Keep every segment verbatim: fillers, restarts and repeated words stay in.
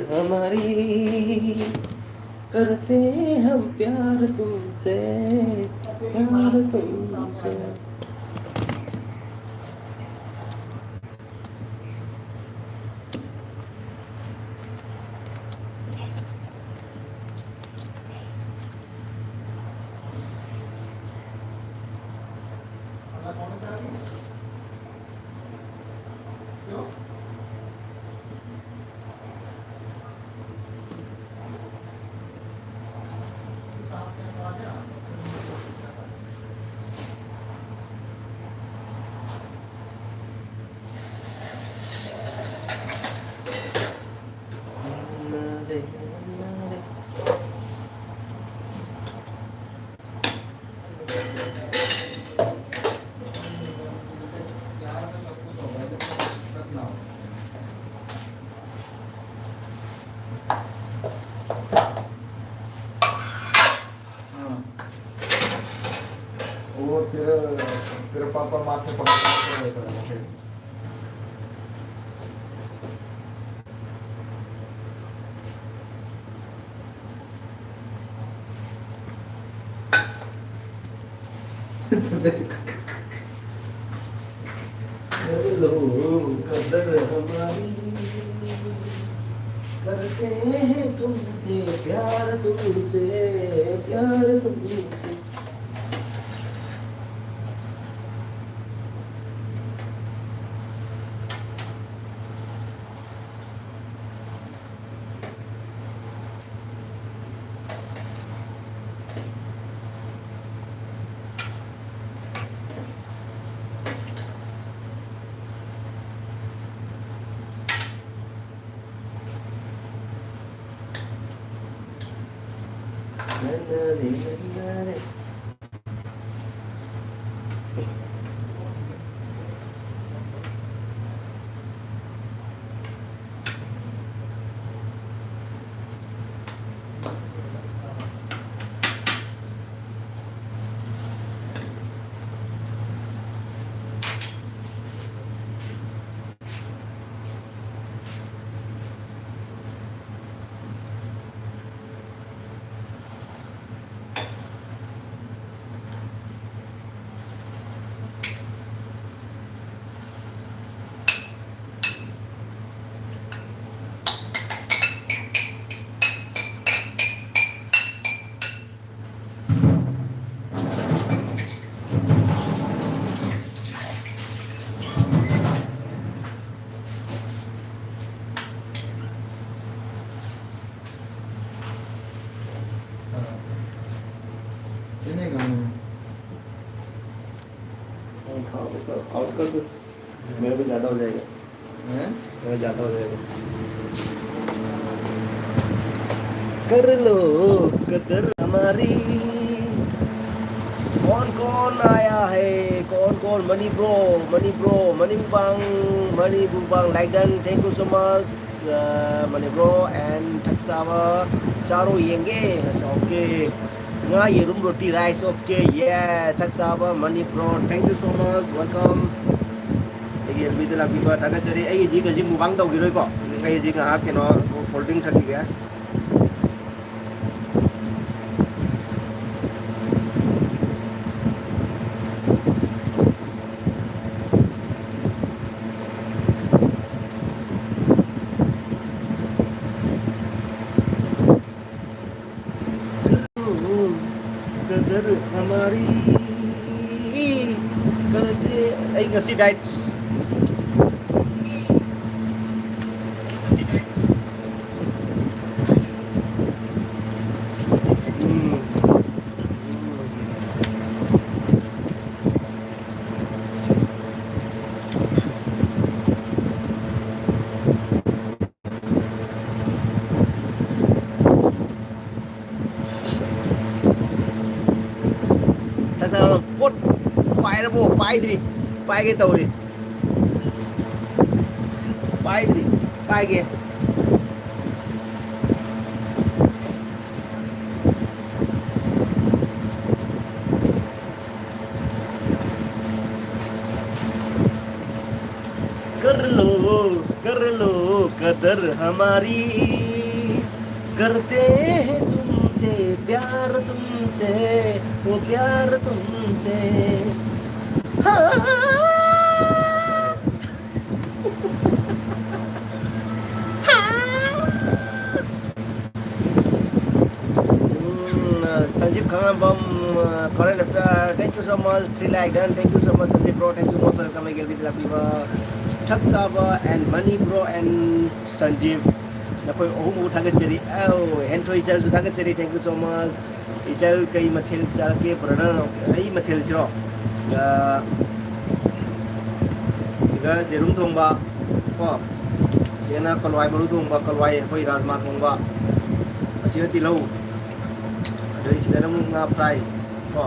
हमारी, करते हैं हम प्यार तुमसे, प्यार तुमसे। हाँ। वो तेरा, तेरा पापा माथे पकड़ के रहता है, फिर। हेलो, कदर हमारी, करते हैं तुमसे प्यार, तुमसे प्यार, तुमसे। नहीं खाना। नहीं खाओगे तो आउट कर दो, मेरे को ज़्यादा हो जाएगा। हैं? मेरा ज़्यादा हो जाएगा। कर लो कदर हमारी। कौन कौन आया है? कौन कौन? Mani bro, Mani bro, Mani Bubang, Mani Bubang, like done, thank you so much, Mani bro and ꯊꯛꯆꯥꯕ ꯆꯥꯔꯣ ꯌꯦꯡꯒꯦ꯫ अच्छा, ओके। ꯉꯥ ꯌꯦꯔꯨꯝ ꯔꯣꯇꯤ ꯔꯥꯏꯁ, ꯑꯣꯀꯦ, ꯌꯦ꯫ ꯊꯛꯆꯥꯕ Mani bro, thank you so much, welcome꯫ ꯑꯩꯒꯤ ꯑꯦꯜꯕꯤꯗ ꯂꯥꯛꯄꯤꯕ ꯊꯥꯒꯠꯆꯔꯤ꯫ ꯑꯩ ꯍꯧꯖꯤꯛ ꯍꯧꯖꯤꯛ ꯃꯨꯛꯕꯥꯡ ꯇꯧꯈꯤꯔꯣꯏꯀꯣ꯫ ꯑꯩ ꯍꯧꯖꯤꯛ ꯉꯥꯏꯍꯥꯛ ꯀꯩꯅꯣ ꯀꯣꯜ ꯗ꯭ꯔꯤꯡ ꯊꯛꯈꯤꯒꯦ꯫ ꯀꯗꯔ ꯍꯃꯥꯔꯤ ꯀꯔꯇꯦ꯫ ꯑꯩ ꯉꯁꯤ ꯗꯥꯏꯠ꯫ ꯎꯝ꯫ ꯄꯣꯠ ꯄꯥꯏꯔꯕꯣ? ꯄꯥꯏꯗ꯭ꯔꯤ꯫ ꯄꯥꯏꯒꯦ ꯇꯧꯔꯤ꯫ ꯄꯥꯏꯗ꯭ꯔꯤ꯫ ꯄꯥꯏꯒꯦ꯫ कर लो, कर लो कदर हमारी, करते हैं तुमसे प्यार तुमसे, वो प्यार तुमसे। हाँ। Um, Sanjib Khangambam, current affair, thank you so much, three like done, thank you so much, Sanjib bro, thank you most welcome, ꯑꯩꯒꯤ ꯑꯦꯜꯕꯤꯗ ꯂꯥꯛꯄꯤꯕ ꯊꯛ ꯆꯥꯕ and ꯃꯅꯤ ꯕ꯭ꯔꯣ and ꯁꯟꯖꯤꯞ, ꯅꯈꯣꯏ ꯑꯍꯨꯝꯕꯨ ꯊꯥꯒꯠꯆꯔꯤ꯫ ꯑꯧ, ꯍꯦꯟꯊꯣꯏ ꯆꯜꯁꯨ ꯊꯥꯒꯠꯆꯔꯤ, thank you so much꯫ ꯏꯆꯜ, ꯀꯩ ꯃꯊꯦꯜ ꯆꯥꯔꯛꯀꯦ, brother? ꯑꯩ ꯃꯊꯦꯜꯁꯤꯔꯣ? ꯑ, ꯁꯤꯒ ꯌꯦꯔꯨꯝ ꯊꯣꯡꯕ, ꯀꯣ, ꯁꯤꯒꯅ ꯀꯂꯋꯥꯏ ꯃꯔꯨ ꯊꯣꯡꯕ, ꯀꯂꯋꯥꯏ ꯑꯩꯈꯣꯏ ꯔꯥꯖꯃꯥ ꯊꯣꯡꯕ, ꯑꯁꯤꯒ ꯇꯤꯜꯍꯧ, ꯑꯗꯩ ꯁꯤꯗꯅ ꯑꯃꯨꯛ ꯉꯥ fry, ꯀꯣ꯫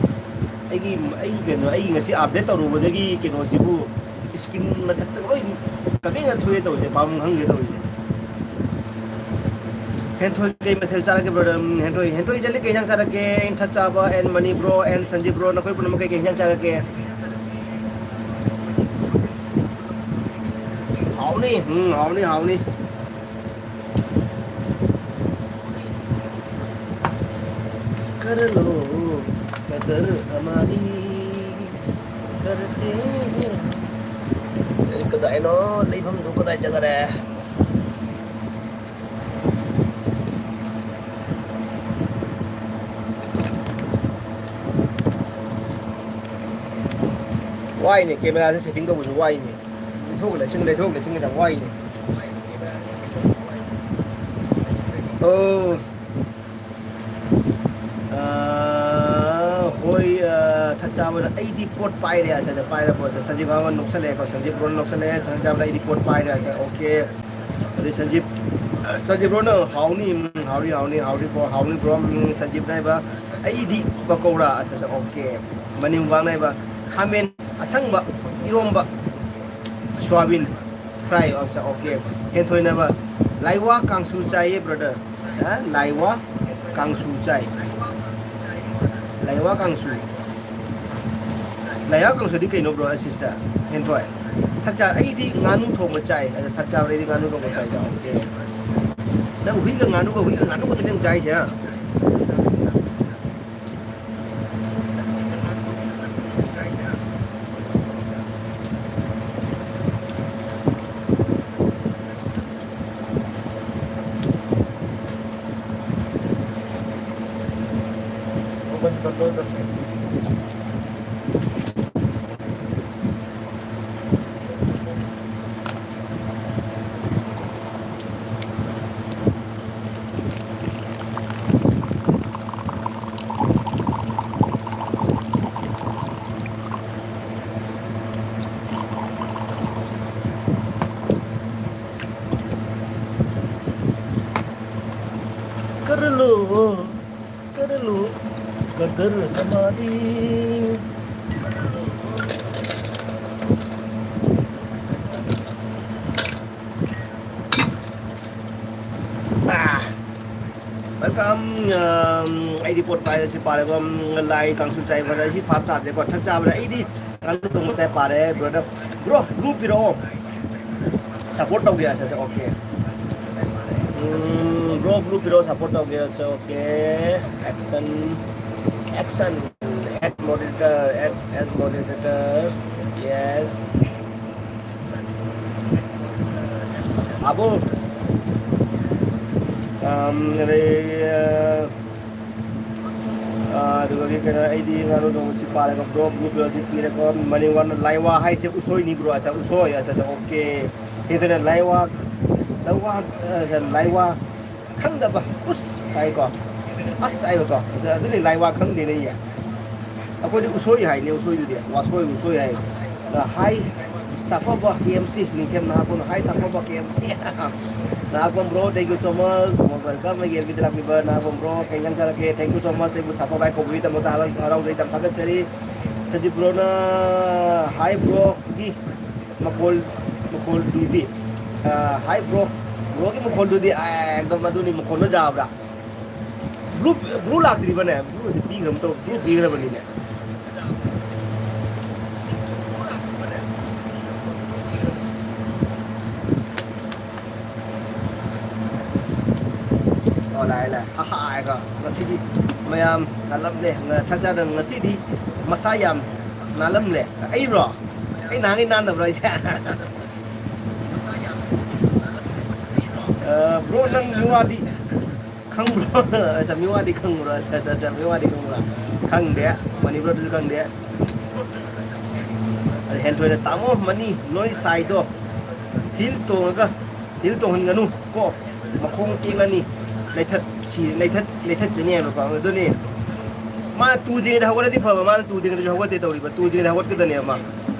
ꯑꯁ, ꯑꯩꯒꯤ, ꯑꯩꯒꯤ ꯀꯩꯅꯣ, ꯑꯩꯒꯤ ꯉꯁꯤ update ꯇꯧꯔꯨꯕꯗꯒꯤ ꯀꯩꯅꯣꯁꯤꯕꯨ screen ꯃꯊꯛꯇ ꯂꯣꯏ ꯀꯃꯦꯟꯅ ꯊꯣꯛꯑꯦ ꯇꯧꯔꯤꯁꯦ, ꯄꯥꯕꯝ ꯈꯪꯗꯦ ꯇꯧꯔꯤꯁꯦ꯫ ꯍꯦꯟꯊꯣꯏ, ꯀꯩ ꯃꯊꯦꯜ ꯆꯥꯔꯒꯦ, brother? ꯎꯝ, ꯍꯦꯟꯊꯣꯏ, ꯍꯦꯟꯊꯣꯏ ꯏꯆꯜꯗꯤ ꯀꯩ ꯏꯟꯖꯥꯡ ꯆꯥꯔꯛꯀꯦ? ꯏꯟꯊꯛ ꯆꯥꯕ and Mani bro and Sanjib bro, ꯅꯈꯣꯏ ꯄꯨꯝꯅꯃꯛ ꯀꯩ ꯀꯩ ꯏꯟꯖꯥꯡ ꯆꯥꯔꯛꯀꯦ? ꯍꯥꯎꯅꯤ, ꯎꯝ, ꯍꯥꯎꯅꯤ, ꯍꯥꯎꯅꯤ꯫ कर लो कदर हमारी, करते हैं। ꯑꯦ, ꯀꯗꯥꯏꯅꯣ ꯂꯩꯐꯝꯗꯨ, ꯀꯗꯥꯏ ꯆꯠꯈꯔꯦ? ꯋꯥꯏꯅꯦ, camera ꯁꯦ setting ꯇꯧꯕꯁꯨ ꯋꯥꯏꯅꯦ꯫ ꯂꯩꯊꯣꯛ ꯂꯩꯁꯤꯟ, ꯂꯩꯊꯣꯛ ꯂꯩꯁꯤꯟꯒ ꯌꯥꯝ ꯋꯥꯏꯅꯦ꯫ ꯑꯣ꯫ ꯑ, ꯍꯣꯏ, ꯑ, ꯊꯛ ꯆꯥꯕꯗ ꯑꯩꯗꯤ ꯄꯣꯠ ꯄꯥꯏꯔꯦ, ꯑꯆꯥ, ꯑꯆꯥ, ꯄꯥꯏꯔꯦ ꯄꯣꯠꯁꯦ꯫ ꯁꯟꯖꯤꯕ ꯑꯃ ꯅꯣꯛꯁꯜꯂꯛꯑꯦꯀꯣ, ꯁꯟꯖꯤꯕ ꯕ꯭ꯔꯣꯅ ꯅꯣꯛꯁꯜꯂꯛꯑꯦ, ꯊꯛ ꯆꯥꯕꯗ ꯑꯩꯗꯤ ꯄꯣꯠ ꯄꯥꯏꯔꯦ, ꯑꯆꯥ, okay꯫ ꯑꯗꯩ ꯁꯟꯖꯤꯕ, ꯁꯟꯖꯤꯕ ꯕ꯭ꯔꯣꯅ ꯍꯥꯎꯅꯤ, ꯎꯝ, ꯍꯥꯎꯅꯤ, ꯍꯥꯎꯅꯤ, ꯍꯥꯎꯅꯤ ꯕ꯭ꯔꯣ, ꯍꯥꯎꯅꯤ ꯕ꯭ꯔꯣ, ꯎꯝ, ꯁꯟꯖꯤꯕꯅ ꯍꯥꯏꯕ, ꯑꯩꯗꯤ ꯄꯀꯧꯔꯥ, ꯑꯆꯥ, ꯑꯆꯥ, okay꯫ ꯃꯅꯤꯡ ꯋꯥꯡꯅ ꯍꯥꯏꯕ, ꯈꯥꯃꯦꯟ ꯑꯁꯪꯕ ꯏꯔꯣꯝꯕ, ꯁꯣꯌꯥꯕꯤꯟ fry, ꯑꯆꯥ, okay꯫ ꯍꯦꯟꯊꯣꯏꯅꯕ, ꯂꯥꯏꯋꯥ ꯀꯥꯡꯁꯨ ꯆꯥꯏꯌꯦ brother꯫ ꯑ, ꯂꯥꯏꯋꯥ ꯀꯥꯡꯁꯨ ꯆꯥꯏ꯫ ꯂꯥꯏꯋꯥ ꯀꯥꯡꯁꯨ꯫ ꯂꯥꯏꯋꯥ ꯀꯥꯡꯁꯨꯗꯤ ꯀꯩꯅꯣ bro, sister? ꯍꯦꯟꯊꯣꯏ꯫ ꯊꯛ ꯆꯥ-, ꯑꯩꯗꯤ ꯉꯥꯅꯨ ꯊꯣꯡꯕ ꯆꯥꯏ꯫ ꯑꯗ ꯊꯛ ꯆꯥꯕꯗ ꯑꯩꯗꯤ ꯉꯥꯅꯨ ꯊꯣꯡꯕ ꯆꯥꯏ꯫ Okay꯫ ꯅꯪ ꯍꯨꯏꯒ ꯉꯥꯅꯨꯒ, ꯍꯨꯏꯒ ꯉꯥꯅꯨꯒꯗꯤ ꯅꯪ ꯆꯥꯏꯁꯦ, ꯍꯥ? लो, कर लो कदर हमारी। Ah, welcome. Um, ꯑꯩꯗꯤ ꯄꯣꯠ ꯄꯥꯏꯔꯁꯤ ꯄꯥꯔꯒ, ꯎꯝ, ꯂꯥꯏ ꯀꯥꯡꯁꯨ ꯆꯥꯏꯕꯗ ꯑꯩꯁꯤ ꯐꯥꯞ ꯇꯥꯗꯦꯀꯣ, ꯊꯛ ꯆꯥꯕꯗ ꯑꯩꯗꯤ ꯉꯥꯅꯨ ꯊꯣꯡꯕ ꯆꯥꯏ ꯄꯥꯔꯦ, brother. Bro, blue ꯄꯤꯔꯛꯑꯣ꯫ Support ꯇꯧꯒꯦ ꯍꯥꯏꯁꯦ, okay. ꯎꯝ, bro, blue ꯄꯤꯔꯛꯑꯣ, support ꯇꯧꯒꯦ ꯍꯥꯏꯁꯦ, okay. Action, action. Add moderator, add as moderator. Yes. ꯑꯕꯣ꯫ ꯑꯝ, ꯑꯗꯩ, ꯑ, ꯑ, ꯑꯗꯨꯒ ꯀꯩꯅꯣ, ꯑꯩꯗꯤ ꯉꯥꯅꯨ ꯊꯣꯡꯕꯁꯤ ꯄꯥꯔꯒ, bro, blue ꯄꯤꯔꯛꯑꯣ, ꯁꯤ ꯄꯤꯔꯦꯀꯣ꯫ ꯃꯅꯤꯡ ꯋꯥꯟ ꯂꯥꯏꯋꯥ ꯍꯥꯏꯁꯦ ꯎꯁꯣꯏꯅꯤ, bro꯫ ꯑꯆꯥ, ꯎꯁꯣꯏ꯫ ꯑꯆꯥ, ꯑꯆꯥ, okay. ꯁꯤꯗꯅ ꯂꯥꯏꯋꯥ, ꯂꯥꯏꯋꯥ, ꯑ, ꯂꯥꯏꯋꯥ ꯈꯪꯗꯕ, ꯎꯁ ꯍꯥꯏꯀꯣ, ꯑꯁ ꯍꯥꯏꯕꯀꯣ꯫ ꯑꯗꯨꯅꯤ ꯂꯥꯏꯋꯥ ꯈꯪꯗꯦꯅꯦ ꯑꯩ꯫ ꯑꯩꯈꯣꯏꯗꯤ ꯎꯁꯣꯏ ꯍꯥꯏꯅꯦ, ꯎꯁꯣꯏꯗꯨꯗꯤ꯫ ꯋꯥꯁꯣꯏ, ꯎꯁꯣꯏ ꯍꯥꯏ꯫ ꯑ, hi, ꯆꯥꯐꯕ ꯀꯦ ꯑꯦꯝ ꯁꯤ, ꯅꯤꯡꯊꯦꯝ ꯅꯍꯥꯛꯄꯨ꯫ Hi, ꯆꯥꯐꯕ K M C. ꯅꯍꯥꯛꯄꯝ bro, thank you so much. Most welcome. ꯑꯩꯒꯤ ꯑꯦꯜ ꯕꯤꯗ ꯂꯥꯛꯄꯤꯕ ꯅꯍꯥꯛꯄꯝ bro, ꯀꯩ ꯏꯟꯖꯥꯡ ꯆꯥꯔꯛꯀꯦ? Thank you so much. ꯑꯩꯕꯨ ꯁꯥꯐꯕ ꯍꯥꯏ ꯀꯧꯕꯤꯒꯤꯗꯃꯛꯇ ꯍꯔꯥꯎ-, ꯍꯔꯥꯎꯖꯩ, ꯌꯥꯝ ꯊꯥꯒꯠꯆꯔꯤ꯫ ꯁꯖꯤꯠ broꯅ, hi broꯒꯤ ꯃꯈꯣꯜ, ꯃꯈꯣꯜꯗꯨꯗꯤ, ꯑ, hi bro, broꯒꯤ ꯃꯈꯣꯜꯗꯨꯗꯤ, ꯑ, ꯑꯦꯛꯗꯝ ꯑꯗꯨꯅꯤ, ꯃꯈꯣꯜꯗꯣ ꯌꯥꯕ꯭ꯔꯥ? Blue, blue ꯂꯥꯛꯇ꯭ꯔꯤꯕꯅꯦ? Blueꯁꯦ ꯄꯤꯈ꯭ꯔꯕ ꯇꯧ-, blue ꯄꯤꯈ꯭ꯔꯕꯅꯤꯅꯦ꯫ ꯑꯣ, ꯂꯥꯛꯑꯦ, ꯂꯥꯛꯑꯦ꯫ ꯍꯥ, ꯍꯥ, ꯍꯥꯏꯀꯣ꯫ ꯉꯁꯤꯗꯤ ꯃꯌꯥꯝ ꯅꯥꯜꯂꯝꯂꯦ꯫ ꯉ-, ꯊꯛꯆꯥꯗ ꯉꯁꯤꯗꯤ ꯃꯁꯥ ꯌꯥꯝ ꯅꯥꯜꯂꯝꯂꯦ꯫ ꯑꯩꯔꯣ? ꯑꯩ ꯅꯍꯥꯟꯒꯩ ꯅꯥꯟꯗꯕ꯭ꯔꯣ ꯑꯩꯁꯦ? ꯑ, bro, ꯅꯪ ꯃꯤꯋꯥꯗꯤ ꯈꯪꯕ꯭ꯔꯣ? ꯑꯆꯥ, ꯃꯤꯋꯥꯗꯤ ꯈꯪꯕ꯭ꯔꯣ? ꯑꯆꯥ, ꯑꯆꯥ, ꯑꯆꯥ, ꯃꯤꯋꯥꯗꯤ ꯈꯪꯕ꯭ꯔꯣ? ꯈꯪꯗꯦ꯫ ꯃꯅꯤꯄꯨꯔꯗꯁꯨ ꯈꯪꯗꯦ꯫ ꯑꯗ ꯍꯦꯟꯊꯣꯏꯅ, "ꯇꯥꯃꯣ, ꯃꯅꯤ, ꯅꯣꯏ ꯁꯥꯏꯗꯣ ꯍꯤꯜ ꯇꯣꯡꯉꯒ, ꯍꯤꯜ ꯇꯣꯡꯍꯟꯒꯅꯨ ꯀꯣ, ꯃꯈꯣꯡ ꯇꯦꯛꯂꯅꯤ, ꯂꯩꯊꯠ-, ꯁꯤ-, ꯂꯩꯊꯠ-, ꯂꯩꯊꯠꯆꯅꯤ" ꯍꯥꯏꯕꯀꯣ꯫ ꯑꯗꯨꯅꯤ, ꯃꯥꯅ ꯇꯨꯗ꯭ꯔꯤꯉꯩꯗ ꯍꯧꯒꯠꯂꯗꯤ ꯐꯕ, ꯃꯥꯅ ꯇꯨꯗ꯭ꯔꯤꯉꯩꯗꯁꯨ ꯍꯧꯒꯠꯇꯦ ꯇꯧꯔꯤꯕ, ꯇꯨꯗ꯭ꯔꯤꯉꯩꯗ ꯍꯧꯒꯠꯀꯗꯕꯅꯦꯕ ꯃꯥ꯫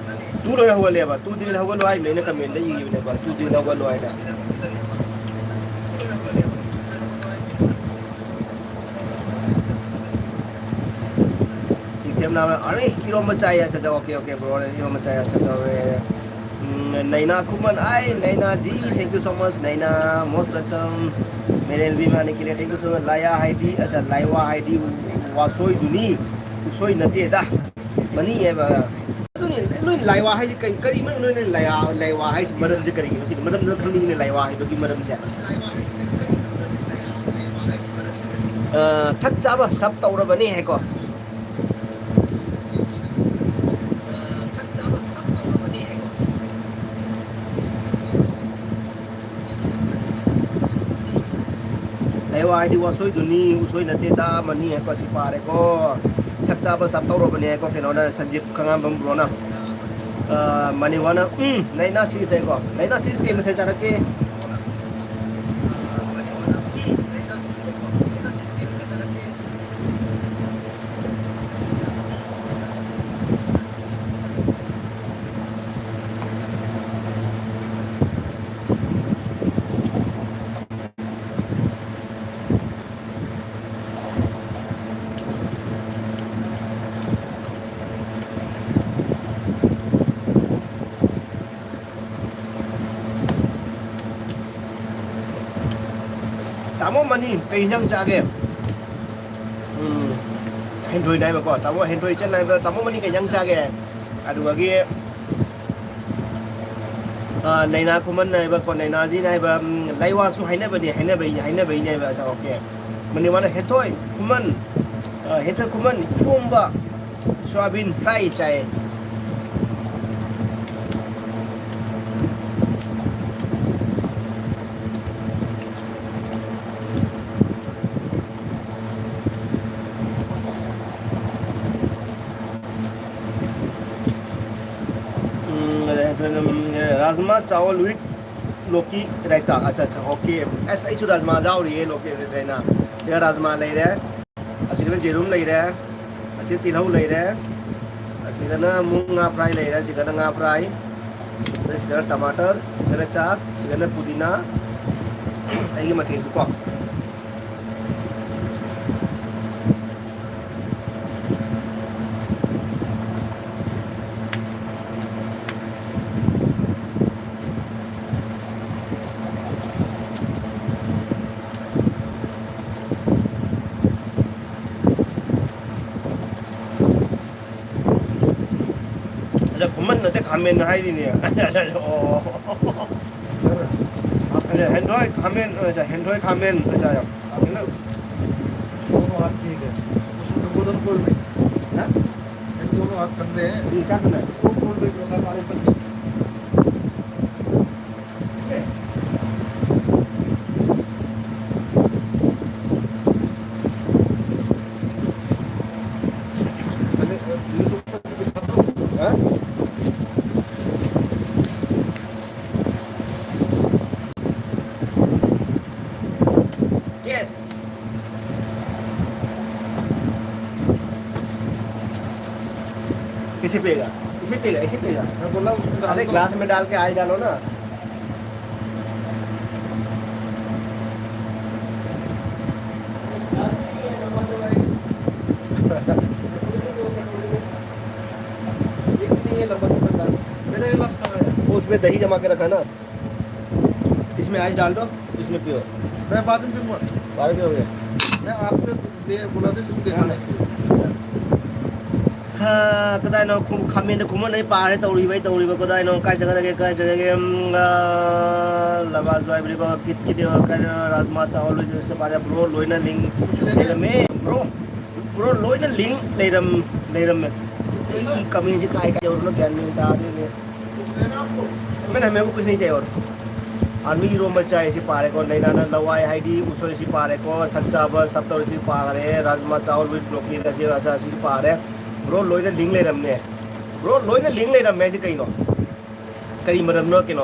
ꯇꯨ ꯂꯣꯏꯔ ꯍꯧꯒꯠꯂꯦꯕ, ꯇꯨꯗ꯭ꯔꯤꯉꯩꯗ ꯍꯧꯒꯠꯂꯣ ꯍꯥꯏꯕꯅꯦ ꯑꯩꯅ commentꯗ ꯏꯈꯤꯕꯅꯦꯕ, "ꯇꯨꯗ꯭ꯔꯤꯉꯩꯗ ꯍꯧꯒꯠꯂꯣ" ꯍꯥꯏꯅ꯫ ꯁꯦꯝꯅꯕ, ꯑꯔꯦ, ꯏꯔꯣꯝꯕ ꯆꯥꯏ, ꯑꯠꯆꯥ, ꯑꯠꯆꯥ, okay, okay, bro, ꯏꯔꯣꯝꯕ ꯆꯥꯏ, ꯑꯠꯆꯥ, ꯑꯠꯆꯥ, okay. ꯎꯝ, ꯅꯩꯅꯥ ꯈꯨꯃꯟ, ꯑꯥꯏ, Neina ji, thank you so much, Neina, most welcome. Merelbi ꯃꯥꯅꯤꯀꯤꯔꯦ, thank you so much. ꯂꯥꯏꯌꯥ ꯍꯥꯏꯗꯤ, ꯑꯠꯆꯥ, ꯂꯥꯏꯋꯥ ꯍꯥꯏꯗꯤ ꯋꯥꯁꯣꯏꯗꯨꯅꯤ, ꯎꯁꯣꯏ ꯅꯠꯇꯦꯗ, ꯃꯅꯤ ꯍꯥꯏꯕ꯫ ꯑꯗꯨꯅꯤ, ꯅꯣꯏ ꯂꯥꯏꯋꯥ ꯍꯥꯏꯁꯤ ꯀꯔꯤ, ꯀꯔꯤ ꯃꯔꯝ ꯅꯣꯏꯅ ꯂꯥꯏꯋꯥ, ꯂꯥꯏꯋꯥ ꯍꯥꯏꯁꯤ ꯃꯔꯝꯁꯦ ꯀꯔꯤꯒꯤꯅꯣ? ꯁꯤꯒꯤ ꯃꯔꯝꯁꯦ ꯈꯪꯅꯤꯡꯉꯤꯅꯦ, ꯂꯥꯏꯋꯥ ꯍꯥꯏꯕꯒꯤ ꯃꯔꯝꯁꯦ꯫ ꯑ, ꯊꯛ ꯆꯥꯕ ꯁꯞ ꯇꯧꯔꯕꯅꯤ ꯍꯥꯏꯀꯣ꯫ ꯂꯩꯋꯥ ꯍꯥꯏꯗꯤ ꯋꯥꯁꯣꯏꯗꯨꯅꯤ, ꯎꯁꯣꯏ ꯅꯠꯇꯦꯗ, ꯑꯃꯅꯤ ꯍꯥꯏꯀꯣ, ꯁꯤ ꯄꯥꯔꯦꯀꯣ꯫ ꯊꯛ ꯆꯥꯕ ꯁꯞ ꯇꯧꯔꯕꯅꯦ ꯍꯥꯏꯀꯣ, ꯀꯩꯅꯣꯅ, ꯁꯟꯖꯤꯞ ꯈꯉꯥꯝꯕꯝ ꯕ꯭ꯔꯣꯅ꯫ ꯑ, ꯃꯅꯤꯋꯥꯅ, ꯎꯝ, ꯂꯩꯅꯥ ꯁꯤꯁ ꯍꯥꯏꯀꯣ꯫ ꯂꯩꯅꯥ ꯁꯤꯁ ꯀꯩ ꯃꯊꯦꯜ ꯆꯥꯔꯛꯀꯦ? ꯇꯥꯃꯣ ꯃꯅꯤ, ꯀꯩ ꯏꯟꯖꯥꯡ ꯆꯥꯒꯦ? ꯎꯝ, ꯍꯦꯟꯊꯣꯏꯅ ꯍꯥꯏꯕꯀꯣ, ꯇꯥꯃꯣ ꯍꯦꯟꯊꯣꯏ ꯏꯆꯟ ꯍꯥꯏꯕ, ꯇꯥꯃꯣ ꯃꯅꯤ ꯀꯩ ꯏꯟꯖꯥꯡ ꯆꯥꯒꯦ? ꯑꯗꯨꯗꯒꯤ, ꯑ, ꯅꯩꯅꯥ ꯈꯨꯃꯟ ꯍꯥꯏꯕꯀꯣ, ꯅꯩꯅꯥꯖꯤꯅ ꯍꯥꯏꯕ, ꯎꯝ, ꯂꯩꯋꯥꯁꯨ ꯍꯥꯏꯅꯕꯅꯤ, ꯍꯥꯏꯅꯕꯩꯅꯤ, ꯍꯥꯏꯅꯕꯩꯅꯦ ꯍꯥꯏꯕ, ꯑꯆꯥ, okay꯫ ꯃꯅꯤꯋꯥꯅ ꯍꯦꯟꯊꯣꯏ ꯈꯨꯃꯟ, ꯑ, ꯍꯦꯟꯊꯣꯏ ꯈꯨꯃꯟ ꯏꯔꯣꯝꯕ, ꯁꯣꯌꯥꯕꯤꯟ fry ꯆꯥꯏ꯫ ꯎꯝ, ꯔꯥꯖꯃꯥ ꯆꯥꯋꯜ with ꯂꯣꯀꯤ ꯔꯥꯏꯇꯥ꯫ ꯑꯠꯆꯥ, ꯑꯠꯆꯥ, okay꯫ ꯑꯁ, ꯑꯩꯁꯨ ꯔꯥꯖꯃꯥ ꯌꯥꯎꯔꯤꯌꯦ, ꯂꯣꯀꯤ ꯔꯥꯏꯇꯥ꯫ ꯁꯤꯗ ꯔꯥꯖꯃꯥ ꯂꯩꯔꯦ, ꯑꯁꯤꯗꯅ ꯖꯦꯔꯨꯝ ꯂꯩꯔꯦ, ꯑꯁꯤ ꯇꯤꯜꯍꯧ ꯂꯩꯔꯦ, ꯑꯁꯤꯗꯅ ꯑꯃꯨꯛ ꯉꯥ fry ꯂꯩꯔꯦ, ꯑꯁꯤꯗꯅ ꯉꯥ fry, ꯑꯗꯩ ꯁꯤꯗꯅ ꯇꯃꯥꯇꯔ, ꯁꯤꯗꯅ ꯆꯥꯛ, ꯁꯤꯗꯅ ꯄꯨꯗꯤꯅꯥ, ꯑꯩꯒꯤ ꯃꯊꯦꯜꯁꯤꯀꯣ꯫ ꯈꯨꯃꯟ ꯅꯠꯇꯦ, ꯈꯥꯃꯦꯟ ꯍꯥꯏꯔꯤꯅꯦ꯫ ꯑꯣ꯫ ꯁꯔ, ꯑꯗ ꯍꯦꯟꯊꯣꯏ ꯈꯥꯃꯦꯟ, ꯑ, ꯍꯦꯟꯊꯣꯏ ꯈꯥꯃꯦꯟ, ꯑ, ꯌꯥꯝ ꯍꯥꯎꯋꯤꯅ꯫ दोनों हाथ ठीक है। उसमें तो गोदन कोल्ड ड्रिंक। हाँ? ये दोनों हाथ गंदे हैं। ये क्या करना है? वो कोल्ड ड्रिंक होता है, पानी पत्ती। पहले, अ, YouTube पर दिखाता हूँ। हाँ? Yes. इसे पिएगा, इसे पिएगा, इसे पिएगा। मैं बोला उसमें डाल अरे दो। ग्लास में डाल के आए डालो ना। एक नहीं है लंबा चौड़ा ग्लास। मेरा ये ग्लास कहाँ है? वो उसमें दही जमा के रखा ना। इसमें आइस डाल दो, इसमें पियो। मैं बाद में पीऊंगा। बाद में पियोगे? मैं आपको दे, बुला दे, सिर्फ देखा नहीं। अच्छा। हाँ, ꯀꯗꯥꯏꯅꯣ ꯈꯨꯝ-, ꯈꯥꯃꯦꯟꯗ ꯈꯨꯝꯃꯟꯅꯩ ꯄꯥꯔꯦ ꯇꯧꯔꯤꯕ, ꯑꯩ ꯇꯧꯔꯤꯕ, ꯀꯗꯥꯏꯅꯣ, ꯀꯥꯏ ꯆꯠꯈ꯭ꯔꯒꯦ, ꯀꯥꯏ ꯆꯠꯈ꯭ꯔꯒꯦ? ꯎꯝ, ꯑꯥ, ꯂꯕꯥꯁꯨ ꯍꯥꯏꯕꯅꯤꯀꯣ, ꯀꯤꯠ ꯀꯤꯠ, ꯀꯩꯅꯣ, ꯔꯥꯖꯃꯥ ꯆꯥꯎ ꯂꯣꯏ ꯆꯠ-, ꯆꯠ-, ꯄꯥꯔꯦ, ꯕ꯭ꯔꯣ, ꯂꯣꯏꯅ ꯂꯤꯡ ꯂꯩꯔꯝꯃꯦ, ꯕ꯭ꯔꯣ꯫ ꯕ꯭ꯔꯣ, ꯂꯣꯏꯅ ꯂꯤꯡ ꯂꯩꯔꯝ-, ꯂꯩꯔꯝꯃꯦ꯫ ꯑꯩ ꯀꯃꯦꯟꯁꯦ ꯀꯥꯏ ꯀꯥꯏ ꯌꯧꯔꯕꯅꯣ ꯒ꯭ꯌꯥꯟ ꯃꯦꯟ ꯇꯥꯗ꯭ꯔꯦꯅꯦ꯫ मैंने, मेरे को कुछ नहीं चाहिए और। आलू इरोम्बा चाय सी पारे को, नैना ना लवाई हाइडी, उसो सी पारे को, थक चाबा, सब तौर सी पारे, राजमा चावल with broccoli, ऐसे, ऐसे, ऐसे सी पारे। Bro, ꯂꯣꯏꯅ ꯂꯤꯡ ꯂꯩꯔꯝꯃꯦ꯫ Bro, ꯂꯣꯏꯅ ꯂꯤꯡ ꯂꯩꯔꯝꯃꯦ ꯍꯥꯏꯁꯦ ꯀꯩꯅꯣ? ꯀꯔꯤ ꯃꯔꯝꯅꯣ ꯀꯩꯅꯣ?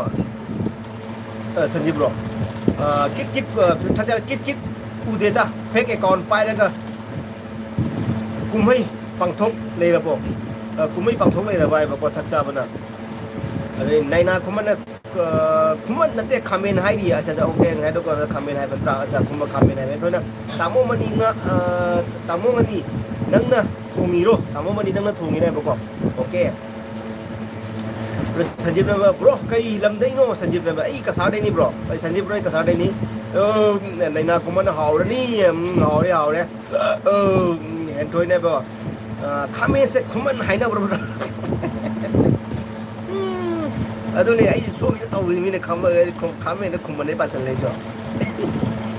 ꯑ, ꯁꯟꯖꯤꯕ bro꯫ ꯑ, ꯀꯤꯠ ꯀꯤꯠ, ꯑ, ꯊꯛꯆꯔ ꯀꯤꯠ ꯀꯤꯠ ꯎꯗꯦꯗ, fake account ꯄꯥꯏꯔꯒ ꯀꯨꯝꯍꯩ ꯄꯥꯡꯊꯣꯛ ꯂꯩꯔꯕꯣ? ꯑ, ꯀꯨꯝꯍꯩ ꯄꯥꯡꯊꯣꯛ ꯂꯩꯔꯕ ꯍꯥꯏꯕꯀꯣ, ꯊꯛ ꯆꯥꯕꯅ? ꯑꯗꯩ ꯅꯥꯏꯅꯥ ꯈꯨꯃꯟꯅ, ꯑ, ꯈꯨꯃꯟ ꯅꯠꯇꯦ, ꯈꯥꯃꯦꯟ ꯍꯥꯏꯔꯤꯌꯦ꯫ ꯑꯠꯆꯥ, ꯑꯠꯆꯥ, okay, ꯉꯁꯥꯏꯗꯣ ꯀꯣꯟꯅ ꯈꯥꯃꯦꯟ ꯍꯥꯏꯕ ꯅꯠꯇ꯭ꯔꯥ? ꯑꯠꯆꯥ, ꯈꯨꯝꯕ ꯈꯥꯃꯦꯟ ꯍꯥꯏꯕ꯫ ꯑꯩꯈꯣꯏꯅ ꯇꯥꯃꯣ ꯃꯅꯤ ꯉꯥ, ꯑ, ꯇꯥꯃꯣ ꯃꯅꯤ ꯅꯪꯅ ꯊꯣꯡꯉꯤꯔꯣ? ꯇꯥꯃꯣ ꯃꯅꯤ ꯅꯪꯅ ꯊꯣꯡꯉꯤꯔꯣ ꯍꯥꯏꯕꯀꯣ? Okay꯫ ꯁꯟꯖꯤꯞꯅ, bro, ꯀꯩ ꯂꯝꯗꯩꯅꯣ? ꯁꯟꯖꯤꯞꯅ, ꯑꯩ ꯀꯁꯥꯔꯗꯩꯅꯤ bro꯫ ꯑꯩ ꯁꯟꯖꯤꯞ bro, ꯑꯩ ꯀꯁꯥꯔꯗꯩꯅꯤ꯫ ꯑ, ꯅꯩꯅꯥ ꯈꯨꯃꯟ ꯍꯥꯎꯔꯅꯤ꯫ ꯎꯝ, ꯍꯥꯎꯔꯦ, ꯍꯥꯎꯔꯦ꯫ ꯑ, ꯍꯦꯟꯊꯣꯏꯅꯦꯕ꯫ ꯈꯥꯃꯦꯟꯁꯦ ꯈꯨꯃꯟ ꯍꯥꯏꯅꯕ꯭ꯔꯣ? ꯑꯗꯨꯅꯦ ꯑꯩ ꯁꯣꯏꯗ ꯇꯧꯕꯅꯤ, ꯃꯤꯅ ꯈꯥꯃꯦꯟꯗ ꯈꯨꯃꯟꯅꯦ ꯄꯥꯁꯜꯂꯦꯗꯣ꯫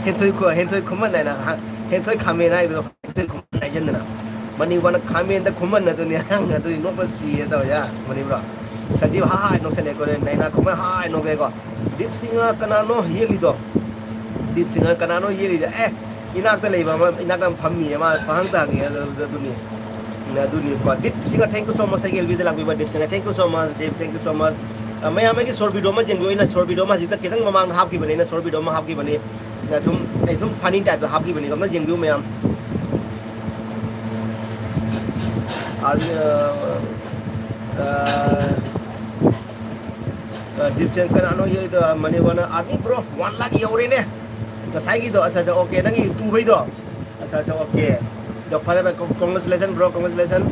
ꯍꯦꯟꯊꯣꯏ ꯍꯦꯟꯊꯣꯏ ꯈꯨꯃꯟ ꯍꯥꯏꯅ, ꯍꯦꯟꯊꯣꯏ ꯈꯥꯃꯦꯟ ꯍꯥꯏꯗꯣ ꯍꯦꯟꯊꯣꯏ ꯈꯨꯃꯟ ꯍꯥꯏꯖꯟꯗꯅ꯫ ꯃꯅꯤꯄꯨꯔꯅ ꯈꯥꯃꯦꯟꯗ ꯈꯨꯃꯟ ꯑꯗꯨꯅꯤ꯫ ꯑꯗꯨꯗꯤ ꯅꯣꯛꯄ ꯁꯤꯌꯦ ꯇꯧꯔ ꯌꯥ ꯃꯅꯤꯄꯨꯔ꯫ ꯁꯟꯖꯤꯕ ꯍꯥ ꯍꯥꯏ ꯅꯣꯛꯁꯜꯂꯦꯀꯣ, ꯅꯥꯏꯅꯥ ꯈꯨꯃꯟ ꯍꯥ ꯍꯥꯏ ꯅꯣꯛꯂꯦꯀꯣ꯫ ꯗꯤꯞ ꯁꯤꯡꯅ ꯀꯅꯥꯅꯣ ꯌꯦꯛꯂꯤꯗꯣ? ꯗꯤꯞ ꯁꯤꯡꯅ ꯀꯅꯥꯅꯣ ꯌꯦꯛꯂꯤꯗꯣ? ꯑꯦ, ꯏꯅꯥꯛꯇ ꯂꯩꯕ ꯑꯃ, ꯏꯅꯥꯛꯇ ꯑꯃ ꯐꯝꯃꯤꯌꯦ, ꯃꯥ ꯄꯥꯍꯪ ꯇꯥꯍꯪꯉꯦ꯫ ꯑꯗꯨ-, ꯑꯗꯨꯅꯤ꯫ ꯑꯗꯨꯅꯤꯀꯣ꯫ ꯗꯤꯞ ꯁꯤꯡꯅ thank you so much ꯑꯩꯒꯤ ꯑꯦꯜ ꯕꯤꯗ ꯂꯥꯛꯄꯤꯕ ꯗꯤꯞ ꯁꯤꯡꯅ thank you so much, deep, thank you so much꯫ ꯑ, ꯃꯌꯥꯝ ꯑꯩꯒꯤ short video ꯑꯃ ꯌꯦꯡꯕꯤꯌꯨ꯫ ꯑꯩꯅ short video ꯑꯃ ꯍꯧꯖꯤꯛꯇ ꯈꯤꯇꯪ ꯃꯃꯥꯡꯗ ꯍꯥꯞꯈꯤꯕꯅꯤ, ꯑꯩꯅ short video ꯑꯃ ꯍꯥꯞꯈꯤꯕꯅꯤ꯫ ꯑꯩꯅ ꯁꯨꯝ, ꯑꯩ ꯁꯨꯝ funny type ꯇ ꯍꯥꯞꯈꯤꯕꯅꯤꯀꯣ, ꯑꯝꯇ ꯌꯦꯡꯕꯤꯌꯨ ꯃꯌꯥꯝ꯫ ꯑꯗꯨ, ꯑ, ꯑ, ꯑ, ꯗꯤꯞꯁꯦꯟ ꯀꯅꯥꯅꯣ ꯌꯦꯡꯗꯣ? ꯃꯅꯤꯄꯨꯔꯅ ꯑꯥꯔꯃꯤ ꯕ꯭ꯔꯣ, ꯋꯥꯟ ꯂꯥꯛ ꯌꯧꯔꯦꯅꯦ꯫ ꯉꯁꯥꯏꯒꯤꯗꯣ, ꯑꯠꯆꯥ, ꯑꯠꯆꯥ, ꯑꯣꯀꯦ, ꯅꯪꯒꯤ ꯇꯨꯕꯩꯗꯣ? ꯑꯠꯆꯥ, ꯑꯠꯆꯥ, ꯑꯣꯀꯦ꯫ ꯑꯗꯣ ꯐꯔꯦ ꯐꯔꯦ, con-, congratulation bro, congratulation꯫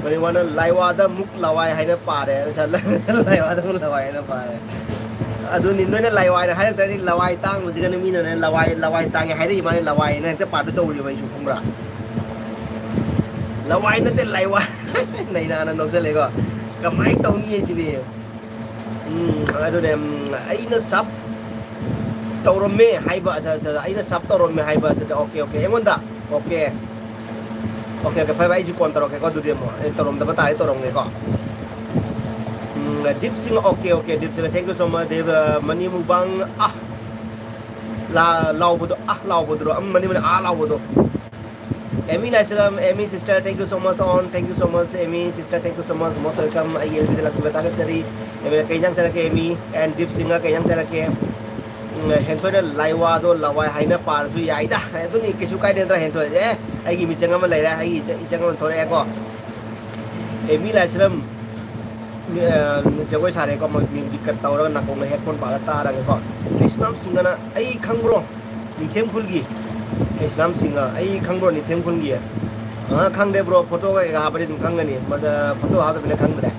ꯃꯅꯤꯄꯨꯔꯅ ꯂꯥꯏꯋꯥꯗ ꯑꯃꯨꯛ ꯂꯋꯥꯏ ꯍꯥꯏꯅ ꯄꯥꯔꯦ꯫ ꯑꯠꯆꯥ, ꯂꯥꯏꯋꯥꯗ ꯑꯃꯨꯛ ꯂꯋꯥꯏ ꯍꯥꯏꯅ ꯄꯥꯔꯦ꯫ ꯑꯗꯨꯅꯤ, ꯅꯣꯏꯅ ꯂꯥꯏꯋꯥꯏꯅ ꯍꯥꯏꯔꯛꯇ꯭ꯔꯗꯤ ꯂꯋꯥꯏ ꯇꯥꯡꯕꯁꯤꯒꯅ ꯃꯤꯅꯅꯦ ꯂꯋꯥꯏ, ꯂꯋꯥꯏ ꯇꯥꯡꯉꯦ ꯍꯥꯏꯔꯛꯏ ꯃꯥꯅꯦ, ꯂꯋꯥꯏꯅ ꯍꯦꯛꯇ ꯄꯥꯗꯣꯏ ꯇꯧꯔꯤꯕ ꯑꯩꯁꯨ, ꯈꯪꯕ꯭ꯔꯥ? ꯂꯋꯥꯏ ꯅꯠꯇꯦ, ꯂꯥꯏꯋꯥꯏ꯫ ꯅꯩꯅꯥꯅ ꯅꯣꯛꯆꯜꯂꯦꯀꯣ꯫ ꯀꯃꯥꯏꯅ ꯇꯧꯅꯤ ꯁꯤꯅꯤ? ꯎꯝ, ꯑꯗꯨꯅꯦ, ꯎꯝ, ꯑꯩꯅ sub ꯇꯧꯔꯝꯃꯦ ꯍꯥꯏꯕ, ꯑꯠꯆꯥ, ꯑꯠꯆꯥ, ꯑꯩꯅ sub ꯇꯧꯔꯝꯃꯦ ꯍꯥꯏꯕ, ꯑꯠꯆꯥ, ꯑꯠꯆꯥ, ꯑꯣꯀꯦ, ꯑꯣꯀꯦ, ꯑꯩꯉꯣꯟꯗ, ꯑꯣꯀꯦ, ꯑꯣꯀꯦ, ꯑꯣꯀꯦ, ꯐꯔꯦ, ꯐꯔꯦ, ꯑꯩꯁꯨ ꯀꯣꯟ ꯇꯧꯔꯛꯀꯦꯀꯣ, ꯑꯗꯨꯗꯤ ꯑꯃꯨꯛ ꯑꯩ ꯇꯧꯔꯝꯗꯕ ꯇꯥꯔꯦ, ꯇꯧꯔꯝꯒꯦꯀꯣ꯫ ꯎꯝ, ꯗꯤꯞ ꯁꯤꯡ, ꯑꯣꯀꯦ, ꯑꯣꯀꯦ, ꯗꯤꯞ ꯁꯤꯡ, thank you so much, deep, ꯑ, ꯃꯅꯤ ꯃꯨꯛꯕꯥꯡ, ꯑ, ꯂꯥ-, ꯂꯥꯎꯕꯗꯣ, ꯑ ꯂꯥꯎꯕꯗꯨꯔꯣ? ꯑꯝ, ꯃꯅꯤ, ꯃꯅꯤ, ꯑꯥ ꯂꯥꯎꯕꯗꯣ꯫ Amy Laishram, Amy sister, thank you so much on, thank you so much, Amy sister, thank you so much, most welcome꯫ ꯑꯩꯒꯤ L ꯕꯤꯗ ꯂꯥꯛꯄꯤꯕ ꯊꯥꯒꯠꯆꯔꯤ꯫ ꯑꯦꯃꯤ, ꯀꯩ ꯏꯟꯖꯥꯡ ꯆꯥꯔꯛꯀꯦ, ꯑꯦꯃꯤ? And ꯗꯤꯞ ꯁꯤꯡꯒ ꯀꯩ ꯏꯟꯖꯥꯡ ꯆꯥꯔꯛꯀꯦ? ꯎꯝ, ꯍꯦꯟꯊꯣꯏꯅ ꯂꯥꯏꯋꯥꯗꯣ ꯂꯋꯥꯏ ꯍꯥꯏꯅ ꯄꯥꯔꯁꯨ ꯌꯥꯏꯗ꯫ ꯑꯗꯨꯅꯤ, ꯀꯩꯁꯨ ꯀꯥꯏꯗꯦ ꯅꯠꯇ꯭ꯔꯥ, ꯍꯦꯟꯊꯣꯏ? ꯑꯦ, ꯑꯩꯒꯤ ꯃꯤꯆꯪ ꯑꯃ ꯂꯩꯔꯦ, ꯑꯩꯒꯤ ꯏꯆ-, ꯏꯆꯪ ꯑꯃ ꯊꯣꯔꯛꯑꯦꯀꯣ꯫ ꯑꯦꯃꯤ ꯂꯥꯏꯁ꯭ꯔꯝ, ꯃꯤ-, ꯑ, ꯖꯒꯣꯏ ꯁꯥꯔꯦꯀꯣ, ꯃꯣꯏ ꯃ꯭ꯌꯨꯖꯤꯛꯀ ꯇꯧꯔꯒ ꯅꯥꯀꯣꯡꯗ headphone ꯄꯥꯜꯂ ꯇꯥꯔꯒꯀꯣ꯫ ꯍꯩꯁꯅꯥꯝ ꯁꯤꯡꯒꯅ "ꯑꯩ ꯈꯪꯕ꯭ꯔꯣ?" ꯅꯤꯡꯊꯦꯝ ꯈꯨꯜꯒꯤ꯫ ꯍꯩꯁꯅꯥꯝ ꯁꯤꯡꯒ "ꯑꯩ ꯈꯪꯕ꯭ꯔꯣ?" ꯅꯤꯡꯊꯦꯝ ꯈꯨꯜꯒꯤ꯫ ꯑ, ꯈꯪꯗꯦ bro, photo ꯀꯩꯀꯥ ꯍꯥꯞꯄꯗꯤ ꯑꯗꯨꯝ ꯈꯪꯒꯅꯤ, ꯃꯗ photo ꯍꯥꯞꯇꯕꯅꯤꯅ ꯈꯪꯗ꯭ꯔꯦ꯫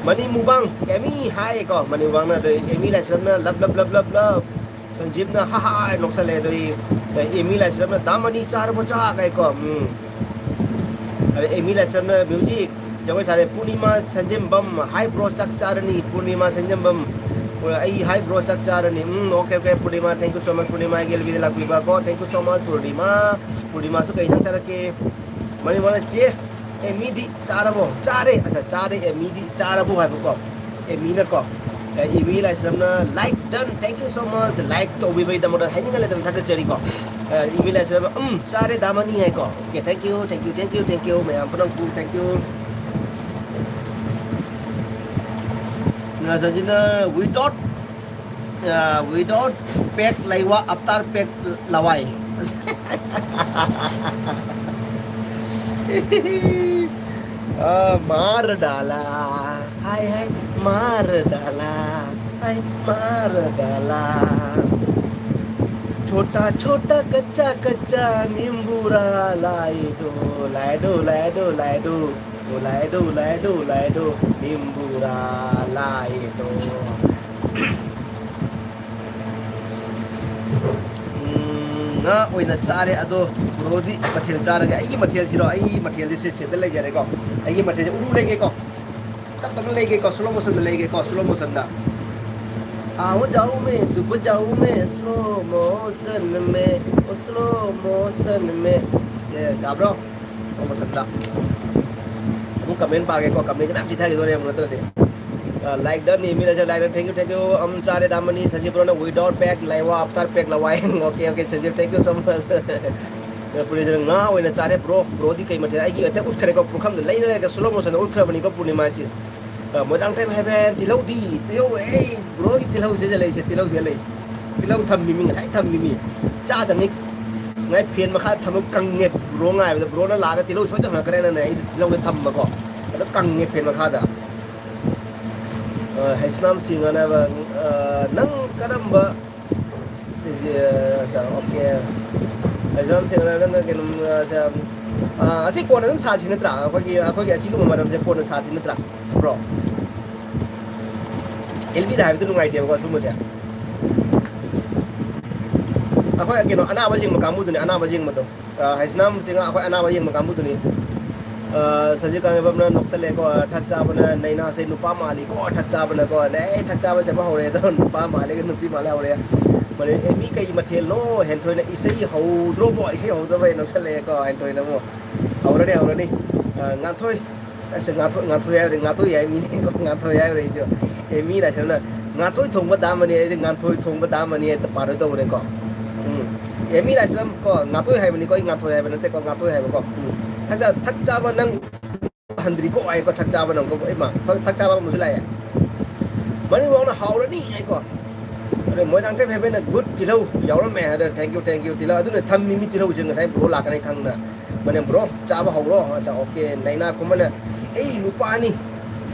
ꯃꯅꯤ ꯃꯨꯕꯥꯡ ꯑꯦꯃꯤ ꯍꯥꯏꯀꯣ, ꯃꯅꯤ ꯃꯨꯕꯥꯡꯅ ꯑꯗꯩ ꯑꯦꯃꯤ ꯂꯥꯏꯁ꯭ꯔꯝꯅ "love love love love love", ꯁꯟꯖꯤꯞꯅ "ꯍꯥ ꯍꯥ" ꯅꯣꯛꯁꯜꯂꯦ, ꯑꯗꯩ ꯑꯦꯃꯤ ꯂꯥꯏꯁ꯭ꯔꯝꯅ "ꯗꯥ ꯃꯅꯤ ꯆꯥꯔꯕꯣ ꯆꯥꯛ?" ꯍꯥꯏꯀꯣ꯫ ꯎꯝ꯫ ꯑꯦꯃꯤ ꯂꯥꯏꯁ꯭ꯔꯝꯅ ꯃ꯭ꯌꯨꯖꯤꯛ ꯖꯒꯣꯏ ꯁꯥꯔꯦ꯫ ꯄꯨꯔꯅꯤꯃꯥ ꯁꯟꯖꯦꯝꯕꯝ, ꯍꯥꯏ ꯕ꯭ꯔꯣ, ꯆꯥꯛ ꯆꯥꯔꯅꯤ꯫ ꯄꯨꯔꯅꯤꯃꯥ ꯁꯟꯖꯦꯝꯕꯝ, ꯑꯩ ꯍꯥꯏ ꯕ꯭ꯔꯣ, ꯆꯥꯛ ꯆꯥꯔꯅꯤ꯫ Um, okay, okay, Purnima, thank you so much꯫ ꯄꯨꯔꯅꯤꯃꯥꯒꯤ ꯑꯦꯜ ꯕꯤꯗ ꯂꯥꯛꯄꯤꯕ ꯀꯣ, thank you so much꯫ ꯄꯨꯔꯅꯤꯃꯥ, ꯄꯨꯔꯅꯤꯃꯥꯁꯨ ꯀꯩ ꯏꯟꯖꯥꯡ ꯆꯥꯔꯛꯀꯦ? ꯃꯅꯤꯃꯥꯅ ꯆꯦ, ꯑꯦꯃꯤꯗꯤ ꯆꯥꯔꯕꯣ? ꯆꯥꯔꯦ꯫ ꯑꯆꯥ, ꯆꯥꯔꯦ, ꯑꯦꯃꯤꯗꯤ ꯆꯥꯔꯕꯣ ꯍꯥꯏꯕꯀꯣ꯫ ꯑꯦꯃꯤꯅꯀꯣ꯫ ꯑꯦ, ꯏꯃꯤ ꯂꯥꯏꯁ꯭ꯔꯝꯅ like done, thank you so much꯫ Like ꯇꯧꯕꯤꯕꯒꯤꯗꯃꯛꯇ ꯍꯥꯏꯅꯤꯡꯉꯥꯏ ꯂꯩꯇꯅ ꯊꯥꯒꯠꯆꯔꯤꯀꯣ꯫ ꯑꯦ, ꯏꯃꯤ ꯂꯥꯏꯁ꯭ꯔꯝꯅ, "ꯎꯝ, ꯆꯥꯔꯦ ꯗꯥ ꯃꯅꯤ" ꯍꯥꯏꯀꯣ꯫ Okay, thank you, thank you, thank you, thank you꯫ ꯃꯌꯥꯝ ꯄꯨꯝꯅꯃꯛꯄꯨ thank you꯫ ꯉꯥꯖꯟꯁꯤꯅ without, ꯑ, without pack ꯂꯩꯋꯥ, after pack ꯂꯋꯥꯏ꯫ ꯑ, ꯃꯥꯔ ꯗꯥꯂꯥ꯫ ꯍꯥꯏ ꯍꯥꯏ, ꯃꯥꯔ ꯗꯥꯂꯥ꯫ ꯍꯥꯏ, ꯃꯥꯔ ꯗꯥꯂꯥ꯫ ꯆꯣꯇꯥ ꯆꯣꯇꯥ ꯀꯆꯥ ꯀꯆꯥ ꯅꯤꯝꯕꯨꯔꯥ ꯂꯥꯏꯗꯣ, ꯂꯥꯏꯗꯣ, ꯂꯥꯏꯗꯣ, ꯂꯥꯏꯗꯣ꯫ ꯂꯥꯏꯗꯣ, ꯂꯥꯏꯗꯣ, ꯂꯥꯏꯗꯣ, ꯅꯤꯝꯕꯨꯔꯥ ꯂꯥꯏꯗꯣ꯫ ꯎꯝ, ꯉꯥ ꯑꯣꯏꯅ ꯆꯥꯔꯦ꯫ ꯑꯗꯣ ꯕ꯭ꯔꯣꯗꯤ ꯃꯊꯦꯜ ꯆꯥꯔꯒꯦ꯫ ꯑꯩꯒꯤ ꯃꯊꯦꯜꯁꯤꯔꯣ? ꯑꯩꯒꯤ ꯃꯊꯦꯜꯁꯦ ꯁꯤ, ꯁꯤꯗ ꯂꯩꯖꯔꯦꯀꯣ꯫ ꯑꯩꯒꯤ ꯃꯊꯦꯜꯁꯦ ꯎꯔꯨ ꯂꯩꯒꯦꯀꯣ꯫ ꯇꯞ ꯇꯞꯅ ꯂꯩꯒꯦꯀꯣ꯫ Slow motionꯗ ꯂꯩꯒꯦꯀꯣ꯫ Slow motionꯗ꯫ आ जाऊं मैं, डूब जाऊं मैं, slow motion में, ओ slow motion में। ꯑꯦ, ꯌꯥꯕ꯭ꯔꯣ? Slow motionꯗ꯫ ꯑꯃꯨꯛ comment ꯄꯥꯒꯦꯀꯣ꯫ Commentꯁꯦ ꯃꯌꯥꯝ ꯆꯤꯊꯈꯤꯗꯣꯔꯦ ꯑꯃꯨꯛ ꯅꯠꯇ꯭ꯔꯗꯤ꯫ ꯑ, like doneꯅꯤ, ꯃꯤꯅꯁꯨ like done꯫ Thank you, thank you꯫ ꯑꯝ ꯆꯥꯔꯦ ꯗꯥ ꯃꯅꯤ꯫ ꯁꯟꯖꯤꯕ ꯕ꯭ꯔꯣꯅ without pack ꯂꯩꯋꯥ, after pack ꯂꯋꯥꯏ꯫ Okay, okay, Sanjib, thank you so much꯫ ꯑ, ꯄꯨꯔꯅꯤꯃꯥꯁꯤꯅ ꯉꯥ ꯑꯣꯏꯅ ꯆꯥꯔꯦ꯫ ꯕ꯭ꯔꯣ, ꯕ꯭ꯔꯣꯗꯤ ꯀꯩ ꯃꯊꯦꯜ? ꯑꯩꯒꯤ ꯍꯦꯛꯇ ꯎꯠꯈ꯭ꯔꯦꯀꯣ, ꯄꯨꯈꯝꯗ ꯂꯩꯔ ꯂꯩꯔꯒ slow motionꯗ ꯎꯠꯈ꯭ꯔꯕꯅꯤꯀꯣ ꯄꯨꯔꯅꯤꯃꯥꯁꯤ꯫ ꯑ, ꯃꯣꯏꯔꯥꯡꯊꯦꯝ ꯍꯦꯕꯦꯟ, ꯇꯤꯜꯍꯧꯗꯤ? ꯇꯤꯜꯍꯧ, ꯑꯩ ꯕ꯭ꯔꯣꯒꯤ ꯇꯤꯜꯍꯧꯁꯦ ꯂꯩꯁꯦ, ꯇꯤꯜꯍꯧꯁꯦ ꯂꯩ꯫ ꯇꯤꯜꯍꯧ ꯊꯝꯃꯤꯃꯤ, ꯉꯁꯥꯏ ꯊꯝꯃꯤꯃꯤ꯫ ꯆꯥꯗꯉꯩ ꯉꯥꯏ ꯐꯦꯟ ꯃꯈꯥꯗ ꯊꯝꯃ ꯀꯪꯉꯦ꯫ ꯕ꯭ꯔꯣ ꯉꯥꯏꯕꯗ ꯕ꯭ꯔꯣꯅ ꯂꯥꯛꯑꯒ ꯇꯤꯜꯍꯧ ꯁꯣꯏꯗꯅ ꯍꯪꯉꯛꯀꯅꯦꯅꯅꯦ ꯑꯩ ꯇꯤꯜꯍꯧꯁꯦ ꯊꯝꯕꯀꯣ꯫ ꯑꯗꯣ ꯀꯪꯉꯦ ꯐꯦꯟ ꯃꯈꯥꯗ꯫ ꯑ, ꯍꯩꯁꯅꯥꯝ ꯁꯤꯡ ꯑꯅ ꯍꯥꯏꯕ, ꯑ, ꯅꯪ ꯀꯔꯝꯕ ꯑꯩꯁꯦ, ꯑ, ꯑꯣꯀꯦ꯫ ꯍꯩꯁꯅꯥꯝ ꯁꯤꯡ ꯑꯅ ꯅꯪ ꯀꯩꯅꯣꯝ, ꯑ, ꯑ, ꯑꯁꯤ ꯀꯣꯟꯅ ꯑꯗꯨꯝ ꯁꯥꯁꯤ ꯅꯠꯇ꯭ꯔꯥ? ꯑꯩꯈꯣꯏꯒꯤ, ꯑꯩꯈꯣꯏꯒꯤ ꯑꯁꯤꯒꯨꯝꯕ ꯃꯔꯝꯁꯦ ꯀꯣꯟꯅ ꯁꯥꯁꯤ ꯅꯠꯇ꯭ꯔꯥ, ꯕ꯭ꯔꯣ? ꯑꯦꯜ ꯕꯤꯗ ꯍꯥꯏꯕꯗꯨ ꯅꯨꯡꯉꯥꯏꯇꯦꯕꯀꯣ ꯁꯨꯝꯕꯁꯦ꯫ ꯑꯩꯈꯣꯏ ꯀꯩꯅꯣ ꯑꯅꯥꯕ ꯌꯦꯡꯕ ꯀꯥꯡꯕꯨꯗꯨꯅꯦ, ꯑꯅꯥꯕ ꯌꯦꯡꯕꯗꯣ꯫ ꯑ, ꯍꯩꯁꯅꯥꯝ ꯁꯤꯡ ꯑꯩꯈꯣꯏ ꯑꯅꯥꯕ ꯌꯦꯡꯕ ꯀꯥꯡꯕꯨꯗꯨꯅꯤ꯫ ꯑ, ꯁꯟꯖꯤꯠ ꯀꯥꯡꯖꯩꯕꯝꯅ ꯅꯣꯛꯁꯜꯂꯦꯀꯣ, "ꯊꯛ ꯆꯥꯕꯅ ꯅꯩꯅꯥꯁꯦ ꯅꯨꯄꯥ ꯃꯥꯜꯂꯤꯀꯣ, ꯊꯛ ꯆꯥꯕꯅꯀꯣ, ꯅ ꯑꯩ ꯊꯛ ꯆꯥꯕꯁꯦ ꯑꯃ ꯍꯧꯔꯦ ꯑꯗꯣ, ꯅꯨꯄꯥ ꯃꯥꯜꯂꯦꯒ ꯅꯨꯄꯤ ꯃꯥꯜꯂꯦ ꯍꯧꯔꯦ"꯫ ꯃꯅꯤ, "ꯑꯦ, ꯃꯤ ꯀꯩ ꯃꯊꯦꯜꯅꯣ?" ꯍꯦꯟꯊꯣꯏꯅ ꯏꯁꯩ ꯍꯧꯗ꯭ꯔꯣꯕꯣ, ꯏꯁꯩ ꯍꯧꯗ꯭ꯔꯕ ꯍꯥꯏꯅ ꯅꯣꯛꯁꯜꯂꯛꯑꯦꯀꯣ, ꯍꯦꯟꯊꯣꯏꯅ ꯑꯃꯨꯛ꯫ ꯍꯧꯔꯅꯤ, ꯍꯧꯔꯅꯤ꯫ ꯑ, ꯉꯥꯟꯊꯣꯏ, ꯑꯁ, ꯉꯥꯟꯊꯣꯏ, ꯉꯥꯟꯊꯣꯏ ꯍꯥꯏꯕꯅꯤ, ꯉꯥꯟꯊꯣꯏ ꯍꯥꯏꯕꯅꯤ, ꯉꯥꯟꯊꯣꯏ ꯍꯥꯏꯕꯅꯤ ꯑꯩꯁꯨ꯫ ꯑꯦ, ꯃꯤ ꯂꯥꯛꯁꯤꯜꯂꯛꯅ, "ꯉꯥꯟꯊꯣꯏ ꯊꯣꯡꯕ ꯗꯥꯝ ꯑꯃꯅꯤ", ꯑꯩꯗꯤ "ꯉꯥꯟꯊꯣꯏ ꯊꯣꯡꯕ ꯗꯥꯝ ꯑꯃꯅꯤ" ꯍꯦꯛꯇ ꯄꯥꯔꯣꯏ ꯇꯧꯕꯅꯦꯀꯣ꯫ ꯎꯝ꯫ ꯑꯦ, ꯃꯤ ꯂꯥꯛꯁꯤꯜꯂꯝ ꯀꯣ, ꯉꯥꯟꯊꯣꯏ ꯍꯥꯏꯕꯅꯤꯀꯣ, ꯑꯩ ꯉꯥꯟꯊꯣꯏ ꯍꯥꯏꯕ ꯅꯠꯇꯦꯀꯣ, ꯉꯥꯟꯊꯣꯏ ꯍꯥꯏꯕꯀꯣ꯫ ꯎꯝ꯫ ꯊꯛ ꯆꯥ-, ꯊꯛ ꯆꯥꯕ ꯅꯪ ꯍꯟꯗ꯭ꯔꯤꯀꯣ ꯍꯥꯏꯀꯣ, ꯊꯛ ꯆꯥꯕ ꯅꯪꯀꯣ, ꯏꯃꯥ, ꯊꯛ ꯆꯥꯕ ꯑꯃꯁꯨ ꯂꯥꯛꯑꯦ꯫ ꯃꯅꯤꯡ ꯋꯥꯡꯅ "ꯍꯥꯎꯔꯅꯤ" ꯍꯥꯏꯀꯣ꯫ ꯑꯗꯩ "ꯃꯣꯏꯔꯥꯡꯊꯦꯝ ꯍꯦꯕꯦꯟꯅ ꯒꯨꯗ ꯇꯤꯜꯍꯧ ꯌꯥꯎꯔꯝꯃꯦ" ꯍꯥꯏꯗꯅ, "Thank you, thank you, ꯇꯤꯜꯍꯧ"꯫ ꯑꯗꯨꯅ ꯊꯝꯃꯤ ꯃꯤ ꯇꯤꯜꯍꯧꯁꯦ ꯉꯁꯥꯏ ꯕ꯭ꯔꯣ ꯂꯥꯛꯀꯅꯤ ꯈꯪꯅ꯫ ꯃꯅꯦ, "ꯕ꯭ꯔꯣ, ꯆꯥꯕ ꯍꯧꯔꯣ"꯫ ꯑꯁ, "ꯑꯣꯀꯦ, ꯅꯩꯅꯥ ꯀꯨꯝꯕꯅ, ꯑꯩ ꯅꯨꯄꯥꯅꯤ,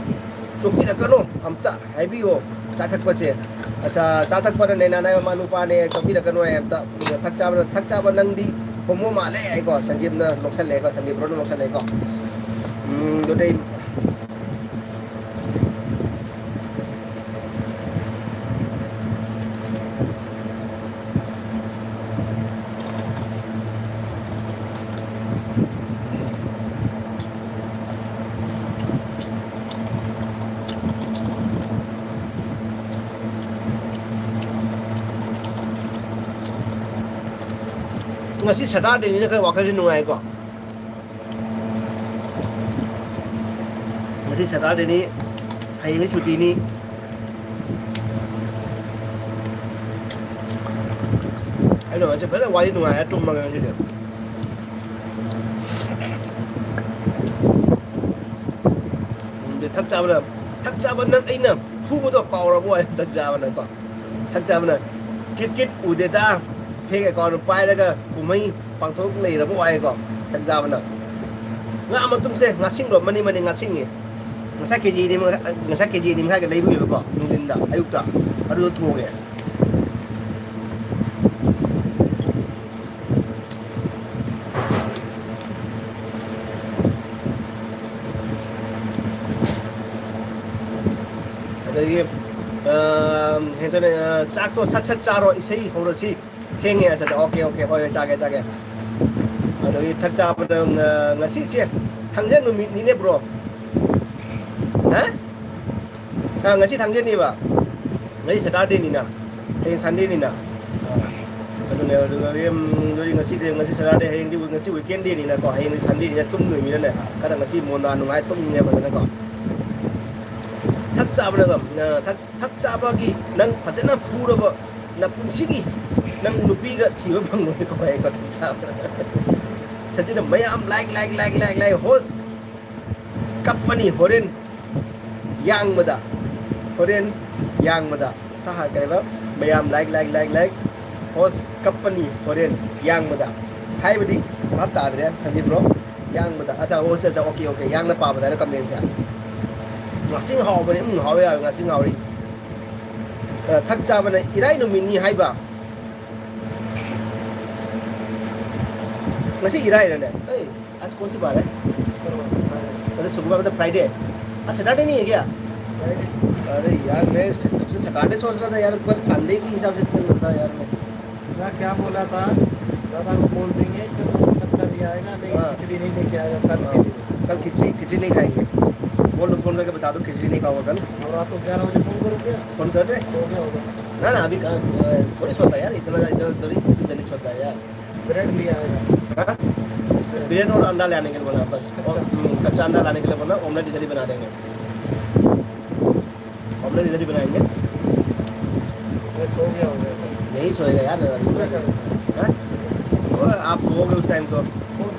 ꯆꯣꯛꯄꯤꯔꯛꯀꯅꯣ, ꯑꯝꯇ ꯍꯥꯏꯕꯤꯌꯣ, ꯆꯥ ꯊꯛꯄꯁꯦ"꯫ ꯑꯁ, ꯆꯥ ꯊꯛꯄꯅ ꯅꯩꯅꯥ ꯅꯥꯏꯕ ꯃꯥ ꯅꯨꯄꯥꯅꯦ, ꯆꯣꯛꯄꯤꯔꯛꯀꯅꯣ ꯍꯥꯏ ꯑꯝꯇ꯫ "ꯊꯛ ꯆꯥꯕꯅ, ꯊꯛ ꯆꯥꯕ ꯅꯪꯗꯤ ꯍꯣꯃꯣ ꯃꯥꯜꯂꯦ" ꯍꯥꯏꯀꯣ, ꯁꯟꯖꯤꯞꯅ ꯅꯣꯛꯁꯜꯂꯦꯀꯣ, ꯁꯟꯖꯤꯞ ꯕ꯭ꯔꯣꯅ ꯅꯣꯛꯁꯜꯂꯦꯀꯣ꯫ ꯎꯝ, ꯑꯗꯨꯗꯩ ꯉꯁꯤ ꯁꯦꯇꯔꯗꯦꯅꯤꯅ ꯈꯔ ꯋꯥꯈꯜꯁꯦ ꯅꯨꯡꯉꯥꯏꯀꯣ꯫ ꯉꯁꯤ ꯁꯦꯇꯔꯗꯦꯅꯤ, ꯍꯌꯦꯡꯗꯤ ꯁꯨꯇꯤꯅꯤ꯫ ꯑꯩꯅ ꯉꯁꯤ ꯐꯖꯅ ꯋꯥꯔꯤ ꯅꯨꯡꯉꯥꯏꯔ ꯇꯨꯝꯃꯒꯦ ꯉꯁꯤꯗꯤ꯫ ꯎꯝ, ꯑꯗꯨ ꯊꯛ ꯆꯥꯕꯅ, ꯊꯛ ꯆꯥꯕ ꯅꯪ ꯑꯩꯅ ꯐꯨꯕꯗꯣ ꯀꯥꯎꯔꯕꯣ ꯍꯥꯏ, ꯊꯛ ꯆꯥꯕꯅꯀꯣ꯫ ꯊꯛ ꯆꯥꯕꯅ, "ꯀꯤꯠ ꯀꯤꯠ ꯎꯗꯦꯗ, ꯐꯦꯛ ꯑꯦꯀꯥꯎꯟ ꯄꯥꯏꯔꯒ ꯀꯨꯝꯍꯩ ꯄꯥꯡꯊꯣꯛ ꯂꯩꯔꯕꯣ?" ꯍꯥꯏꯀꯣ, ꯊꯛ ꯆꯥꯕꯅ꯫ ꯉꯥ ꯃꯇꯨꯝꯁꯦ, ꯉꯥꯁꯤꯡꯗꯣ ꯃꯅꯤ ꯃꯅꯤ ꯉꯥꯁꯤꯡꯉꯤ꯫ ꯉꯁꯥꯏ ꯀꯦ ꯖꯤ ꯑꯅꯤ ꯃꯈꯥꯏ, ꯉꯁꯥꯏ ꯀꯦ ꯖꯤ ꯑꯅꯤ ꯃꯈꯥꯏꯒ ꯂꯩꯔꯨꯏꯕꯀꯣ, ꯅꯨꯡꯊꯤꯟꯗ, ꯑꯌꯨꯛꯇ꯫ ꯑꯗꯨꯗꯣ ꯊꯣꯡꯉꯦ꯫ ꯑꯗꯒꯤ, ꯑ, ꯍꯦꯟꯗꯣꯛꯅ, ꯑ, "ꯆꯥꯛꯇꯣ ꯁꯠ ꯁꯠ ꯆꯥꯔꯣ, ꯏꯁꯩ ꯍꯧꯔꯁꯤ꯫ ꯊꯦꯡꯉꯦ" ꯑꯁ꯫ "ꯑꯣꯀꯦ, ꯑꯣꯀꯦ, ꯍꯣꯏ, ꯍꯣꯏ, ꯆꯥꯒꯦ, ꯆꯥꯒꯦ"꯫ ꯑꯗꯣ ꯑꯗꯒꯤ ꯊꯛ ꯆꯥꯕꯗ ꯉ-, ꯉꯁꯤꯁꯦ ꯊꯥꯡꯖ ꯅꯨꯃꯤꯠꯅꯤꯅꯦ, bro꯫ ꯍꯥ? ꯑꯥ, ꯉꯁꯤ ꯊꯥꯡꯖꯅꯤꯕ꯫ ꯉꯁꯤ Saturdayꯅꯤꯅ꯫ ꯍꯌꯦꯡ Sundayꯅꯤꯅ꯫ ꯑꯥ, ꯑꯗꯨꯅꯦ, ꯑꯗꯨꯒ ꯌꯨꯝꯗꯗꯤ ꯉꯁꯤꯗꯤ, ꯉꯁꯤ Saturday, ꯍꯌꯦꯡꯗꯤ ꯉꯁꯤ weekend dayꯅꯤꯅꯀꯣ, ꯍꯌꯦꯡꯗꯤ Sundayꯅꯤꯅ ꯇꯨꯝꯗꯣꯏꯅꯤꯅꯅꯦ, ꯈꯔ ꯉꯁꯤ ꯃꯣꯟꯗꯥ ꯅꯨꯡꯉꯥꯏ ꯇꯨꯝꯒꯦ ꯐꯖꯅꯀꯣ꯫ ꯊꯛ ꯆꯥꯕꯅꯒ, ꯑ, ꯊꯛ, ꯊꯛ ꯆꯥꯕꯒꯤ ꯅꯪ ꯐꯖꯅ ꯐꯨꯔꯕ ꯅꯄꯨꯟꯁꯤꯒꯤ ꯅꯪ ꯅꯨꯄꯤꯒ ꯊꯤꯕ ꯐꯪꯉꯣꯏꯀꯣ, ꯑꯩꯀꯣ, ꯊꯛ ꯆꯥꯕꯅ꯫ ꯑꯗꯨꯅ ꯃꯌꯥꯝ like, like, like, like, like, host ꯀꯞꯄꯅꯤ ꯍꯣꯔꯦꯟ ꯌꯥꯡꯕꯗ, ꯍꯣꯔꯦꯟ ꯌꯥꯡꯕꯗ꯫ ꯀ-, ꯀꯩꯕ? ꯃꯌꯥꯝ like, like, like, like, host ꯀꯞꯄꯅꯤ ꯍꯣꯔꯦꯟ ꯌꯥꯡꯕꯗ꯫ ꯍꯥꯏꯕꯗꯤ ꯚꯥꯞ ꯇꯥꯗ꯭ꯔꯦ, ꯁꯟꯗꯤꯞ bro꯫ ꯌꯥꯡꯕꯗ꯫ ꯑꯠꯆꯥ, ꯑꯣ, ꯑꯠꯆꯥ, ꯑꯠꯆꯥ, okay, okay꯫ ꯌꯥꯡꯅ ꯄꯥꯕꯗ ꯍꯥꯏꯅ commentꯁꯦ꯫ ꯉꯥꯁꯤꯡ ꯍꯥꯎꯕꯅꯦ, ꯎꯝ, ꯍꯥꯎꯋꯦ, ꯍꯥꯎꯋꯦ, ꯉꯥꯁꯤꯡ ꯍꯥꯎꯔꯤ꯫ ꯑ, ꯊꯛ ꯆꯥꯕꯅ ꯏꯔꯥꯏ ꯅꯨꯃꯤꯠꯅꯤ ꯍꯥꯏꯕ꯫ ꯉꯁꯤ ꯏꯔꯥꯏꯔꯅꯦ? ꯑꯩ, आज कौन सी बार है? अरे, शुक्रवार मतलब Friday। आज Saturday नहीं है क्या? Friday। अरे यार, मैं कब से Saturday सोच रहा था यार, कल Sunday के हिसाब से चल रहा था यार मैं। मैं क्या बोला था, दादा को बोल देंगे कि वो कच्चा नहीं आएगा, नहीं, हाँ। खिचड़ी नहीं लेके आएगा कल के हाँ। लिए। कल खिचड़ी, खिचड़ी नहीं खाएंगे। बोल दो, फोन करके बता दो, खिचड़ी नहीं खाऊंगा कल। और रात को ग्यारह बजे फोन करूँ क्या? फोन कर दे। सो गया होगा। ना, ना, अभी कहाँ, अ, थोड़ी सोता है यार, इतना, इतना थोड़ी, इतनी जल्दी सोता है यार। ब्रेड ले आएगा। हाँ? ब्रेड और अंडा ले आने के लिए बोला बस। और, अच्छा। हम्म, कच्चा अंडा लाने के लिए बोला, ऑमलेट इधर ही बना देंगे। ऑमलेट इधर ही बनाएंगे। मैं सो गया होगा सर। नहीं सोएगा यार, सुबह का। हाँ? वो आप सोओगे उस टाइम तो। फोन।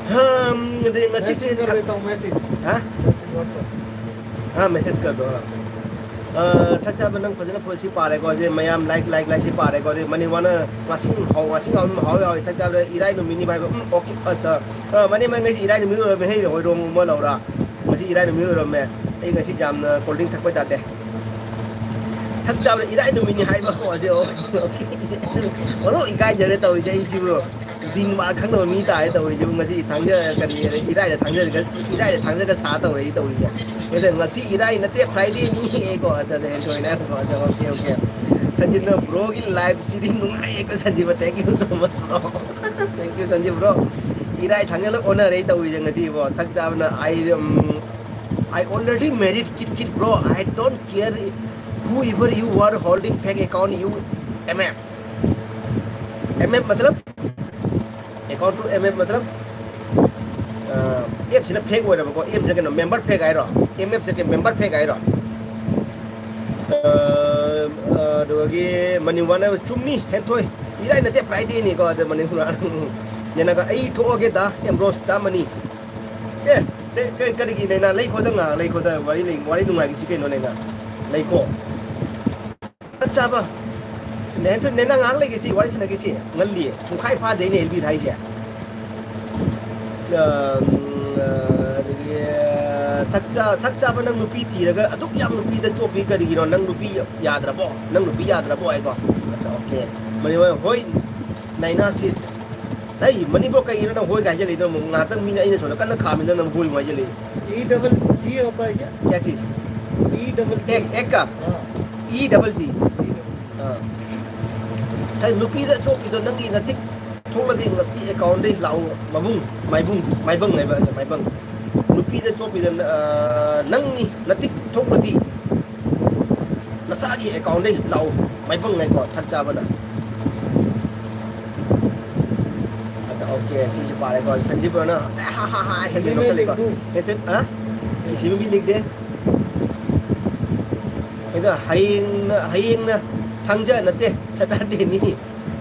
हाँ, अरे, ꯉꯁꯤꯁꯦ मैसेज कर देता हूँ, मैसेज। हाँ? Message WhatsApp। हाँ, मैसेज कर दो, हाँ। ꯑ, ꯊꯛ ꯆꯥꯕ ꯅꯪ ꯐꯖꯅ ꯐꯣꯟ ꯁꯤ ꯄꯥꯔꯦꯀꯣ, ꯑꯗꯩ ꯃꯌꯥꯝ like, like, like ꯁꯤ ꯄꯥꯔꯦꯀꯣ, ꯑꯗꯩ ꯃꯅꯤ ꯋꯥꯅ ꯉꯥꯁꯤꯡ ꯍꯥꯎ, ꯉꯥꯁꯤꯡ ꯍꯥꯎ, ꯍꯥꯎꯋꯦ, ꯍꯥꯎꯋꯦ, ꯊꯛ ꯆꯥꯕꯗ ꯏꯔꯥꯏ ꯅꯨꯃꯤꯠꯅꯤ ꯚꯥꯏ, ꯎꯝ, okay, ꯑꯠꯆꯥ꯫ ꯑ, ꯃꯅꯤ ꯃꯥ ꯉꯁꯤ ꯏꯔꯥꯏ ꯅꯨꯃꯤꯠ ꯑꯣꯏꯔꯝꯃꯦ, ꯍꯩ ꯍꯣꯏꯔꯣꯡ ꯑꯃ ꯂꯧꯔ꯫ ꯉꯁꯤ ꯏꯔꯥꯏ ꯅꯨꯃꯤꯠ ꯑꯣꯏꯔꯝꯃꯦ꯫ ꯑꯩ ꯉꯁꯤ ꯌꯥꯝꯅ cold drink ꯊꯛꯄ ꯌꯥꯗꯦ꯫ ꯊꯛ ꯆꯥꯕꯗ ꯏꯔꯥꯏ ꯅꯨꯃꯤꯠꯅꯤ ꯍꯥꯏꯕꯀꯣ, ꯑꯁꯦ, okay, okay꯫ ꯑꯣꯟꯊꯣꯛ ꯏꯀꯥꯏꯖꯔꯦ ꯇꯧꯔꯤꯁꯦ ꯑꯩꯁꯤꯕꯨ꯫ ꯗꯤꯟ ꯃꯥ ꯈꯪꯗꯕ ꯃꯤ ꯇꯥꯔꯦ ꯇꯧꯔꯤꯁꯤꯕꯨ꯫ ꯉꯁꯤ ꯊꯥꯡꯖ ꯀꯔꯤ, ꯏꯔꯥꯏꯗ ꯊꯥꯡꯖ, ꯏꯔꯥꯏꯗ ꯊꯥꯡꯖꯒ ꯁꯥ ꯇꯧꯔꯛꯏ ꯇꯧꯔꯤꯁꯦ꯫ ꯑꯗ ꯉꯁꯤ ꯏꯔꯥꯏ ꯅꯠꯇꯦ, Fridayꯅꯤ ꯀꯣ꯫ ꯑꯠꯆꯥ, ꯑꯠꯆꯥ, ꯍꯦꯟꯊꯣꯏꯅ ꯀꯣ꯫ ꯑꯠꯆꯥ, okay, okay꯫ ꯁꯟꯖꯤꯠꯅ ꯕ꯭ꯔꯣꯒꯤ ꯂꯥꯏꯐꯁꯤꯗꯤ ꯅꯨꯡꯉꯥꯏꯌꯦꯀꯣ Sanjit. Thank you so much bro. Thank you Sanjit bro. ꯏꯔꯥꯏ ꯊꯥꯡꯖ ꯂꯣꯏ ꯑꯣꯟꯅꯔꯦ ꯇꯧꯔꯤꯁꯦ ꯉꯁꯤꯕꯣ꯫ ꯊꯛ ꯆꯥꯕꯅ ꯑꯩ, ꯎꯝ, I already married kid kid bro. I don't care whoever you are holding fake account, you M F. M F मतलब account to M F मतलब, ꯑꯦꯞꯁꯤꯅ ꯐꯦꯛ ꯑꯣꯏꯔꯕꯀꯣ꯫ ꯑꯦꯞꯁꯤꯅ ꯀꯩꯅꯣ, ꯃꯦꯝꯕꯔ ꯐꯦꯛ ꯍꯥꯏꯔꯣ? ꯑꯦꯝ ꯑꯦꯐꯁꯦ ꯀꯩ, ꯃꯦꯝꯕꯔ ꯐꯦꯛ ꯍꯥꯏꯔꯣ? ꯑ, ꯑ, ꯑꯗꯨꯗꯒꯤ ꯃꯅꯤꯄꯨꯔꯅ ꯆꯨꯝꯃꯤ ꯍꯦꯟꯊꯣꯏ꯫ ꯏꯔꯥꯏ ꯅꯠꯇꯦ, ꯐ꯭ꯔꯥꯏꯗꯦꯅꯤꯀꯣ꯫ ꯑꯗ ꯃꯅꯤꯄꯨꯔ ꯅꯦꯅꯒ ꯑꯩ ꯊꯣꯛꯑꯒꯦ ꯗꯥ ꯑꯦꯝꯕ꯭ꯔꯣꯁ, ꯗꯥ ꯃꯅꯤ꯫ ꯑꯦ, ꯀ-, ꯀ-, ꯀꯔꯤꯒꯤ ꯅꯦꯅꯥ? ꯂꯩꯈꯣꯗ ꯉꯥꯏꯍꯥꯛ, ꯂꯩꯈꯣꯗ ꯋꯥꯔꯤ ꯂꯩ-, ꯋꯥꯔꯤ ꯅꯨꯡꯉꯥꯏꯈꯤꯁꯤ ꯀꯩꯅꯣ ꯅꯦꯅꯥ? ꯂꯩꯈꯣ꯫ ꯆꯥꯛ ꯆꯥꯕ꯫ ꯅꯦ-, ꯅꯦꯅꯥ ꯉꯥꯏꯍꯥꯛ ꯂꯩꯈꯤꯁꯤ, ꯋꯥꯔꯤ ꯁꯥꯟꯅꯈꯤꯁꯤ꯫ ꯉꯜꯂꯤ꯫ ꯄꯨꯡꯈꯥꯏ ꯐꯥꯗꯦꯅꯦ ꯑꯦꯜꯕꯤ ꯊꯥꯏꯁꯦ꯫ ꯑ, ꯎꯝ, ꯑ, ꯑꯗꯒꯤ, ꯑ, ꯊꯛ ꯆꯥ-, ꯊꯛ ꯆꯥꯕ, ꯅꯪ ꯅꯨꯄꯤ ꯊꯤꯔꯒ ꯑꯗꯨꯛ ꯌꯥꯝ ꯅꯨꯄꯤꯗ ꯆꯣꯞꯄꯤ ꯀꯔꯤꯒꯤꯅꯣ? ꯅꯪ ꯅꯨꯄꯤ ꯌꯥꯗ꯭ꯔꯕꯣ? ꯅꯪ ꯅꯨꯄꯤ ꯌꯥꯗ꯭ꯔꯕꯣ ꯍꯥꯏꯀꯣ? ꯑꯠꯆꯥ, ꯑꯣꯀꯦ꯫ ꯃꯅꯤ ꯍꯣꯏ, ꯍꯣꯏ, ꯅꯥꯏꯅꯥ ꯁꯤꯁ꯫ ꯑꯩ ꯃꯅꯤꯄꯨꯔ ꯀꯩꯒꯤꯅꯣ ꯅꯪ ꯍꯣꯏ ꯀꯥꯏ ꯍꯥꯏꯖꯜꯂꯤꯗꯣ? ꯑꯃꯨꯛ ꯉꯥꯛꯇꯪ ꯃꯤꯅ ꯑꯩꯅ ꯁꯣꯝꯗ ꯀꯟꯅ ꯈꯥꯝꯃꯤꯗꯣ ꯅꯪ ꯍꯣꯏ ꯑꯃꯨꯛ ꯍꯥꯏꯖꯜꯂꯤ꯫ E double G होता है क्या? क्या चीज? E double G। एक, एक का? हाँ। E double G। E double G। ꯑꯥ꯫ ꯍꯥꯏ, ꯅꯨꯄꯤꯗ ꯆꯣꯞꯄꯤꯗꯣ ꯅꯪꯒꯤ ꯅꯇꯤꯛ ꯊꯣꯛꯂꯗꯤ ꯉꯁꯤ ꯑꯦꯀꯥꯎꯟꯗꯩ ꯂꯥꯛꯎ ꯃꯕꯨꯡ, ꯃꯥꯏꯕꯨꯡ, ꯃꯥꯏꯕꯪ ꯍꯥꯏꯕ ꯑꯁꯦ ꯃꯥꯏꯕꯪ꯫ ꯅꯨꯄꯤꯗ ꯆꯣꯞꯄꯤꯗꯣ, ꯑ, ꯅꯪꯅꯤ ꯅꯇꯤꯛ ꯊꯣꯛꯂꯗꯤ ꯅꯁꯥꯒꯤ ꯑꯦꯀꯥꯎꯟꯗꯩ ꯂꯥꯛꯎ ꯃꯥꯏꯕꯪ ꯍꯥꯏꯀꯣ ꯊꯛ ꯆꯥꯕꯅ꯫ ꯑꯁ, ꯑꯣꯀꯦ, ꯁꯤꯁꯨ ꯄꯥꯔꯦꯀꯣ꯫ ꯁꯟꯖꯤꯕꯅ, ꯑꯦ, ꯍꯥ, ꯍꯥ, ꯍꯥ, ꯁꯟꯖꯤꯕ ꯅꯣꯛꯁꯜꯂꯦꯀꯣ꯫ ꯍꯦ, ꯇꯨ, ꯍꯥ? ꯏꯁꯤꯕꯤ ꯂꯤꯛꯗꯦ꯫ ꯑꯗꯣ ꯍꯌꯦꯡꯅ, ꯍꯌꯦꯡꯅ ꯊꯥꯡꯖ ꯅꯠꯇꯦ, ꯁꯇꯔꯗꯦꯅꯤ꯫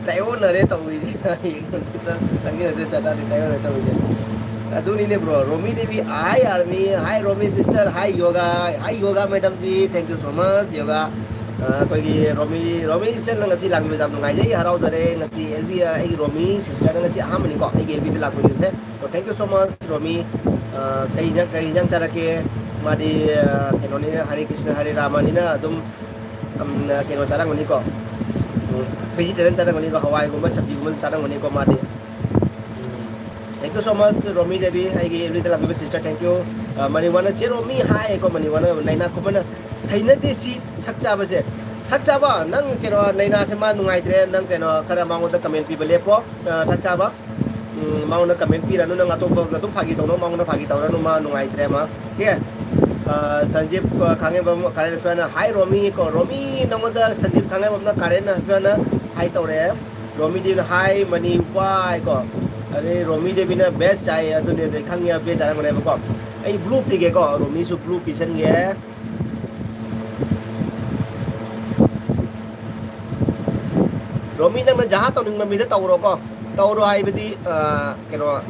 ꯇꯥꯏꯑꯣꯟꯅꯔꯦ ꯇꯧꯔꯤꯁꯦ꯫ ꯍꯌꯦꯡ ꯊꯥꯡꯖ ꯅꯠꯇꯦ, ꯁꯇꯔꯗꯦ ꯇꯥꯏꯑꯣꯟꯅꯔꯦ ꯇꯧꯔꯤꯁꯦ꯫ ꯑꯗꯨꯅꯤꯅꯦ bro, Romi Devi, hi army, hi Romi sister, hi Yoga, hi Yoga madam ji, thank you so much Yoga. Uh, ꯑꯩꯈꯣꯏꯒꯤ ꯔꯣꯃꯤ, ꯔꯣꯃꯤ sisterꯅ ꯉꯁꯤ ꯂꯥꯛꯄꯤꯕꯁꯦ ꯌꯥꯝ ꯅꯨꯡꯉꯥꯏꯖꯩ, ꯍꯔꯥꯎꯖꯔꯦ꯫ ꯉꯁꯤ ꯑꯦꯜꯕꯤ, ꯑꯩꯒꯤ ꯔꯣꯃꯤ sisterꯅ ꯉꯁꯤ ꯑꯍꯥꯟꯕꯅꯤꯀꯣ ꯑꯩꯒꯤ ꯑꯦꯜꯕꯤꯗ ꯂꯥꯛꯄꯤꯕꯁꯦ꯫ So thank you so much ꯔꯣꯃꯤ꯫ ꯑ, ꯀꯩ ꯏꯟꯖꯥꯡ, ꯀꯔꯤ ꯏꯟꯖꯥꯡ ꯆꯥꯔꯛꯀꯦ? ꯃꯥꯗꯤ, ꯑ, ꯀꯩꯅꯣꯅꯤꯅ, ꯍꯔꯦ ꯀ꯭ꯔꯤꯁꯅ ꯍꯔꯦ ꯔꯥꯃꯅꯤꯅ ꯑꯗꯨꯝ, ꯎꯝ, ꯀꯩꯅꯣ ꯆꯥꯔꯝꯒꯅꯤꯀꯣ꯫ ꯎꯝ, vegetarian ꯆꯥꯔꯝꯒꯅꯤꯀꯣ, ꯍꯋꯥꯏꯒꯨꯝꯕ ꯁꯕꯖꯤꯒꯨꯝꯕ ꯆꯥꯔꯝꯒꯅꯤꯀꯣ ꯃꯥꯗꯤ꯫ ꯎꯝ, thank you so much ꯔꯣꯃꯤ ꯗꯦꯕꯤ, ꯑꯩꯒꯤ ꯑꯦꯜꯕꯤꯗ ꯂꯥꯛꯄꯤꯕ sister, thank you꯫ ꯑ, ꯃꯅꯤꯋꯥꯅ ꯆꯦ ꯔꯣꯃꯤ ꯍꯥꯏꯀꯣ, ꯃꯅꯤꯋꯥꯅ ꯅꯥꯏꯅꯥ ꯈꯨꯃꯟꯅ ꯍꯩꯅꯗꯦ ꯁꯤ ꯊꯛ ꯆꯥꯕꯁꯦ꯫ ꯊꯛ ꯆꯥꯕ, ꯅꯪ ꯀꯩꯅꯣ ꯅꯩꯅꯥꯁꯦ ꯃꯥ ꯅꯨꯡꯉꯥꯏꯇ꯭ꯔꯦ, ꯅꯪ ꯀꯩꯅꯣ ꯈꯔ ꯃꯉꯣꯟꯗ ꯀꯃꯦꯟ ꯄꯤꯕ ꯂꯦꯞꯄꯣ꯫ ꯑ, ꯊꯛ ꯆꯥꯕ, ꯎꯝ, ꯃꯉꯣꯟꯗ ꯀꯃꯦꯟ ꯄꯤꯔꯅꯨ, ꯅꯪ ꯑꯇꯣꯞꯄꯒ ꯑꯗꯨꯝ ꯐꯥꯒꯤ ꯇꯧꯅꯧ, ꯃꯉꯣꯟꯗ ꯐꯥꯒꯤ ꯇꯧꯔꯅꯨ, ꯃꯥ ꯅꯨꯡꯉꯥꯏꯇ꯭ꯔꯦ ꯃꯥ꯫ ꯑꯦ, ꯑ, ꯁꯟꯖꯤꯞ, ꯑ, ꯈꯥꯡꯉꯦꯝꯕꯝ ꯀꯥꯔꯦꯟ ꯑꯦꯐꯤꯌꯥꯔꯅ, "ꯍꯥꯏ ꯔꯣꯃꯤ" ꯀꯣ, ꯔꯣꯃꯤ ꯅꯉꯣꯟꯗ ꯁꯟꯖꯤꯞ ꯈꯥꯡꯉꯦꯝꯕꯝꯅ ꯀꯥꯔꯦꯟ ꯑꯦꯐꯤꯌꯥꯔꯅ ꯍꯥꯏ ꯇꯧꯔꯛꯑꯦ꯫ ꯔꯣꯃꯤꯗꯤꯅ, "ꯍꯥꯏ ꯃꯅꯤ ꯋꯥꯏ" ꯀꯣ, ꯑꯗꯩ ꯔꯣꯃꯤ ꯗꯦꯕꯤꯅ, "ꯕꯦꯁ ꯆꯥꯏ", ꯑꯗꯨꯅꯦ, ꯑꯗꯩ ꯈꯪꯉꯦ ꯕꯦꯁ ꯆꯥꯔꯝꯒꯅꯦꯕꯀꯣ꯫ ꯑꯩ ꯕ꯭ꯂꯨ ꯄꯤꯒꯦꯀꯣ, ꯔꯣꯃꯤꯁꯨ ꯕ꯭ꯂꯨ ꯄꯤꯁꯟꯒꯦ꯫ ꯔꯣꯃꯤ, ꯅꯪꯅ ꯖꯍꯥ ꯇꯧꯅꯤꯡꯕ ꯃꯤꯗ ꯇꯧꯔꯣꯀꯣ꯫ ꯇꯧꯔꯣ ꯍꯥꯏꯕꯗꯤ, ꯑ, ꯀꯩꯅꯣ,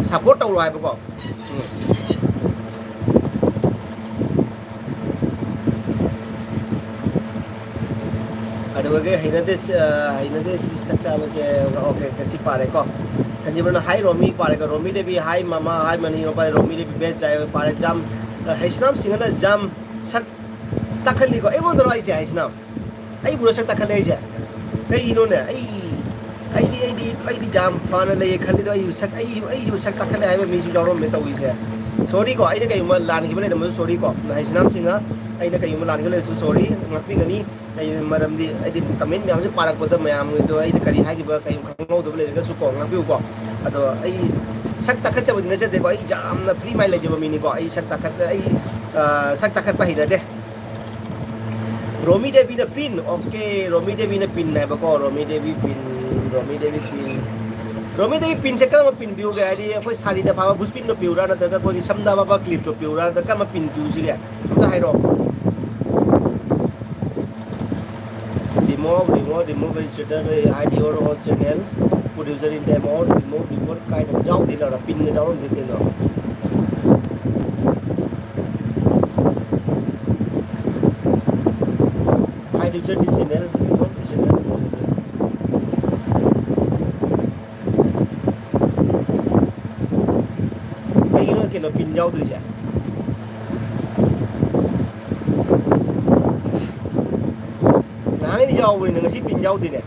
ꯁꯞꯄꯣꯔꯠ ꯇꯧꯔꯣ ꯍꯥꯏꯕꯀꯣ꯫ ꯎꯝ꯫ ꯑꯗꯨꯒ ꯍꯩꯅꯗꯦ, ꯑ, ꯍꯩꯅꯗꯦ ꯁꯤ ꯆꯥꯛ ꯆꯥꯕꯁꯦ꯫ ꯑꯣꯀꯦ, ꯁꯤ ꯄꯥꯔꯦꯀꯣ꯫ ꯁꯟꯖꯤꯕꯅ, "ꯍꯥꯏ ꯔꯣꯃꯤ" ꯄꯥꯔꯦꯀꯣ꯫ ꯔꯣꯃꯤ ꯗꯦꯕꯤ, "ꯍꯥꯏ ꯃꯃꯥ", "ꯍꯥꯏ ꯃꯅꯤ ꯃꯄꯥ", ꯔꯣꯃꯤ ꯗꯦꯕꯤ, "ꯕꯦꯁ ꯆꯥꯏ" ꯄꯥꯔꯦ꯫ ꯖꯥꯝ, ꯑ, ꯍꯩꯁꯅꯥꯝ ꯁꯤꯡꯍꯅ ꯖꯥꯝ ꯁꯛ ꯇꯥꯈꯠꯂꯤꯀꯣ꯫ ꯑꯩꯉꯣꯟꯗꯔꯣ ꯍꯥꯏꯁꯦ, ꯍꯩꯁꯅꯥꯝ? ꯑꯩꯕꯨꯔꯣ ꯁꯛ ꯇꯥꯈꯠꯂꯦ ꯍꯥꯏꯁꯦ? ꯀꯩꯅꯣꯅꯦ? ꯑꯩ, ꯑꯩꯗꯤ, ꯑꯩꯗꯤ, ꯑꯩꯗꯤ ꯌꯥꯝ ꯐꯅ ꯂꯩꯌꯦ ꯈꯜꯂꯤꯗꯣ, ꯑꯩꯕꯨ ꯁꯛ, ꯑꯩ, ꯑꯩꯕꯨ ꯁꯛ ꯇꯥꯈꯠꯂꯦ ꯍꯥꯏꯕ ꯃꯤꯁꯨ ꯌꯥꯎꯔꯝꯃꯦ ꯇꯧꯔꯤꯁꯦ꯫ ꯁꯣꯔꯤꯀꯣ, ꯑꯩꯅ ꯀꯩꯒꯨꯝꯕ ꯂꯥꯟꯈꯤꯕ ꯂꯩꯔꯝꯃꯁꯨ ꯁꯣꯔꯤꯀꯣ꯫ ꯍꯩꯁꯅꯥꯝ ꯁꯤꯡꯍ, ꯑꯩꯅ ꯀꯩꯒꯨꯝꯕ ꯂꯥꯟꯈꯤꯕ ꯂꯩꯔꯁꯨ ꯁꯣꯔꯤ, ꯉꯥꯛꯄꯤꯒꯅꯤ꯫ ꯑꯩ ꯃꯔꯝꯗꯤ ꯑꯩꯗꯤ ꯀꯃꯦꯟ ꯃꯌꯥꯝꯁꯦ ꯄꯥꯔꯛꯄꯗ ꯃꯌꯥꯝꯒꯤꯗꯣ ꯑꯩꯗꯤ ꯀꯔꯤ ꯍꯥꯏꯈꯤꯕ, ꯀꯔꯤ ꯈꯪꯍꯧꯗꯕ ꯂꯩꯔꯒꯁꯨ ꯀꯣ, ꯉꯥꯛꯄꯤꯌꯨꯀꯣ꯫ ꯑꯗꯣ ꯑꯩ ꯁꯛ ꯇꯥꯈꯠꯆꯕꯗꯤ ꯅꯠꯆꯗꯦꯀꯣ, ꯑꯩ ꯌꯥꯝꯅ ꯐ꯭ꯔꯤ ꯃꯥꯏꯟ ꯂꯩꯖꯕ ꯃꯤꯅꯤꯀꯣ꯫ ꯑꯩ ꯁꯛ ꯇꯥꯈꯠ-, ꯑꯩ, ꯑ, ꯁꯛ ꯇꯥꯈꯠꯄ ꯍꯩꯅꯗꯦ꯫ ꯔꯣꯃꯤ ꯗꯦꯕꯤꯅ ꯄꯤꯟ, ꯑꯣꯀꯦ, ꯔꯣꯃꯤ ꯗꯦꯕꯤꯅ ꯄꯤꯟ ꯍꯥꯏꯕꯀꯣ, ꯔꯣꯃꯤ ꯗꯦꯕꯤ ꯄꯤꯟ, ꯔꯣꯃꯤ ꯗꯦꯕꯤ ꯄꯤꯟ꯫ ꯔꯣꯃꯤ ꯗꯦꯕꯤ ꯄꯤꯟꯁꯦ ꯀꯔꯝꯕ ꯄꯤꯟ ꯄꯤꯌꯨꯒꯦ? ꯍꯥꯏꯗꯤ ꯑꯩꯈꯣꯏ ꯁꯥꯔꯤꯗ ꯐꯥꯕ ꯕꯨꯁ ꯄꯤꯟꯗꯣ ꯄꯤꯌꯨꯔꯥ, ꯅꯠꯇ꯭ꯔꯒ ꯑꯩꯈꯣꯏꯒꯤ ꯁꯝꯗ ꯐꯥꯕ ꯀ꯭ꯂꯤꯞꯇꯣ ꯄꯤꯌꯨꯔꯥ, ꯅꯠꯇ꯭ꯔꯒ ꯀꯔꯝꯕ ꯄꯤꯟ ꯄꯤꯌꯨꯁꯤꯒꯦ? ꯑꯝꯇ ꯍꯥꯏꯔꯛꯑꯣ꯫ Remove, remove, remove, hide your host channel, put user in timeout, remove before ꯀꯥꯏꯅ ꯌꯥꯎꯗꯦ ꯂꯧꯔ, ꯄꯤꯟꯒ ꯌꯥꯎꯔꯝꯗꯦ ꯀꯩꯅꯣ꯫ Hide user this channel, remove this channel, remove this channel. ꯀꯩꯒꯤꯅꯣ ꯀꯩꯅꯣ ꯄꯤꯟ ꯌꯥꯎꯗ꯭ꯔꯤꯁꯦ? ꯅꯍꯥꯟꯒꯩꯗꯤ ꯌꯥꯎꯕꯅꯤꯅ ꯉꯁꯤ pin ꯌꯥꯎꯗꯦꯅꯦ꯫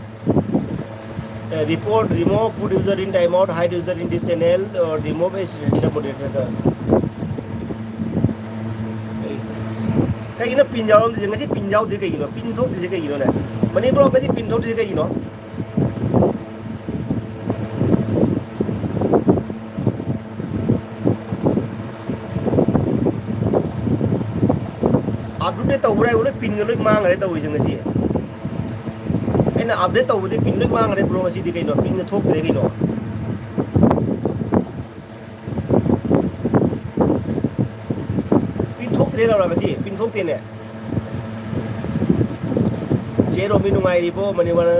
A, report, remove, put user in timeout, hide user in this channel, or remove a registered moderator. ꯑꯩ ꯀꯩꯒꯤꯅꯣ ꯄꯤꯟ ꯌꯥꯎꯔꯝꯗ꯭ꯔꯤꯁꯦ? ꯉꯁꯤ ꯄꯤꯟ ꯌꯥꯎꯗ꯭ꯔꯤꯁꯦ ꯀꯩꯒꯤꯅꯣ? Pin ꯊꯣꯛꯇ꯭ꯔꯤꯁꯦ ꯀꯩꯒꯤꯅꯣꯅꯦ? Manipur ꯉꯁꯤ pin ꯊꯣꯛꯇ꯭ꯔꯤꯁꯦ ꯀꯩꯒꯤꯅꯣ? ꯑꯞꯗꯦꯠ ꯇꯧꯕ꯭ꯔꯥ ꯍꯥꯏꯕꯨ ꯂꯣꯏ ꯄꯤꯟꯒ ꯂꯣꯏ ꯃꯥꯡꯈ꯭ꯔꯦ ꯇꯧꯔꯤꯁꯦ ꯉꯁꯤ꯫ ꯑꯩꯅ ꯑꯞꯗꯦꯠ ꯇꯧꯕꯗꯤ ꯄꯤꯟ ꯂꯣꯏ ꯃꯥꯡꯈ꯭ꯔꯦ ꯕ꯭ꯔꯣ꯫ ꯉꯁꯤꯗꯤ ꯀꯩꯅꯣ ꯄꯤꯟꯒ ꯊꯣꯛꯇ꯭ꯔꯦ ꯀꯩꯅꯣ? ꯄꯤꯟ ꯊꯣꯛꯇ꯭ꯔꯦ ꯂꯧꯔ ꯉꯁꯤ ꯄꯤꯟ ꯊꯣꯛꯇꯦꯅꯦ꯫ ꯆꯦ ꯔꯣꯃꯤ ꯅꯨꯡꯉꯥꯏꯔꯤꯕꯣ? ꯃꯅꯤꯋꯥꯅ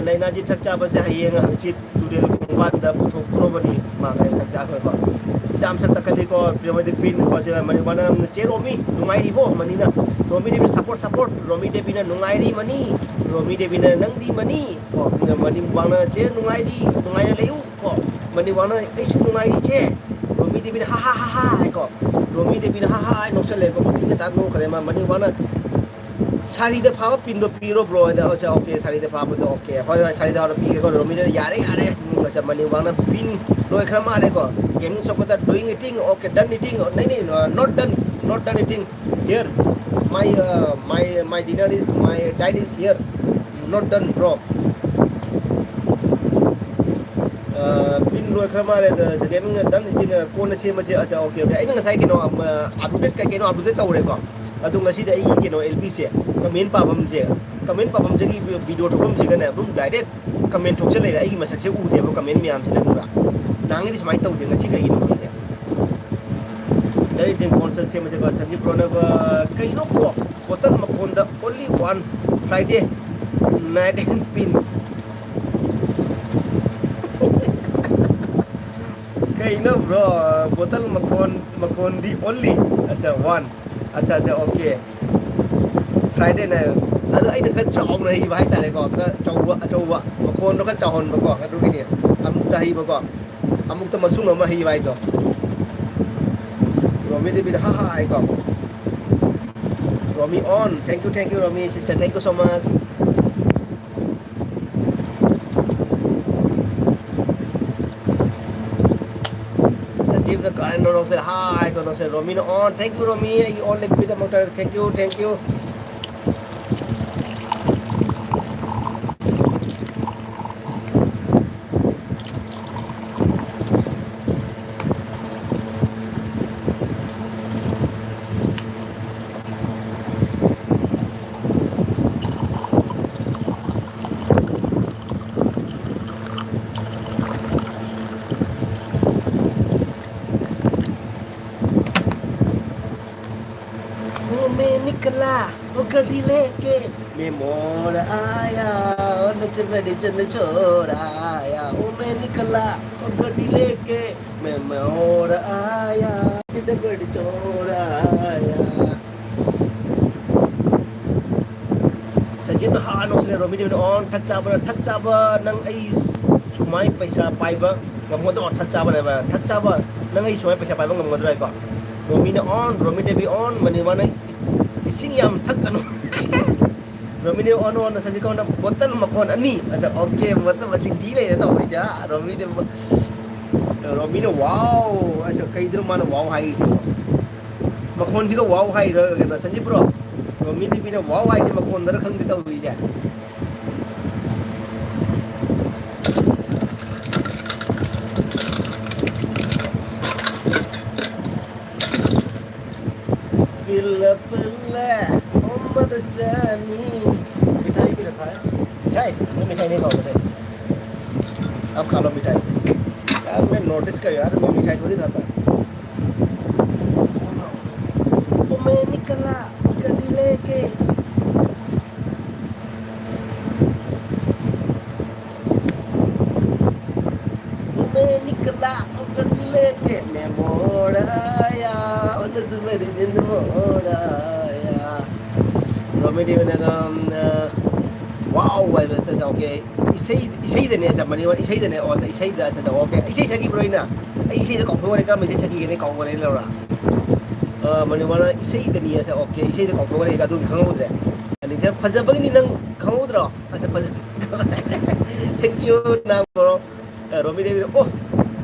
ꯂꯥꯏꯅꯥꯁꯤ ꯊꯛ ꯆꯥꯕꯁꯦ ꯍꯌꯦꯡ ꯍꯪꯆꯤꯠ ꯇꯨꯔꯦꯜ ꯈꯣꯡꯕꯥꯟꯗ ꯄꯨꯊꯣꯛꯇ꯭ꯔꯣꯕꯅꯤ꯫ ꯃꯥ ꯀꯥꯏ ꯊꯛ ꯆꯥꯈ꯭ꯔꯦꯀꯣ꯫ ꯆꯥꯝ ꯁꯛ ꯇꯛꯀꯅꯤꯀꯣ꯫ ꯄꯤꯔꯝꯃꯗꯤ ꯄꯤꯟ ꯀꯣ꯫ ꯁꯤ ꯃꯅꯤꯋꯥꯅ ꯆꯦ ꯔꯣꯃꯤ ꯅꯨꯡꯉꯥꯏꯔꯤꯕꯣ? ꯃꯅꯤꯅ ꯔꯣꯃꯤ ꯗꯦꯕꯤ ꯁꯄꯣꯔꯠ ꯁꯄꯣꯔꯠ꯫ ꯔꯣꯃꯤ ꯗꯦꯕꯤꯅ ꯅꯨꯡꯉꯥꯏꯔꯤ ꯃꯅꯤ꯫ ꯔꯣꯃꯤ ꯗꯦꯕꯤꯅ ꯅꯪꯗꯤ ꯃꯅꯤ꯫ ꯀꯣ ꯃꯅꯤꯋꯥꯅ ꯆꯦ ꯅꯨꯡꯉꯥꯏꯔꯤ ꯅꯨꯡꯉꯥꯏꯅ ꯂꯩꯌꯨ꯫ ꯀꯣ ꯃꯅꯤꯋꯥꯅ ꯑꯩꯁꯨ ꯅꯨꯡꯉꯥꯏꯔꯤ ꯏꯆꯦ꯫ ꯔꯣꯃꯤ ꯗꯦꯕꯤꯅ ꯍꯥ ꯍꯥ ꯍꯥ ꯍꯥ ꯍꯥꯏꯀꯣ꯫ ꯔꯣꯃꯤ ꯗꯦꯕꯤꯅ ꯍꯥ ꯍꯥ ꯍꯥꯏ ꯅꯣꯛꯁꯜꯂꯦꯀꯣ꯫ ꯃꯄꯤꯒ ꯇꯥ ꯅꯣꯛꯈ꯭ꯔꯦ ꯃꯥ꯫ ꯃꯅꯤꯋꯥꯅ ꯁꯥꯔꯤꯗ ꯐꯥꯕ ꯄꯤꯟꯗꯣ ꯄꯤꯔꯣ ꯕ꯭ꯔꯣ ꯍꯥꯏꯅ꯫ ꯑꯁ ꯑꯣꯀꯦ ꯁꯥꯔꯤꯗ ꯐꯥꯕꯗꯣ ꯑꯣꯀꯦ꯫ ꯍꯣꯏ ꯍꯣꯏ ꯁꯥꯔꯤꯗ ꯐꯥꯕ ꯄꯤꯒꯦꯀꯣ꯫ ꯔꯣꯃꯤꯅ ꯌꯥꯔꯦ ꯌꯥꯔꯦ꯫ ꯎꯝ, ꯑꯁ ꯃꯅꯤꯋꯥꯅ ꯄꯤꯟ ꯂꯣꯏꯈ꯭ꯔ ꯃꯥꯜꯂꯦꯀꯣ꯫ Gaming Soccer doing eating, okay, done eating. नहीं नहीं, not done, not done eating here. My uh, my my dinner is, my diet is here. Not done bro. Pin ꯂꯣꯏꯈ꯭ꯔ ꯃꯥꯜꯂꯦ꯫ ꯑꯗ ꯒꯦꯃꯤꯡ ꯗꯟ ꯏꯇꯤꯡ ꯀꯣꯟꯅ ꯁꯦꯝꯃꯁꯦ꯫ ꯑꯠꯆꯥ ꯑꯣꯀꯦ ꯑꯣꯀꯦ꯫ ꯑꯩꯅ ꯉꯁꯥꯏ ꯀꯩꯅꯣ ꯑꯞꯗꯦꯠ ꯀꯩ ꯀꯩꯅꯣ ꯑꯞꯗꯦꯠ ꯇꯧꯔꯦꯀꯣ꯫ ꯑꯗꯣ ꯉꯁꯤꯗꯤ ꯑꯩꯒꯤ ꯀꯩꯅꯣ ꯑꯦꯜ ꯕꯤꯁꯦ ꯀꯃꯦꯟ ꯄꯥꯐꯝꯁꯦ, ꯀꯃꯦꯟ ꯄꯥꯐꯝꯗꯒꯤ ꯚꯤꯗꯤꯑꯣ ꯊꯣꯛꯐꯝꯁꯤꯒꯅꯦ ꯑꯗꯨꯝ ꯗꯥꯏꯔꯦꯛ ꯀꯃꯦꯟ ꯊꯣꯛꯆ ꯂꯩꯔꯦ꯫ ꯑꯩꯒꯤ ꯃꯁꯛꯁꯦ ꯎꯗꯦꯕ ꯀꯃꯦꯟ ꯃꯌꯥꯝꯁꯤꯅ ꯈꯪꯕ꯭ꯔꯥ? ꯅꯍꯥꯟꯒꯩꯗꯤ ꯁꯨꯃꯥꯏꯅ ꯇꯧꯗꯦ, ꯉꯁꯤ ꯀꯩꯒꯤꯅꯣ ꯈꯪꯗꯦ꯫ ꯗꯥꯏꯔꯦꯛ ꯀꯣꯟꯁꯔ ꯁꯦꯝꯃꯁꯦꯀꯣ꯫ ꯁꯟꯖꯤꯞ ꯕ꯭ꯔꯣꯅ ꯀꯩꯅꯣ ꯕ꯭ꯔꯣ? ꯕꯣꯇꯜ ꯃꯈꯣꯟꯗ only one Friday night and pin꯫ ꯀꯩꯅꯣ ꯕ꯭ꯔꯣ? ꯕꯣꯇꯜ ꯃꯈꯣꯟ, ꯃꯈꯣꯟꯗꯤ only꯫ ꯑꯠꯆꯥ, one꯫ ꯑꯠꯆꯥ ꯑꯠꯆꯥ, ꯑꯣꯀꯦ꯫ Friday night꯫ ꯑꯗꯣ ꯑꯩꯅ ꯈꯔ ꯆꯥꯎꯅ ꯍꯩꯕ ꯍꯥꯏꯇꯥꯔꯦꯀꯣ꯫ ꯈꯔ ꯑꯆꯧꯕ, ꯑꯆꯧꯕ ꯃꯈꯣꯟꯗꯣ ꯈꯔ ꯆꯥꯎꯍꯟꯕꯀꯣ꯫ ꯑꯗꯨꯒꯤꯅꯤ ꯑꯃꯨꯛꯇ ꯍꯩꯕꯀꯣ꯫ ꯑꯃꯨꯛꯇ ꯃꯁꯨꯡ ꯑꯃ ꯍꯩꯕ ꯍꯥꯏꯗꯣ꯫ ꯔꯣꯃꯤ ꯗꯦꯕꯤꯅ ꯍꯥ ꯍꯥ ꯍꯥꯏꯀꯣ꯫ ꯔꯣꯃꯤ on. Thank you, thank you, Romi sister. Thank you so much. ꯁꯟꯖꯤꯞ ꯀꯥꯏꯅ ꯅꯣꯛꯁꯦ, ꯍꯥꯏ ꯀꯣ ꯅꯣꯛꯁꯦ, ꯔꯣꯃꯤꯅ on, thank you ꯔꯣꯃꯤ, ꯑꯩꯒꯤ on ꯂꯦꯞꯄꯤꯗꯃꯛꯇ thank you, thank you꯫ ओ मैं निकला, ओ गड्डी लेके, मैं मोड़ आया, ओ नच बड़ी चंद छोड़ आया, ओ मैं निकला, ओ गड्डी लेके, मैं मोड़ आया, नच बड़ी छोड़ आया। ꯁꯖꯤꯟ ꯍꯥꯟꯅ ꯁꯤꯅ ꯔꯣꯃꯤꯗꯤꯕꯤꯅ on, ꯊꯛ ꯆꯥꯕ, ꯊꯛ ꯆꯥꯕ, ꯅꯪ ꯑꯩ ꯁꯨꯃꯥꯏ ꯄꯩꯁꯥ ꯄꯥꯏꯕ ꯉꯝꯒꯗ꯭ꯔꯣ? ꯊꯛ ꯆꯥꯕꯅꯦꯕ, ꯊꯛ ꯆꯥꯕ, ꯅꯪ ꯑꯩ ꯁꯨꯃꯥꯏ ꯄꯩꯁꯥ ꯄꯥꯏꯕ ꯉꯝꯒꯗ꯭ꯔꯣ ꯍꯥꯏꯀꯣ? ꯔꯣꯃꯤꯅ on, ꯔꯣꯃꯤꯗꯦꯕꯤ on, ꯃꯅꯤꯃꯥꯅ ꯏꯁꯤꯡ ꯌꯥꯝ ꯊꯛꯀꯅꯨ꯫ ꯔꯣꯃꯤꯗꯦꯕꯤ on, on, ꯁꯖꯤꯟ ꯀꯧꯅ ꯕꯣꯇꯜ ꯃꯈꯣꯟ ꯑꯅꯤ꯫ ꯑꯠꯆꯥ, okay, ꯕꯣꯇꯜ ꯃꯁꯤꯡ ꯊꯤ ꯂꯩꯔꯦ ꯇꯧꯕꯩꯁꯦ, ꯍꯥ? ꯔꯣꯃꯤꯗꯦꯕꯤ, ꯔꯣꯃꯤꯅ wow, ꯑꯠꯆꯥ, ꯀꯩꯗꯅꯣ ꯃꯥꯅ wow ꯍꯥꯏꯔꯤꯁꯤꯕꯣ? ꯃꯈꯣꯟꯁꯤꯒ wow ꯍꯥꯏꯔꯣ ꯀꯩꯅꯣ, ꯁꯟꯖꯤꯠ bro? ꯔꯣꯃꯤꯗꯦꯕꯤꯅ wow ꯍꯥꯏꯁꯦ ꯃꯈꯣꯟꯗꯔ ꯈꯪꯗꯦ ꯇꯧꯔꯤꯁꯦ꯫ फिर लपला उम्र जानी। मिठाई भी रखा है। मिठाई? मैं मिठाई नहीं खाऊंगा रे। अब खा लो मिठाई। यार, मैं नॉर्थ ईस्ट का हूँ यार, मैं मिठाई थोड़ी खाता। ओ मैं निकला, ओ गड्डी लेके। ओ मैं निकला, ओ गड्डी लेके, मैं मोड़ आया, ओ नच बड़ी चंद मोड़ आया। ꯔꯣꯃꯤꯗꯦꯕꯤꯅꯒ, ꯎꯝ, wow ꯍꯥꯏꯕ ꯁꯠ ꯁꯠ, okay꯫ ꯏꯁꯩ, ꯏꯁꯩꯗꯅꯦ, ꯑꯠꯆꯥ, ꯃꯅꯤꯄꯨꯔ ꯏꯁꯩꯗꯅꯦ, ꯑꯣ, ꯑꯠꯆꯥ, ꯏꯁꯩꯗ, ꯑꯠꯆꯥ, ꯑꯠꯆꯥ, okay꯫ ꯏꯁꯩ ꯁꯛꯈꯤꯕ꯭ꯔꯣ ꯑꯩꯅ? ꯑꯩ ꯏꯁꯩꯗ ꯀꯥꯎꯊꯣꯛꯈ꯭ꯔꯦ, ꯀꯔꯝꯕ ꯏꯁꯩ ꯁꯛꯈꯤꯒꯦꯅꯦ ꯀꯥꯎꯈ꯭ꯔꯦ, ꯂꯧꯔꯥ? ꯑ, ꯃꯅꯤꯄꯨꯔ ꯏꯁꯩꯗꯅꯤ, ꯑꯠꯆꯥ, okay, ꯏꯁꯩꯗ ꯀꯥꯎꯊꯣꯛꯈ꯭ꯔꯦ, ꯑꯗꯨꯒꯤ ꯈꯪꯍꯧꯗ꯭ꯔꯦ꯫ ꯑꯅꯤꯊꯦ, ꯐꯖꯕꯒꯤꯅꯤ ꯅꯪ ꯈꯪꯍꯧꯗ꯭ꯔꯣ? ꯑꯠꯆꯥ, ꯐꯖ-, thank you, ꯅꯪ, bro꯫ ꯑ, ꯔꯣꯃꯤꯗꯦꯕꯤꯅ, ꯑꯣ,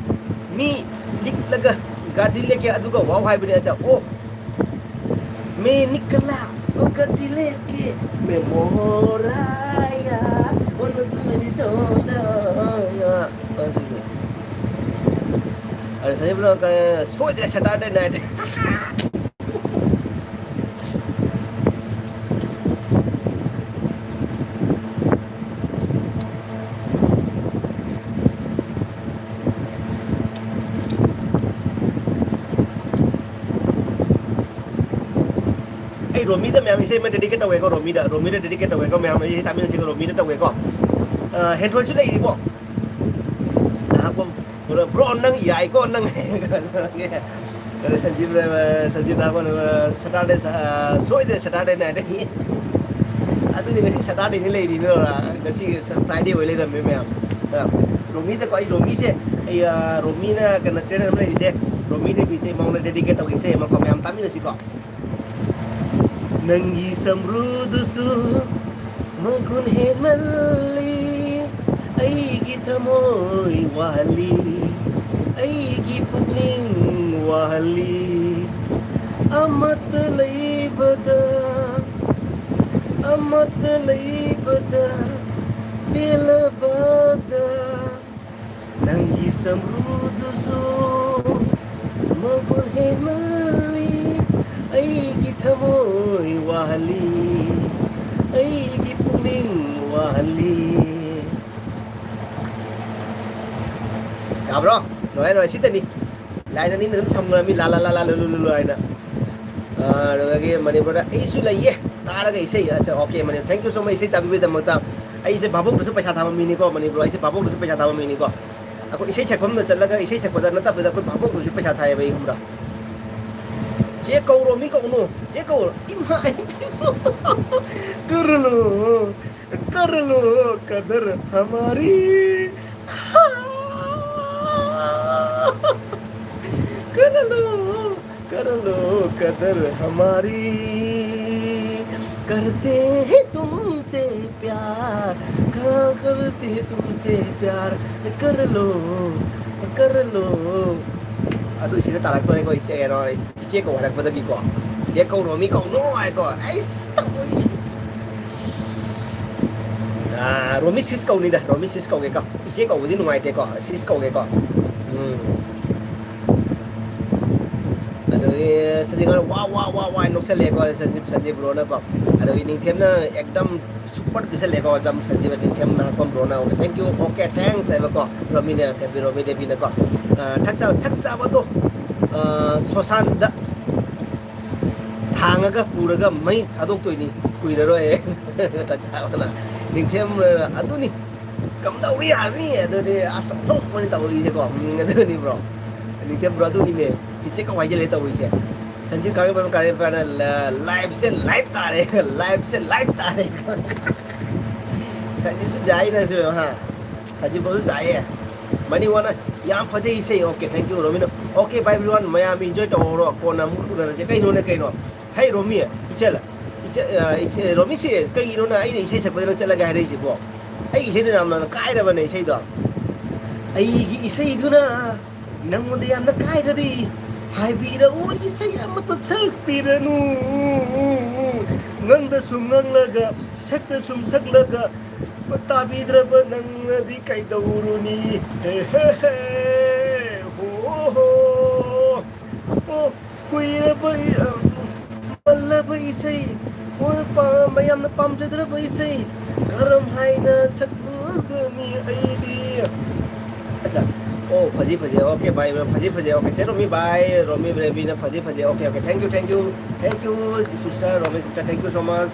ꯃꯤ ꯂꯤꯛꯂꯒ ꯒꯥꯗꯤ ꯂꯦꯛꯀꯦ ꯑꯗꯨꯒ ꯋꯥꯎ ꯍꯥꯏꯕꯅꯦ꯫ ꯑꯆꯥ, ꯑꯣ, ꯃꯦ ꯅꯤꯀꯂꯥ, ꯑꯣ, ꯒꯥꯗꯤ ꯂꯦꯛꯀꯦ, ꯃꯦ ꯃꯣꯔꯥꯌꯥ, ꯑꯣ, ꯅꯁꯨ ꯃꯦꯔꯤ ꯆꯣꯗꯥꯌꯥ꯫ ꯑꯗꯨꯅꯦ꯫ ꯑꯗ ꯁꯟꯖꯤꯕꯅ ꯀꯔꯤ, ꯁꯣꯏꯗ꯭ꯔꯦ Saturday night꯫ ꯑꯩ ꯔꯣꯃꯤꯗ ꯃꯌꯥꯝ ꯏꯁꯩ ꯑꯃ dedicate ꯇꯧꯒꯦꯀꯣ, ꯔꯣꯃꯤꯗ, ꯔꯣꯃꯤꯗ dedicate ꯇꯧꯒꯦꯀꯣ, ꯃꯌꯥꯝ ꯑꯩ ꯇꯥꯃꯤꯟꯅꯁꯤꯀꯣ, ꯔꯣꯃꯤꯗ ꯇꯧꯒꯦꯀꯣ꯫ ꯑ, ꯍꯦꯟꯊꯣꯏꯁꯨ ꯂꯩꯔꯤꯕꯣ? ꯅꯍꯥꯛꯄꯝ, bro, ꯅꯪ ꯌꯥꯏꯀꯣ, ꯅꯪ꯫ ꯑꯗꯣ ꯁꯟꯖꯤꯕ, ꯁꯟꯖꯤꯕ ꯅꯍꯥꯛꯄꯝ, Saturday, ꯑ, ꯁꯣꯏꯗ꯭ꯔꯦ Saturday night꯫ ꯑꯗꯨꯅꯤ, ꯉꯁꯤ Saturdayꯅꯤ ꯂꯩꯔꯤꯅꯦ, ꯉꯁꯤ Friday ꯑꯣꯏ ꯂꯩꯔꯝꯃꯦ ꯃꯌꯥꯝ꯫ ꯑ, ꯔꯣꯃꯤꯗꯀꯣ, ꯑꯩ ꯔꯣꯃꯤꯁꯦ, ꯑꯩ, ꯑ, ꯔꯣꯃꯤꯅ ꯀꯩꯅꯣ channel ꯑꯃ ꯂꯩꯔꯤꯁꯦ, ꯔꯣꯃꯤꯗꯒꯤ ꯏꯁꯩ ꯃꯉꯣꯟꯗ dedicate ꯇꯧꯒꯦ, ꯏꯁꯩ ꯑꯃꯀꯣ, ꯃꯌꯥꯝ ꯇꯥꯃꯤꯟꯅꯁꯤꯀꯣ꯫ ꯅꯪꯒꯤ ꯁꯝꯕ꯭ꯔꯨꯗꯨꯁꯨ ꯃꯒꯨꯟ ꯍꯦꯟꯃꯜꯂꯤ, ꯑꯩꯒꯤ ꯊꯃꯣꯏ ꯋꯥꯍꯜꯂꯤ, ꯑꯩꯒꯤ ꯄꯨꯛꯅꯤꯡ ꯋꯥꯍꯜꯂꯤ꯫ ꯑꯃꯠꯇ ꯂꯩꯕꯗ, ꯑꯃꯠꯇ ꯂꯩꯕꯗ ꯄꯦꯜꯂꯕꯗ꯫ ꯅꯪꯒꯤ ꯁꯝꯕ꯭ꯔꯨꯗꯨꯁꯨ ꯃꯒꯨꯟ ꯍꯦꯟꯃꯜꯂꯤ, ꯑꯩꯒꯤ ꯊꯃꯣꯏ ꯋꯥꯍꯜꯂꯤ, ꯑꯩꯒꯤ ꯄꯨꯛꯅꯤꯡ ꯋꯥꯍꯜꯂꯤ꯫ ꯌꯥꯕ꯭ꯔꯣ? ꯂꯣꯏꯔꯦ, ꯂꯣꯏꯔꯦ, ꯁꯤꯇꯅꯤ꯫ Line ꯑꯅꯤꯅ ꯑꯗꯨꯝ ꯁꯝꯈ꯭ꯔꯃꯤ, ꯂꯥ, ꯂꯥ, ꯂꯥ, ꯂꯥ, ꯂꯨ, ꯂꯨ, ꯂꯨ, ꯂꯨ ꯍꯥꯏꯅ꯫ ꯑꯥ, ꯑꯗꯨꯗꯒꯤ ꯃꯅꯤꯄꯨꯔꯗ ꯑꯩꯁꯨ ꯂꯩꯌꯦ, ꯇꯥꯔꯒ ꯏꯁꯩ꯫ ꯑꯁ, okay, Manipur, thank you so much, ꯏꯁꯩ ꯇꯥꯕꯤꯕꯒꯤꯗꯃꯛꯇ꯫ ꯑꯩꯁꯦ ꯚꯥꯕꯣꯛꯇꯁꯨ ꯄꯩꯁꯥ ꯊꯥꯕ ꯃꯤꯅꯤꯀꯣ, ꯃꯅꯤꯄꯨꯔ, ꯑꯩꯁꯦ ꯚꯥꯕꯣꯛꯇꯁꯨ ꯄꯩꯁꯥ ꯊꯥꯕ ꯃꯤꯅꯤꯀꯣ꯫ ꯑꯩꯈꯣꯏ ꯏꯁꯩ ꯁꯛꯐꯝꯗ ꯆꯠꯂꯒ ꯏꯁꯩ ꯁꯛꯄꯗ ꯅꯠꯇꯕꯤꯗ ꯑꯩꯈꯣꯏ ꯚꯥꯕꯣꯛꯇꯁꯨ ꯄꯩꯁꯥ ꯊꯥꯏꯌꯦꯕ ꯑꯩ, ꯈꯪꯕ꯭ꯔꯥ? ꯆꯦ ꯀꯧꯔꯣ, ꯃꯤ ꯀꯧꯅꯨ, ꯆꯦ ꯀꯧꯔꯣ꯫ ꯏꯃꯥ, ꯏꯃꯥ꯫ ꯀꯔꯂꯣ, ꯀꯔꯂꯣ, ꯀꯗꯔ ꯍꯃꯥꯔꯤ꯫ ꯀꯔꯂꯣ, कर लो कदर हमारी, करते हैं तुमसे प्यार, हाँ, करते हैं तुमसे प्यार, कर लो, कर लो। ꯑꯗꯨ ꯁꯤꯗ ꯇꯥꯔꯛꯇꯣꯔꯦꯀꯣ, ꯏꯆꯦ, ꯀꯩꯅꯣ, ꯏꯆꯦ ꯀꯧ ꯍꯥꯏꯔꯛꯄꯗꯒꯤꯀꯣ꯫ "ꯏꯆꯦ ꯀꯧ, ꯔꯣꯃꯤ ꯀꯧꯅꯣ" ꯍꯥꯏꯀꯣ꯫ ꯑꯩꯁ, ꯇꯧꯏ꯫ ꯑꯥ, ꯔꯣꯃꯤ sis ꯀꯧꯅꯤꯗ, ꯔꯣꯃꯤ sis ꯀꯧꯒꯦꯀꯣ꯫ ꯏꯆꯦ ꯀꯧꯕꯗꯤ ꯅꯨꯡꯉꯥꯏꯇꯦꯀꯣ, sis ꯀꯧꯒꯦꯀꯣ꯫ ꯎꯝ꯫ ꯑꯗꯨꯗꯒꯤ ꯁꯟꯗꯤꯞ ꯈꯔ ꯋꯥ, ꯋꯥ, ꯋꯥ, ꯋꯥ ꯍꯥꯏꯅ ꯅꯣꯛꯁꯜꯂꯦꯀꯣ, ꯁꯟꯗꯤꯞ, ꯁꯟꯗꯤꯞ ꯕ꯭ꯔꯣꯅꯀꯣ꯫ ꯑꯗꯨꯗꯒꯤ ꯅꯤꯡꯊꯦꯝꯅ ꯑꯦꯛꯗꯝ ꯁꯨꯄꯔ ꯄꯤꯁꯜꯂꯦꯀꯣ, ꯑꯦꯛꯗꯝ ꯁꯟꯗꯤꯞ ꯅꯤꯡꯊꯦꯝ ꯅꯍꯥꯛꯄꯝ ꯕ꯭ꯔꯣꯅ꯫ "Okay, thank you, okay, thanks" ꯍꯥꯏꯕꯀꯣ, ꯔꯣꯃꯤꯅ, ꯔꯣꯃꯤ ꯗꯦꯕꯤꯅꯀꯣ꯫ ꯑ, ꯊꯛꯆ-, ꯊꯛꯆꯕꯗꯣ, ꯑ, ꯁꯣꯁꯥꯟꯗ ꯊꯥꯡꯉꯒ ꯄꯨꯔꯒ ꯃꯩ ꯊꯥꯗꯣꯛꯇꯣꯏꯅꯤ, ꯀꯨꯏꯔꯔꯣꯏ꯫ ꯊꯛꯆꯕꯅ ꯅꯤꯡꯊꯦꯝ, ꯑ, ꯑꯗꯨꯅꯤ꯫ ꯀꯝꯗꯧꯏ ꯌꯥꯔꯅꯤ? ꯑꯗꯨꯗꯤ ꯑꯁ, ꯑꯣꯟꯊꯣꯛꯄꯅꯤ ꯇꯧꯔꯤꯁꯦꯀꯣ꯫ ꯎꯝ, ꯑꯗꯨꯅꯤ bro꯫ ꯅꯤꯡꯊꯦꯝ bro, ꯑꯗꯨꯅꯤꯅꯦ꯫ ꯆꯤꯆꯦ ꯀꯧ ꯍꯥꯏꯖꯜꯂꯦ ꯇꯧꯔꯤꯁꯦ꯫ ꯁꯟꯖꯤꯠ ꯈꯥꯡꯉꯕꯝ ꯀꯥꯔꯦ ꯐꯅ ꯂ-, live ꯁꯦ live ꯇꯥꯔꯦ꯫ Live ꯁꯦ live ꯇꯥꯔꯦ꯫ ꯁꯟꯖꯤꯠꯁꯨ ꯌꯥꯏ ꯅꯪꯁꯨ, ꯍꯥ? ꯁꯟꯖꯤꯠ ꯕ꯭ꯔꯣꯁꯨ ꯌꯥꯏꯌꯦ꯫ ꯃꯅꯤ ꯋꯥꯅ ꯌꯥꯝ ꯐꯖꯩ ꯏꯁꯩ꯫ Okay, thank you, ꯔꯣꯃꯤꯅ꯫ Okay, bye everyone, ꯃꯌꯥꯝ enjoy ꯇꯧꯍꯧꯔꯣ꯫ ꯀꯣꯟꯅ ꯑꯃꯨꯛ ꯎꯅꯔꯁꯦ꯫ ꯀꯩꯅꯣꯅꯦ, ꯀꯩꯅꯣ? ꯍꯩ, ꯔꯣꯃꯤ, ꯏꯆꯜ, ꯏꯆꯦ-, ꯑ, ꯏꯆꯦ-, ꯔꯣꯃꯤꯁꯤ ꯀꯩꯒꯤꯅꯣꯅ ꯑꯩꯅ ꯏꯁꯩ ꯁꯛꯄꯗ ꯅꯪ ꯆꯠꯂꯒꯦ ꯍꯥꯏꯔꯛꯏꯁꯤꯕꯣ? ꯑꯩ ꯏꯁꯩꯗꯣ ꯌꯥꯝꯅ ꯀꯥꯏꯔꯕꯅꯦ, ꯏꯁꯩꯗꯣ꯫ ꯑꯩꯒꯤ ꯏꯁꯩꯗꯨꯅ ꯅꯪꯉꯣꯟꯗ ꯌꯥꯝꯅ ꯀꯥꯏꯔꯗꯤ, ꯍꯥꯏꯕꯤꯔꯛꯎ, ꯏꯁꯩ ꯑꯃꯠꯇ ꯁꯛꯄꯤꯔꯅꯨ꯫ ꯉꯪꯗ ꯁꯨꯝ ꯉꯪꯂꯒ, ꯁꯛꯇ ꯁꯨꯝ ꯁꯛꯂꯒ, ꯇꯥꯕꯤꯗ꯭ꯔꯕ ꯅꯪꯅꯗꯤ ꯀꯩꯗꯧꯔꯨꯅꯤ? ꯍꯦ, ꯍꯦ, ꯍꯦ, ꯍꯣ, ꯍꯣ꯫ ꯑꯣ, ꯀꯨꯏꯔꯕ ꯏ-, ꯑ, ꯃꯜꯂꯕ ꯏꯁꯩ, ꯃꯣꯏ ꯄꯥ-, ꯃꯌꯥꯝꯅ ꯄꯥꯝꯖꯗ꯭ꯔꯕ ꯏꯁꯩ, ꯀꯔꯝ ꯍꯥꯏꯅ ꯁꯛꯂꯨꯒꯅꯤ ꯑꯩꯗꯤ? ꯑꯠꯆꯥ꯫ ꯑꯣ, ꯐꯖꯩ, ꯐꯖꯩ꯫ Okay, bye, bye꯫ ꯐꯖꯩ, ꯐꯖꯩ꯫ Okay, ꯆꯦ ꯔꯣꯃꯤ, bye꯫ ꯔꯣꯃꯤ ꯕꯦꯕꯤꯅ ꯐꯖꯩ, ꯐꯖꯩ꯫ Okay, okay꯫ Thank you, thank you, thank you, sister, Romi sister, thank you so much꯫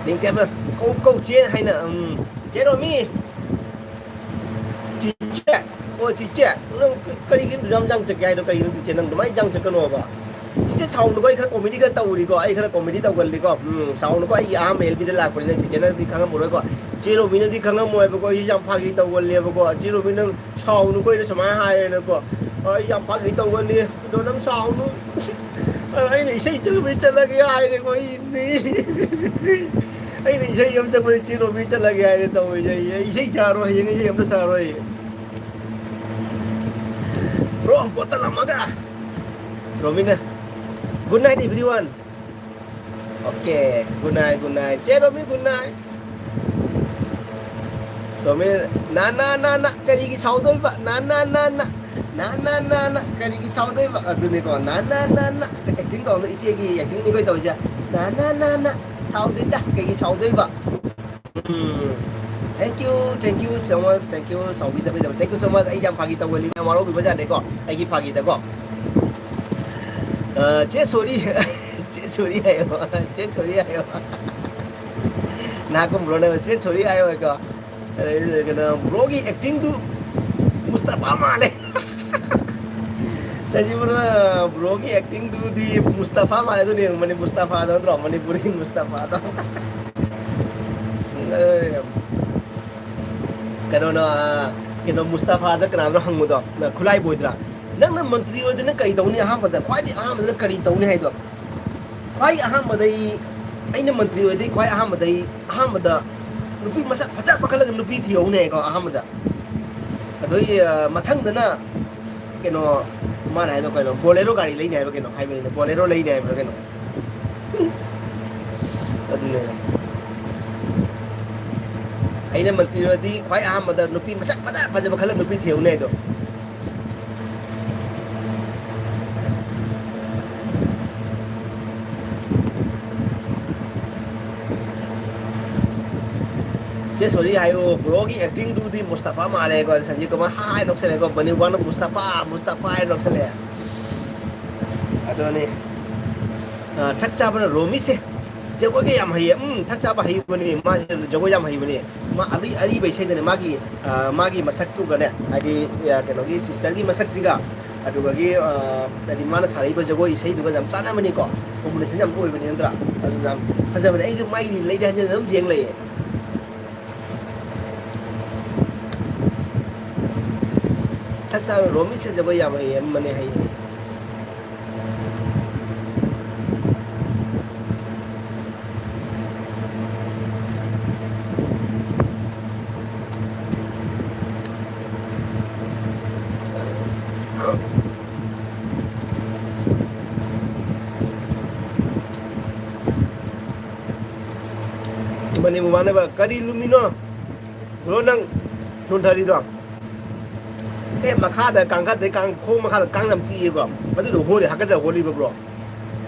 ꯅꯤꯡꯊꯦꯝꯅ ꯀꯧ, ꯀꯧ, ꯆꯦ ꯍꯥꯏꯅ, ꯎꯝ, ꯆꯦ ꯔꯣꯃꯤ꯫ ꯆꯤꯆꯦ, ꯑꯣ, ꯆꯤꯆꯦ, ꯅꯪ ꯀ-, ꯀꯔꯤꯒꯤꯅꯣ ꯑꯗꯨꯛ ꯌꯥꯝ ꯌꯥꯡ ꯆꯠꯀꯦ ꯍꯥꯏꯗꯣ ꯀꯩꯒꯤꯅꯣ, ꯆꯤꯆꯦ? ꯅꯪ ꯑꯗꯨꯃꯥꯏꯅ ꯌꯥꯡ ꯆꯠꯀꯅꯣꯕ꯫ ꯆꯤꯆꯦ, ꯁꯥꯎꯅꯨꯀꯣ, ꯑꯩ ꯈꯔ comedy ꯈꯔ ꯇꯧꯔꯤꯀꯣ, ꯑꯩ ꯈꯔ comedy ꯇꯧꯒꯜꯂꯤꯀꯣ꯫ ꯎꯝ, ꯁꯥꯎꯅꯨꯀꯣ, ꯑꯩꯒꯤ ꯑꯍꯥꯟꯕ L B ꯗ ꯂꯥꯛꯄꯅꯤꯅ ꯆꯤꯆꯦꯅꯗꯤ ꯈꯪꯉꯝꯃꯔꯣꯏꯀꯣ꯫ ꯆꯦ ꯔꯣꯃꯤꯅꯗꯤ ꯈꯪꯉꯝꯃꯣꯏꯕꯀꯣ, ꯑꯩꯁꯦ ꯌꯥꯝ ꯐꯥꯒꯤ ꯇꯧꯒꯜꯂꯦꯕꯀꯣ꯫ ꯆꯦ ꯔꯣꯃꯤ, ꯅꯪ ꯁꯥꯎꯅꯨꯀꯣ, ꯑꯩꯅ ꯁꯨꯃꯥꯏꯅ ꯍꯥꯏꯌꯦꯅꯀꯣ꯫ ꯑꯩ ꯌꯥꯝ ꯐꯥꯒꯤ ꯇꯧꯒꯜꯂꯤ, ꯑꯗꯣ ꯅꯪ ꯁꯥꯎꯅꯨ꯫ ꯑꯩꯅ ꯏꯁꯩ ꯆꯠꯂꯨꯕꯩ ꯆꯠꯂꯒꯦ ꯍꯥꯏꯔꯦꯀꯣ, ꯑꯩ ꯑꯩꯅ ꯏꯁꯩ ꯑꯃ ꯁꯛꯄꯗ ꯆꯦ ꯔꯣꯃꯤ ꯆꯠꯂꯒꯦ ꯍꯥꯏꯅ ꯇꯧꯔꯤꯁꯦ꯫ ꯑꯩ, ꯑꯩ ꯏꯁꯩ ꯁꯥꯔꯣꯏ, ꯍꯌꯦꯡ ꯏꯁꯩ ꯑꯝꯇ ꯁꯥꯔꯣꯏ꯫ Bro, bottle ꯑꯃꯒ. ꯔꯣꯃꯤꯅ, good night everyone. Okay, good night, good night. ꯆꯦ ꯔꯣꯃꯤ, good night. ꯔꯣꯃꯤ, ꯅꯥ, ꯅꯥ, ꯅꯥ, ꯅꯥ, ꯀꯔꯤꯒꯤ ꯁꯥꯎꯗꯣꯏꯕ? ꯅꯥ, ꯅꯥ, ꯅꯥ, ꯅꯥ, ꯅꯥ, ꯅꯥ, ꯅꯥ, ꯅꯥ, ꯀꯔꯤꯒꯤ ꯁꯥꯎꯗꯣꯏꯕ? ꯑꯗꯨꯅꯤꯀꯣ, ꯅꯥ, ꯅꯥ, ꯅꯥ, ꯅꯥ, acting ꯇꯧꯕꯗꯣ, ꯏꯆꯦꯒꯤ acting ꯅꯤ ꯑꯩꯈꯣꯏ ꯇꯧꯔꯤꯁꯦ꯫ ꯅꯥ, ꯅꯥ, ꯅꯥ, ꯅꯥ, ꯁꯥꯎꯗꯣꯏꯗ, ꯀꯩꯒꯤ ꯁꯥꯎꯗꯣꯏꯕ? ꯎꯝ, thank you, thank you so much, thank you, ꯁꯥꯎꯕꯤꯗꯕꯤꯗꯕ, thank you so much. ꯑꯩ ꯌꯥꯝ ꯐꯥꯒꯤ ꯇꯧꯒꯜꯂꯤ, ꯌꯥꯝ ꯋꯥꯔꯧꯕꯤꯕ ꯌꯥꯗꯦꯀꯣ, ꯑꯩꯒꯤ ꯐꯥꯒꯤꯗꯀꯣ꯫ ꯑ, ꯆꯦ, sorry꯫ ꯆꯦ, sorry ꯍꯥꯏꯌꯣ꯫ ꯆꯦ, sorry ꯍꯥꯏꯌꯣ꯫ ꯅꯍꯥꯛꯀꯨꯝꯕ꯭ꯔꯣ ꯅꯪ? ꯆꯦ, sorry ꯍꯥꯏꯌꯣ ꯀꯣ꯫ ꯑꯗꯩ ꯀꯩꯅꯣ, bro ꯒꯤ acting ꯗꯨ ꯃꯨꯁꯇꯐꯥ ꯃꯥꯜꯂꯦ꯫ ꯁꯖꯤꯕꯅ, bro ꯒꯤ acting ꯗꯨꯗꯤ ꯃꯨꯁꯇꯐꯥ ꯃꯥꯜꯂꯦ꯫ ꯑꯗꯨꯅꯦ ꯌꯦꯡꯉꯨ, ꯃꯅꯤ ꯃꯨꯁꯇꯐꯥꯗꯣ ꯅꯠꯇ꯭ꯔꯣ? ꯃꯅꯤꯄꯨꯔꯒꯤ ꯃꯨꯁꯇꯐꯥꯗꯣ꯫ ꯀꯩꯅꯣꯅ, ꯀꯩꯅꯣ, ꯃꯨꯁꯇꯐꯥꯗ ꯀꯅꯥꯅꯣ ꯍꯪꯕꯗꯣ? ꯈꯨꯠꯂꯥꯏ ꯕꯣꯏꯗ꯭ꯔꯥ? ꯅꯪꯅ ꯃꯟꯇ꯭ꯔꯤ ꯑꯣꯏꯗꯅ ꯀꯔꯤ ꯇꯧꯅꯤ? ꯑꯍꯥꯟꯕꯗ, ꯈ꯭ꯋꯥꯏꯗꯒꯤ ꯑꯍꯥꯟꯕꯗ ꯀꯔꯤ ꯇꯧꯅꯤ ꯍꯥꯏꯗꯣ? ꯈ꯭ꯋꯥꯏ ꯑꯍꯥꯟꯕꯗꯩ, ꯑꯩꯅ ꯃꯟꯇ꯭ꯔꯤ ꯑꯣꯏꯗꯩ ꯈ꯭ꯋꯥꯏ ꯑꯍꯥꯟꯕꯗꯩ, ꯑꯍꯥꯟꯕꯗ ꯅꯨꯄꯤ ꯃꯁꯛ ꯐꯖꯕ ꯈꯜꯂꯒ ꯅꯨꯄꯤ ꯊꯤꯍꯧꯅꯦꯀꯣ ꯑꯍꯥꯟꯕꯗ꯫ ꯑꯗꯩ, ꯑ, ꯃꯊꯪꯗꯅ ꯀꯩꯅꯣ, ꯃꯥꯅ ꯍꯥꯏꯗꯣ ꯀꯩꯅꯣ, Bolero ꯒꯥꯔꯤ ꯂꯩꯅꯤ ꯍꯥꯏꯕ ꯀꯩꯅꯣ ꯍꯥꯏꯕꯅꯤꯅ, Bolero ꯂꯩꯅꯤ ꯍꯥꯏꯕ꯭ꯔꯥ ꯀꯩꯅꯣ? ꯑꯗꯨꯅꯦ꯫ ꯑꯩꯅ ꯃꯟꯇ꯭ꯔꯤ ꯑꯣꯏꯔꯗꯤ ꯈ꯭ꯋꯥꯏ ꯑꯍꯥꯟꯕꯗ ꯅꯨꯄꯤ ꯃꯁꯛ ꯐꯖ ꯐꯖꯕ ꯈꯜꯂ ꯅꯨꯄꯤ ꯊꯤꯍꯧꯅꯦ ꯍꯥꯏꯗꯣ꯫ ꯆꯦ, sorry ꯍꯥꯏꯌꯣ, bro ꯒꯤ acting ꯗꯨꯗꯤ ꯃꯨꯁꯇꯐꯥ ꯃꯥꯜꯂꯦꯀꯣ, ꯁꯟꯖꯤꯠ ꯀꯨꯃꯥꯔ ꯍꯥꯏ ꯅꯣꯛꯁꯜꯂꯦꯀꯣ, ꯃꯅꯤꯄꯨꯔꯅ ꯃꯨꯁꯇꯐꯥ, ꯃꯨꯁꯇꯐꯥ ꯍꯥꯏ ꯅꯣꯛꯁꯜꯂꯦ꯫ ꯑꯗꯨꯅꯤ꯫ ꯑ, ꯊꯛ ꯆꯥꯕꯅ ꯔꯣꯃꯤꯁꯦ ꯖꯒꯣꯏꯒ ꯌꯥꯝ ꯍꯩꯌꯦ꯫ ꯎꯝ, ꯊꯛ ꯆꯥꯕ ꯍꯩꯕꯅꯤ, ꯃꯥꯁꯦ ꯖꯒꯣꯏ ꯌꯥꯝ ꯍꯩꯕꯅꯤ꯫ ꯃꯥ ꯑꯔꯤ-, ꯑꯔꯤꯕ ꯏꯁꯩꯗꯅꯦ, ꯃꯥꯒꯤ, ꯑ, ꯃꯥꯒꯤ ꯃꯁꯛꯇꯨꯒꯅꯦ, ꯍꯥꯏꯗꯤ, ꯑ, ꯀꯩꯅꯣꯒꯤ sister ꯒꯤ ꯃꯁꯛꯁꯤꯒ, ꯑꯗꯨꯒꯒꯤ, ꯑ, ꯍꯥꯏꯗꯤ ꯃꯥꯅ ꯁꯥꯔꯛꯏꯕ ꯖꯒꯣꯏ ꯏꯁꯩꯗꯨꯒ ꯌꯥꯝ ꯆꯥꯟꯅꯕꯅꯤꯀꯣ, combination ꯌꯥꯝ ꯑꯣꯏꯕꯅꯤ ꯅꯠꯇ꯭ꯔꯥ? ꯑꯗꯨ ꯌꯥꯝ ꯐꯖꯕꯅꯦ꯫ ꯑꯩꯁꯨ ꯃꯥꯒꯤ reel ꯂꯩꯗꯤ ꯍꯟꯖꯤꯟ ꯑꯗꯨꯝ ꯌꯦꯡ ꯂꯩꯌꯦ꯫ ꯊꯛ ꯆꯥꯕ ꯔꯣꯃꯤꯁꯦ ꯖꯒꯣꯏ ꯌꯥꯝ ꯍꯩꯌꯦ, ꯑꯃꯅꯦ ꯍꯩꯌꯦ꯫ ꯃꯃꯥꯟꯅꯕ, ꯀꯔꯤ ꯂꯨꯝꯃꯤꯅꯣ? ꯕ꯭ꯔꯣ, ꯅꯪ ꯅꯣꯟꯊꯔꯤꯗꯣ? ꯑꯦ, ꯃꯈꯥꯗ ꯀꯥꯡꯈꯠꯇꯦ, ꯀꯥꯡ, ꯈꯣꯡ ꯃꯈꯥꯗ ꯀꯥꯡ ꯌꯥꯝ ꯆꯤꯛꯑꯦꯀꯣ꯫ ꯑꯗꯨꯗꯣ ꯍꯣꯜꯂꯤ, ꯍꯥꯀꯠꯆ ꯍꯣꯜꯂꯤꯕ, ꯕ꯭ꯔꯣ꯫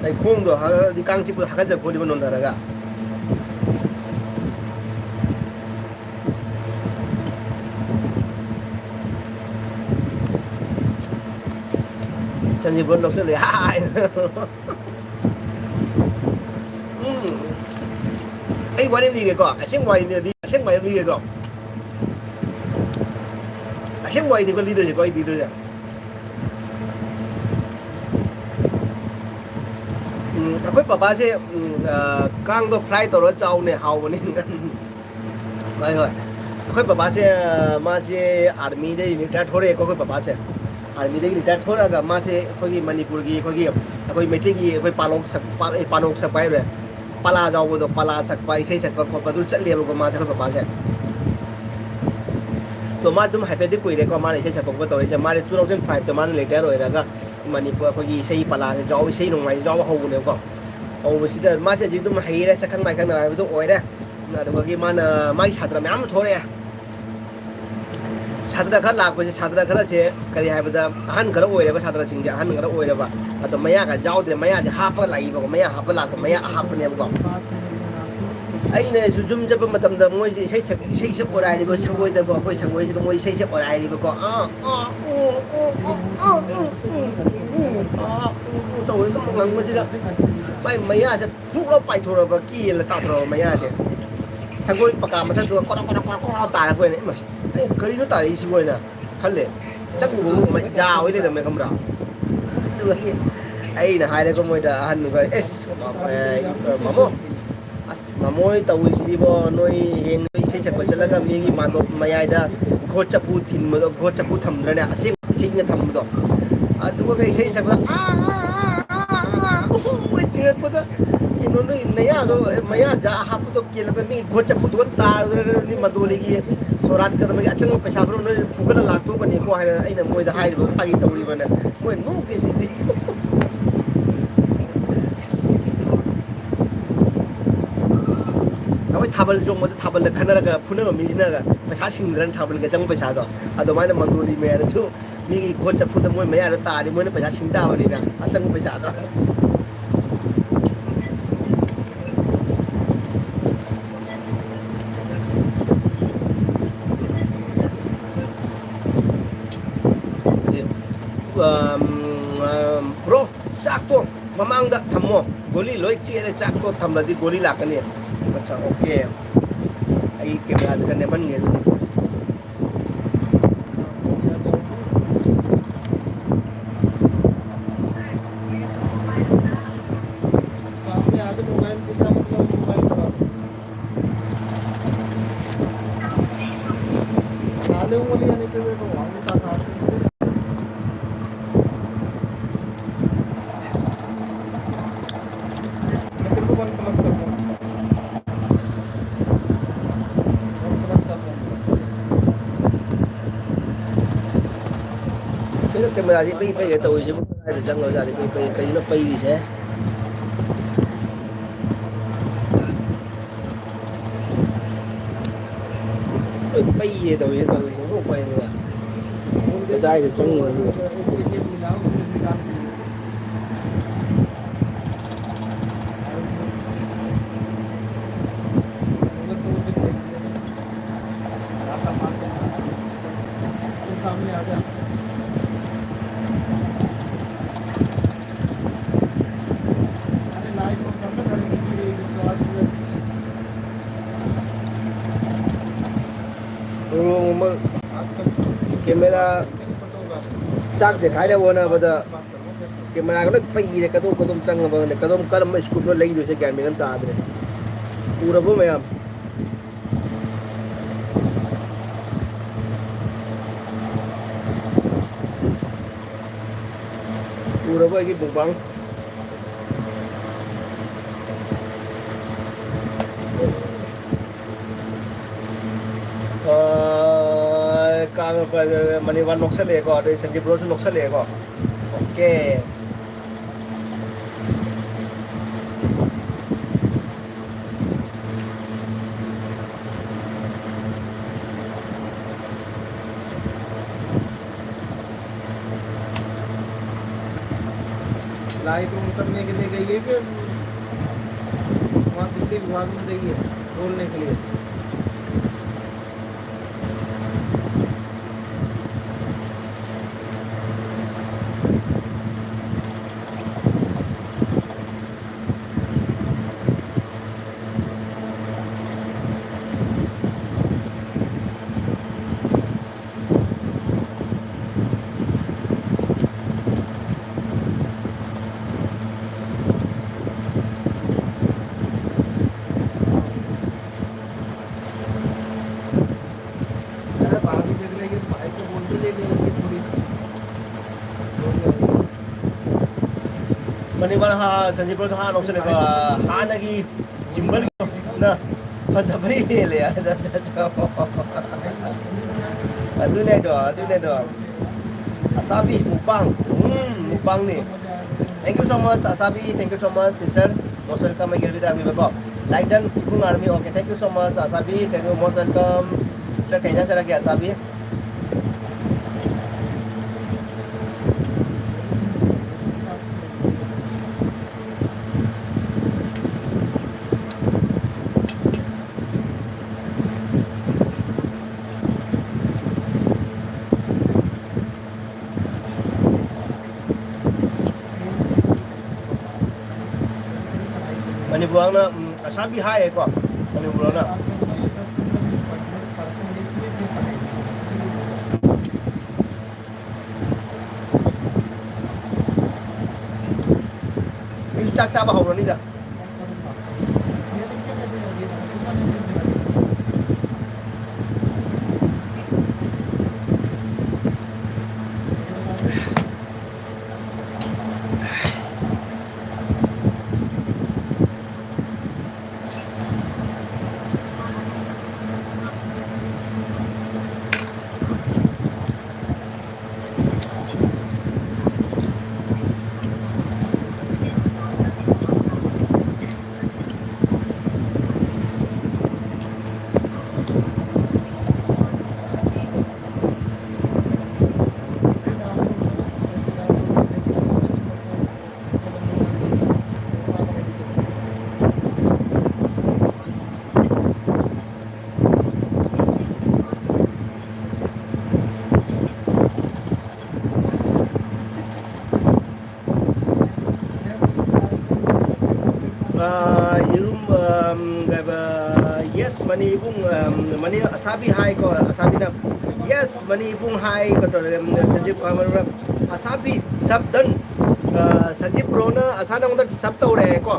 ꯑꯩ ꯈꯣꯡꯗꯣ ꯍꯥ-, ꯍꯥꯏꯗꯤ ꯀꯥꯡ ꯆꯤꯛꯄꯗꯣ ꯍꯥꯀꯠꯆ ꯈꯣꯠꯂꯤꯕ ꯅꯣꯟꯊꯔꯒ꯫ ꯁꯟꯖꯤꯕꯣꯟ ꯂꯧꯁꯜꯂꯦ꯫ ꯍꯥꯏ꯫ ꯎꯝ꯫ ꯑꯩ ꯋꯥꯔꯤ ꯑꯃ ꯂꯤꯒꯦꯀꯣ꯫ ꯑꯁꯦꯡꯕ ꯋꯥꯔꯤꯅꯦ, ꯑꯁꯦꯡꯕ ꯋꯥꯔꯤ ꯑꯃ ꯂꯤꯒꯦꯀꯣ꯫ ꯑꯁꯦꯡꯕ ꯋꯥꯔꯤꯅꯤꯀꯣ ꯂꯤꯗꯣꯏꯁꯦꯀꯣ, ꯑꯩ ꯂꯤꯗꯣꯏꯁꯦ꯫ ꯎꯝ, ꯑꯩꯈꯣꯏ ꯄꯄꯥꯁꯦ, ꯎꯝ, ꯑ, ꯀꯥꯡꯗꯣ fry ꯇꯧꯔꯒ ꯆꯥꯎꯅꯦ, ꯍꯥꯎꯕꯅꯦ꯫ ꯍꯣꯏ, ꯍꯣꯏ꯫ ꯑꯩꯈꯣꯏ ꯄꯄꯥꯁꯦ, ꯑ, ꯃꯥꯁꯦ armyꯗꯒꯤ retire ꯊꯣꯔꯛꯑꯦꯀꯣ, ꯑꯩꯈꯣꯏ ꯄꯄꯥꯁꯦ꯫ Armyꯗꯒꯤ retire ꯊꯣꯔꯛꯑꯒ ꯃꯥꯁꯦ ꯑꯩꯈꯣꯏꯒꯤ ꯃꯅꯤꯄꯨꯔꯒꯤ, ꯑꯩꯈꯣꯏꯒꯤ, ꯑꯩꯈꯣꯏ ꯃꯩꯇꯩꯒꯤ, ꯑꯩꯈꯣꯏ ꯄꯥꯂꯣꯛ ꯁꯛ-, ꯄꯥ-, ꯑꯦ, ꯄꯥꯂꯣꯛ ꯁꯛꯄ ꯍꯥꯏꯔꯦ꯫ ꯄꯂꯥ ꯌꯥꯎꯕꯗꯣ, ꯄꯂꯥ ꯁꯛꯄ, ꯏꯁꯩ ꯁꯛꯄ ꯈꯣꯠꯄ ꯑꯗꯨ ꯆꯠꯂꯦꯕꯀꯣ, ꯃꯥꯁꯦ, ꯑꯩꯈꯣꯏ ꯄꯄꯥꯁꯦ꯫ ꯑꯗꯣ ꯃꯥ ꯑꯗꯨꯝ ꯍꯥꯏꯐꯦꯠꯇꯤ ꯀꯨꯏꯔꯦꯀꯣ, ꯃꯥꯅ ꯏꯁꯩ ꯁꯛꯄ ꯈꯣꯠꯄ ꯇꯧꯔꯛꯏꯁꯦ꯫ ꯃꯥꯗꯤ two thousand fiveꯇ ꯃꯥꯅ retire ꯑꯣꯏꯔꯒ ꯃꯅꯤꯄꯨꯔ ꯑꯩꯈꯣꯏꯒꯤ ꯏꯁꯩ ꯄꯂꯥꯁꯦ ꯌꯥꯎ-, ꯏꯁꯩ ꯅꯣꯡꯃꯥꯏꯁꯦ ꯌꯥꯎꯕ ꯍꯧꯕꯅꯦꯕꯀꯣ꯫ ꯍꯧꯕꯁꯤꯗ ꯃꯥꯁꯦ ꯍꯧꯖꯤꯛ ꯑꯗꯨꯝ ꯍꯩꯔꯦ, ꯁꯛꯈꯪ ꯃꯥꯏꯈꯪ ꯍꯥꯏꯕꯗꯣ ꯑꯣꯏꯔꯦ꯫ ꯑꯗꯨꯗꯒꯤ ꯃꯥꯅ, ꯃꯥꯒꯤ ꯁꯥꯇ꯭ꯔ ꯃꯌꯥꯝ ꯑꯃ ꯊꯣꯛꯂꯛꯑꯦ꯫ ꯁꯥꯇ꯭ꯔ ꯈꯔ ꯂꯥꯛꯄꯁꯦ, ꯁꯥꯇ꯭ꯔ ꯈꯔꯁꯦ ꯀꯔꯤ ꯍꯥꯏꯕꯗ ꯑꯍꯟ ꯈꯔ ꯑꯣꯏꯔꯕ, ꯁꯥꯇ꯭ꯔꯁꯤꯡꯁꯦ ꯑꯍꯟ ꯈꯔ ꯑꯣꯏꯔꯕ, ꯑꯗꯣ ꯃꯌꯥꯒ ꯌꯥꯎꯗ꯭ꯔꯦ, ꯃꯌꯥꯁꯦ ꯍꯥꯞꯄ ꯂꯥꯛꯏꯕꯀꯣ, ꯃꯌꯥ ꯍꯥꯞꯄ ꯂꯥꯛꯄ, ꯃꯌꯥ ꯑꯍꯥꯞꯄꯅꯦꯕꯀꯣ꯫ ꯑꯩꯅꯁꯨ ꯌꯨꯝ ꯆꯠꯄ ꯃꯇꯝꯗ ꯃꯣꯏꯁꯦ ꯏꯁꯩ ꯁꯛ-, ꯏꯁꯩ ꯁꯛ ꯑꯣꯔꯥꯏꯔꯤꯕ ꯁꯪꯒꯣꯏꯗꯀꯣ, ꯑꯩꯈꯣꯏ ꯁꯪꯒꯣꯏꯁꯤꯗ ꯃꯣꯏ ꯏꯁꯩ ꯁꯛ ꯑꯣꯔꯥꯏꯔꯤꯕꯀꯣ꯫ ꯑꯥ, ꯑꯥ, ꯎ, ꯎ, ꯎ, ꯎ, ꯎ, ꯎ, ꯎ, ꯑꯥ, ꯎ, ꯎ ꯇꯧꯔꯒ ꯉꯪꯕꯁꯤꯗ ꯃꯥꯏ ꯃꯌꯥꯁꯦ ꯐꯨꯛ ꯂꯥꯎ ꯄꯥꯏꯊꯣꯔꯛꯑꯕ, ꯀꯦꯜꯂ ꯇꯥꯊꯣꯔꯛꯑꯕ ꯃꯌꯥꯁꯦ꯫ ꯁꯪꯒꯣꯏ ꯄꯀꯥ ꯃꯊꯛꯇꯨꯒ ꯀꯣꯔꯣ ꯀꯣꯔꯣ ꯀꯣꯔꯣ ꯀꯣꯔꯣ ꯇꯥꯔꯛꯄꯅꯦ꯫ ꯏꯃꯥ, ꯑꯩ ꯀꯔꯤꯅꯣ ꯇꯥꯔꯛꯏꯁꯤꯕꯣ ꯍꯥꯏꯅ ꯈꯜꯂꯦ꯫ ꯆꯪꯉꯨꯕꯕꯨ ꯃ-, ꯖꯥ ꯑꯣꯏ ꯂꯩꯔꯝꯃꯦ ꯈꯪꯕ꯭ꯔꯥ? ꯑꯗꯨꯒꯗꯤ ꯑꯩꯅ ꯍꯥꯏꯔꯦꯀꯣ ꯃꯣꯏꯗ, ꯑꯍꯟꯗꯨꯒ, "ꯑꯦꯁ, ꯑ, ꯃꯥꯃꯣ, ꯑꯁ, ꯃꯥꯃꯣ ꯍꯣꯏ ꯇꯧꯔꯤꯁꯤꯗꯤꯕꯣ, ꯅꯣꯏ ꯍꯌꯦꯡ ꯅꯣꯏ ꯏꯁꯩ ꯁꯛꯄ ꯆꯠꯂꯒ ꯃꯤꯒꯤ ꯃꯥꯟꯗꯣꯞ ꯃꯌꯥꯏꯗ ꯒꯣꯠ ꯆꯐꯨ ꯊꯤꯟꯕꯗꯣ, ꯒꯣꯠ ꯆꯐꯨ ꯊꯝꯗ꯭ꯔꯅꯦ? ꯑꯁꯦꯡꯕ ꯏꯁꯩꯅ ꯊꯝꯕꯗꯣ꯫ ꯑꯗꯨꯒ ꯏꯁꯩ ꯁꯛꯄꯗ, ꯑꯥ, ꯑꯥ, ꯑꯥ, ꯑꯥ, ꯑꯥ, ꯑꯥ, ꯎꯍꯨ, ꯃꯣꯏ ꯆꯤꯡꯉꯛꯄꯗ, ꯀꯩꯅꯣ, ꯅꯣꯏ ꯅꯌꯥꯗꯣ, ꯃꯌꯥ ꯖꯥ ꯍꯥꯞꯄꯗꯣ ꯀꯦꯜꯂꯒ ꯃꯤ ꯒꯣꯠ ꯆꯐꯨꯗꯨꯒ ꯇꯥꯔꯗꯅ ꯅꯣꯏ ꯃꯟꯗꯣꯂꯤꯒꯤ ꯁꯣꯔꯥꯠ ꯀꯔꯃꯒꯤ ꯑꯆꯪꯕ ꯄꯩꯁꯥ ꯄꯨꯔꯥ ꯅꯣꯏ ꯐꯨꯒꯠꯂ ꯂꯥꯛꯇꯣꯛꯀꯅꯤꯀꯣ" ꯍꯥꯏꯅ ꯑꯩꯅ ꯃꯣꯏꯗ ꯍꯥꯏꯔꯤꯕ, ꯐꯥꯒꯤ ꯇꯧꯔꯤꯕꯅ꯫ ꯃꯣꯏ ꯅꯣꯛꯏꯁꯤꯗꯤ꯫ ꯑꯩꯈꯣꯏ ꯊꯥꯕꯜ ꯆꯣꯡꯕꯗ ꯊꯥꯕꯜꯗ ꯈꯟꯅꯔꯒ ꯐꯨꯅꯕ ꯃꯤꯁꯤꯅ ꯄꯩꯁꯥ ꯁꯤꯡꯗ꯭ꯔꯅ ꯊꯥꯕꯜꯒ ꯆꯪꯕ ꯄꯩꯁꯥꯗꯣ, ꯑꯗꯨꯃꯥꯏꯅ ꯃꯟꯗꯣꯂꯤ ꯃꯌꯥꯝꯅꯁꯨ ꯃꯤꯒꯤ ꯏꯈꯣꯠ ꯆꯐꯨꯗ ꯃꯣꯏ ꯃꯌꯥꯗ ꯇꯥꯔꯗꯤ ꯃꯣꯏꯅ ꯄꯩꯁꯥ ꯁꯤꯡ ꯇꯥꯕꯅꯤꯅ, ꯑꯆꯪꯕ ꯄꯩꯁꯥꯗꯣ꯫ ꯑꯝ, ꯑꯝ, ꯕ꯭ꯔꯣ, ꯆꯥꯛꯇꯣ ꯃꯃꯥꯡꯗ ꯊꯝꯃꯣ꯫ ꯒꯣꯂꯤ ꯂꯣꯏ ꯆꯦꯜꯂꯦ, ꯆꯥꯛꯇꯣ ꯊꯝꯂꯗꯤ ꯒꯣꯂꯤ ꯂꯥꯛꯀꯅꯤ꯫ ꯑꯠꯆꯥ, ꯑꯣꯀꯦ꯫ ꯑꯩ ꯀꯦꯃꯦꯔꯥꯁꯦ ꯈꯔ ꯅꯦꯝꯍꯟꯒꯦ ꯑꯗꯨꯗꯤ꯫ ꯀꯩꯅꯣ ꯀꯦꯃꯦꯔꯥꯁꯤ ꯄꯩ ꯄꯩꯒ ꯇꯧꯔꯤꯁꯤꯕꯨ? ꯀꯗꯥꯏꯗ ꯆꯪꯉꯖꯥꯠꯅꯣ? ꯄꯩ ꯄꯩ, ꯀꯩꯅꯣ ꯄꯩꯔꯤꯁꯦ? ꯂꯣꯏ ꯄꯩꯌꯦ ꯇꯧꯔꯤꯁꯦ, ꯇꯧꯔꯤꯁꯦ, ꯂꯣꯏ ꯄꯩꯔꯦ꯫ ꯀꯗꯥꯏꯗ ꯆꯪꯉꯤꯅꯣ? ꯀꯦꯃꯦꯔꯥ ꯆꯥꯛ ꯗꯦꯈꯥꯏꯅꯕ ꯍꯣꯠꯅꯕꯗ ꯀꯦꯃꯦꯔꯥꯒ ꯂꯣꯏ ꯄꯩꯔꯦ꯫ ꯀꯗꯣꯝ ꯀꯗꯣꯝ ꯆꯪꯉꯕ ꯈꯪꯗꯦ꯫ ꯀꯗꯣꯝ ꯀꯔꯝꯕ ꯁ꯭ꯀꯨꯜꯅꯣ ꯂꯩꯗꯣꯏꯁꯦ ꯒ꯭ꯌꯥꯟ ꯃꯦꯟ ꯑꯃ ꯇꯥꯗ꯭ꯔꯦ꯫ ꯎꯔꯕꯣ ꯃꯌꯥꯝ? ꯎꯔꯕꯣ ꯑꯩꯒꯤ ꯃꯨꯛꯕꯥꯡ? ꯑꯥ, ꯀꯥꯡ-, ꯃꯅꯤꯕꯥꯟ ꯅꯣꯛꯁꯜꯂꯛꯑꯦꯀꯣ, ꯑꯗꯩ ꯁꯟꯖꯤꯠ ꯕ꯭ꯔꯣꯁꯨ ꯅꯣꯛꯁꯜꯂꯛꯑꯦꯀꯣ꯫ ꯑꯣꯀꯦ꯫ लाइट ऑन करने के लिए गई है कि वहाँ बिजली विभाग में गई है बोलने के लिए? अरे, बाहर ही देख रही है, तो माइक को बोलते ले ले उसकी थोड़ी सी। Manibar ha, Sanjibur ha, noksa le ka, ha na ki, gimbal na, ha sa bai le ya, sa, sa, sa. Adu ne do, adu ne do. Asabi, mukbang. Hmm, mukbang ni. Thank you so much, Asabi. Thank you so much, sister. Most welcome, Gelbida, Vivako. Like done, Ipung Army. Okay, thank you so much, Asabi. Thank you, most welcome. Sister, kaya sa lagi, Asabi. Manipur na, mm, Asabi hai ko. Manipur na. Yung chak chak ba hawrani da. ꯏꯕꯨꯡ, ꯑ, money ꯑꯁꯥꯕꯤ ꯍꯥꯏꯀꯣ, ꯑꯁꯥꯕꯤꯅ, "Yes, money ꯏꯕꯨꯡ" ꯍꯥꯏ, ꯀꯩꯅꯣ ꯇꯧꯔꯦ, ꯎꯝ, ꯁꯟꯖꯤꯞ ꯈ꯭ꯋꯥꯏ ꯃꯔꯨ ꯑꯣꯏꯅ, "ꯑꯁꯥꯕꯤ, sub done, ꯑ, ꯁꯟꯖꯤꯞ ꯕ꯭ꯔꯣꯅ ꯑꯁꯥ ꯅꯉꯣꯟꯗ sub ꯇꯧꯔꯦ" ꯍꯥꯏꯀꯣ꯫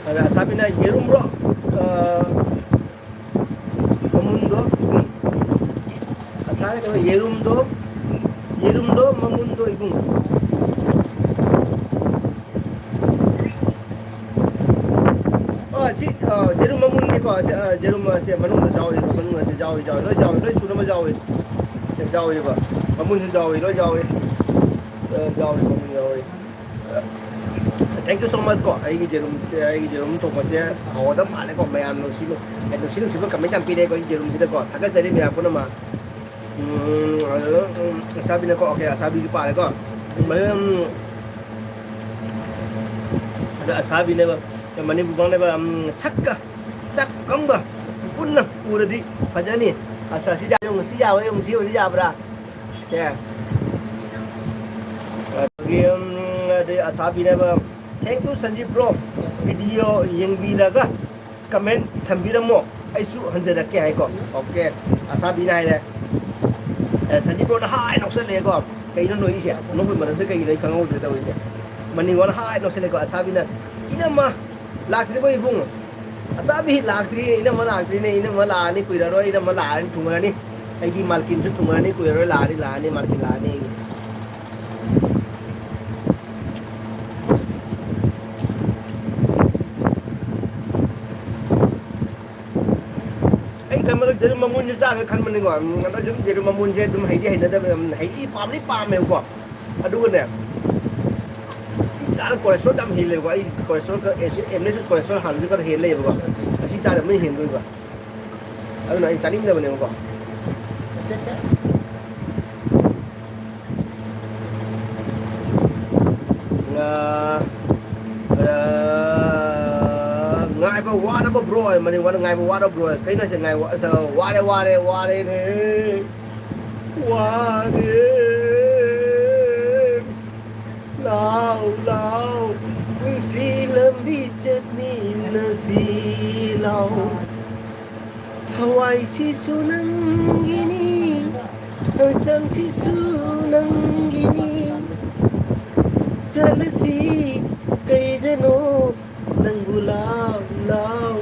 ꯑꯗ ꯑꯁꯥꯕꯤꯅ, "ꯌꯦꯔꯨꯝ ꯕ꯭ꯔꯣ, ꯑ, ꯃꯃꯨꯟꯗꯣ ꯏꯕꯨꯡ"꯫ ꯑꯁꯥꯅ ꯀꯩꯅꯣ, "ꯌꯦꯔꯨꯝꯗꯣ, ꯌꯦꯔꯨꯝꯗꯣ ꯃꯃꯨꯟꯗꯣ ꯏꯕꯨꯡ"꯫ ꯑ, ꯁꯤ, ꯑ, ꯖꯦꯔꯨꯝ ꯃꯃꯨꯟꯅꯤꯀꯣ꯫ ꯁꯤ, ꯑ, ꯖꯦꯔꯨꯝ ꯑꯁꯦ ꯃꯅꯨꯡꯗ ꯌꯥꯎꯔꯤꯀꯣ, ꯃꯅꯨꯡ ꯑꯁꯦ ꯌꯥꯎꯔꯤ, ꯌꯥꯎꯔꯤ, ꯂꯣꯏ ꯌꯥꯎꯔꯤ, ꯂꯣꯏ ꯁꯨꯅꯕ ꯌꯥꯎꯔꯤ꯫ ꯁꯤ ꯌꯥꯎꯔꯤꯕ, ꯃꯃꯨꯟꯁꯨ ꯌꯥꯎꯔꯤ, ꯂꯣꯏ ꯌꯥꯎꯔꯤ꯫ ꯑ, ꯌꯥꯎꯔꯤ, ꯃꯃꯨꯟ ꯌꯥꯎꯔꯤ꯫ ꯑ, thank you so much ꯀꯣ꯫ ꯑꯩꯒꯤ ꯖꯦꯔꯨꯝꯁꯦ, ꯑꯩꯒꯤ ꯖꯦꯔꯨꯝ ꯊꯣꯡꯕꯁꯦ ꯍꯥꯎꯒꯗꯕ ꯃꯥꯜꯂꯦꯀꯣ꯫ ꯃꯌꯥꯝ ꯅꯨꯡꯁꯤ, ꯅꯨꯡꯁꯤ ꯅꯨꯡꯁꯤꯕ comment ꯌꯥꯝ ꯄꯤꯔꯦꯀꯣ ꯑꯩꯒꯤ ꯖꯦꯔꯨꯝꯁꯤꯗꯀꯣ꯫ ꯊꯥꯒꯠꯆꯔꯤ ꯃꯌꯥꯝ ꯄꯨꯝꯅꯃꯛ꯫ ꯎꯝ, ꯑꯗꯨ, ꯎꯝ, ꯑꯁꯥꯕꯤꯅꯀꯣ, okay, ꯑꯁꯥꯕꯤꯒꯤ ꯄꯥꯔꯦꯀꯣ꯫ ꯎꯝ, ꯑꯗꯨ ꯑꯁꯥꯕꯤꯅꯦꯕ, ꯃꯅꯤꯄꯨꯔ ꯐꯥꯎꯅꯦꯕ, ꯎꯝ, ꯁꯛꯀ ꯆꯥꯛ ꯄꯨꯈꯝꯒ ꯄꯨꯟꯅ ꯎꯔꯗꯤ ꯐꯖꯅꯤ꯫ ꯑꯁ, ꯑꯁꯤ ꯌꯥ-, ꯌꯦꯡꯉꯨ, ꯁꯤ ꯌꯥꯕ꯭ꯔꯥ ꯌꯦꯡꯉꯨ, ꯁꯤ ꯑꯣꯏꯗꯤ ꯌꯥꯕ꯭ꯔꯥ? ꯁꯦ꯫ ꯑꯗꯒꯤ, ꯎꯝ, ꯑꯗꯩ ꯑꯁꯥꯕꯤꯅꯦꯕ, "Thank you, ꯁꯟꯖꯤꯞ bro, video ꯌꯦꯡꯕꯤꯔꯒ comment ꯊꯝꯕꯤꯔꯝꯃꯣ, ꯑꯩꯁꯨ ꯍꯟꯖꯔꯛꯀꯦ" ꯍꯥꯏꯀꯣ꯫ Okay, ꯑꯁꯥꯕꯤꯅ ꯍꯥꯏꯔꯦ꯫ ꯑꯦ, ꯁꯟꯖꯤꯠ ꯕ꯭ꯔꯣꯅ ꯍꯥꯏ ꯅꯣꯛꯁꯜꯂꯛꯑꯦꯀꯣ꯫ ꯀꯩꯅꯣ ꯅꯣꯛꯏꯁꯦ? ꯅꯣꯛꯄꯒꯤ ꯃꯔꯝꯁꯦ ꯀꯩꯒꯤꯅꯣ ꯑꯩ ꯈꯪꯍꯧꯗ꯭ꯔꯦ ꯇꯧꯔꯤꯁꯦ꯫ ꯃꯅꯤꯡ ꯋꯥꯅ ꯍꯥꯏ ꯅꯣꯛꯁꯜꯂꯛꯑꯦꯀꯣ꯫ ꯑꯁꯥꯕꯤꯅ, "ꯏꯅꯝꯃ, ꯂꯥꯛꯇ꯭ꯔꯤꯕꯣ ꯏꯕꯨꯡ? ꯑꯁꯥꯕꯤ ꯂꯥꯛꯇ꯭ꯔꯤ, ꯏꯅꯝꯃ ꯂꯥꯛꯇ꯭ꯔꯤꯅꯦ, ꯏꯅꯝꯃ ꯂꯥꯛꯑꯅꯤ, ꯀꯨꯏꯔꯔꯣꯏ, ꯏꯅꯝꯃ ꯂꯥꯛꯑꯅꯤ, ꯊꯨꯡꯉꯔꯅꯤ꯫ ꯑꯩꯒꯤ ꯃꯥꯜꯀꯤꯟꯁꯨ ꯊꯨꯡꯉꯔꯅꯤ, ꯀꯨꯏꯔꯔꯣꯏ, ꯂꯥꯛꯑꯅꯤ, ꯂꯥꯛꯑꯅꯤ, ꯃꯥꯜꯀꯤꯟ ꯂꯥꯛꯑꯅꯤ ꯑꯩꯒꯤ"꯫ ꯑꯩ ꯈꯟꯕꯗ ꯌꯦꯔꯨꯝ ꯃꯃꯨꯟꯁꯦ ꯆꯥꯔꯣꯏ ꯈꯟꯕꯅꯤꯀꯣ꯫ ꯎꯝ, ꯑꯗꯣ ꯁꯨꯝ ꯌꯦꯔꯨꯝ ꯃꯃꯨꯟꯁꯦ ꯑꯗꯨꯝ ꯍꯩꯗꯤ ꯍꯩꯅꯗꯕ, ꯎꯝ, ꯍꯩ ꯄꯥꯝꯗꯤ ꯄꯥꯝꯃꯦꯕꯀꯣ꯫ ꯑꯗꯨꯒꯅꯦ, ꯁꯤ ꯆꯥꯔ cholesterol ꯌꯥꯝ ꯍꯦꯜꯂꯦꯕꯀꯣ꯫ ꯑꯩ cholesterol ꯈꯔ, ꯑꯦ, ꯁꯤ ꯑꯦꯝ ꯑꯦꯁ cholesterol ꯍꯥꯟꯅꯁꯨ ꯈꯔ ꯍꯦꯜ ꯂꯩꯌꯦꯕꯀꯣ꯫ ꯑꯁꯤ ꯆꯥꯔ ꯑꯃꯨꯛ ꯍꯦꯟꯗꯣꯏꯕ꯫ ꯑꯗꯨꯅ ꯑꯩ ꯆꯥꯅꯤꯡꯗꯕꯅꯦꯕꯀꯣ꯫ ꯉꯥ-, ꯑ, ꯉꯥꯏꯕ ꯋꯥꯔꯕ bro ꯍꯥꯏ, ꯃꯅꯤꯡ ꯋꯥꯅ ꯉꯥꯏꯕ ꯋꯥꯔꯕ bro ꯍꯥꯏ꯫ ꯀꯩꯅꯣ ꯍꯥꯏꯁꯦ? ꯉꯥꯏꯕ, ꯑꯁ, ꯋꯥꯔꯦ, ꯋꯥꯔꯦ, ꯋꯥꯔꯦꯅꯦ꯫ ꯋꯥꯔꯦ꯫ ꯂꯥꯎ, ꯂꯥꯎ, ꯄꯨꯟꯁꯤ ꯂꯝꯕꯤ ꯆꯠꯃꯤꯟꯅꯁꯤ ꯂꯥꯎ꯫ ꯊꯋꯥꯏꯁꯤꯁꯨ ꯅꯪꯒꯤꯅꯤ, ꯍꯛꯆꯥꯡꯁꯤꯁꯨ ꯅꯪꯒꯤꯅꯤ꯫ ꯆꯠꯂꯁꯤ ꯀꯩꯗꯅꯣ ꯅꯪꯕꯨ ꯂꯥꯎ ꯂꯥꯎ,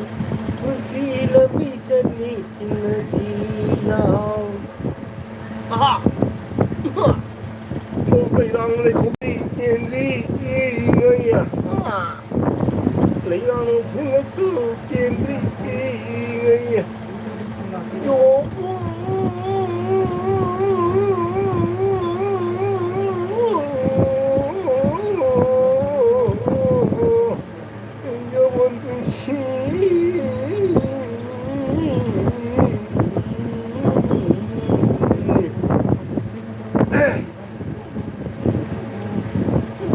ꯄꯨꯟꯁꯤ ꯂꯝꯕꯤ ꯆꯠꯃꯤꯟꯅꯁꯤ ꯂꯥꯎ꯫ ꯑꯍꯥ! ꯂꯩꯔꯥꯡ ꯂꯩꯊꯣꯛꯄꯤ ꯀꯦꯟꯗ꯭ꯔꯤ ꯉꯩ꯫ ꯑꯍꯥ! ꯂꯩꯔꯥꯡ ꯐꯨꯡꯂꯛꯇꯨ ꯀꯦꯟꯗ꯭ꯔꯤ ꯉꯩ꯫ ꯌꯥꯋꯣꯟ ꯄꯨꯟꯁꯤ꯫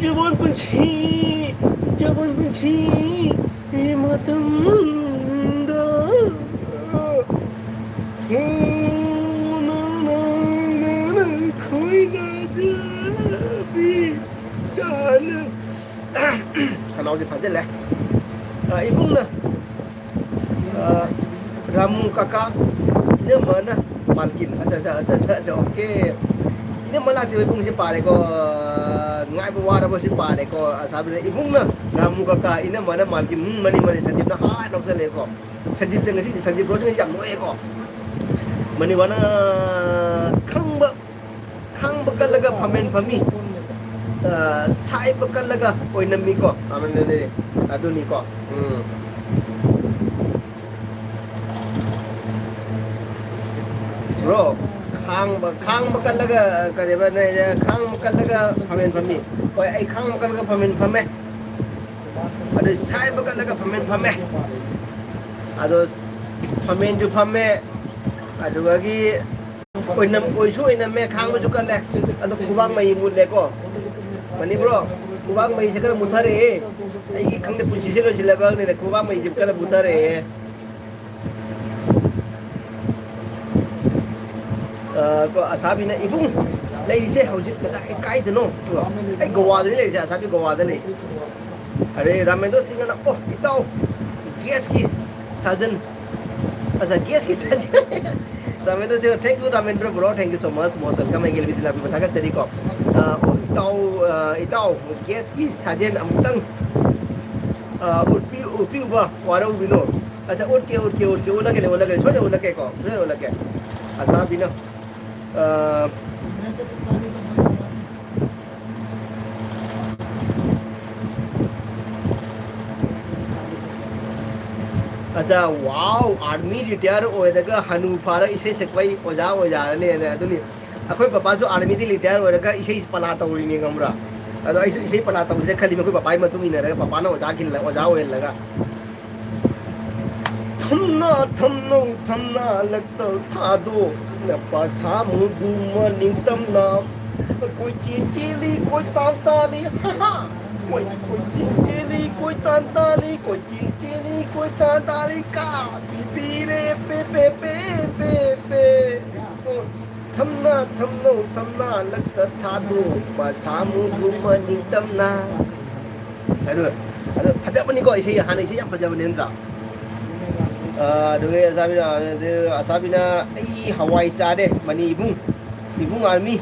ꯖꯨꯕꯣꯟ ꯄꯨꯟꯁꯤ, ꯖꯨꯕꯣꯟ ꯄꯨꯟꯁꯤ ꯃꯇꯝꯗ ꯈꯣꯏꯗꯥꯖꯕꯤ ꯆꯥꯅ꯫ ꯈꯅꯥꯎꯁꯦ ꯐꯥꯖꯤꯜꯂꯦ꯫ ꯑ, ꯏꯕꯨꯡꯅ, ꯑ, ꯔꯥꯃꯨ ꯀꯀꯥ, ꯏꯅꯝꯃꯅ ꯃꯥꯜꯀꯤꯟ꯫ ꯑꯠꯆꯥ, ꯑꯠꯆꯥ, ꯑꯠꯆꯥ, ꯑꯠꯆꯥ, ꯑꯠꯆꯥ, ꯑꯣꯀꯦ꯫ ꯏꯅꯝꯃ ꯂꯥꯛꯇꯦ, ꯏꯕꯨꯡꯁꯤ ꯄꯥꯔꯦꯀꯣ꯫ ꯉꯥꯏꯕ ꯋꯥꯔꯕ ꯁꯤ ꯄꯥꯔꯦꯀꯣ꯫ ꯑꯁꯥꯕꯤꯅ ꯏꯕꯨꯡꯅ ꯔꯥꯃꯨ ꯀꯀꯥ, ꯏꯅꯝꯃꯅ ꯃꯥꯜꯀꯤꯟ꯫ ꯎꯝ, ꯃꯅꯤ, ꯃꯅꯤ, ꯁꯟꯗꯤꯞꯅ ꯍꯥꯏ ꯂꯧꯁꯜꯂꯦꯀꯣ꯫ ꯁꯟꯗꯤꯞꯁꯦ ꯉꯁꯤ, ꯁꯟꯗꯤꯞ ꯕ꯭ꯔꯣꯁꯦ ꯉꯁꯤ ꯌꯥꯝ ꯅꯣꯛꯑꯦꯀꯣ꯫ ꯃꯅꯤꯕꯥꯅ ꯈꯪꯕ ꯈꯥꯡꯕ ꯀꯜꯂꯒ ꯐꯝꯃꯦꯟ ꯐꯝꯃꯤ꯫ ꯑ, ꯁꯥꯏꯕ ꯀꯜꯂꯒ ꯑꯣꯏꯅꯝꯃꯤꯀꯣ꯫ ꯑꯃꯅꯅꯦ꯫ ꯑꯗꯨꯅꯤꯀꯣ꯫ ꯎꯝ꯫ ꯕ꯭ꯔꯣ, ꯈꯥꯡꯕ, ꯈꯥꯡꯕ ꯀꯜꯂꯒ, ꯀꯔꯤꯕ, ꯅꯣꯏ, ꯈꯥꯡꯕ ꯀꯜꯂꯒ ꯐꯝꯃꯦꯟ ꯐꯝꯃꯤ꯫ ꯍꯣꯏ, ꯑꯩ ꯈꯥꯡꯕ ꯀꯜꯂꯒ ꯐꯝꯃꯦꯟ ꯐꯝꯃꯦ꯫ ꯑꯗꯨ ꯁꯥꯏꯕ ꯀꯜꯂꯒ ꯐꯝꯃꯦꯟ ꯐꯝꯃꯦ꯫ ꯑꯗꯣ ꯐꯝꯃꯦꯟꯁꯨ ꯐꯝꯃꯦ꯫ ꯑꯗꯨꯗꯒꯤ ꯑꯣꯏꯅꯝ-, ꯑꯣꯏꯁꯨ ꯑꯣꯏꯅꯝꯃꯦ, ꯈꯥꯡꯕꯁꯨ ꯀꯜꯂꯦ꯫ ꯑꯗꯣ ꯈꯨꯕꯥꯛ ꯃꯩ ꯃꯨꯠꯂꯦꯀꯣ꯫ ꯃꯅꯤ ꯕ꯭ꯔꯣ, ꯈꯨꯕꯥꯛ ꯃꯩꯁꯦ ꯈꯔ ꯃꯨꯠꯊꯔꯛꯑꯦ꯫ ꯑꯩꯒꯤ ꯈꯪꯗꯦ, ꯄꯨꯟꯁꯤꯁꯦ ꯂꯣꯏꯁꯤꯜꯂꯕꯅꯤꯅ ꯈꯨꯕꯥꯛ ꯃꯩꯁꯦ ꯈꯔ ꯃꯨꯠꯊꯔꯛꯑꯦ꯫ ꯑ, ꯀꯣ, ꯑꯁꯥꯕꯤꯅ, "ꯏꯕꯨꯡ, ꯂꯩꯔꯤꯁꯦ ꯍꯧꯖꯤꯛ ꯀꯗꯥꯏ, ꯀꯥꯏꯗꯅꯣ?" ꯑꯩ ꯒꯣꯋꯥꯗꯅꯤ ꯂꯩꯔꯤꯁꯦ, ꯑꯁꯥꯕꯤ ꯒꯣꯋꯥꯗ ꯂꯩ꯫ ꯑꯔꯦ, ꯔꯥꯃꯦꯟꯗ꯭ꯔ ꯁꯤꯡꯍꯅ, "ꯑꯣ, ꯏꯇꯥꯎ, ꯒꯦꯁꯀꯤ ꯁꯥꯖꯟ, ꯑꯁ, ꯒꯦꯁꯀꯤ ꯁꯥꯖꯦꯜ꯫ ꯔꯥꯃꯦꯟꯗ꯭ꯔꯁꯦ, thank you, ꯔꯥꯃꯦꯟꯗ꯭ꯔ bro, thank you so much, most welcome꯫ ꯑꯩꯒꯤ ꯂꯝꯕꯤꯗ ꯂꯥꯛꯄꯤꯕ ꯊꯥꯒꯠꯆꯔꯤꯀꯣ꯫ ꯑ, ꯑꯣ, ꯏꯇꯥꯎ, ꯑ, ꯏꯇꯥꯎ, ꯒꯦꯁꯀꯤ ꯁꯥꯖꯦꯜ ꯑꯃꯨꯛꯇꯪ, ꯑ, ꯎꯠꯄꯤ-, ꯎꯠꯄꯤꯌꯨꯕ ꯋꯥꯔꯧꯕꯤꯅꯣ꯫ ꯑꯠꯆꯥ, ꯎꯠꯀꯦ, ꯎꯠꯀꯦ, ꯎꯠꯀꯦ, ꯎꯠꯂꯛꯀꯦꯅꯦ, ꯎꯠꯂꯛꯀꯦ, ꯁꯣꯏꯗꯅ ꯎꯠꯂꯛꯀꯦꯀꯣ, ꯁꯣꯏꯗꯅ ꯎꯠꯂꯛꯀꯦ꯫ ꯑꯁꯥꯕꯤꯅ, ꯑ, ꯑꯠꯆꯥ, wow, army retire ꯑꯣꯏꯔꯒ ꯍꯅꯨ ꯐꯥꯔ ꯏꯁꯩ ꯁꯛꯄꯩ ꯑꯣꯖꯥ ꯑꯣꯏꯖꯥꯔꯅꯦꯅ꯫ ꯑꯗꯨꯅꯤ, ꯑꯩꯈꯣꯏ ꯄꯄꯥꯁꯨ army ꯗꯤ retire ꯑꯣꯏꯔꯒ ꯏꯁꯩ ꯄꯂꯥ ꯇꯧꯔꯤꯅꯤ, ꯈꯪꯕ꯭ꯔꯥ? ꯑꯗꯣ ꯑꯩꯁꯨ ꯏꯁꯩ ꯄꯂꯥ ꯇꯧꯁꯤꯔ ꯈꯜꯂꯤꯕ, ꯑꯩꯈꯣꯏ ꯄꯄꯥꯒꯤ ꯃꯇꯨꯡ ꯏꯟꯅꯔꯒ, ꯄꯄꯥꯅ ꯑꯣꯖꯥ ꯈꯤꯜꯂ-, ꯑꯣꯖꯥ ꯑꯣꯏꯍꯜꯂꯒ꯫ ꯊꯝꯅꯥ ꯊꯝꯅꯧ ꯊꯝꯅꯥ ꯂꯛꯇ ꯊꯥꯗꯣ, ꯅꯄꯥ ꯁꯥꯃꯨꯒꯨꯝꯕ ꯅꯤꯡꯇꯝꯅ꯫ ꯀꯣꯏꯆꯦꯟ ꯆꯦꯜꯂꯤ ꯀꯣꯏꯇꯥꯟ ꯇꯥꯜꯂꯤ, ꯍꯥ ꯍꯥ꯫ ꯀꯣꯏ-, ꯀꯣꯏꯆꯦꯟ ꯆꯦꯜꯂꯤ ꯀꯣꯏꯇꯥꯟ ꯇꯥꯜꯂꯤ, ꯀꯣꯏꯆꯦꯟ ꯆꯦꯜꯂꯤ ꯀꯣꯏꯇꯥꯟ ꯇꯥꯜꯂꯤ꯫ ꯀꯥ ꯄꯤꯕꯤꯔꯦ ꯄꯦ ꯄꯦ ꯄꯦ ꯄꯦ ꯄꯦ꯫ ꯊꯝꯅꯥ ꯊꯝꯅꯧ ꯊꯝꯅꯥ ꯂꯛꯇ ꯊꯥꯗꯣ, ꯅꯄꯥ ꯁꯥꯃꯨꯒꯨꯝꯕ ꯅꯤꯡꯇꯝꯅ꯫ ꯑꯗꯨ, ꯑꯗꯨ ꯐꯖꯕꯅꯤꯀꯣ, ꯏꯁꯩ, ꯍꯥꯟꯅ ꯏꯁꯩ ꯌꯥꯝ ꯐꯖꯕꯅꯤ ꯅꯠꯇ꯭ꯔꯥ? ꯑ, ꯑꯗꯨꯒ ꯑꯁꯥꯕꯤꯅ, ꯑꯗꯨ ꯑꯁꯥꯕꯤꯅ, "ꯑꯩ ꯍꯋꯥꯏ ꯆꯥꯔꯦ, ꯃꯅꯤ ꯏꯕꯨꯡ, ꯏꯕꯨꯡ army"꯫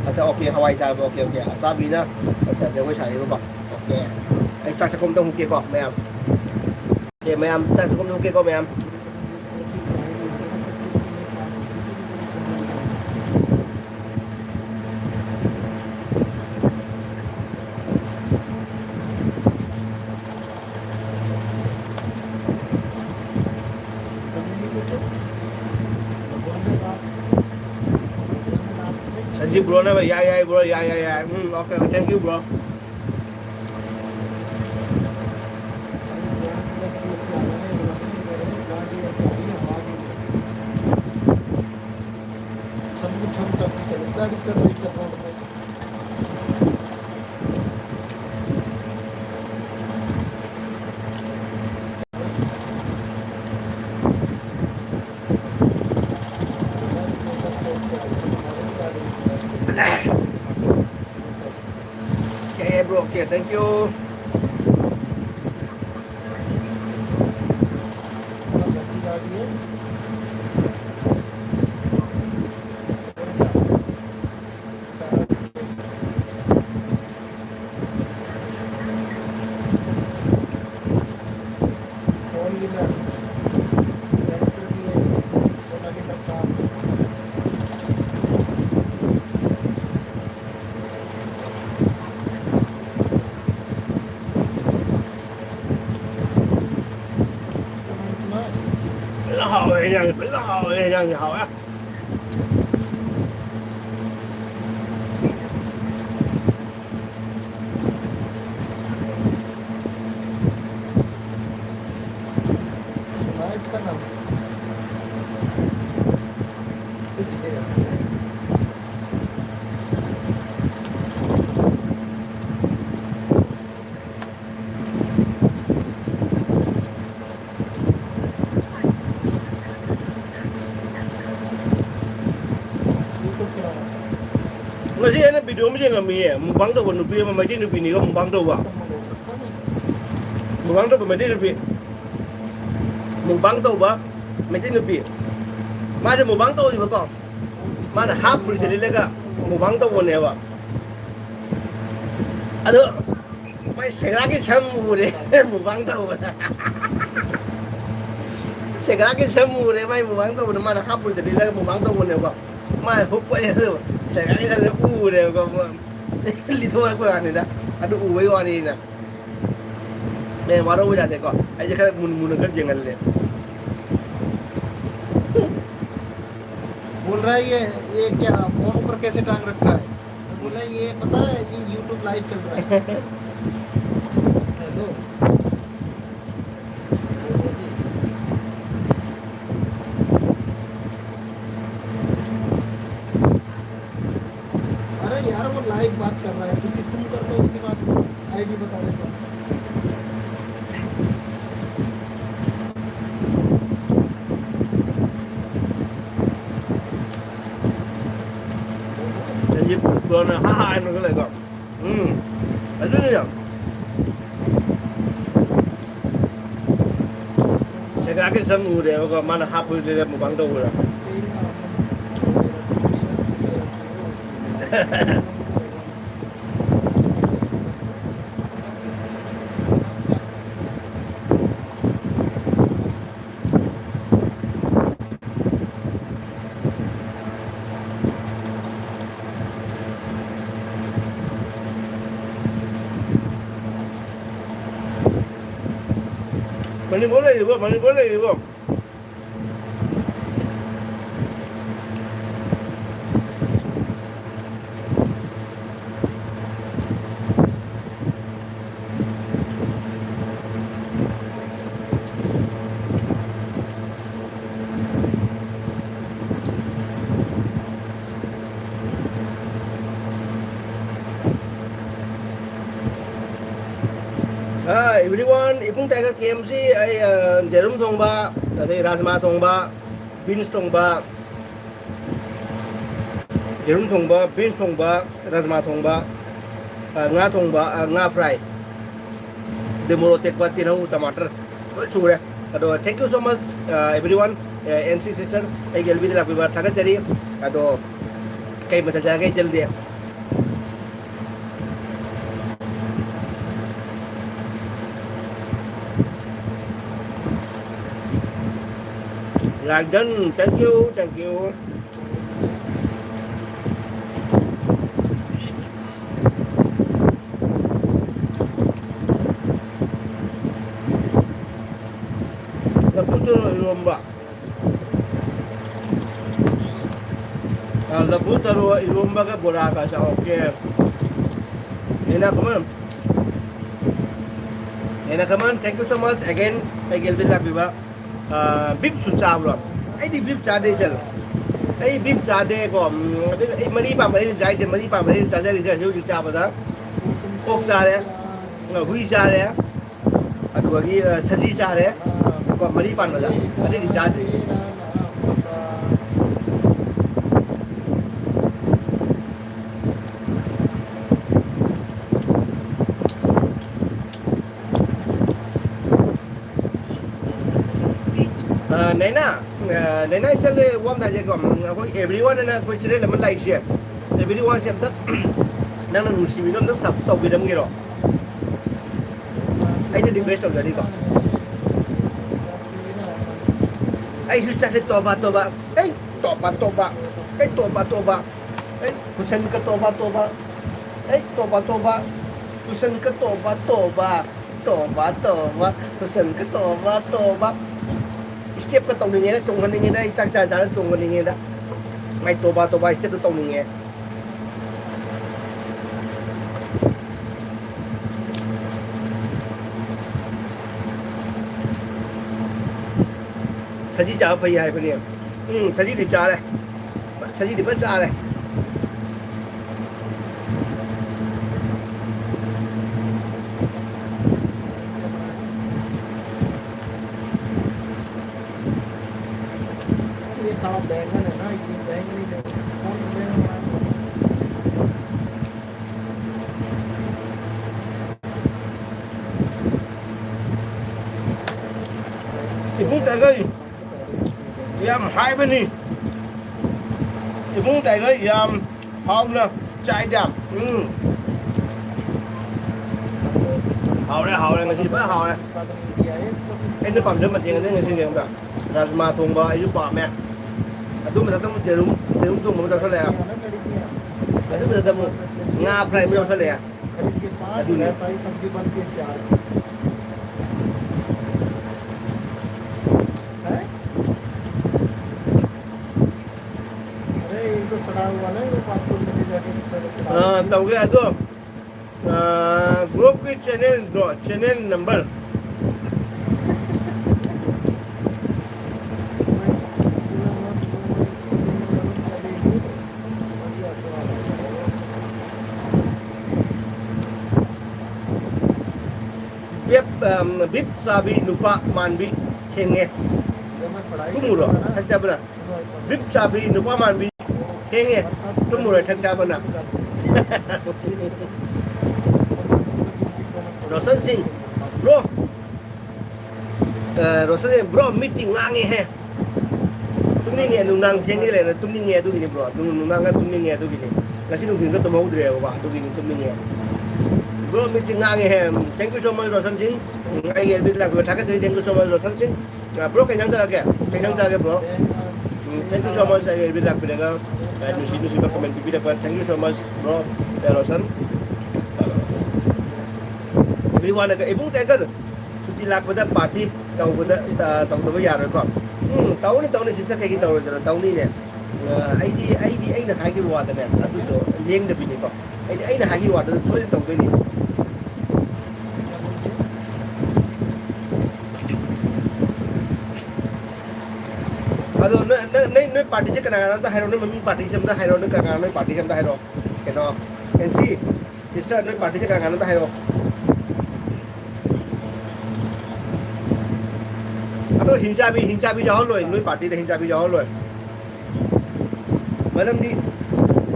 ꯑꯁ, okay, ꯍꯋꯥꯏ ꯆꯥꯔꯕ, okay, okay꯫ ꯑꯁꯥꯕꯤꯅ, ꯑꯁ, ꯖꯒꯣꯏ ꯁꯥꯔꯤꯕꯀꯣ, okay꯫ ꯑꯩ ꯆꯥꯛ ꯆꯥꯛꯈꯨꯝꯗ ꯍꯨꯛꯀꯦꯀꯣ, ꯃꯌꯥꯝ꯫ ꯑꯦ, ꯃꯌꯥꯝ, ꯆꯥꯛ ꯆꯥꯛꯈꯨꯝꯗ ꯍꯨꯛꯀꯦꯀꯣ, ꯃꯌꯥꯝ꯫ ꯁꯟꯖꯤꯕ ꯕ꯭ꯔꯣꯅ ꯌꯥꯏ, ꯌꯥꯏ, ꯕ꯭ꯔꯣ, ꯌꯥꯏ, ꯌꯥꯏ, ꯌꯥꯏ꯫ ꯎꯝ, okay, thank you, bro. Okay, bro. Okay, thank you. ꯐꯖꯅ ꯍꯥꯎꯋꯦ ꯍꯦꯟꯖꯥꯡꯁꯦ, ꯐꯖꯅ ꯍꯥꯎꯋꯦ ꯍꯦꯟꯖꯥꯡꯁꯦ, ꯍꯥꯎꯋꯦ꯫ ꯉꯁꯤ ꯑꯩꯅ video ꯑꯃ ꯌꯦꯡꯉꯝꯃꯤꯌꯦ, mukbang ꯇꯧꯕ ꯅꯨꯄꯤ ꯑꯃ, ꯃꯩꯇꯩ ꯅꯨꯄꯤꯅꯤꯒ mukbang ꯇꯧꯕ꯫ Mukbang ꯇꯧꯕ ꯃꯩꯇꯩ ꯅꯨꯄꯤ꯫ Mukbang ꯇꯧꯕ ꯃꯩꯇꯩ ꯅꯨꯄꯤ꯫ ꯃꯥꯁꯦ mukbang ꯇꯧꯔꯤꯕꯀꯣ꯫ ꯃꯥꯅ half full ꯁꯦꯠ ꯂꯤꯠꯂꯒ mukbang ꯇꯧꯕꯅꯦꯕ꯫ ꯑꯗꯣ ꯃꯥꯏ ꯁꯦꯒ꯭ꯔꯥꯛꯀꯤ ꯁꯝ ꯎꯔꯦ mukbang ꯇꯧꯕꯗ꯫ ꯁꯦꯒ꯭ꯔꯥꯛꯀꯤ ꯁꯝ ꯎꯔꯦ ꯃꯥꯏ mukbang ꯇꯧꯕꯗ, ꯃꯥꯅ half full ꯁꯦꯠ ꯂꯤꯠꯂꯒ mukbang ꯇꯧꯕꯅꯦꯕꯀꯣ꯫ ꯃꯥꯅ ꯍꯨꯛꯄ ꯑꯗꯨ ꯁꯦꯒ꯭ꯔꯥꯛꯀꯤ ꯁꯝꯁꯦ ꯎꯔꯦꯕꯀꯣ꯫ ꯂꯤꯊꯣꯔꯛꯄ ꯋꯥꯅꯤꯗ꯫ ꯑꯗꯨ ꯎꯕꯩ ꯋꯥꯅꯤꯅ꯫ ꯃꯦ, ꯋꯥꯔꯧꯕ ꯌꯥꯗꯦꯀꯣ꯫ ꯑꯩꯁꯦ ꯈꯔ ꯃꯨꯟ ꯃꯨꯟꯅ ꯈꯔ ꯌꯦꯡꯍꯜꯂꯦ꯫ बोल रहा है ये, ये क्या फोन ऊपर कैसे टांग रखा है? बोला, ये पता है, ये YouTube लाइव चल रहा है। हेलो। अरे यार, वो लाइव बात कर रहा है, किसी तुम कर लो, उसके बाद आईडी बता देता हूँ। ꯁꯟꯖꯤꯠ ꯕ꯭ꯔꯣꯅ ꯍꯥ ꯍꯥ ꯍꯥꯏꯅꯒ ꯂꯩꯀꯣ꯫ ꯎꯝ, ꯑꯗꯨꯅꯤꯅ꯫ ꯁꯦꯒ꯭ꯔꯥꯛꯀꯤ ꯁꯝ ꯎꯔꯦꯕꯀꯣ, ꯃꯥꯅ half full ꯁꯦꯠꯂꯒ mukbang ꯇꯧꯕꯗ꯫ ꯃꯅꯤꯄꯨꯔ ꯂꯩꯔꯤꯕꯣ? ꯃꯅꯤꯄꯨꯔ ꯂꯩꯔꯤꯕꯣ? ꯑꯥ, everyone, ꯏꯕꯨꯡ ꯇꯥꯏꯒꯔ ꯀꯦ ꯑꯦꯝ ꯁꯤ, ꯑꯩ, ꯑ, ꯌꯦꯔꯨꯝ ꯊꯣꯡꯕ, ꯑꯗꯩ ꯔꯥꯖꯃꯥ ꯊꯣꯡꯕ, ꯕꯤꯟꯁ ꯊꯣꯡꯕ, ꯌꯦꯔꯨꯝ ꯊꯣꯡꯕ, ꯕꯤꯟꯁ ꯊꯣꯡꯕ, ꯔꯥꯖꯃꯥ ꯊꯣꯡꯕ, ꯑ, ꯉꯥ ꯊꯣꯡꯕ, ꯑ, ꯉꯥ ꯐ꯭ꯔꯥꯏ, ꯑꯗꯩ ꯃꯣꯔꯣꯛ ꯑꯇꯦꯛꯄ, ꯇꯤꯜꯍꯧ, ꯇꯃꯥꯇꯔ, ꯂꯣꯏ ꯁꯨꯔꯦ꯫ ꯑꯗꯣ thank you so much, ꯑ, everyone, ꯑ, ꯑꯦꯟ ꯁꯤ ꯁꯤꯁꯇꯔ, ꯑꯩꯒꯤ ꯑꯦꯜ ꯕꯤꯗ ꯂꯥꯛꯄꯤꯕ ꯊꯥꯒꯠꯆꯔꯤ꯫ ꯑꯗꯣ ꯀꯩ ꯃꯊꯦꯜ ꯆꯥꯔꯒꯦ ꯏꯆꯜꯗꯤ? ꯔꯥꯏꯗꯟ, thank you, thank you. ꯂꯐꯨ ꯊꯔꯣ ꯏꯔꯣꯝꯕ꯫ ꯑ, ꯂꯐꯨ ꯊꯔꯣ ꯏꯔꯣꯝꯕꯒ ꯕꯣꯔꯥꯒ ꯆꯥꯎ꯫ Okay. ꯅꯦꯅꯥ ꯀꯃꯟ, ꯅꯦꯅꯥ ꯀꯃꯟ, thank you so much again. ꯑꯩꯒꯤ ꯑꯦꯜ ꯕꯤ ꯂꯥꯛꯄꯤꯕ꯫ ꯑ, ꯕꯤꯞꯁꯨ ꯆꯥꯕ꯭ꯔꯣ? ꯑꯩꯗꯤ ꯕꯤꯞ ꯆꯥꯗꯦ, ꯏꯆꯜ꯫ ꯑꯩ ꯕꯤꯞ ꯆꯥꯗꯦꯀꯣ꯫ ꯎꯝ, ꯑꯗꯨ ꯑꯩ ꯃꯔꯤ ꯄꯥꯟꯕ ꯑꯩꯅ ꯆꯥꯏꯁꯦ, ꯃꯔꯤ ꯄꯥꯟꯕ ꯑꯩꯅ ꯆꯥꯖꯔꯤꯁꯦ ꯍꯧꯖꯤꯛ ꯍꯧꯖꯤꯛ ꯆꯥꯕꯗ꯫ ꯑꯣꯛ ꯆꯥꯔꯦ, ꯍꯨꯏ ꯆꯥꯔꯦ, ꯑꯗꯨꯗꯒꯤ, ꯑ, ꯁꯖꯤ ꯆꯥꯔꯦ꯫ ꯀꯣ, ꯃꯔꯤ ꯄꯥꯟꯕꯗ꯫ ꯑꯇꯩꯗꯤ ꯆꯥꯗ꯭ꯔꯤ꯫ ꯑ, ꯅꯦꯅꯥ, ꯑ, ꯅꯦꯅꯥ ꯏꯆꯜ ꯋꯥꯝꯗꯥꯏꯁꯦꯀꯣ, ꯑꯩꯈꯣꯏ everyone ꯑꯅ ꯑꯩꯈꯣꯏ channel ꯑꯃ ꯂꯥꯛꯏꯁꯦ, everyone ꯁꯦ ꯑꯝꯇ ꯅꯪꯅ ꯅꯨꯡꯁꯤꯕꯤꯗꯣ ꯑꯝꯇ sub ꯇꯧꯕꯤꯔꯝꯒꯦꯔꯣ? ꯑꯩꯅ request ꯇꯧꯖꯔꯤꯀꯣ꯫ ꯑꯩꯁꯨ ꯆꯠꯂꯦ ꯇꯣꯕꯥ ꯇꯣꯕꯥ꯫ ꯑꯩ ꯇꯣꯕꯥ ꯇꯣꯕꯥ꯫ ꯑꯩ ꯇꯣꯕꯥ ꯇꯣꯕꯥ꯫ ꯑꯩ ꯍꯨꯁꯦꯟ ꯀ ꯇꯣꯕꯥ ꯇꯣꯕꯥ꯫ ꯑꯩ ꯇꯣꯕꯥ ꯇꯣꯕꯥ꯫ ꯍꯨꯁꯦꯟ ꯀ ꯇꯣꯕꯥ ꯇꯣꯕꯥ꯫ ꯇꯣꯕꯥ, ꯇꯣꯕꯥ, ꯍꯨꯁꯟꯒ ꯇꯣꯕꯥ, ꯇꯣꯕꯥ꯫ Step ꯀ ꯇꯧꯅꯤꯡꯉꯦꯗ, ꯆꯣꯡꯍꯟꯅꯤꯡꯉꯦꯗ, ꯑꯩ ꯆꯥꯛ ꯆꯥ ꯆꯥꯅ ꯆꯣꯡꯍꯟꯅꯤꯡꯉꯦꯗ꯫ ꯃꯥꯏ ꯇꯣꯕꯥ, ꯇꯣꯕꯥ, step ꯇꯣ ꯇꯧꯅꯤꯡꯉꯦ꯫ ꯁꯖꯤ ꯆꯥꯕ ꯐꯩ ꯍꯥꯏꯕꯅꯦ꯫ ꯎꯝ, ꯁꯖꯤꯗꯤ ꯆꯥꯔꯦ꯫ ꯁꯖꯤꯗꯤ ꯐꯖꯅ ꯆꯥꯔꯦ꯫ ये साला बैंगन है ना, ये बैंगन ही नहीं, कौन सा बैंगन बनाया? ꯏꯕꯨꯡ ꯇꯥꯏꯒꯩ ꯌꯥꯝ ꯍꯥꯏꯕꯅꯤ꯫ ꯏꯕꯨꯡ ꯇꯥꯏꯒꯩ ꯌꯥꯝ ꯍꯥꯎꯅ ꯆꯥꯏꯗ꯫ ꯎꯝ꯫ ꯍꯥꯎꯔꯦ, ꯍꯥꯎꯔꯦ, ꯉꯁꯤꯗꯤ ꯐꯖꯅ ꯍꯥꯎꯔꯦ꯫ ꯑꯩꯅ ꯄꯥꯝꯖꯕ ꯃꯊꯦꯜ ꯉꯥꯛꯇꯅꯤ ꯉꯁꯤꯗꯤ, ꯈꯪꯕ꯭ꯔꯥ? ꯔꯥꯖꯃꯥ ꯊꯣꯡꯕ ꯑꯩꯁꯨ ꯄꯥꯝꯃꯦ꯫ ꯑꯗꯨ ꯃꯊꯛꯇ ꯑꯃꯨꯛ ꯌꯦꯔꯨꯝ, ꯌꯦꯔꯨꯝ ꯊꯣꯡꯕ ꯑꯃ ꯆꯥꯁꯜꯂꯛꯑꯦ꯫ ꯑꯗꯨ ꯃꯊꯛꯇ ꯑꯃꯨꯛ ꯉꯥ ꯐ꯭ꯔꯥꯏ ꯑꯃ ꯌꯥꯎꯁꯜꯂꯛꯑꯦ꯫ ꯑꯗꯨꯅꯤ꯫ ꯑꯥ, ꯇꯧꯒꯦ꯫ ꯑꯗꯣ, ꯑꯥ, group ꯀꯤ channel ꯗꯣ, channel number꯫ ꯕꯤꯞ, ꯑꯝ, ꯕꯤꯞ ꯆꯥꯕꯤ ꯅꯨꯄꯥ ꯃꯥꯟꯕꯤ ꯊꯦꯡꯉꯦ꯫ ꯇꯨꯝꯃꯨꯔꯣ, ꯊꯛꯆꯕ꯭ꯔꯥ? ꯕꯤꯞ ꯆꯥꯕꯤ ꯅꯨꯄꯥ ꯃꯥꯟꯕꯤ ꯊꯦꯡꯉꯦ꯫ ꯇꯨꯝꯃꯨꯔꯣ, ꯊꯛꯆꯕꯅ꯫ ꯔꯣꯁꯟ ꯁꯤꯡ, bro꯫ ꯑ, ꯔꯣꯁꯟ ꯁꯤꯡ, bro, ꯃꯤꯠꯇꯤ ꯉꯥꯡꯉꯦꯍꯦ꯫ ꯇꯨꯝꯅꯤꯡꯉꯦ, ꯅꯨꯡꯗꯥꯡ ꯊꯦꯡꯉꯦ ꯂꯩꯔ ꯇꯨꯝꯅꯤꯡꯉꯦ, ꯑꯗꯨꯒꯤꯅꯤ, bro꯫ ꯅꯨꯡ-, ꯅꯨꯡꯗꯥꯡꯒ ꯇꯨꯝꯅꯤꯡꯉꯦ, ꯑꯗꯨꯒꯤꯅꯤ꯫ ꯉꯁꯤ ꯅꯨꯡꯊꯤꯟꯒ ꯇꯨꯝꯍꯧꯗ꯭ꯔꯦꯕꯀꯣ, ꯑꯗꯨꯒꯤꯅꯤ ꯇꯨꯝꯅꯤꯡꯉꯦ꯫ Bro, ꯃꯤꯠꯇꯤ ꯉꯥꯡꯉꯦꯍꯦ꯫ Thank you so much, Roshan ꯁꯤꯡ꯫ ꯎꯝ, ꯑꯩꯒꯤ F B ꯗ ꯂꯥꯛꯄꯤꯕ ꯊꯥꯒꯠꯆꯔꯤ꯫ Thank you so much, Roshan ꯁꯤꯡ꯫ ꯑ, bro, ꯀꯩ ꯏꯟꯖꯥꯡ ꯆꯥꯔꯛꯀꯦ? ꯀꯩ ꯏꯟꯖꯥꯡ ꯆꯥꯔꯒꯦ, bro? Um, thank you so much, ꯑꯩꯒꯤ F B ꯗ ꯂꯥꯛꯄꯤꯔꯒ, ꯑ, ꯅꯨꯡꯁꯤ ꯅꯨꯡꯁꯤꯕ comment ꯄꯤꯕꯤꯔꯛꯄ꯫ Thank you so much, bro, ꯑ, ꯔꯣꯁꯟ꯫ ꯋꯥꯅꯒ ꯏꯕꯨꯡ ꯇꯥꯏꯒꯔ ꯁꯨꯇꯤ ꯂꯥꯛꯄꯗ ꯄꯥꯔꯇꯤ ꯇꯧꯕꯗ, ꯑ, ꯇꯧꯗꯕ ꯌꯥꯔꯣꯏꯀꯣ? ꯎꯝ, ꯇꯧꯅꯤ, ꯇꯧꯅꯤ, ꯁꯤꯁꯇꯔ, ꯀꯩꯒꯤ ꯇꯧꯔꯣꯏꯗꯣꯏꯅꯣ? ꯇꯧꯅꯤꯅꯦ꯫ ꯑ, ꯑꯩꯗꯤ, ꯑꯩꯗꯤ ꯑꯩꯅ ꯍꯥꯏꯈꯤꯕ ꯋꯥꯗꯅꯦ, ꯑꯗꯨꯗꯣ ꯂꯦꯡꯗꯕꯤꯅꯤꯀꯣ꯫ ꯑꯩꯗꯤ ꯑꯩꯅ ꯍꯥꯏꯈꯤꯕ ꯋꯥꯗ ꯁꯣꯏꯗꯅ ꯇꯧꯗꯣꯏꯅꯤ꯫ ꯑꯗꯣ ꯅꯣꯏ, ꯅꯪ, ꯅꯣꯏ, ꯅꯣꯏ ꯄꯥꯔꯇꯤꯁꯦ ꯀꯅꯥ ꯀꯅꯥ ꯑꯝꯇ ꯍꯥꯏꯔꯣ, ꯅꯣꯏ ꯃꯃꯤꯡ ꯄꯥꯔꯇꯤꯁꯦ ꯑꯝꯇ ꯍꯥꯏꯔꯣ, ꯅꯣꯏ ꯀꯅꯥ ꯀꯅꯥ, ꯅꯣꯏ ꯄꯥꯔꯇꯤꯁꯦ ꯑꯝꯇ ꯍꯥꯏꯔꯣ꯫ ꯀꯩꯅꯣ, ꯑꯦꯟ ꯁꯤ, ꯁꯤꯁꯇꯔ, ꯅꯣꯏ ꯄꯥꯔꯇꯤꯁꯦ ꯀꯅꯥ ꯀꯅꯥꯅꯣ ꯑꯝꯇ ꯍꯥꯏꯔꯛꯑꯣ꯫ ꯑꯗꯣ ꯍꯤꯡꯆꯥꯕꯤ, ꯍꯤꯡꯆꯥꯕꯤ ꯌꯥꯎꯍꯜꯂꯣꯏ, ꯅꯣꯏ ꯄꯥꯔꯇꯤꯗ ꯍꯤꯡꯆꯥꯕꯤ ꯌꯥꯎꯍꯜꯂꯣꯏ꯫ ꯃꯔꯝꯗꯤ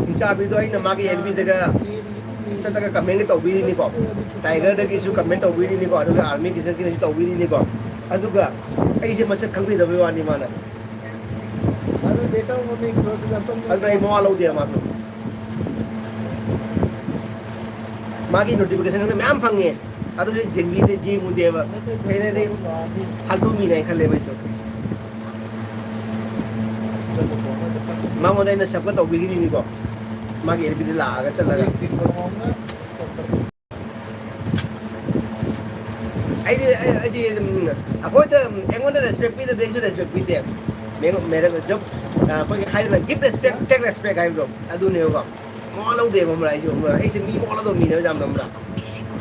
ꯍꯤꯡꯆꯥꯕꯤꯗꯣ ꯑꯩꯅ ꯃꯥꯒꯤ ꯑꯦꯜ ꯕꯤꯗꯒ ꯆꯠꯂꯒ ꯀꯃꯦꯟꯒ ꯇꯧꯕꯤꯔꯤꯅꯤꯀꯣ, ꯇꯥꯏꯒꯔꯗꯒꯤꯁꯨ ꯀꯃꯦꯟ ꯇꯧꯕꯤꯔꯤꯅꯤꯀꯣ, ꯑꯗꯨꯒ ꯑꯥꯔꯃꯤ ꯀꯤꯁꯟꯒꯤꯗꯁꯨ ꯇꯧꯕꯤꯔꯤꯅꯤꯀꯣ꯫ ꯑꯗꯨꯒ ꯑꯩꯁꯦ ꯃꯁꯛ ꯈꯪꯕꯤꯗꯕꯩ ꯋꯥꯅꯤ ꯃꯥꯅ꯫ ꯑꯗꯨ ꯗꯦꯇꯥ ꯑꯣꯟ ꯇꯧꯔꯗꯤ ꯑꯗꯨꯅ ꯑꯩ ꯃꯋꯥ ꯂꯧꯗꯦ ꯃꯥꯁꯨ꯫ ꯃꯥꯒꯤ ꯅꯣꯇꯤꯐꯤꯀꯦꯁꯟ ꯃꯌꯥꯝ ꯐꯪꯉꯦ꯫ ꯑꯗꯨꯁꯨ ꯌꯦꯡꯕꯤꯗꯦ, ꯌꯦꯡꯉꯨꯗꯦꯕ꯫ ꯑꯩꯅꯗꯤ ꯐꯥꯜꯇꯨ ꯃꯤꯅꯦ ꯈꯜꯂꯦꯕ ꯑꯩꯁꯨ꯫ ꯃꯉꯣꯟꯗ ꯑꯩꯅ ꯁꯞꯄꯣꯔꯠ ꯇꯧꯕꯤꯈꯤꯕꯅꯤꯀꯣ꯫ ꯃꯥꯒꯤ ꯑꯦꯜ ꯕꯤꯗ ꯂꯥꯛꯑꯒ ꯆꯠꯂꯒ꯫ ꯑꯩꯗꯤ, ꯑꯩ, ꯑꯩꯗꯤ, ꯎꯝ, ꯑꯩꯈꯣꯏꯗ, ꯎꯝ, ꯑꯩꯉꯣꯟꯗ ꯔꯦꯁꯄꯦꯛ ꯄꯤꯗꯗꯤ ꯑꯩꯁꯨ ꯔꯦꯁꯄꯦꯛ ꯄꯤꯗꯦ꯫ ꯃꯦ-, ꯃꯦꯔ-, ꯖꯕ, ꯑ, ꯑꯩꯈꯣꯏꯒꯤ ꯍꯥꯏꯗꯅ give respect, take respect ꯍꯥꯏꯕꯗꯣ ꯑꯗꯨꯅꯦꯕꯀꯣ꯫ ꯃꯋꯥ ꯂꯧꯗꯦꯕ ꯈꯪꯕ꯭ꯔꯥ? ꯑꯩꯁꯨ ꯈꯪꯕ꯭ꯔꯥ? ꯑꯩꯁꯦ ꯃꯤ ꯃꯋꯥ ꯂꯧꯗꯕ ꯃꯤꯅꯦꯕ ꯌꯥꯝꯅ ꯈꯪꯕ꯭ꯔꯥ?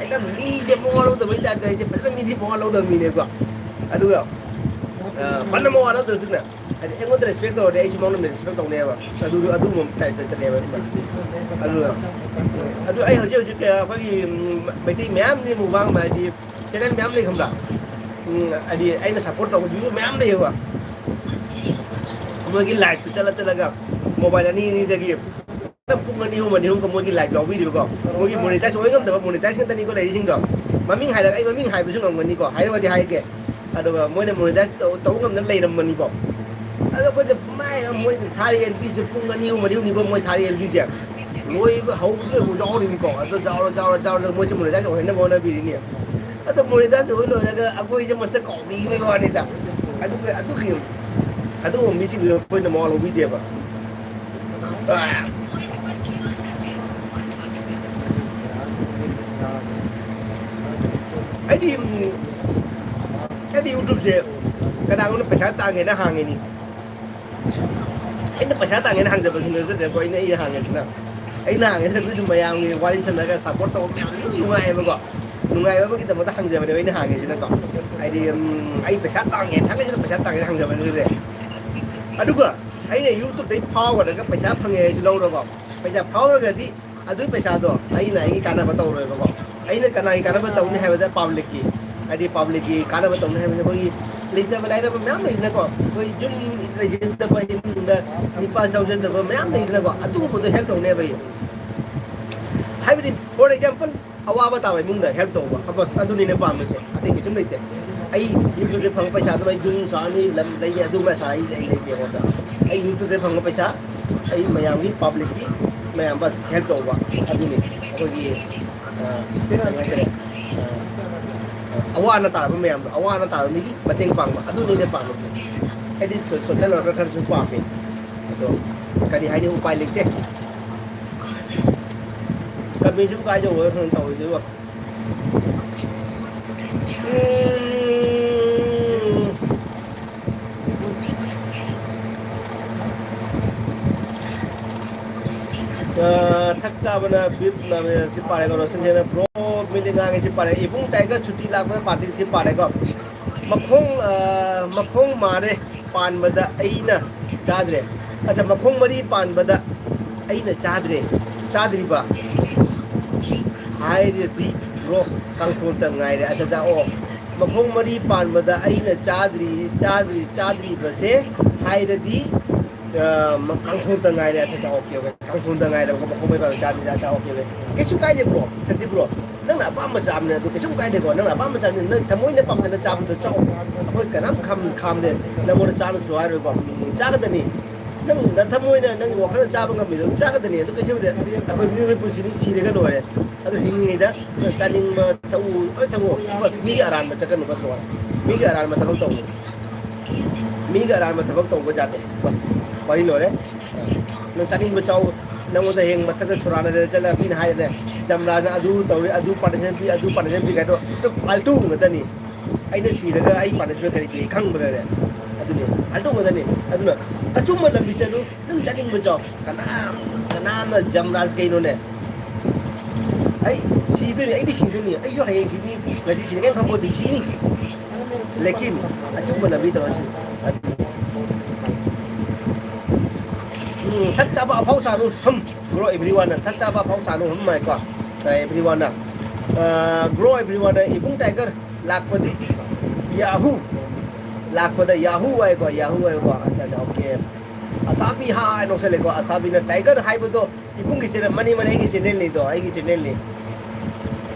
ꯍꯦꯛꯇ ꯃꯤꯁꯦ ꯃꯋꯥ ꯂꯧꯗꯕꯩ ꯇꯥꯏꯞꯇ ꯑꯩꯁꯦ ꯐꯖꯅ ꯃꯤꯗꯤ ꯃꯋꯥ ꯂꯧꯗꯕ ꯃꯤꯅꯦꯕꯀꯣ꯫ ꯑꯗꯨꯒ, ꯑ, ꯐꯅ ꯃꯋꯥ ꯂꯧꯗ꯭ꯔꯁꯨꯅꯦ, ꯍꯥꯏꯗꯤ ꯑꯩꯉꯣꯟꯗ ꯔꯦꯁꯄꯦꯛ ꯇꯧꯔꯗꯤ ꯑꯩꯁꯨ ꯃꯉꯣꯟꯗ ꯔꯦꯁꯄꯦꯛ ꯇꯧꯅꯦꯕ꯫ ꯑꯗꯨ, ꯑꯗꯨꯒꯨꯝꯕ ꯇꯥꯏꯞꯇ ꯆꯠꯂꯦꯕ꯫ ꯑꯗꯨꯅ, ꯑꯗꯨ ꯑꯩ ꯍꯧꯖꯤꯛ ꯍꯧꯖꯤꯛ ꯀꯌꯥ ꯑꯩꯈꯣꯏꯒꯤ, ꯎꯝ, ꯃꯩꯇꯩ ꯃꯌꯥꯝꯒꯤ ꯃꯨꯛꯕꯥꯡ ꯍꯥꯏꯗꯤ ꯆꯦꯅꯦꯜ ꯃꯌꯥꯝ ꯂꯩ ꯈꯪꯕ꯭ꯔꯥ? ꯎꯝ, ꯍꯥꯏꯗꯤ ꯑꯩꯅ ꯁꯞꯄꯣꯔꯠ ꯇꯧꯕ ꯃꯌꯥꯝ ꯂꯩꯌꯦꯕ꯫ ꯃꯣꯏꯒꯤ ꯂꯥꯏꯐꯇ ꯆꯠꯂ ꯆꯠꯂꯒ ꯃꯣꯕꯥꯏꯜ ꯑꯅꯤ ꯑꯅꯤꯗꯒꯤ ꯄꯨꯡ ꯑꯅꯤ ꯑꯍꯨꯝ, ꯑꯅꯤ ꯑꯍꯨꯝꯒ ꯃꯣꯏꯒꯤ ꯂꯥꯏꯐ ꯌꯥꯎꯕꯤꯔꯤꯕꯀꯣ꯫ ꯃꯣꯏꯒꯤ ꯃꯣꯅꯤꯇꯥꯏꯁ ꯑꯣꯏ ꯉꯝꯗꯕ ꯃꯣꯅꯤꯇꯥꯏꯁ ꯉꯥꯛꯇꯅꯤꯀꯣ ꯂꯩꯔꯤꯁꯤꯡꯗꯣ꯫ ꯃꯃꯤꯡ ꯍꯥꯏꯔꯒ ꯑꯩ ꯃꯃꯤꯡ ꯍꯥꯏꯕꯁꯨ ꯉꯝꯒꯅꯤꯀꯣ, ꯍꯥꯏꯔꯨꯔꯗꯤ ꯍꯥꯏꯒꯦ꯫ ꯑꯗꯨꯒ ꯃꯣꯏꯅ ꯃꯣꯅꯤꯇꯥꯏꯁ ꯇꯧ-, ꯇꯧ ꯉꯝꯗꯅ ꯂꯩꯔꯝꯕꯅꯤꯀꯣ꯫ ꯑꯗꯣ ꯑꯩꯈꯣꯏꯅ ꯃꯥꯏ ꯃꯣꯏ ꯊꯥꯔꯤ ꯑꯦꯜ ꯄꯤꯁꯦ ꯄꯨꯡ ꯑꯅꯤ ꯑꯍꯨꯝ, ꯃꯔꯤ ꯑꯍꯨꯝꯅꯤꯀꯣ ꯃꯣꯏ ꯊꯥꯔꯤ ꯑꯦꯜ ꯄꯤꯁꯦ꯫ ꯂꯣꯏꯕ ꯍꯧꯕꯗ ꯌꯥꯎꯔꯤꯅꯤꯀꯣ꯫ ꯑꯗꯣ ꯌꯥꯎꯔ, ꯌꯥꯎꯔ, ꯌꯥꯎꯔ ꯃꯣꯏꯁꯦ ꯃꯣꯅꯤꯇꯥꯏꯁ ꯑꯣꯏꯍꯟꯅꯕ ꯍꯣꯠꯅꯕꯤꯔꯤꯅꯤ꯫ ꯑꯗꯣ ꯃꯣꯅꯤꯇꯥꯏꯁ ꯑꯣꯏ ꯂꯣꯏꯔꯒ ꯑꯩꯈꯣꯏꯁꯦ ꯃꯁꯛ ꯀꯥꯎꯕꯤꯕꯒꯤ ꯋꯥꯅꯤꯗ꯫ ꯑꯗꯨꯒ, ꯑꯗꯨꯒꯤ, ꯑꯗꯨꯒꯨꯝꯕ ꯃꯤꯁꯤꯡꯗꯨ ꯑꯩꯈꯣꯏꯅ ꯃꯋꯥ ꯂꯧꯕꯤꯗꯦꯕ꯫ ꯑꯥ꯫ ꯑꯩꯗꯤ ꯎꯝ, ꯑꯩꯗꯤ YouTubeꯁꯦ ꯀꯅꯥꯒꯨꯝꯕꯅ ꯄꯩꯁꯥ ꯇꯥꯡꯒꯦꯅ ꯍꯥꯡꯉꯤꯅꯤ꯫ ꯑꯩꯅ ꯄꯩꯁꯥ ꯇꯥꯡꯒꯦꯅ ꯍꯥꯡꯖꯕꯁꯨ ꯅꯠꯆꯗꯦꯀꯣ꯫ ꯑꯩꯅ ꯑꯩ ꯍꯥꯡꯉꯤꯁꯤꯅ, ꯑꯩꯅ ꯍꯥꯡꯉꯤꯁꯤꯅ ꯑꯩꯈꯣꯏꯗꯤ ꯃꯌꯥꯝꯒꯤ ꯋꯥꯔꯤ ꯁꯥꯟꯅꯔꯒ support ꯇꯧꯕ ꯃꯌꯥꯝꯗꯨ ꯅꯨꯡꯉꯥꯏꯌꯦꯕꯀꯣ꯫ ꯅꯨꯡꯉꯥꯏꯕ ꯑꯃꯒꯤꯗꯃꯛꯇ ꯍꯥꯡꯖꯕꯅꯦꯕ ꯑꯩꯅ ꯍꯥꯡꯉꯤꯁꯤꯅꯀꯣ꯫ ꯍꯥꯏꯗꯤ ꯎꯝ, ꯑꯩ ꯄꯩꯁꯥ ꯇꯥꯡꯒꯦ, ꯊꯥꯡꯒꯩꯁꯤꯅ ꯄꯩꯁꯥ ꯇꯥꯡꯒꯦꯅ ꯍꯥꯡꯖꯕꯅꯦ꯫ ꯑꯗꯨꯒ ꯑꯩꯅ YouTubeꯇꯩ ꯐꯥꯎꯒꯗꯒ ꯄꯩꯁꯥ ꯐꯪꯉꯦ ꯍꯥꯏꯁꯨ ꯂꯧꯔꯒꯣ꯫ ꯄꯩꯁꯥ ꯐꯥꯎꯔꯒꯗꯤ ꯑꯗꯨꯒꯤ ꯄꯩꯁꯥꯗꯣ ꯑꯩꯅ ꯑꯩꯒꯤ ꯀꯥꯟꯅꯕ ꯇꯧꯔꯣꯏꯕꯀꯣ꯫ ꯑꯩꯅ ꯀꯅꯥꯒꯤ ꯀꯥꯟꯅꯕ ꯇꯧꯅꯤ ꯍꯥꯏꯕꯗ publicꯀꯤ, ꯍꯥꯏꯗꯤ publicꯀꯤ ꯀꯥꯟꯅꯕ ꯇꯧꯅꯤ ꯍꯥꯏꯕꯁꯦ ꯑꯩꯈꯣꯏꯒꯤ ꯂꯩꯇꯕ ꯂꯥꯏꯔꯕ ꯃꯌꯥꯝ ꯂꯩꯗꯅꯀꯣ꯫ ꯑꯩꯈꯣꯏ ꯌꯨꯝ ꯂꯩꯖꯗꯕ, ꯏꯃꯨꯡꯗ ꯅꯤꯄꯥ ꯆꯥꯎꯖꯗꯕ ꯃꯌꯥꯝ ꯂꯩꯗꯅꯀꯣ꯫ ꯑꯗꯨꯒꯨꯝꯕꯗꯣ help ꯇꯧꯅꯦꯕ ꯑꯩ꯫ ꯍꯥꯏꯕꯗꯤ for example, ꯑꯋꯥꯕ ꯇꯥꯕ ꯏꯃꯨꯡꯗ help ꯇꯧꯕ, ꯕꯁ ꯑꯗꯨꯅꯤꯅꯦ ꯄꯥꯝꯃꯤꯁꯦ, ꯑꯇꯩ ꯀꯩꯁꯨꯝ ꯂꯩꯇꯦ꯫ ꯑꯩ YouTubeꯇ ꯐꯪꯕ ꯄꯩꯁꯥꯗꯨꯅ ꯑꯩ ꯌꯨꯝ ꯁꯥꯅꯤ, ꯂꯝ ꯂꯩꯅꯤ, ꯑꯗꯨ ꯄꯩꯁꯥ ꯑꯩ ꯂꯩ ꯂꯩꯇꯦ ꯑꯩꯉꯣꯟꯗ꯫ ꯑꯩ YouTubeꯇ ꯐꯪꯕ ꯄꯩꯁꯥ ꯑꯩ ꯃꯌꯥꯝꯒꯤ, publicꯀꯤ, ꯃꯌꯥꯝ ꯕꯁ help ꯇꯧꯕ, ꯑꯗꯨꯅꯤ ꯑꯩꯈꯣꯏꯒꯤ ꯑ, ꯀꯔꯤ ꯍꯥꯏꯇꯥꯔꯦ, ꯑ, ꯑꯋꯥ ꯑꯅꯥ ꯇꯥꯔꯕ ꯃꯌꯥꯝꯗꯣ, ꯑꯋꯥ ꯑꯅꯥ ꯇꯥꯔꯕ ꯃꯤꯒꯤ ꯃꯇꯦꯡ ꯄꯥꯡꯕ, ꯑꯗꯨꯅꯤꯅꯦ ꯄꯥꯝꯃꯤꯁꯦ꯫ ꯑꯩꯗꯤ ꯁꯣ-, social worker ꯈꯔꯁꯨ ꯄꯥꯝꯃꯤ꯫ ꯑꯗꯣ ꯀꯔꯤ ꯍꯥꯏꯅꯤ, ꯎꯄꯥꯏ ꯂꯩꯇꯦ꯫ ꯀꯃꯦꯟꯁꯤꯕꯨ ꯀꯥꯏꯗ ꯑꯣꯏꯔ ꯈꯪ ꯇꯧꯔꯤꯁꯤꯕꯣ? ꯎꯝ꯫ ꯑ, ꯊꯛ ꯆꯥꯕꯅ ꯕꯤꯞ ꯅꯥꯕ ꯁꯤ ꯄꯥꯔꯦꯀꯣ, ꯔꯣꯁꯟ ꯁꯦꯅ ꯕ꯭ꯔꯣ ꯃꯤꯗꯤ ꯉꯥꯡꯉꯦ ꯁꯤ ꯄꯥꯔꯦ꯫ ꯏꯕꯨꯡ ꯇꯥꯏꯒꯔ ꯁꯨꯇꯤ ꯂꯥꯛꯄꯗ ꯄꯥꯔꯇꯤ ꯁꯤ ꯄꯥꯔꯦꯀꯣ꯫ ꯃꯈꯣꯡ, ꯑ, ꯃꯈꯣꯡ ꯃꯥꯔꯦ ꯄꯥꯟꯕꯗ ꯑꯩꯅ ꯆꯥꯗ꯭ꯔꯦ꯫ ꯑꯠꯆꯥ, ꯃꯈꯣꯡ ꯃꯔꯤ ꯄꯥꯟꯕꯗ ꯑꯩꯅ ꯆꯥꯗ꯭ꯔꯦ, ꯆꯥꯗ꯭ꯔꯤꯕ ꯍꯥꯏꯔꯗꯤ ꯕ꯭ꯔꯣ ꯀꯥꯡꯊꯣꯟꯇ ꯉꯥꯏꯔꯦ꯫ ꯑꯠꯆꯥ, ꯑꯠꯆꯥ, ꯑꯣ, ꯃꯈꯣꯡ ꯃꯔꯤ ꯄꯥꯟꯕꯗ ꯑꯩꯅ ꯆꯥꯗ꯭ꯔꯤ, ꯆꯥꯗ꯭ꯔꯤ, ꯆꯥꯗ꯭ꯔꯤꯕꯁꯦ ꯍꯥꯏꯔꯗꯤ, ꯑ, ꯃ-, ꯀꯥꯡꯊꯣꯟꯇ ꯉꯥꯏꯔꯦ꯫ ꯑꯠꯆꯥ, ꯑꯠꯆꯥ, ꯑꯣꯀꯦ, ꯑꯣꯀꯦ꯫ ꯀꯥꯡꯊꯣꯟꯗ ꯉꯥꯏꯔꯦꯕꯀꯣ, ꯃꯈꯣꯡ ꯃꯔꯤ ꯄꯥꯟꯕꯗ ꯆꯥꯗ꯭ꯔꯤ, ꯑꯠꯆꯥ, ꯑꯣꯀꯦ, ꯑꯣꯀꯦ꯫ ꯀꯩꯁꯨ ꯀꯥꯏꯗꯦ ꯕ꯭ꯔꯣ, ꯁꯟꯖꯤꯠ ꯕ꯭ꯔꯣ꯫ ꯅꯪꯅ ꯑꯄꯥꯝꯕ ꯆꯥꯕꯅꯦ, ꯑꯗꯨ ꯀꯩꯁꯨꯝ ꯀꯥꯏꯗꯦꯀꯣ꯫ ꯅꯪꯅ ꯑꯄꯥꯝꯕ ꯆꯥꯕꯅꯤ, ꯅꯪ ꯊꯃꯣꯏꯅ ꯄꯥꯝꯖꯅ ꯆꯥꯕꯗꯣ ꯆꯥꯎ꯫ ꯑꯩꯈꯣꯏ ꯀꯅꯥꯝ ꯈꯥꯝ-, ꯈꯥꯝꯗꯦ꯫ ꯅꯪꯉꯣꯟꯗ ꯆꯥꯅꯨꯁꯨ ꯍꯥꯏꯔꯣꯏꯀꯣ꯫ ꯎꯝ, ꯆꯥꯒꯗꯅꯤ꯫ ꯅꯪ ꯅꯊꯃꯣꯏꯅ, ꯅꯪꯒꯤ ꯋꯥꯈꯜꯅ ꯆꯥꯕ ꯉꯝꯃꯤꯗꯣ ꯑꯗꯨꯝ ꯆꯥꯒꯗꯅꯤ꯫ ꯑꯗꯨ ꯀꯩꯁꯨ ꯅꯠꯇꯦ꯫ ꯑꯩꯈꯣꯏ ꯃꯤꯑꯣꯏꯕ ꯄꯨꯟꯁꯤꯅꯤ, ꯁꯤꯔꯒ ꯂꯣꯏꯔꯦ꯫ ꯑꯗꯨ ꯍꯤꯡꯉꯤꯉꯩꯗ ꯅꯪ ꯆꯥꯅꯤꯡꯕ ꯊꯛꯎ, ꯂꯣꯏ ꯊꯛꯎ꯫ ꯕꯁ, ꯃꯤꯒꯤ ꯑꯔꯥꯟꯕ ꯆꯠꯀꯅꯨ, ꯕꯁ ꯂꯣꯏꯔꯦ꯫ ꯃꯤꯒꯤ ꯑꯔꯥꯟꯕ ꯊꯕꯛ ꯇꯧꯅꯨ꯫ ꯃꯤꯒꯤ ꯑꯔꯥꯟꯕ ꯊꯕꯛ ꯇꯧꯕ ꯌꯥꯗꯦ꯫ ꯕꯁ, ꯋꯥꯔꯤ ꯂꯣꯏꯔꯦ꯫ ꯅꯪ ꯆꯥꯅꯤꯡꯕ ꯆꯥꯎ, ꯅꯪꯉꯣꯟꯗ ꯍꯌꯦꯡ ꯃꯊꯛꯇ ꯁꯣꯔꯥꯅꯗ ꯆꯠꯂ ꯃꯤꯅ ꯍꯥꯏꯔꯦ, ꯖꯝꯔꯥꯅ ꯑꯗꯨ ꯇꯧꯔꯦ, ꯑꯗꯨ ꯄꯥꯔꯇꯤꯁꯟ ꯄꯤ, ꯑꯗꯨ ꯄꯥꯔꯇꯤꯁꯟ ꯄꯤ ꯀꯥꯏꯗꯣ ꯑꯗꯨ ꯐꯥꯜꯇꯨ ꯉꯥꯛꯇꯅꯤ꯫ ꯑꯩꯅ ꯁꯤꯔꯒ ꯑꯩ ꯄꯥꯔꯇꯤꯁꯟ ꯀꯔꯤ ꯄꯤ ꯈꯪꯕ꯭ꯔꯅꯦ? ꯑꯗꯨꯅꯤ, ꯐꯥꯜꯇꯨ ꯉꯥꯛꯇꯅꯤ꯫ ꯑꯗꯨꯅ ꯑꯆꯨꯝꯕ ꯂꯝꯕꯤ ꯆꯠꯂꯨ, ꯅꯪ ꯆꯠꯅꯤꯡꯕ ꯆꯥꯎ꯫ ꯀꯅꯥꯝ, ꯀꯅꯥꯝꯅ ꯖꯝꯔꯥꯖ ꯀꯩꯅꯣꯅꯦ? ꯑꯩ ꯁꯤꯗꯣꯏꯅꯤ, ꯑꯩꯗꯤ ꯁꯤꯗꯣꯏꯅꯤ, ꯑꯩꯁꯨ ꯍꯌꯦꯡ ꯁꯤꯅꯤ, ꯉꯁꯤ ꯁꯤꯅꯤ ꯀꯩꯝ ꯈꯪꯄꯣꯠꯇꯦ, ꯁꯤꯅꯤ꯫ ꯂꯦꯀꯤꯟ ꯑꯆꯨꯝꯕ ꯂꯝꯕꯤ ꯇꯧꯔꯁꯤ꯫ ꯎꯝ, ꯊꯛ ꯆꯥꯕ ꯑꯐꯥꯎ ꯁꯥꯅꯨ ꯍꯝ꯫ Grow everyone ꯅ ꯊꯛ ꯆꯥꯕ ꯑꯐꯥꯎ ꯁꯥꯅꯨ ꯍꯝ ꯍꯥꯏꯀꯣ꯫ ꯑ, everyone ꯅ꯫ ꯑ, grow everyone ꯅ ꯏꯕꯨꯡ ꯇꯥꯏꯒꯔ ꯂꯥꯛꯄꯗꯤ ꯌꯥꯍꯨ꯫ ꯂꯥꯛꯄꯗ ꯌꯥꯍꯨ ꯍꯥꯏꯀꯣ, ꯌꯥꯍꯨ ꯍꯥꯏꯀꯣ꯫ ꯑꯠꯆꯥ, ꯑꯠꯆꯥ, okay꯫ ꯑꯁꯥꯕꯤ ꯍꯥꯏ ꯅꯣꯛꯁꯜꯂꯦꯀꯣ꯫ ꯑꯁꯥꯕꯤꯅ ꯇꯥꯏꯒꯔ ꯍꯥꯏꯕꯗꯣ ꯏꯕꯨꯡꯒꯤ ꯆꯦꯅꯦꯜ, ꯃꯅꯤ, ꯃꯅꯤ, ꯑꯩꯒꯤ ꯆꯦꯅꯦꯜꯅꯤꯗꯣ, ꯑꯩꯒꯤ ꯆꯦꯅꯦꯜꯅꯤ꯫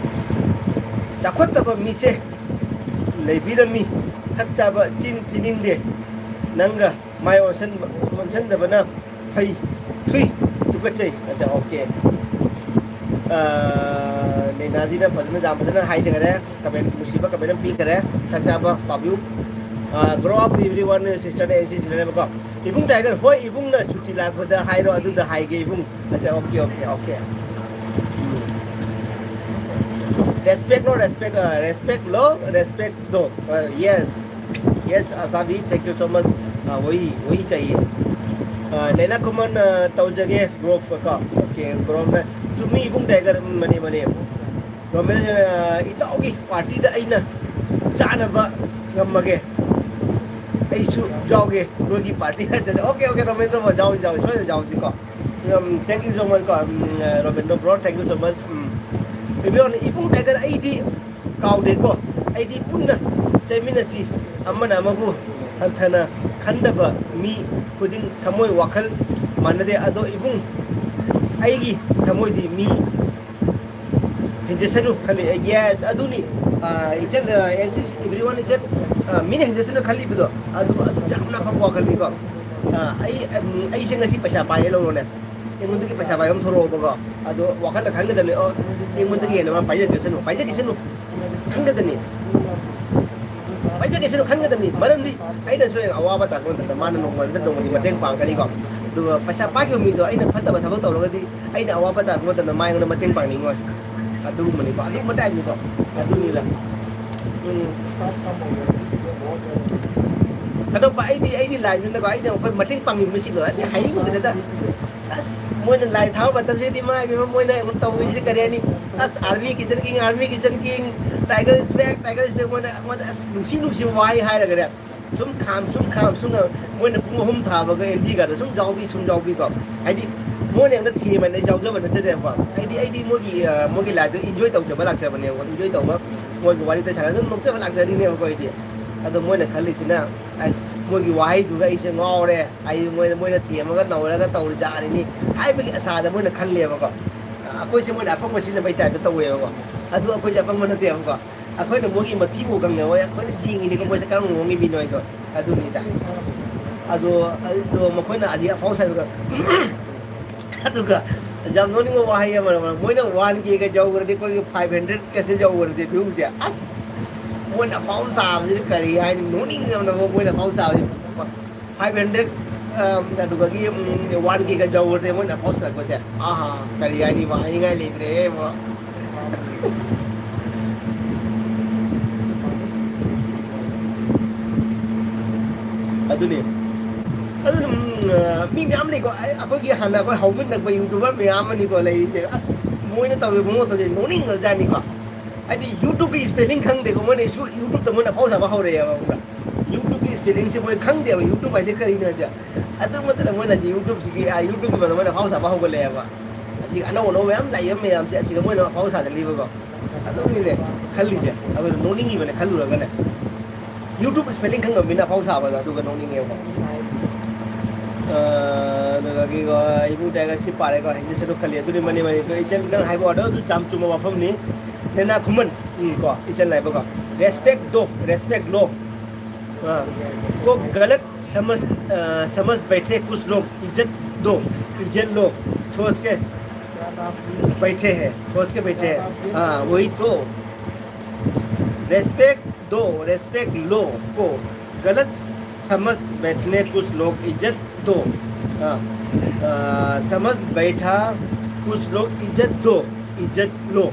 ꯆꯥꯎꯈꯠꯇꯕ ꯃꯤꯁꯦ ꯂꯩꯕꯤꯔꯝꯃꯤ꯫ ꯊꯛ ꯆꯥꯕ ꯆꯤꯟ ꯊꯤꯅꯤꯡꯗꯦ꯫ ꯅꯪꯒ ꯃꯥꯏ ꯑꯣꯟꯁꯟꯕ, ꯑꯣꯟꯁꯟꯗꯕꯅ ꯐꯩ꯫ ꯊꯨꯏ꯫ ꯇꯨꯀꯠꯆꯩ꯫ ꯑꯠꯆꯥ, okay꯫ ꯑ, ꯅꯦꯅꯥꯖꯤꯅ ꯐꯖꯅ, ꯌꯥꯝ ꯐꯖꯅ ꯍꯥꯏꯈꯔꯦ꯫ ꯀꯃꯦꯟ, ꯅꯨꯡꯁꯤꯕ ꯀꯃꯦꯟ ꯑꯃ ꯄꯤꯈꯔꯦ꯫ ꯊꯛ ꯆꯥꯕ ꯄꯥꯕꯤꯌꯨ꯫ ꯑ, grow up everyone, sister ꯅ ꯑꯦꯟ ꯁꯤ ꯁꯤꯗꯅꯦꯕꯀꯣ꯫ ꯏꯕꯨꯡ ꯇꯥꯏꯒꯔ, ꯍꯣꯏ, ꯏꯕꯨꯡꯅ ꯁꯨꯇꯤ ꯂꯥꯛꯄꯗ ꯍꯥꯏꯔꯣ, ꯑꯗꯨꯗ ꯍꯥꯏꯒꯦ ꯏꯕꯨꯡ꯫ ꯑꯠꯆꯥ, okay, okay, okay꯫ ꯎꯝ꯫ Respect ꯂꯣ, respect, ꯑ, respect ꯂꯣ, respect ꯗꯣ꯫ ꯑ, yes, yes, ꯑꯁꯥꯕꯤ, thank you so much꯫ ꯑ, वही, वही चाहिए꯫ ꯑ, ꯂꯩꯅꯥ ꯈꯨꯃꯟ, ꯑ, ꯇꯧꯖꯒꯦ, ꯒ꯭ꯔꯣꯐ ꯀꯣ꯫ Okay, ꯒ꯭ꯔꯣꯐꯅ ꯆꯨꯝꯃꯤ ꯏꯕꯨꯡ ꯇꯥꯏꯒꯔ, ꯎꯝ, ꯃꯅꯦ, ꯃꯅꯦ꯫ ꯔꯣꯃꯦꯟ, ꯑ, ꯏꯇꯥꯎꯒꯤ ꯄꯥꯔꯇꯤꯗ ꯑꯩꯅ ꯆꯥꯅꯕ ꯉꯝꯃꯒꯦ꯫ ꯑꯩꯁꯨ ꯌꯥꯎꯒꯦ ꯅꯣꯏꯒꯤ ꯄꯥꯔꯇꯤ ꯍꯥꯏꯇꯥꯔꯦ꯫ Okay, okay, ꯔꯣꯃꯦꯟꯗ꯭ꯔ ꯕ꯭ꯔꯣ, ꯌꯥꯎꯁꯤ, ꯌꯥꯎꯁꯤ, ꯁꯣꯏꯗꯅ ꯌꯥꯎꯁꯤꯀꯣ꯫ ꯎꯝ, thank you so much ꯀꯣ, um, uh, Romendra bro, thank you so much꯫ Um, Ibung, Ibung tiger, ꯑꯩꯗꯤ ꯀꯥꯎꯗꯦꯀꯣ, ꯑꯩꯗꯤ ꯄꯨꯟꯅ ꯆꯦꯟꯃꯤꯟꯅꯁꯤ, ꯑꯃꯅ ꯑꯃꯕꯨ ꯍꯟꯊꯅ ꯈꯟꯗꯕ ꯃꯤ ꯈꯨꯗꯤꯡ ꯊꯃꯣꯏ ꯋꯥꯈꯜ ꯃꯥꯟꯅꯗꯦ꯫ ꯑꯗꯣ ꯏꯕꯨꯡ, ꯑꯩꯒꯤ ꯊꯃꯣꯏꯗꯤ ꯃꯤ ꯍꯦꯟꯖꯁꯅꯨ ꯈꯜꯂꯤ꯫ Yes, ꯑꯗꯨꯅꯤ꯫ ꯑ, ꯏꯆꯟ, ꯑ, ꯑꯦꯟ ꯁꯤ ꯁꯤ, everyone, ꯏꯆꯟ, ꯑ, ꯃꯤꯅ ꯍꯦꯟꯖꯁꯅꯨ ꯈꯜꯂꯤꯕꯗꯣ, ꯑꯗꯨ, ꯑꯗꯨ ꯌꯥꯝꯅ ꯑꯐꯕ ꯋꯥꯈꯜꯅꯤꯀꯣ꯫ ꯑ, ꯑꯩ, ꯎꯝ, ꯑꯩꯁꯦ ꯉꯁꯤ ꯄꯩꯁꯥ ꯄꯥꯏꯔꯦ ꯂꯧꯔꯣꯅꯦ꯫ ꯑꯩꯉꯣꯟꯗꯒꯤ ꯄꯩꯁꯥ ꯄꯥꯏꯕ ꯑꯃ ꯊꯣꯔꯛꯑꯣꯕꯀꯣ꯫ ꯑꯗꯣ ꯋꯥꯈꯜꯗ ꯈꯟꯒꯗꯕꯅꯤ, "ꯑꯣ, ꯑꯩꯉꯣꯟꯗꯒꯤ ꯍꯦꯟꯅ ꯃꯥ ꯄꯥꯏꯖꯈꯤꯁꯅꯨ, ꯄꯥꯏꯖꯈꯤꯁꯅꯨ" ꯈꯟꯒꯗꯕꯅꯤ꯫ ꯄꯥꯏꯖꯈꯤꯁꯅꯨ ꯈꯟꯒꯗꯕꯅꯤ꯫ ꯃꯔꯝꯗꯤ ꯑꯩꯅꯁꯨ ꯍꯌꯦꯡ ꯑꯋꯥꯕ ꯇꯥꯔꯛꯄ ꯃꯇꯝꯗ ꯃꯥꯅ ꯅꯣꯡꯃ ꯅꯠꯇ꯭ꯔ ꯅꯣꯡꯃꯗꯤ ꯃꯇꯦꯡ ꯄꯥꯡꯒꯅꯤꯀꯣ꯫ ꯑꯗꯨꯒ ꯄꯩꯁꯥ ꯄꯥꯏꯈꯤꯕ ꯃꯤꯗꯣ ꯑꯩꯅ ꯐꯠꯇꯕ ꯊꯕꯛ ꯇꯧꯔꯒꯗꯤ ꯑꯩꯅ ꯑꯋꯥꯕ ꯇꯥꯔꯛꯄ ꯃꯇꯝꯗ ꯃꯉꯣꯟꯗ ꯃꯇꯦꯡ ꯄꯥꯡꯅꯤꯡꯉꯣꯏ꯫ ꯑꯗꯨꯒꯨꯝꯕꯅꯤꯀꯣ, ꯑꯗꯨꯒꯨꯝꯕ ꯇꯥꯏꯞꯅꯤꯀꯣ꯫ ꯑꯗꯨꯅꯤꯗ꯫ ꯎꯝ꯫ ꯑꯗꯣ ꯑꯩꯗꯤ ꯑꯩꯒꯤ ꯂꯥꯏꯟꯗꯨꯅꯀꯣ, ꯑꯩꯅ ꯑꯩꯈꯣꯏ ꯃꯇꯦꯡ ꯄꯥꯡꯅꯤꯡꯕꯁꯤꯡꯗꯣ ꯑꯩꯗꯤ ꯍꯥꯏꯅꯤꯡꯗ꯭ꯔꯦꯗ꯫ ꯑꯁ, ꯃꯣꯏꯅ ꯂꯥꯏ ꯊꯥꯕ ꯃꯇꯝꯁꯤꯗꯤ ꯏꯃꯥ ꯏꯕꯦꯝꯃ, ꯃꯣꯏꯅ ꯑꯩꯉꯣꯟꯗ ꯇꯧꯔꯤꯁꯤ ꯀꯔꯤ ꯍꯥꯏꯅꯤ? ꯑꯁ, army kitchen king, army kitchen king, tiger is back, tiger is back, ꯃꯣꯏꯅ ꯑꯩꯉꯣꯟꯗ ꯑꯁ ꯅꯨꯡꯁꯤ ꯅꯨꯡꯁꯤꯕ ꯋꯥꯍꯩ ꯍꯥꯏꯔꯒꯅꯦ꯫ ꯁꯨꯝ ꯈꯥꯝ ꯁꯨꯝ ꯈꯥꯝ ꯁꯨꯝ ꯃꯣꯏꯅ ꯄꯨꯡ ꯑꯍꯨꯝ ꯊꯥꯕꯒ ꯑꯦꯜ ꯗꯤ ꯒꯥꯗ ꯁꯨꯝ ꯌꯥꯎꯕꯤ ꯁꯨꯝ ꯌꯥꯎꯕꯤꯀꯣ꯫ ꯍꯥꯏꯗꯤ ꯃꯣꯏꯅ ꯑꯝꯇ ꯊꯦꯝꯃꯅ ꯑꯩ ꯌꯥꯎꯖꯕ ꯅꯠꯆꯗꯦꯕꯀꯣ꯫ ꯍꯥꯏꯗꯤ ꯑꯩꯗꯤ ꯃꯣꯏꯒꯤ, ꯑ, ꯃꯣꯏꯒꯤ ꯂꯥꯏꯐꯇꯣ ꯏꯟꯖꯣꯏ ꯇꯧꯖꯕ ꯂꯥꯛꯆꯕꯅꯦꯕꯀꯣ꯫ ꯏꯟꯖꯣꯏ ꯇꯧꯕ, ꯃꯣꯏꯒꯤ ꯋꯥꯔꯤꯗ ꯁꯥꯟꯅ ꯑꯗꯨꯝ ꯅꯣꯛꯆꯕ ꯂꯥꯛꯆꯔꯤꯅꯦꯕꯀꯣ ꯑꯩꯗꯤ꯫ ꯑꯗꯣ ꯃꯣꯏꯅ ꯈꯜꯂꯤꯁꯤꯅ, ꯑꯁ, ꯃꯣꯏꯒꯤ ꯋꯥꯍꯩꯗꯨꯒ ꯑꯩꯁꯦ ꯉꯥꯎꯔꯦ, ꯑꯩ ꯃꯣꯏꯅ, ꯃꯣꯏꯅ ꯊꯦꯝꯃꯒ ꯅꯧꯔꯒ ꯇꯧꯔꯤ ꯖꯥꯠꯅꯤꯅꯤ ꯍꯥꯏꯕꯒꯤ ꯑꯁꯥꯗ ꯃꯣꯏꯅ ꯈꯜꯂꯦꯕꯀꯣ꯫ ꯑꯩꯈꯣꯏꯁꯦ ꯃꯣꯏꯅ ꯑꯄꯪꯕ ꯁꯤꯖꯤꯟꯅꯕꯩ ꯇꯥꯏꯞꯇ ꯇꯧꯋꯦꯕꯀꯣ꯫ ꯑꯗꯨ ꯑꯩꯈꯣꯏꯁꯦ ꯑꯄꯪꯕ ꯅꯠꯇꯦꯕꯀꯣ꯫ ꯑꯩꯈꯣꯏꯅ ꯃꯣꯏꯒꯤ ꯃꯊꯤꯕꯨ ꯈꯪꯉꯦ ꯍꯣꯏ, ꯑꯩꯈꯣꯏꯅ ꯌꯦꯡꯉꯤꯅꯤꯀꯣ ꯃꯣꯏꯁꯦ ꯀꯔꯝꯕ ꯃꯑꯣꯡꯒꯤ ꯃꯤꯅꯣ ꯍꯥꯏꯗꯣ꯫ ꯑꯗꯨꯅꯤꯗ꯫ ꯑꯗꯣ, ꯑꯗꯣ ꯃꯈꯣꯏꯅ ꯑꯁꯤ ꯑꯐꯥꯎ ꯁꯥꯏꯕꯒ ꯑꯗꯨꯒ ꯌꯥꯝ ꯅꯣꯛꯅꯤꯡꯕ ꯋꯥꯍꯩ ꯑꯃꯅ, ꯃꯣꯏꯅ ꯋꯥꯟ ꯀꯦꯒ ꯌꯧꯈ꯭ꯔꯗꯤ ꯑꯩꯈꯣꯏꯒꯤ ꯐꯥꯏꯚ ꯍꯟꯗ꯭ꯔꯦꯠꯀꯁꯦ ꯌꯧꯈ꯭ꯔꯗꯤ ꯚ꯭ꯌꯨꯁꯦ, ꯑꯁ, ꯃꯣꯏꯅ ꯑꯐꯥꯎ ꯁꯥꯕꯁꯤꯗꯤ ꯀꯔꯤ ꯍꯥꯏꯅꯤ, ꯅꯣꯛꯅꯤꯡꯉꯕꯅ ꯃꯣꯏꯅ ꯑꯐꯥꯎ ꯁꯥꯕꯁꯤ꯫ ꯐꯥꯏꯚ ꯍꯟꯗ꯭ꯔꯦꯠ, ꯑꯗꯨꯗꯒꯤ ꯋꯥꯟ ꯀꯦꯒ ꯌꯧꯈ꯭ꯔꯗꯤ ꯃꯣꯏꯅ ꯑꯐꯥꯎ ꯁꯥꯔꯛꯄꯁꯦ, ꯑꯍꯥ, ꯀꯔꯤ ꯍꯥꯏꯅꯤ, ꯍꯥꯏꯅꯤꯡꯉꯥꯏ ꯂꯩꯇ꯭ꯔꯦ꯫ ꯑꯗꯨꯅꯤ꯫ ꯑꯗꯨꯅ, ꯎꯝ, ꯑ, ꯃꯤ ꯃꯌꯥꯝ ꯂꯩꯀꯣ꯫ ꯑꯩ, ꯑꯩꯈꯣꯏꯒꯤ ꯍꯥꯟꯅ ꯑꯩꯈꯣꯏ ꯍꯧꯃꯤꯟꯅꯔꯛꯄ YouTuber ꯃꯌꯥꯝ ꯑꯃꯅꯤꯀꯣ ꯂꯩꯔꯤꯁꯦ꯫ ꯑꯁ, ꯃꯣꯏꯅ ꯇꯧꯔꯤꯕ ꯃꯑꯣꯡ ꯃꯇꯧꯁꯦ ꯅꯣꯛꯅꯤꯡꯈ꯭ꯔꯖꯥꯠꯅꯤꯀꯣ꯫ ꯍꯥꯏꯗꯤ YouTubeꯀꯤ spelling ꯈꯪꯗꯦꯀꯣ꯫ ꯃꯣꯏꯅ ꯁꯨ-, YouTubeꯇ ꯃꯣꯏꯅ ꯑꯐꯥꯎ ꯁꯥꯕ ꯍꯧꯔꯛꯑꯦꯕ, ꯈꯪꯕ꯭ꯔꯥ? YouTubeꯀꯤ spellingꯁꯦ ꯃꯣꯏ ꯈꯪꯗꯦꯕ, YouTube ꯍꯥꯏꯁꯦ ꯀꯔꯤꯅꯣ ꯍꯥꯏꯁꯦ꯫ ꯑꯗꯨ ꯅꯠꯇꯅ ꯃꯣꯏꯅ ꯍꯧꯖꯤꯛ YouTubeꯁꯤꯒꯤ, ꯑ, YouTubeꯀꯤ ꯃꯇꯝꯗ ꯃꯣꯏꯅ ꯑꯐꯥꯎ ꯁꯥꯕ ꯍꯧꯒꯠꯂꯛꯑꯦꯕ꯫ ꯍꯧꯖꯤꯛ ꯑꯅꯧ ꯑꯅꯧꯕ ꯃꯌꯥꯝ ꯂꯥꯛꯏꯕ ꯃꯌꯥꯝꯁꯦ ꯑꯁꯤꯗ ꯃꯣꯏꯅ ꯑꯐꯥꯎ ꯁꯥꯖꯜꯂꯤꯕꯀꯣ꯫ ꯑꯗꯨꯅꯤꯅꯦ ꯈꯜꯂꯤꯁꯦ꯫ ꯑꯗꯨꯅ ꯅꯣꯛꯅꯤꯡꯉꯤꯕꯅꯦ ꯈꯜꯂꯨꯔꯒꯅꯦ꯫ YouTube spelling ꯈꯪꯗꯕ ꯃꯤꯅ ꯑꯐꯥꯎ ꯁꯥꯕꯗꯣ ꯑꯗꯨꯒ ꯅꯣꯛꯅꯤꯡꯉꯦꯕꯀꯣ꯫ ꯑ, ꯑꯗꯨꯗꯒꯤꯀꯣ, ꯏꯕꯨꯡ ꯇꯥꯏꯒꯔ ꯁꯤ ꯄꯥꯔꯦꯀꯣ, ꯍꯤꯟꯗꯤ ꯁꯔꯨꯛ ꯈꯜꯂꯤ꯫ ꯑꯗꯨꯅꯤ ꯃꯅꯤ ꯃꯅꯤ꯫ ꯑꯗꯣ ꯏꯆꯟ ꯅꯪ ꯍꯥꯏꯕ ꯋꯥꯗꯣ ꯑꯗꯨ ꯌꯥꯝ ꯆꯨꯝꯕ ꯋꯥꯐꯝꯅꯤ꯫ ꯅꯦꯅꯥ ꯈꯨꯃꯟ, ꯎꯝ, ꯀꯣ, ꯏꯆꯟ ꯍꯥꯏꯕꯀꯣ꯫ Respect दो, respect लो। हाँ, को गलत समझ, अ, समझ बैठे कुछ लोग, इज्जत दो, इज्जत लो, सोच के बैठे हैं, सोच के बैठे हैं। हाँ, वही तो। Respect दो, respect लो, को गलत समझ बैठने कुछ लोग, इज्जत दो। हाँ, अ, समझ बैठा, कुछ लोग इज्जत दो, इज्जत लो,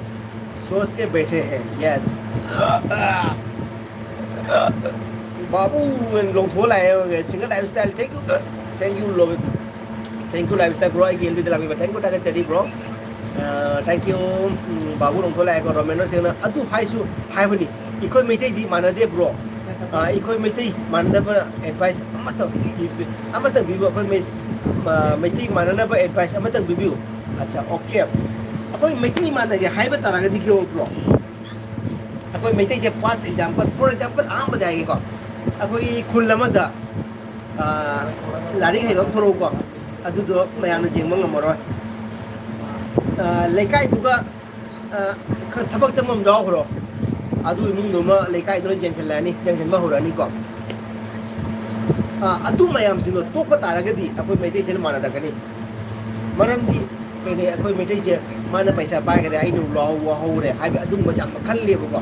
सोच के बैठे हैं। यस। ꯕꯥꯕꯨ ꯂꯣꯡꯊꯣꯛ ꯂꯥꯛꯑꯦ꯫ Single lifestyle, thank you, thank you, love, thank you, lifestyle bro, ꯑꯩꯒꯤ ꯑꯦꯜꯕꯤꯗ ꯂꯥꯛꯄꯤꯕ, thank you, ꯊꯥꯒꯠꯆꯔꯤ bro꯫ ꯑ, thank you꯫ ꯎꯝ, ꯕꯥꯕꯨ ꯂꯣꯡꯊꯣꯛ ꯂꯥꯛꯑꯦꯀꯣ꯫ ꯔꯣꯃꯦꯟꯗ꯭ꯔꯣ ꯁꯤꯡꯅ ꯑꯗꯨ ꯍꯥꯏꯁꯨ ꯍꯥꯏꯕꯅꯤ, ꯑꯩꯈꯣꯏ ꯃꯩꯇꯩꯗꯤ ꯃꯥꯟꯅꯗꯦ bro꯫ ꯑ, ꯑꯩꯈꯣꯏ ꯃꯩꯇꯩ ꯃꯥꯟꯅꯗꯕ advice ꯑꯃꯇꯪ ꯄꯤ-, ꯑꯃꯇꯪ ꯄꯤꯕꯤꯌꯨ꯫ ꯑꯩꯈꯣꯏ ꯃꯩ-, ꯑ, ꯃꯩꯇꯩ ꯃꯥꯟꯅꯅꯕ advice ꯑꯃꯇꯪ ꯄꯤꯕꯤꯌꯨ꯫ ꯑꯠꯆꯥ, okay꯫ ꯑꯩꯈꯣꯏ ꯃꯩꯇꯩ ꯃꯥꯟꯅꯒꯦ ꯍꯥꯏꯕ ꯇꯥꯔꯒꯗꯤ ꯀꯩꯗꯧꯕ꯭ꯔꯣ? ꯑꯩꯈꯣꯏ ꯃꯩꯇꯩꯁꯦ first example, for example, ꯑꯍꯥꯟꯕꯗ ꯍꯥꯏꯒꯦꯀꯣ꯫ ꯑꯩꯈꯣꯏꯒꯤ ꯈꯨꯜ ꯑꯃꯗ, ꯑ, ꯂꯥꯏꯔꯤꯛ ꯍꯩꯕ ꯑꯃ ꯊꯣꯛꯂꯛꯎꯀꯣ꯫ ꯑꯗꯨꯗꯣ ꯃꯌꯥꯝꯅ ꯌꯦꯡꯕ ꯉꯝꯃꯔꯣꯏ꯫ ꯑ, ꯂꯩꯀꯥꯏꯗꯨꯒ, ꯑ, ꯈꯔ ꯊꯕꯛ ꯆꯪꯕ ꯑꯃ ꯌꯥꯎꯈ꯭ꯔꯣ꯫ ꯑꯗꯨ ꯏꯃꯨꯡꯗꯨꯃ ꯂꯩꯀꯥꯏꯗꯨꯅ ꯌꯦꯡꯁꯤꯜꯂꯛꯑꯅꯤ, ꯌꯦꯡꯁꯤꯟꯕ ꯍꯧꯔꯛꯑꯅꯤꯀꯣ꯫ ꯑ, ꯑꯗꯨ ꯃꯌꯥꯝꯁꯤꯡꯗꯣ ꯇꯣꯛꯄ ꯇꯥꯔꯒꯗꯤ ꯑꯩꯈꯣꯏ ꯃꯩꯇꯩꯁꯤꯅ ꯃꯥꯟꯅꯔꯛꯀꯅꯤ꯫ ꯃꯔꯝꯗꯤ ꯀꯩꯅꯤ, ꯑꯩꯈꯣꯏ ꯃꯩꯇꯩꯁꯦ ꯃꯥꯅ ꯄꯩꯁꯥ ꯄꯥꯏꯈ꯭ꯔꯦ, ꯑꯩꯅ ꯋꯥꯍꯧ-, ꯋꯥꯍꯧꯔꯦ ꯍꯥꯏꯕ ꯑꯗꯨꯒꯨꯝꯕ ꯌꯥꯝꯅ ꯈꯜꯂꯦꯕꯀꯣ꯫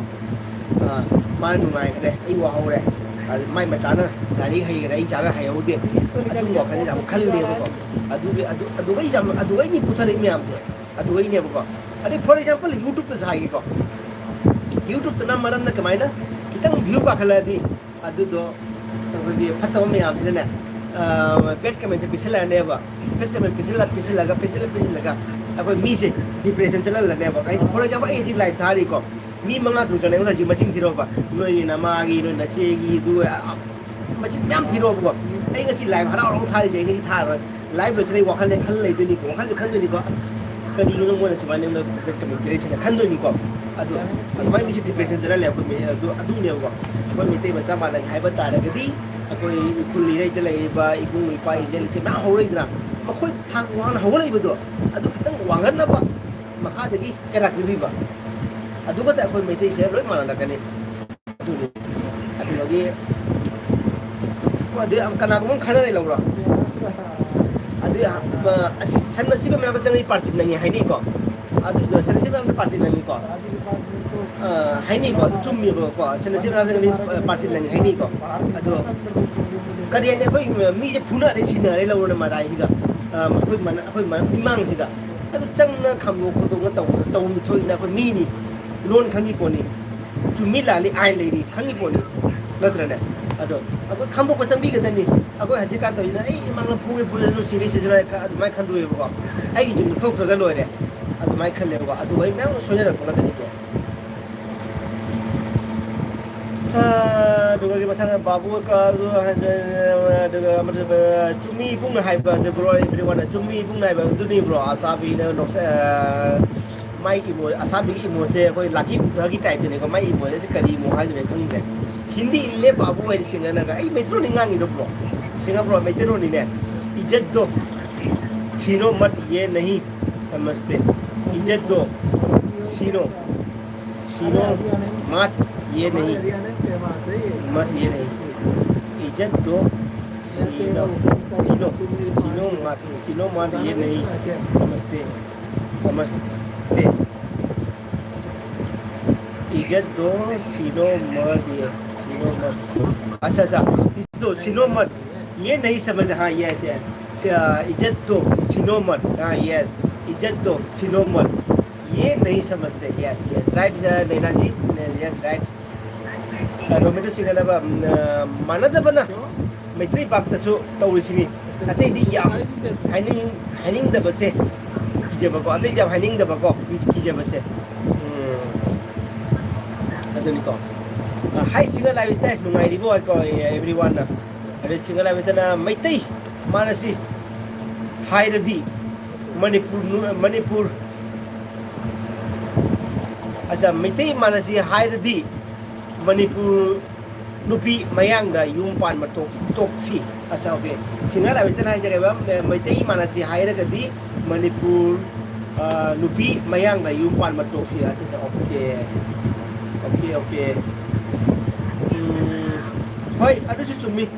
ꯑ, ꯃꯥꯅ ꯅꯨꯡꯉꯥꯏꯈ꯭ꯔꯦ, ꯑꯩ ꯋꯥꯍꯧꯔꯦ, ꯑꯗꯨ ꯃꯥꯏ ꯃꯆꯥꯅ ꯂꯥꯏꯔꯤꯛ ꯍꯩꯈ꯭ꯔꯦ, ꯑꯩ ꯏꯆꯥꯅ ꯍꯩꯍꯧꯗꯦ, ꯑꯗꯨꯒꯨꯝꯕ ꯋꯥꯈꯜꯁꯦ ꯌꯥꯝ ꯈꯜꯂꯦꯕꯀꯣ꯫ ꯑꯗꯨꯒꯤ, ꯑꯗꯨ, ꯑꯗꯨꯒꯩ ꯌꯥꯝ, ꯑꯗꯨꯒꯩꯅꯤ ꯄꯨꯊꯔꯛꯏ ꯃꯌꯥꯝꯁꯦ, ꯑꯗꯨꯒꯩꯅꯦꯕꯀꯣ꯫ ꯑꯗꯩ, for example, YouTube-ꯇꯁꯨ ꯍꯥꯏꯒꯦꯀꯣ꯫ YouTube-ꯇꯅ ꯃꯔꯝꯅ ꯀꯃꯥꯏꯅ ꯈꯤꯇꯪ view ꯀꯥꯈꯠꯂꯛꯑꯗꯤ ꯑꯗꯨꯗꯣ ꯑꯩꯈꯣꯏꯒꯤ ꯐꯠꯇꯕ ꯃꯌꯥꯝꯁꯤꯅꯅꯦ, ꯑ, bad comment-ꯁꯦ ꯄꯤꯁꯜꯂꯛꯑꯅꯦꯕ꯫ Bad comment ꯄꯤꯁꯜꯂ, ꯄꯤꯁꯜꯂꯒ, ꯄꯤꯁꯜꯂ, ꯄꯤꯁꯜꯂꯒ ꯑꯩꯈꯣꯏ ꯃꯤꯁꯦ depression ꯆꯠꯍꯜꯂꯅꯦꯕ꯫ ꯍꯥꯏꯗꯤ, for example, ꯑꯩ ꯍꯧꯖꯤꯛ live ꯊꯥꯔꯤꯀꯣ, ꯃꯤ ꯃꯉꯥ ꯇꯔꯨꯛ ꯆꯪꯉꯦ ꯑꯩꯉꯣꯟꯗ ꯍꯧꯖꯤꯛ ꯃꯁꯤꯡ ꯊꯤꯔꯛꯑꯣꯕ꯫ ꯅꯣꯏꯒꯤ ꯅꯃꯥꯒꯤ, ꯅꯣꯏ ꯅꯆꯦꯒꯤ, ꯑꯗꯨ, ꯑ, ꯃꯁꯤꯡ ꯃꯌꯥꯝ ꯊꯤꯔꯛꯑꯣꯕꯀꯣ꯫ ꯑꯩ ꯉꯁꯤ live ꯍꯔꯥꯎ ꯍꯔꯥꯎ ꯊꯥꯔꯤꯁꯦ, ꯑꯩ ꯉꯁꯤ ꯊꯥꯔꯣꯏ꯫ Live ꯂꯣꯏꯁꯤꯜꯂꯒ ꯋꯥꯈꯜꯁꯦ ꯈꯜ ꯂꯩꯗꯣꯏꯅꯤꯀꯣ, ꯋꯥꯈꯜꯁꯦ ꯈꯟꯗꯣꯏꯅꯤꯀꯣ, "ꯑꯁ, ꯀꯔꯤꯒꯤꯅꯣ ꯃꯣꯏꯅ ꯁꯨꯃꯥꯏꯅ ꯑꯩꯉꯣꯟꯗ bad comment ꯄꯤꯔꯛꯏꯁꯤꯅ?" ꯈꯟꯗꯣꯏꯅꯤꯀꯣ꯫ ꯑꯗꯣ ꯑꯗꯨꯃꯥꯏꯅ ꯃꯤꯁꯦ depression ꯆꯠꯍꯜꯂꯦ ꯑꯩꯈꯣꯏ ꯃꯤ-, ꯑꯗꯨ, ꯑꯗꯨꯅꯦꯕꯀꯣ꯫ ꯑꯩꯈꯣꯏ ꯃꯩꯇꯩ ꯃꯆꯥ ꯃꯥꯟꯅꯒꯦ ꯍꯥꯏꯕ ꯇꯥꯔꯒꯗꯤ ꯑꯩꯈꯣꯏ ꯎꯈ꯭ꯔꯨꯜ ꯏꯔꯩꯗ ꯂꯩꯔꯤꯕ ꯏꯕꯨꯡ ꯏꯄꯥ ꯏꯆꯦ ꯏꯆꯦ ꯃꯌꯥꯝ ꯍꯧꯔꯛꯏꯗꯅ, ꯃꯈꯣꯏ ꯊꯥꯛ ꯋꯥꯡꯅ ꯍꯧꯒꯠꯂꯛꯏꯕꯗꯣ ꯑꯗꯨ ꯈꯤꯇꯪ ꯋꯥꯡꯍꯟꯅꯕ ꯃꯈꯥꯗꯒꯤ ꯀꯩꯔꯥꯛ ꯄꯤꯕꯤꯕ꯫ ꯑꯗꯨꯒ ꯑꯩꯈꯣꯏ ꯃꯩꯇꯩꯁꯦ ꯂꯣꯏ ꯃꯥꯟꯅꯔꯛꯀꯅꯤ꯫ ꯑꯗꯨꯅꯤ꯫ ꯑꯗꯨꯗꯒꯤ, ꯑꯗꯨ ꯌꯥꯝ ꯀꯅꯥꯒꯨꯝꯕ ꯑꯃ ꯈꯟꯅꯔꯦ ꯂꯧꯔꯣ꯫ ꯑꯗꯨ ꯌꯥꯝ, ꯑ, ꯑꯁ, ꯁꯟ ꯑꯁꯤꯕ ꯃꯅꯥꯛꯇ ꯆꯪꯉꯗꯤ ꯄꯥꯔꯁꯤꯟ ꯅꯪꯉꯤ ꯍꯥꯏꯅꯩꯀꯣ꯫ ꯑꯗꯨꯗꯣ ꯁꯟ ꯑꯁꯤꯕ ꯃꯅꯥꯛꯇ ꯄꯥꯔꯁꯤꯟ ꯅꯪꯉꯤꯀꯣ꯫ ꯑ, ꯍꯥꯏꯅꯩꯀꯣ꯫ ꯑꯗꯨ ꯆꯨꯝꯃꯦꯕꯀꯣ꯫ ꯁꯟ ꯑꯁꯤꯕ ꯃꯅꯥꯛꯇ ꯆꯪꯉꯗꯤ, ꯑ, ꯄꯥꯔꯁꯤꯟ ꯅꯪꯉꯤ ꯍꯥꯏꯅꯩꯀꯣ꯫ ꯑꯗꯣ ꯀꯔꯦꯟꯅꯦ ꯑꯩꯈꯣꯏ ꯃꯤꯁꯦ ꯐꯨꯅꯔꯦ, ꯁꯤꯅꯔꯦ ꯂꯧꯔꯅ ꯃꯇꯥꯏꯁꯤꯗ꯫ ꯑꯩꯈꯣꯏ ꯑꯩꯈꯣꯏ ꯏꯃꯥꯡꯁꯤꯗ ꯑꯗꯨ ꯆꯪꯅ ꯈꯥꯝꯗꯣꯛ ꯈꯣꯠꯇꯣꯛꯅ ꯇꯧꯕ ꯇꯧꯐꯝ ꯊꯣꯛꯏꯅ ꯑꯩꯈꯣꯏ ꯃꯤꯅꯤ꯫ ꯂꯣꯟ ꯈꯪꯉꯤ ꯄꯣꯠꯅꯤ꯫ ꯆꯨꯝꯃꯤ ꯂꯥꯜꯂꯤ ꯑꯥꯏꯟ ꯂꯩꯔꯤ ꯈꯪꯉꯤ ꯄꯣꯠꯅꯤ꯫ ꯅꯠꯇ꯭ꯔꯅꯦ? ꯑꯗꯣ ꯑꯩꯈꯣꯏ ꯈꯥꯝꯗꯣꯛꯄ ꯆꯪꯕꯤꯒꯗꯕꯅꯤ꯫ ꯑꯩꯈꯣꯏ ꯍꯧꯖꯤꯛꯀꯥꯟ ꯇꯧꯔꯤꯁꯤꯅ ꯑꯩ ꯏꯃꯥꯡꯅ ꯐꯨꯒꯦ ꯐꯨꯖꯁꯅꯨ, ꯁꯤꯔꯤ ꯁꯤꯖꯅ ꯑꯗꯨꯃꯥꯏꯅ ꯈꯟꯗꯣꯛꯑꯦꯕꯀꯣ꯫ ꯑꯩꯒꯤ ꯌꯨꯝꯗ ꯊꯣꯛꯇ꯭ꯔꯒ ꯂꯣꯏꯔꯦ ꯑꯗꯨꯃꯥꯏꯅ ꯈꯜꯂꯦꯕꯀꯣ꯫ ꯑꯗꯨ ꯑꯩ ꯃꯌꯥꯝ ꯁꯣꯏꯅꯔꯛꯄ ꯉꯥꯛꯇꯅꯤꯀꯣ꯫ ꯑꯗꯨꯒ ꯃꯊꯪꯗ ꯕꯥꯕꯨ ꯀ-, ꯑꯗꯨꯒ ꯆꯨꯝꯃꯤ ꯏꯕꯨꯡꯅ ꯍꯥꯏꯕ, ꯑꯗꯨ ꯕ꯭ꯔꯣ ꯑꯦꯕ꯭ꯔꯤꯋꯥꯟꯅ ꯆꯨꯝꯃꯤ ꯏꯕꯨꯡꯅ ꯍꯥꯏꯕ ꯑꯗꯨꯅꯤ ꯕ꯭ꯔꯣ꯫ ꯑꯁꯥꯕꯤꯅ ꯅꯣꯛꯁ-, ꯑ, ꯃꯥꯏ ꯏꯃꯣ-, ꯑꯁꯥꯕꯤꯒꯤ ꯏꯃꯣꯁꯦ ꯑꯩꯈꯣꯏ ꯂꯥꯀꯤ ꯕꯨꯙꯒꯤ ꯇꯥꯏꯞꯇꯅꯦꯀꯣ꯫ ꯃꯥꯏ ꯏꯃꯣꯁꯦ ꯀꯔꯤ ꯏꯃꯣ ꯍꯥꯏꯗꯣꯏꯅꯣ ꯈꯪꯗ꯭ꯔꯦ꯫ ꯍꯤꯟꯗꯤ ꯏꯜꯂꯦ ꯕꯥꯕꯨ ꯍꯥꯏꯗꯤ ꯁꯤꯡꯒꯅꯒ꯫ ꯑꯩ ꯃꯩꯇꯩꯂꯣꯟꯅꯤ ꯉꯥꯡꯉꯤꯗꯣ ꯕ꯭ꯔꯣ꯫ ꯁꯤꯡꯉ ꯕ꯭ꯔꯣ, ꯃꯩꯇꯩꯂꯣꯟꯅꯤꯅꯦ꯫ ꯏꯖꯠꯇꯣ ꯁꯤꯅꯣ ꯃꯠ ꯌꯦ ꯅꯍꯤ ꯁꯃꯖꯇꯦ꯫ ꯏꯖꯠꯇꯣ ꯁꯤꯅꯣ ꯁꯤꯅꯣ ꯃꯠ ꯌꯦ ꯅꯍꯤ, ꯃꯠ ꯌꯦ ꯅꯍꯤ, ꯏꯖꯠ ꯗꯣ ꯁꯤꯅꯣ, ꯁꯤꯅꯣ, ꯁꯤꯅꯣ ꯃꯠ, ꯁꯤꯅꯣ ꯃꯠ ꯌꯦ ꯅꯍꯤ ꯁꯃꯖꯇꯦ, ꯁꯃꯖꯇꯦ꯫ ꯏꯖꯠ ꯗꯣ ꯁꯤꯅꯣ ꯃꯠ ꯌꯦ, ꯁꯤꯅꯣ ꯃꯠ꯫ ꯑꯆꯥ, ꯑꯆꯥ, ꯏꯖꯠ ꯗꯣ ꯁꯤꯅꯣ ꯃꯠ ꯌꯦ ꯅꯍꯤ ꯁꯃꯖ, ꯍꯥ, ꯌꯦꯁ, ꯌꯦꯁ꯫ ꯏꯖꯠ ꯗꯣ ꯁꯤꯅꯣ ꯃꯠ, ꯍꯥ, ꯌꯦꯁ꯫ ꯏꯖꯠ ꯗꯣ ꯁꯤꯅꯣ ꯃꯠ ꯌꯦ ꯅꯍꯤ ꯁꯃꯖꯇꯦ꯫ Yes, yes, right, Neinaji. Yes, right. Rometo ꯁꯤꯡꯒꯅꯕ, ꯎꯝ, ꯑ, ꯃꯥꯟꯅꯗꯕꯅ ꯃꯩꯇꯩ ꯄꯥꯛꯇꯁꯨ ꯇꯧꯔꯤꯁꯤꯅꯤ꯫ ꯑꯇꯩꯗꯤ ꯌꯥꯝ ꯍꯥꯏꯅꯤꯡ-, ꯍꯥꯏꯅꯤꯡꯗꯕꯁꯦ ꯀꯤꯖꯕꯀꯣ, ꯑꯇꯩꯗꯤ ꯌꯥꯝ ꯍꯥꯏꯅꯤꯡꯗꯕꯀꯣ, ꯀꯤ-, ꯀꯤꯖꯕꯁꯦ꯫ ꯎꯝ, ꯑꯗꯨꯅꯤꯀꯣ꯫ ꯑ, ꯍꯥꯏ ꯁꯤꯡꯒ ꯂꯥꯏꯐ ꯏꯁꯇꯥꯏꯜ ꯅꯨꯡꯉꯥꯏꯔꯤꯕꯣ ꯍꯥꯏꯀꯣ, ꯑꯦ, ꯑꯦꯕ꯭ꯔꯤ ꯋꯥꯟꯅ꯫ ꯑꯗꯩ ꯁꯤꯡꯒ ꯂꯥꯏꯐ ꯏꯁꯇꯥꯏꯜꯅ ꯃꯩꯇꯩ ꯃꯥꯟꯅꯁꯤ ꯍꯥꯏꯔꯗꯤ ꯃꯅꯤꯄꯨꯔ, ꯃꯅꯤꯄꯨꯔ, ꯑꯠꯆꯥ, ꯃꯩꯇꯩ ꯃꯥꯟꯅꯁꯤ ꯍꯥꯏꯔꯗꯤ ꯃꯅꯤꯄꯨꯔ ꯅꯨꯄꯤ ꯃꯌꯥꯡꯗ ꯌꯨꯝ ꯄꯥꯟꯕ ꯇꯣꯛ-, ꯇꯣꯛꯁꯤ꯫ ꯑꯠꯆꯥ, ꯑꯣꯀꯦ꯫ ꯁꯤꯡꯒꯜ ꯍꯥꯏꯕꯁꯤꯅ ꯍꯥꯏꯖꯒꯦꯕ, ꯃ-, ꯃꯩꯇꯩ ꯃꯥꯟꯅꯁꯤ ꯍꯥꯏꯔꯒꯗꯤ ꯃꯅꯤꯄꯨꯔ, ꯑ, ꯅꯨꯄꯤ ꯃꯌꯥꯡꯗ ꯌꯨꯝ ꯄꯥꯟꯕ ꯇꯣꯛꯁꯤ꯫ ꯑꯠꯆꯥ, ꯑꯠꯆꯥ, ꯑꯣꯀꯦ꯫ Okay, okay. ꯎꯝ, ꯍꯣꯏ, ꯑꯗꯨꯁꯨ ꯆꯨꯝꯃꯤ꯫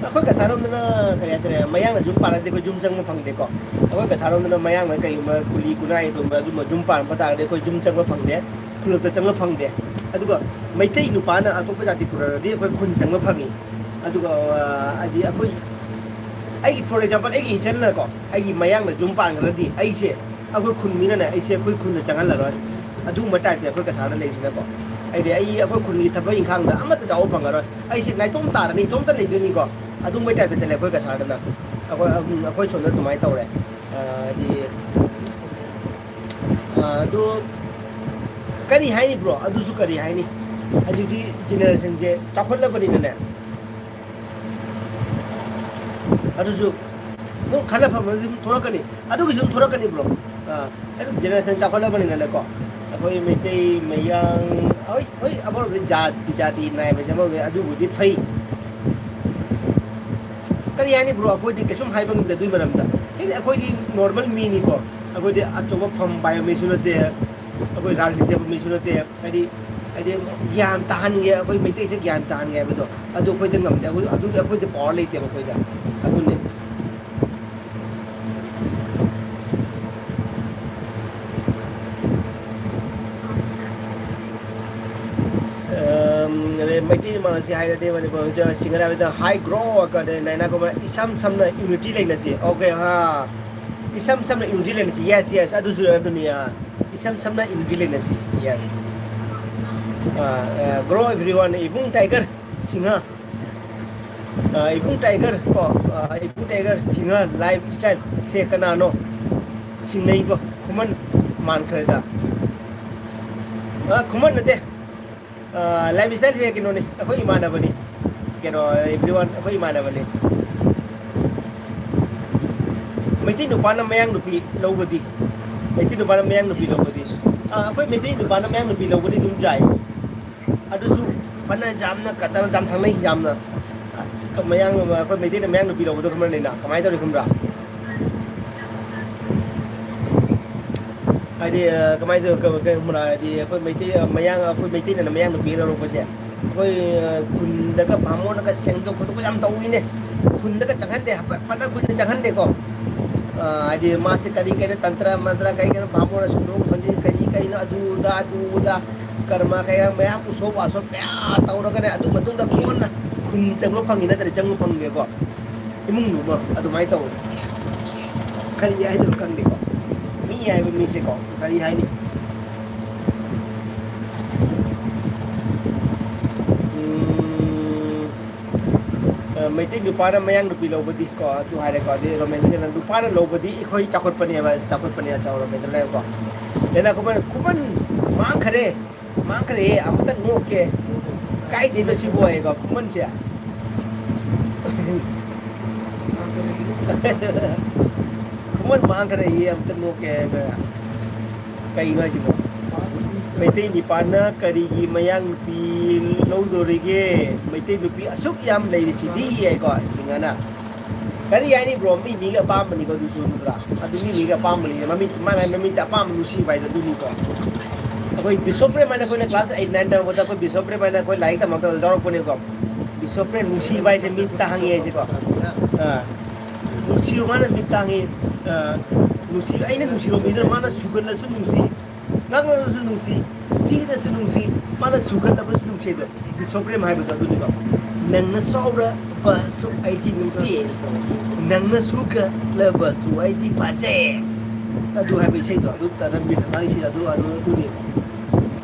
ꯑꯩꯈꯣꯏ ꯀꯁꯥꯔꯣꯝꯗꯅ ꯀꯔꯤ ꯍꯥꯏꯇꯥꯔꯦ, ꯃꯌꯥꯡꯅ ꯌꯨꯝ ꯄꯥꯜꯂꯗꯤ ꯑꯩꯈꯣꯏ ꯌꯨꯝ ꯆꯪꯕ ꯐꯪꯗꯦꯀꯣ꯫ ꯑꯩꯈꯣꯏ ꯀꯁꯥꯔꯣꯝꯗꯅ ꯃꯌꯥꯡꯅ ꯀꯩꯒꯨꯝꯕ ꯀꯨꯂꯤ ꯀꯨꯅꯥꯏꯒꯨꯝꯕ ꯑꯗꯨꯝꯕ ꯌꯨꯝ ꯄꯥꯟꯕ ꯇꯥꯔꯗꯤ ꯑꯩꯈꯣꯏ ꯌꯨꯝ ꯆꯪꯕ ꯐꯪꯗꯦ, ꯈꯨꯜꯂꯛꯇ ꯆꯪꯕ ꯐꯪꯗꯦ꯫ ꯑꯗꯨꯒ ꯃꯩꯇꯩ ꯅꯨꯄꯥꯅ ꯑꯇꯣꯞꯄ ꯖꯥꯇꯤ ꯄꯨꯔꯛꯑꯗꯤ ꯑꯩꯈꯣꯏ ꯈꯨꯟ ꯆꯪꯕ ꯐꯪꯉꯤ꯫ ꯑꯗꯨꯒ ꯍꯥꯏꯗꯤ ꯑꯩꯈꯣꯏ, ꯑꯩꯒꯤ, for example, ꯑꯩꯒꯤ ꯏꯆꯟꯅꯀꯣ, ꯑꯩꯒꯤ ꯃꯌꯥꯡꯅ ꯌꯨꯝ ꯄꯥꯟꯈ꯭ꯔꯗꯤ ꯑꯩꯁꯦ, ꯑꯩꯈꯣꯏ ꯈꯨꯟ ꯃꯤꯅꯅꯦ ꯑꯩꯁꯦ ꯑꯩꯈꯣꯏ ꯈꯨꯟꯗ ꯆꯪꯍꯜꯂꯔꯣꯏ꯫ ꯑꯗꯨꯒꯨꯝꯕ ꯇꯥꯏꯞꯇ ꯑꯩꯈꯣꯏ ꯀꯁꯥꯔꯗ ꯂꯩꯁꯤꯅꯀꯣ꯫ ꯍꯥꯏꯗꯤ ꯑꯩ ꯑꯩꯈꯣꯏ ꯈꯨꯟꯒꯤ ꯊꯕꯛ ꯏꯪꯈꯥꯡꯗ ꯑꯃꯠꯇ ꯌꯥꯎꯕ ꯐꯪꯉꯔꯣꯏ꯫ ꯑꯩꯁꯦ ꯅꯥꯏꯇꯣꯝ ꯇꯥꯔꯅꯤ, ꯏꯇꯣꯝꯇ ꯂꯩꯗꯣꯏꯅꯤꯀꯣ꯫ ꯑꯗꯨꯒꯨꯝꯕꯩ ꯇꯥꯏꯞꯇ ꯆꯠꯂꯦ ꯑꯩꯈꯣꯏ ꯀꯁꯥꯔꯗꯅ꯫ ꯑꯩꯈꯣꯏ, ꯑꯩꯈꯣꯏ ꯁꯣꯝꯗ ꯑꯗꯨꯃꯥꯏꯅ ꯇꯧꯔꯦ꯫ ꯍꯥꯏꯗꯤ ꯑꯗꯨ ꯀꯔꯤ ꯍꯥꯏꯅꯤ bro? ꯑꯗꯨꯁꯨ ꯀꯔꯤ ꯍꯥꯏꯅꯤ? ꯍꯧꯖꯤꯛꯇꯤ ꯖꯦꯅꯦꯔꯦꯁꯟꯁꯦ ꯆꯥꯎꯈꯠꯂꯕꯅꯤꯅꯅꯦ꯫ ꯑꯗꯨꯁꯨ ꯑꯗꯨꯝ ꯈꯜꯂ ꯐꯕꯗꯤ ꯑꯗꯨꯝ ꯊꯣꯛꯂꯛꯀꯅꯤ꯫ ꯑꯗꯨꯒꯤꯁꯨ ꯑꯗꯨꯝ ꯊꯣꯛꯂꯛꯀꯅꯤ bro꯫ ꯑꯗꯨꯝ ꯖꯦꯅꯦꯔꯦꯁꯟ ꯆꯥꯎꯈꯠꯂꯕꯅꯤꯅꯅꯦꯀꯣ꯫ ꯑꯩꯈꯣꯏ ꯃꯩꯇꯩ, ꯃꯌꯥꯡ, ꯍꯣꯏ, ꯍꯣꯏ, ꯑꯃꯔꯣꯝꯗ ꯖꯥꯠ ꯕꯤꯖꯥꯇꯤ ꯅꯥꯏꯕꯁꯦ ꯑꯃꯔꯣꯝꯗ ꯑꯗꯨꯕꯨꯗꯤ ꯐꯩ꯫ ꯀꯔꯤ ꯍꯥꯏꯅꯤ bro? ꯑꯩꯈꯣꯏꯗꯤ ꯀꯩꯁꯨꯝ ꯍꯥꯏꯕ ꯉꯝꯗꯦ ꯑꯗꯨꯒꯤ ꯃꯔꯝꯗ꯫ ꯍꯥꯏꯗꯤ ꯑꯩꯈꯣꯏꯗꯤ ꯅꯣꯔꯃꯦꯜ ꯃꯤꯅꯤꯀꯣ꯫ ꯑꯩꯈꯣꯏꯗꯤ ꯑꯆꯧꯕ ꯐꯝ ꯄꯥꯏꯕ ꯃꯤꯁꯨ ꯅꯠꯇꯦ, ꯑꯩꯈꯣꯏ ꯔꯥꯖꯅꯤꯇꯤ ꯍꯥꯏꯕ ꯃꯤꯁꯨ ꯅꯠꯇꯦ꯫ ꯍꯥꯏꯗꯤ, ꯍꯥꯏꯗꯤ ꯒ꯭ꯌꯥꯟ ꯇꯥꯍꯟꯒꯦ, ꯑꯩꯈꯣꯏ ꯃꯩꯇꯩꯁꯦ ꯒ꯭ꯌꯥꯟ ꯇꯥꯍꯟꯒꯦ ꯍꯥꯏꯕꯗꯣ ꯑꯗꯨ ꯑꯩꯈꯣꯏꯗ ꯉꯝꯗꯦ꯫ ꯑꯩꯈꯣꯏ, ꯑꯗꯨꯒꯤ ꯑꯩꯈꯣꯏꯗ ꯄꯋꯥꯔ ꯂꯩꯇꯦꯕ ꯑꯩꯈꯣꯏꯗ꯫ ꯑꯗꯨꯅꯤ꯫ ꯑꯝ, ꯑꯗꯩ ꯃꯩꯇꯩ ꯃꯥꯟꯅꯁꯤ ꯍꯥꯏꯔꯗꯤ ꯃꯅꯤꯄꯨꯔ ꯁꯤꯡꯒꯔ ꯍꯥꯏꯕꯗ ꯍꯥꯏ ꯒ꯭ꯔꯣ ꯀꯗꯩ ꯅꯥꯏꯅꯥꯒꯨꯝꯕ ꯏꯁꯝ ꯁꯝꯅ ꯌꯨꯅꯤꯇꯤ ꯂꯩꯅꯁꯤ꯫ ꯑꯣꯀꯦ, ꯍꯥ꯫ ꯏꯁꯝ ꯁꯝꯅ ꯌꯨꯅꯤꯇꯤ ꯂꯩꯅꯁꯤ꯫ Yes, yes, ꯑꯗꯨꯁꯨ ꯑꯗꯨꯅꯤ꯫ ꯑꯥ, ꯏꯁꯝ ꯁꯝꯅ ꯌꯨꯅꯤꯇꯤ ꯂꯩꯅꯁꯤ꯫ Yes꯫ ꯑꯥ, ꯑꯥ, ꯒ꯭ꯔꯣ ꯑꯦꯚ꯭ꯔꯤꯋꯥꯟ, ꯏꯕꯨꯡ ꯇꯥꯏꯒꯔ ꯁꯤꯡꯍ꯫ ꯑꯥ, ꯏꯕꯨꯡ ꯇꯥꯏꯒꯔ ꯀꯣ, ꯑꯥ, ꯏꯕꯨꯡ ꯇꯥꯏꯒꯔ ꯁꯤꯡꯍ ꯂꯥꯏꯐ ꯁ꯭ꯇꯥꯏꯜ ꯁꯦ ꯀꯅꯥꯅꯣ? ꯁꯤꯡꯅꯩꯕ ꯈꯨꯃꯟ ꯃꯥꯟꯈ꯭ꯔꯦꯗ꯫ ꯑꯥ, ꯈꯨꯃꯟ ꯅꯠꯇꯦ꯫ ꯑꯥ, ꯂꯥꯏꯐ ꯁ꯭ꯇꯥꯏꯜꯁꯦ ꯀꯩꯅꯣꯅꯤ, ꯑꯩꯈꯣꯏ ꯏꯃꯥꯟꯅꯕꯅꯤ꯫ ꯀꯩꯅꯣ, ꯑꯦꯚ꯭ꯔꯤꯋꯥꯟ, ꯑꯩꯈꯣꯏ ꯏꯃꯥꯟꯅꯕꯅꯤ꯫ ꯃꯩꯇꯩ ꯅꯨꯄꯥꯅ ꯃꯌꯥꯡ ꯅꯨꯄꯤ ꯂꯧꯕꯗꯤ, ꯃꯩꯇꯩ ꯅꯨꯄꯥꯅ ꯃꯌꯥꯡ ꯅꯨꯄꯤ ꯂꯧꯕꯗꯤ, ꯑꯥ, ꯑꯩꯈꯣꯏ ꯃꯩꯇꯩ ꯅꯨꯄꯥꯅ ꯃꯌꯥꯡ ꯅꯨꯄꯤ ꯂꯧꯕꯗꯤ ꯑꯗꯨꯝ ꯌꯥꯏ꯫ ꯑꯗꯨꯁꯨ ꯐꯅ ꯌꯥꯝꯅ ꯀꯗꯔ ꯌꯥꯝ ꯊꯪꯅꯩ, ꯌꯥꯝꯅ꯫ ꯑꯁ, ꯃꯌꯥꯡ, ꯑꯩꯈꯣꯏ ꯃꯩꯇꯩꯅ ꯃꯌꯥꯡ ꯅꯨꯄꯤ ꯂꯧꯕꯗꯣ ꯈꯪꯕ꯭ꯔ ꯅꯩꯅ? ꯀꯃꯥꯏꯅ ꯇꯧꯔꯤ ꯈꯪꯕ꯭ꯔꯥ? ꯍꯥꯏꯗꯤ, ꯑ, ꯀꯃꯥꯏꯅ ꯇꯧ-, ꯀ-, ꯀ-, ꯈꯪꯕ꯭ꯔꯥ? ꯍꯥꯏꯗꯤ, ꯑꯩꯈꯣꯏ ꯃꯩꯇꯩ, ꯑ, ꯃꯌꯥꯡ, ꯑꯩꯈꯣꯏ ꯃꯩꯇꯩꯅ ꯃꯌꯥꯡ ꯅꯨꯄꯤ ꯂꯧꯔꯛꯄꯁꯦ, ꯑꯩꯈꯣꯏ, ꯑ, ꯈꯨꯟꯗꯒ ꯕꯥꯃꯣꯟꯅꯒ ꯁꯦꯡꯗꯣꯛ ꯈꯣꯠꯇꯣꯛꯄ ꯌꯥꯝ ꯇꯧꯏꯅꯦ꯫ ꯈꯨꯟꯗꯒ ꯆꯪꯍꯟꯗꯦ, ꯐ-, ꯐꯅ ꯈꯨꯟꯗ ꯆꯪꯍꯟꯗꯦꯀꯣ꯫ ꯑ, ꯍꯥꯏꯗꯤ, ꯃꯥꯁꯦ ꯀꯔꯤ ꯀꯔꯤ ꯇꯟꯇ꯭ꯔ ꯃꯟꯇ꯭ꯔ, ꯀꯔꯤ ꯀꯔꯤ ꯕꯥꯃꯣꯟꯅ ꯁꯦꯡꯗꯣꯛ ꯁꯦꯡꯖꯤꯟ, ꯀꯔꯤ ꯀꯔꯤꯅꯣ, ꯑꯗꯨ ꯑꯗꯥ, ꯑꯗꯨ ꯑꯗꯥ, ꯀꯔꯃ ꯀꯌꯥ ꯃꯌꯥꯝ, ꯎꯁꯣꯞ ꯋꯥꯁꯣꯞ ꯀꯌꯥ ꯇꯧꯔꯒꯅꯦ, ꯑꯗꯨ ꯃꯇꯨꯡꯗ ꯀꯣꯟꯅ ꯆꯪꯕ ꯐꯪꯉꯤ ꯅꯠꯇ꯭ꯔꯗꯤ ꯆꯪꯕ ꯐꯪꯗꯦꯀꯣ꯫ ꯏꯃꯨꯡꯗꯨꯃ ꯑꯗꯨꯃꯥꯏꯅ ꯇꯧꯋꯦ꯫ ꯀꯔꯤ ꯍꯥꯏꯗꯣꯏꯅꯣ ꯈꯪꯗꯦꯀꯣ꯫ ꯃꯤ ꯍꯥꯏꯕ ꯃꯤꯁꯦꯀꯣ, ꯀꯔꯤ ꯍꯥꯏꯅꯤ? ꯎꯝ, ꯑ, ꯃꯩꯇꯩ ꯅꯨꯄꯥꯅ ꯃꯌꯥꯡ ꯅꯨꯄꯤ ꯂꯧꯕꯗꯤ ꯀꯣ, ꯑꯗꯨ ꯍꯥꯏꯔꯦꯀꯣ꯫ ꯑꯗꯩ ꯔꯣꯃꯦꯟꯗ꯭ꯔꯣꯁꯤꯡꯅ ꯅꯨꯄꯥꯅ ꯂꯧꯕꯗꯤ ꯑꯩꯈꯣꯏ ꯆꯥꯎꯈꯠꯄꯅꯦꯕ, ꯆꯥꯎꯈꯠꯄꯅꯦ, ꯑꯆꯧ ꯔꯣꯃꯦꯟꯗ꯭ꯔꯣꯅ ꯍꯥꯏꯀꯣ꯫ ꯑꯗꯩꯅ ꯈꯨꯃꯟ, ꯈꯨꯃꯟ ꯃꯥꯡꯈ꯭ꯔꯦ, ꯃꯥꯡꯈ꯭ꯔꯦ, ꯑꯃꯇ ꯅꯣꯛꯀꯦ꯫ ꯀꯥꯏꯗꯩꯅꯣ ꯁꯤꯕꯨ ꯍꯥꯏꯀꯣ, ꯈꯨꯃꯟꯁꯦ꯫ ꯈꯨꯃꯟ ꯃꯥꯡꯈ꯭ꯔꯦ, ꯑꯝꯇ ꯅꯣꯛꯀꯦ ꯍꯥꯏꯕ꯫ ꯀꯩꯅꯣ ꯍꯥꯏꯁꯤꯕꯣ? ꯃꯩꯇꯩ ꯅꯤꯄꯥꯅ ꯀꯔꯤꯒꯤ ꯃꯌꯥꯡ ꯅꯨꯄꯤ ꯂꯧꯗꯣꯔꯤꯒꯦ? ꯃꯩꯇꯩ ꯅꯨꯄꯤ ꯑꯁꯨꯛ ꯌꯥꯝ ꯂꯩꯔꯤꯁꯤꯗꯤ, ꯍꯥꯏꯀꯣ, ꯁꯤꯡꯍꯅ꯫ ꯀꯔꯤ ꯍꯥꯏꯅꯤ, ꯕ꯭ꯔꯣ? ꯃꯤ ꯃꯤꯒꯤ ꯑꯄꯥꯝꯕꯅꯤꯀꯣ, ꯑꯗꯨꯁꯨ, ꯅꯠꯇ꯭ꯔꯥ? ꯑꯗꯨ ꯃꯤ ꯃꯤꯒꯤ ꯑꯄꯥꯝꯕꯅꯤ, ꯃꯃꯤꯠ, ꯃꯥꯏ ꯃꯥꯏ ꯃꯃꯤꯠꯇ ꯑꯄꯥꯝꯕ ꯅꯨꯡꯁꯤꯕ ꯍꯥꯏꯗꯣ ꯑꯗꯨꯅꯤꯀꯣ꯫ ꯑꯩꯈꯣꯏ ꯕꯤꯁꯣꯄ꯭ꯔꯦꯝ ꯍꯥꯏꯅ ꯑꯩꯈꯣꯏꯅ class eight, nine ꯇꯝꯃꯛꯄꯗ ꯑꯩꯈꯣꯏ ꯕꯤꯁꯣꯄ꯭ꯔꯦꯝ ꯍꯥꯏꯅ ꯑꯩꯈꯣꯏ ꯂꯥꯏꯔꯤꯛ ꯇꯝꯃꯛꯄꯗ ꯌꯥꯎꯔꯛꯄꯅꯤꯀꯣ꯫ ꯕꯤꯁꯣꯄ꯭ꯔꯦꯝ ꯅꯨꯡꯁꯤꯕ ꯍꯥꯏꯁꯦ ꯃꯤꯠ ꯇꯥꯡꯉꯤ ꯍꯥꯏꯁꯦꯀꯣ꯫ ꯑꯥ꯫ ꯅꯨꯡꯁꯤꯕ ꯃꯥꯅ ꯃꯤꯠ ꯇꯥꯡꯉꯤ꯫ ꯑꯥ, ꯅꯨꯡꯁꯤ-, ꯑꯩꯅ ꯅꯨꯡꯁꯤꯕ ꯃꯤꯗꯨꯅ ꯃꯥꯅ ꯁꯨꯒꯜꯂꯁꯨ ꯅꯨꯡꯁꯤ, ꯉꯥꯡꯅꯔꯁꯨ ꯅꯨꯡꯁꯤ, ꯊꯤꯅꯁꯨ ꯅꯨꯡꯁꯤ, ꯃꯥꯅ ꯁꯨꯒꯜꯂꯕꯁꯨ ꯅꯨꯡꯁꯤ ꯑꯗꯣ꯫ ꯕꯤꯁꯣꯄ꯭ꯔꯦꯝ ꯍꯥꯏꯕꯗꯣ ꯑꯗꯨꯅꯤꯀꯣ꯫ ꯅꯪꯅ ꯁꯥꯎꯔꯕꯁꯨ ꯑꯩꯗꯤ ꯅꯨꯡꯁꯤ, ꯅꯪꯅ ꯁꯨꯒꯜꯂꯕꯁꯨ ꯑꯩꯗꯤ ꯐꯖꯩ꯫ ꯑꯗꯨ ꯍꯥꯏꯕ ꯏꯁꯩꯗꯣ, ꯑꯗꯨ ꯇꯅꯟꯕꯤ ꯊꯧꯅꯥ ꯏꯁꯩ ꯑꯗꯨ, ꯑꯗꯨ, ꯑꯗꯨꯅꯤ꯫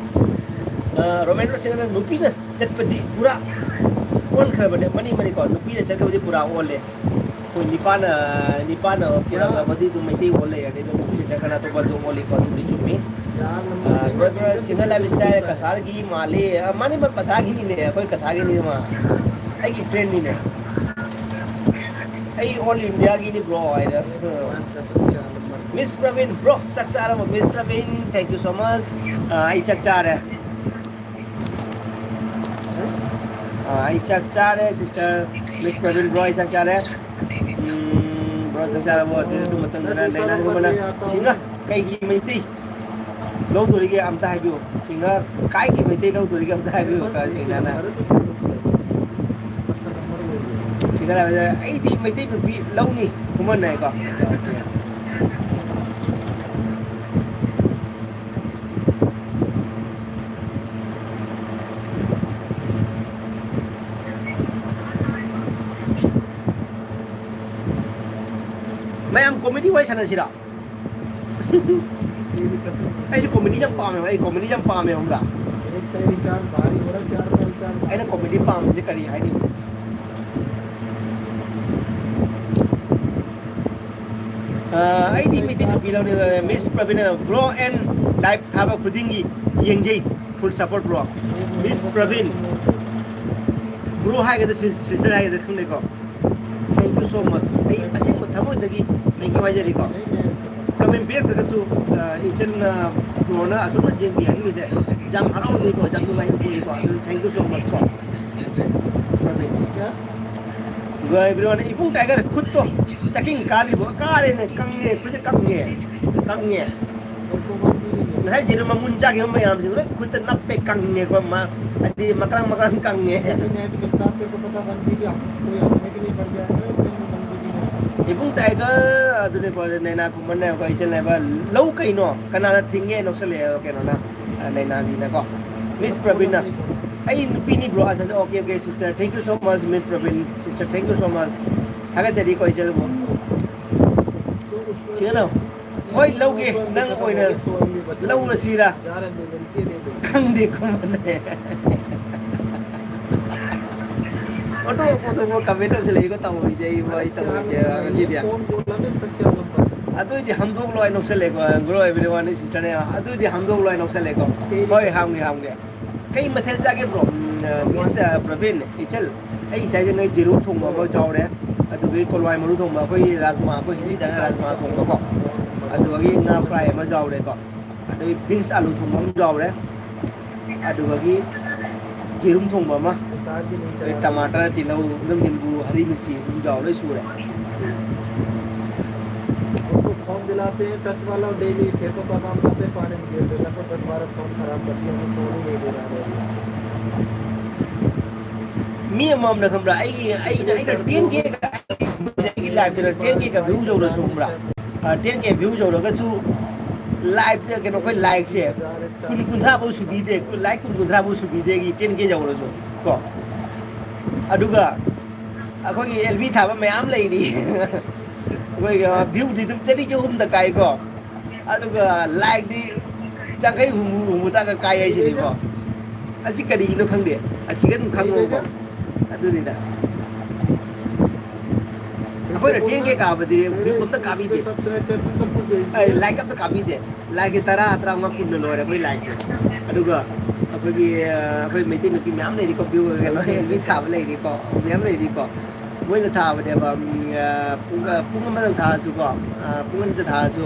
ꯑ, ꯔꯣꯃꯦꯟꯗ꯭ꯔꯣ ꯁꯤꯡꯍꯅ ꯅꯨꯄꯤꯅ ꯆꯠꯄꯗꯤ ꯄꯨꯔꯥ ꯑꯣꯟꯈ꯭ꯔꯕꯅꯦ, ꯃꯅꯤ, ꯃꯅꯤꯀꯣ, ꯅꯨꯄꯤꯅ ꯆꯠꯈ꯭ꯔꯕꯗꯤ ꯄꯨꯔꯥ ꯑꯣꯜꯂꯦ꯫ ꯑꯩꯈꯣꯏ ꯅꯤꯄꯥꯅ, ꯅꯤꯄꯥꯅ ꯄꯨꯔꯛꯂꯕꯗꯤ ꯑꯗꯨꯝ ꯃꯩꯇꯩ ꯑꯣꯜ ꯂꯩꯔꯅꯤ, ꯑꯗꯨꯝ ꯅꯨꯄꯤꯅ ꯆꯠꯈ꯭ꯔꯅ ꯑꯇꯣꯞꯄ ꯑꯗꯨꯝ ꯑꯣꯜꯂꯤꯀꯣ, ꯑꯗꯨꯕꯨꯗꯤ ꯆꯨꯝꯃꯤ꯫ ꯑ, ꯕ꯭ꯔꯗꯔ ꯁꯤꯡꯍ ꯂꯥꯏꯐ ꯁ꯭ꯇꯥꯏꯜ ꯀꯁꯥꯔꯒꯤ ꯃꯥꯜꯂꯤ꯫ ꯑ, ꯃꯥꯅꯤ, ꯃꯥ ꯀꯁꯥꯔꯒꯤꯅꯤꯅꯦ, ꯑꯩꯈꯣꯏ ꯀꯁꯥꯔꯒꯤꯅꯤ ꯃꯥ꯫ ꯑꯩꯒꯤ ꯐ꯭ꯔꯦꯟꯅꯤꯅꯦ꯫ ꯑꯩ ꯑꯣꯜ ꯏꯟꯗꯤꯌꯥꯒꯤꯅꯤ ꯕ꯭ꯔꯣ ꯍꯥꯏꯅ꯫ ꯃꯤꯁ ꯄ꯭ꯔꯕꯤꯟ, ꯕ꯭ꯔꯣ, ꯆꯥꯛ ꯆꯥꯔꯕꯣ? ꯃꯤꯁ Praveen, thank you so much꯫ ꯑ, ꯑꯩ ꯆꯥꯛ ꯆꯥꯔꯦ꯫ ꯑ, ꯑꯩ ꯆꯥꯛ ꯆꯥꯔꯦ, ꯁꯤꯁꯇꯔ ꯃꯤꯁ ꯄ꯭ꯔꯕꯤꯟ, ꯕ꯭ꯔꯣ, ꯑꯩ ꯆꯥꯛ ꯆꯥꯔꯦ꯫ ꯎꯝ, ꯕ꯭ꯔꯣ, ꯆꯥꯛ ꯆꯥꯔꯕꯣ? ꯑꯗꯨ, ꯑꯗꯨ ꯃꯇꯝꯗꯅ ꯗꯥꯏꯅꯥꯒꯨꯝꯕꯅ, "ꯁꯤꯡꯍ, ꯀꯩꯒꯤ ꯃꯩꯇꯩ ꯂꯧꯗꯣꯔꯤꯒꯦ ꯑꯝꯇ ꯍꯥꯏꯕꯤꯌꯨ꯫ ꯁꯤꯡꯍ, ꯀꯥꯏꯒꯤ ꯃꯩꯇꯩ ꯂꯧꯗꯣꯔꯤꯒꯦ ꯑꯝꯇ ꯍꯥꯏꯕꯤꯌꯨ", ꯀ-, ꯗꯥꯏꯅꯥꯅ꯫ ꯁꯤꯡꯍ ꯍꯥꯏꯕꯗ, "ꯑꯩꯗꯤ ꯃꯩꯇꯩ ꯅꯨꯄꯤ ꯂꯧꯅꯤ", ꯈꯨꯃꯟ ꯍꯥꯏꯀꯣ꯫ ꯀꯣꯃꯦꯗꯤ ꯋꯥꯔꯤ ꯁꯥꯟꯅꯁꯤꯔꯥ? ꯑꯩꯁꯨ ꯀꯣꯃꯦꯗꯤ ꯌꯥꯝ ꯄꯥꯝꯃꯦꯕ, ꯑꯩ ꯀꯣꯃꯦꯗꯤ ꯌꯥꯝ ꯄꯥꯝꯃꯦ, ꯈꯪꯕ꯭ꯔꯥ? ꯑꯩꯅ ꯀꯣꯃꯦꯗꯤ ꯄꯥꯝꯕꯁꯦ ꯀꯔꯤ ꯍꯥꯏꯅꯤ? ꯑ, ꯑꯩꯗꯤ ꯃꯩꯇꯩ ꯅꯨꯄꯤ ꯂꯧꯅꯤꯡꯉꯦ꯫ ꯃꯤꯁ ꯄ꯭ꯔꯕꯤꯟꯅ ꯕ꯭ꯔꯣ ꯑꯦꯟ ꯂꯥꯏꯚ ꯊꯥꯕ ꯈꯨꯗꯤꯡꯒꯤ ꯌꯦꯡꯖꯩ꯫ Full support bro. ꯃꯤꯁ ꯄ꯭ꯔꯕꯤꯟ, ꯕ꯭ꯔꯣ ꯍꯥꯏꯒꯗ ꯁꯤꯁꯇꯔ ꯍꯥꯏꯒꯗ ꯈꯪꯗꯦꯀꯣ꯫ Thank you so much. ꯑꯩ ꯑꯁꯦꯡꯕ ꯊꯃꯣꯏꯗꯒꯤ thank you ꯍꯥꯏꯖꯔꯤꯀꯣ꯫ ꯀꯃꯦꯟ ꯄꯤꯔꯛꯇ꯭ꯔꯒꯁꯨ, ꯑ, ꯏꯆꯟ, ꯑ, ꯕ꯭ꯔꯣꯅ ꯑꯁꯨꯝꯅ ꯌꯦꯡꯕꯤ ꯍꯥꯏꯕꯤꯕꯁꯦ ꯌꯥꯝ ꯍꯔꯥꯎꯖꯩꯀꯣ, ꯌꯥꯝ ꯅꯨꯡꯉꯥꯏ ꯄꯣꯛꯏꯀꯣ꯫ ꯑꯗꯨꯅ thank you so much ꯀꯣ꯫ ꯄ꯭ꯔꯕꯤꯟ꯫ ꯒꯣꯏꯕꯤꯔꯣꯅꯦ, ꯏꯕꯨꯡ ꯇꯥꯏꯒꯔ ꯈꯨꯠꯇꯣ ꯆꯥꯛꯈꯤꯡ ꯀꯥꯗ꯭ꯔꯤꯕꯣ? ꯀꯥꯔꯦꯅꯦ, ꯀꯪꯉꯦ, ꯈꯨꯠꯁꯦ ꯀꯪꯉꯦ, ꯀꯪꯉꯦ꯫ ꯉꯁꯥꯏ ꯖꯤꯔꯨ ꯃꯃꯨꯟ ꯆꯥꯈꯤꯕ ꯃꯌꯥꯝꯁꯤ ꯂꯣꯏ ꯈꯨꯠꯇ ꯅꯞꯄꯦ, ꯀꯪꯉꯦꯀꯣ, ꯃꯥ, ꯍꯥꯏꯗꯤ ꯃꯀ꯭ꯔꯥꯡ ꯃꯀ꯭ꯔꯥꯡ ꯀꯪꯉꯦ꯫ ꯏꯕꯨꯡ ꯇꯥꯏꯒꯔ ꯑꯗꯨꯅꯦꯀꯣ, ꯅꯦꯅꯥ ꯈꯨꯃꯟꯅ ꯑꯩꯈꯣꯏ ꯏꯆꯜ ꯍꯥꯏꯕ ꯂꯧ ꯀꯩꯅꯣ? ꯀꯅꯥꯅ ꯊꯤꯡꯉꯦ? ꯅꯣꯛꯁꯜꯂꯛꯑꯦ ꯀꯩꯅꯣꯅ, ꯑ, ꯅꯦꯅꯥꯖꯤꯅꯀꯣ꯫ ꯃꯤꯁ ꯄ꯭ꯔꯕꯤꯟꯅ, "ꯑꯩ ꯅꯨꯄꯤꯅꯤ ꯕ꯭ꯔꯣ"꯫ ꯑꯁ, okay, okay, sister, thank you so much, Miss Pravin, sister, thank you so much꯫ ꯊꯥꯒꯠꯆꯔꯤꯀꯣ ꯏꯆꯜꯕꯨ꯫ ꯁꯤꯒꯅꯧ꯫ ꯍꯣꯏ, ꯂꯧꯒꯦ, ꯅꯪ ꯑꯣꯏꯅ ꯂꯧꯔꯁꯤꯔꯥ? ꯈꯪꯗꯦ, ꯈꯨꯝꯕꯅꯦ꯫ ꯑꯣꯟꯊꯣꯛ ꯑꯣꯟꯊꯣꯛꯄ comment ꯑꯃꯁꯨ ꯂꯩꯀꯣ, ꯇꯧꯍꯣꯏꯁꯦ, ꯑꯩ ꯃꯣꯏ ꯇꯧꯍꯣꯏꯁꯦ ꯉꯁꯤꯗꯤ꯫ ꯑꯗꯨꯏꯗꯤ ꯍꯥꯝꯗꯣꯛꯂꯣ ꯍꯥꯏ ꯅꯣꯛꯁꯜꯂꯦꯀꯣ, bro, everyone is sister ꯅꯦ꯫ ꯑꯗꯨꯏꯗꯤ ꯍꯥꯝꯗꯣꯛꯂꯣ ꯍꯥꯏ ꯅꯣꯛꯁꯜꯂꯦꯀꯣ꯫ ꯍꯣꯏ, ꯍꯥꯝꯒꯦ, ꯍꯥꯝꯒꯦ꯫ ꯀꯩ ꯃꯊꯦꯜ ꯆꯥꯒꯦ, bro? ꯎꯝ, ꯑ, Miss, ꯑ, ꯄ꯭ꯔꯕꯤꯟ, ꯏꯆꯜ, ꯑꯩ ꯏꯆꯥꯁꯤꯡꯉꯩ ꯖꯦꯔꯨꯝ ꯊꯣꯡꯕ ꯑꯃ ꯌꯥꯎꯔꯦ, ꯑꯗꯨꯗꯒꯤ ꯀꯣꯂꯋꯥꯏ ꯃꯔꯨ ꯊꯣꯡꯕ, ꯑꯩꯈꯣꯏꯒꯤ ꯔꯥꯖꯃꯥ, ꯑꯩꯈꯣꯏ ꯍꯤꯟꯗꯤꯗꯅ ꯔꯥꯖꯃꯥ ꯊꯣꯡꯕꯀꯣ, ꯑꯗꯨꯗꯒꯤ ꯉꯥ fry ꯑꯃ ꯌꯥꯎꯔꯦꯀꯣ, ꯑꯗꯒꯤ beans ꯑꯂꯨ ꯊꯣꯡꯕ ꯑꯃ ꯌꯥꯎꯔꯦ, ꯑꯗꯨꯗꯒꯤ ꯌꯦꯔꯨꯝ ꯊꯣꯡꯕ ꯑꯃ, ꯑꯗꯩ ꯇꯃꯥꯇꯔ, ꯇꯤꯜꯍꯧ, ꯑꯗꯨꯝ ꯅꯤꯝꯕꯨ, ꯍꯔꯤ ꯃꯤꯔꯆꯤ ꯑꯗꯨꯝ ꯌꯥꯎꯔ ꯂꯣꯏ ꯁꯨꯔꯦ꯫ उसको फोन दिलाते हैं टच वाला, डेली खेतों का काम करते हैं, पानी नहीं देते, लगभग दस बारह फोन खराब कर दिया, हमें फोन ही नहीं दे रहा है। ꯃꯤ ꯑꯃꯃꯝꯅ ꯈꯪꯕ꯭ꯔꯥ, ꯑꯩꯒꯤ, ꯑꯩꯅ, ꯑꯩꯅ ten K ꯒ, ꯑꯩꯒꯤ live ꯇꯅ ten K ꯒ view ꯌꯧꯔꯁꯨ ꯈꯪꯕ꯭ꯔꯥ, ꯑ, ten K view ꯌꯧꯔꯒꯁꯨ live ꯇ ꯀꯩꯅꯣ, ꯑꯩꯈꯣꯏ like ꯁꯦ ꯀꯨꯟ ꯀꯨꯟꯊ꯭ꯔꯥ ꯐꯥꯎ ꯁꯨꯕꯤꯗꯦ, like ꯀꯨꯟ ꯀꯨꯟꯊ꯭ꯔꯥ ꯐꯥꯎ ꯁꯨꯕꯤꯗꯦ ꯑꯩꯒꯤ ten K ꯌꯧꯔꯁꯨ ꯀꯣ꯫ ꯑꯗꯨꯒ ꯑꯩꯈꯣꯏꯒꯤ L B ꯊꯥꯕ ꯃꯌꯥꯝ ꯂꯩꯔꯤ꯫ ꯑꯩꯈꯣꯏꯒ ꯚ꯭ꯌꯨꯗꯤ ꯑꯗꯨꯝ ꯆꯅꯤ ꯆꯍꯨꯝꯗ ꯀꯥꯏꯀꯣ, ꯑꯗꯨꯒ ꯂꯥꯏꯛꯇꯤ ꯆꯥꯡꯈꯩ ꯍꯨꯝꯐꯨ ꯍꯨꯝꯐꯨꯇꯥꯒ ꯀꯥꯏ ꯍꯥꯏꯁꯤꯅꯤꯀꯣ꯫ ꯑꯁꯤ ꯀꯔꯤꯒꯤꯅꯣ ꯈꯪꯗꯦ, ꯑꯁꯤꯒ ꯑꯗꯨꯝ ꯈꯪꯉꯣꯀꯣ꯫ ꯑꯗꯨꯅꯤꯗ ꯑꯩꯈꯣꯏꯅ ꯇꯦꯟ ꯀꯦ ꯀꯥꯕꯗꯤ ꯚ꯭ꯌꯨ ꯑꯝꯇ ꯀꯥꯕꯤꯗꯦ꯫ ꯑꯩ ꯂꯥꯏꯛ ꯑꯝꯇ ꯀꯥꯕꯤꯗꯦ꯫ ꯂꯥꯏꯛꯁꯦ ꯇꯔꯥ, ꯇꯔꯥꯃꯉꯥ, ꯀꯨꯟꯅ ꯂꯣꯏꯔꯦ ꯑꯩꯈꯣꯏ ꯂꯥꯏꯛꯁꯦ꯫ ꯑꯗꯨꯒ ꯑꯩꯈꯣꯏꯒꯤ ꯑꯩꯈꯣꯏ ꯃꯩꯇꯩ ꯅꯨꯄꯤ ꯃꯌꯥꯝ ꯂꯩꯔꯤꯀꯣ, ꯚ꯭ꯌꯨ ꯀꯩꯅꯣ ꯑꯦꯜꯕꯤ ꯊꯥꯕ ꯂꯩꯔꯤꯀꯣ, ꯃꯌꯥꯝ ꯂꯩꯔꯤꯀꯣ꯫ ꯃꯣꯏꯅ ꯊꯥꯕꯅꯦꯕ, ꯎꯝ, ꯑ, ꯄꯨꯡ ꯑ, ꯄꯨꯡ ꯑꯃꯗꯪ ꯊꯥꯔꯁꯨꯀꯣ, ꯑ, ꯄꯨꯡ ꯑꯅꯤꯗ ꯊꯥꯔꯁꯨ,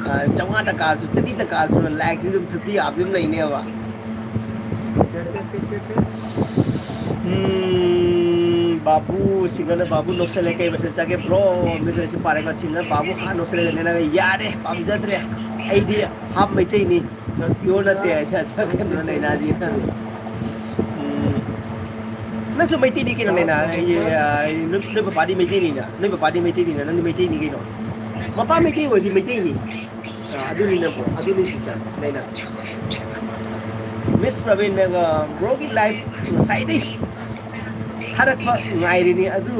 ꯑ, ꯆꯥꯝꯃꯉꯥꯗ ꯀꯥꯔꯁꯨ, ꯆꯅꯤꯗ ꯀꯥꯔꯁꯨ, ꯂꯥꯏꯛꯁꯤ ꯑꯗꯨꯝ ꯐꯤꯐꯇꯤ ꯑꯞꯇꯤ ꯑꯗꯨꯝ ꯂꯩꯅꯦꯕ꯫ ꯎꯝ, ꯕꯥꯕꯨ, ꯁꯤꯡꯒꯔꯅ ꯕꯥꯕꯨ ꯅꯣꯛꯁꯜꯂꯦ, "ꯀꯩ ꯃꯊꯦꯜ ꯆꯥꯒꯦ ꯕ꯭ꯔꯣ?" ꯃꯦꯁꯦꯖꯁꯤ ꯄꯥꯔꯦꯀꯣ, ꯁꯤꯡꯒꯔ ꯕꯥꯕꯨ ꯍꯥ ꯅꯣꯛꯁꯜꯂꯦ, ꯅꯦꯅꯒ, "ꯌꯥꯔꯦ, ꯄꯥꯝꯖꯗ꯭ꯔꯦ, ꯑꯩꯗꯤ ꯍꯥꯞ ꯃꯩꯇꯩꯅꯤ, ꯄꯤꯌꯣꯔ ꯅꯠꯇꯦ", ꯍꯥꯏꯁꯦ, ꯀꯩꯅꯣ ꯅꯦꯅꯥꯁꯤꯅ꯫ ꯎꯝ, ꯅꯪꯁꯨ ꯃꯩꯇꯩꯅꯤ ꯀꯩꯅꯣ ꯅꯦꯅꯥ, ꯑꯩ, ꯑ, ꯅꯣꯏ, ꯅꯣꯏ ꯄꯄꯥꯗꯤ ꯃꯩꯇꯩꯅꯤꯅ, ꯅꯣꯏ ꯄꯄꯥꯗꯤ ꯃꯩꯇꯩꯅꯤꯅ, ꯅꯪꯗꯤ ꯃꯩꯇꯩꯅꯤ ꯀꯩꯅꯣ꯫ ꯃꯄꯥ ꯃꯩꯇꯩ ꯑꯣꯏꯔꯗꯤ ꯃꯩꯇꯩꯅꯤ꯫ ꯑ, ꯑꯗꯨꯅꯤꯅ ꯕ꯭ꯔꯣ, ꯑꯗꯨꯅꯤ ꯁꯤꯁꯇꯔ, ꯂꯩꯅ꯫ ꯃꯤꯁ ꯄ꯭ꯔꯕꯤꯟꯅꯒ ꯕ꯭ꯔꯣꯒꯤ ꯂꯥꯏꯐ ꯉꯁꯥꯏꯗꯩ ꯊꯥꯔꯛꯄ ꯉꯥꯏꯔꯤꯅꯤ꯫ ꯑꯗꯨ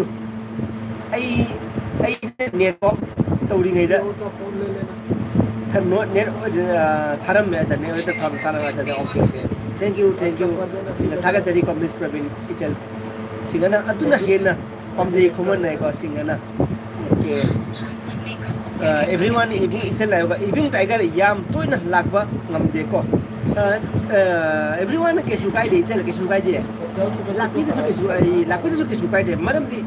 ꯑꯩ, ꯑꯩ ꯅꯦꯠꯋꯥꯛ ꯇꯧꯔꯤꯉꯩꯗ ꯊ-, ꯅꯣ-, ꯅꯦꯠ ꯑꯣꯏ-, ꯑ, ꯊꯥꯔꯝꯃꯦ, ꯑꯆꯥ, ꯅꯦꯠ ꯑꯣꯏꯗ ꯊꯥꯔꯝ-, ꯊꯥꯔꯝꯃꯦ, ꯑꯆꯥ, ꯑꯆꯥ, okay, okay. Thank you, thank you꯫ ꯊꯥꯒꯠꯆꯔꯤꯀꯣ, ꯃꯤꯁ ꯄ꯭ꯔꯕꯤꯟ ꯏꯆꯜ꯫ ꯁꯤꯡꯒꯅ ꯑꯗꯨꯅ ꯍꯦꯟꯅ ꯄꯥꯝꯖꯩ ꯈꯣꯝꯃꯟꯅꯩꯀꯣ, ꯁꯤꯡꯒꯅ꯫ ꯑꯣꯀꯦ꯫ ꯑ, everyone, ꯏꯕꯨꯡ ꯏꯆꯜ ꯍꯥꯏꯕ, ꯏꯕꯨꯡ ꯇꯥꯏꯒꯔ ꯌꯥꯝ ꯇꯣꯏꯅ ꯂꯥꯛꯄ ꯉꯝꯗꯦꯀꯣ꯫ ꯑ, ꯑ, everyone ꯀꯩꯁꯨ ꯀꯥꯏꯗꯦ, ꯏꯆꯜ ꯀꯩꯁꯨ ꯀꯥꯏꯗꯦ꯫ ꯂꯥꯛꯄꯤꯗꯁꯨ ꯀꯩꯁꯨ, ꯑꯩ, ꯂꯥꯛꯄꯤꯗꯁꯨ ꯀꯩꯁꯨ ꯀꯥꯏꯗꯦ꯫ ꯃꯔꯝꯗꯤ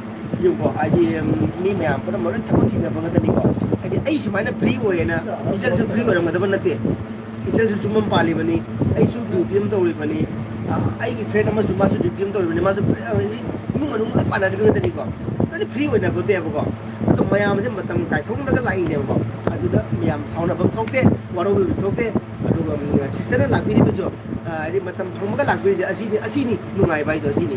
ꯌꯦꯡꯉꯨꯀꯣ, ꯍꯥꯏꯗꯤ, ꯎꯝ, ꯃꯤ ꯃꯌꯥꯝ ꯄꯨꯝꯅꯃꯛ ꯂꯣꯏ ꯊꯕꯛ ꯆꯤꯟꯅꯕ ꯉꯥꯛꯇꯅꯤꯀꯣ꯫ ꯍꯥꯏꯗꯤ ꯑꯩ ꯁꯨꯃꯥꯏꯅ ꯐ꯭ꯔꯤ ꯑꯣꯏꯌꯦꯅ ꯏꯆꯜꯁꯨ ꯐ꯭ꯔꯤ ꯑꯣꯏꯔꯝꯒꯗꯕ ꯅꯠꯇꯦ꯫ ꯏꯆꯜꯁꯨ ꯌꯨꯝ ꯑꯃ ꯄꯥꯜꯂꯤꯕꯅꯤ, ꯑꯩꯁꯨ ꯗ꯭ꯌꯨꯇꯤ ꯑꯃ ꯇꯧꯔꯤꯕꯅꯤ, ꯑ, ꯑꯩꯒꯤ ꯐ꯭ꯔꯦꯟ ꯑꯃꯁꯨ ꯃꯥꯁꯨ ꯗ꯭ꯌꯨꯇꯤ ꯑꯃ ꯇꯧꯔꯤꯕꯅꯤ, ꯃꯥꯁꯨ ꯐ꯭ꯔꯤ-, ꯍꯥꯏꯗꯤ ꯏꯃꯨꯡ ꯃꯅꯨꯡ ꯂꯣꯏ ꯄꯥꯟꯅꯔꯤꯕ ꯉꯥꯛꯇꯅꯤꯀꯣ꯫ ꯂꯣꯏꯅ ꯐ꯭ꯔꯤ ꯑꯣꯏꯅꯕ ꯅꯠꯇꯦꯕꯀꯣ꯫ ꯑꯗꯣ ꯃꯌꯥꯝꯁꯦ ꯃꯇꯝ ꯀꯥꯏꯊꯣꯛꯅꯔꯒ ꯂꯥꯛꯏꯅꯦꯕꯀꯣ꯫ ꯑꯗꯨꯗ ꯃꯌꯥꯝ ꯁꯥꯎꯅꯐꯝ ꯊꯣꯛꯇꯦ, ꯋꯥꯔꯧꯕꯤꯕ ꯊꯣꯛꯇꯦ꯫ ꯑꯗꯨꯒ, ꯎꯝ, ꯁꯤꯁꯇꯔꯅ ꯂꯥꯛꯄꯤꯔꯤꯕꯁꯨ, ꯑ, ꯍꯥꯏꯗꯤ ꯃꯇꯝ ꯐꯪꯕꯒ ꯂꯥꯛꯄꯤꯔꯤꯁꯦ ꯑꯁꯤꯅꯤ, ꯑꯁꯤꯅꯤ ꯅꯨꯡꯉꯥꯏꯕ ꯍꯥꯏꯗꯣ, ꯑꯁꯤꯅꯤ꯫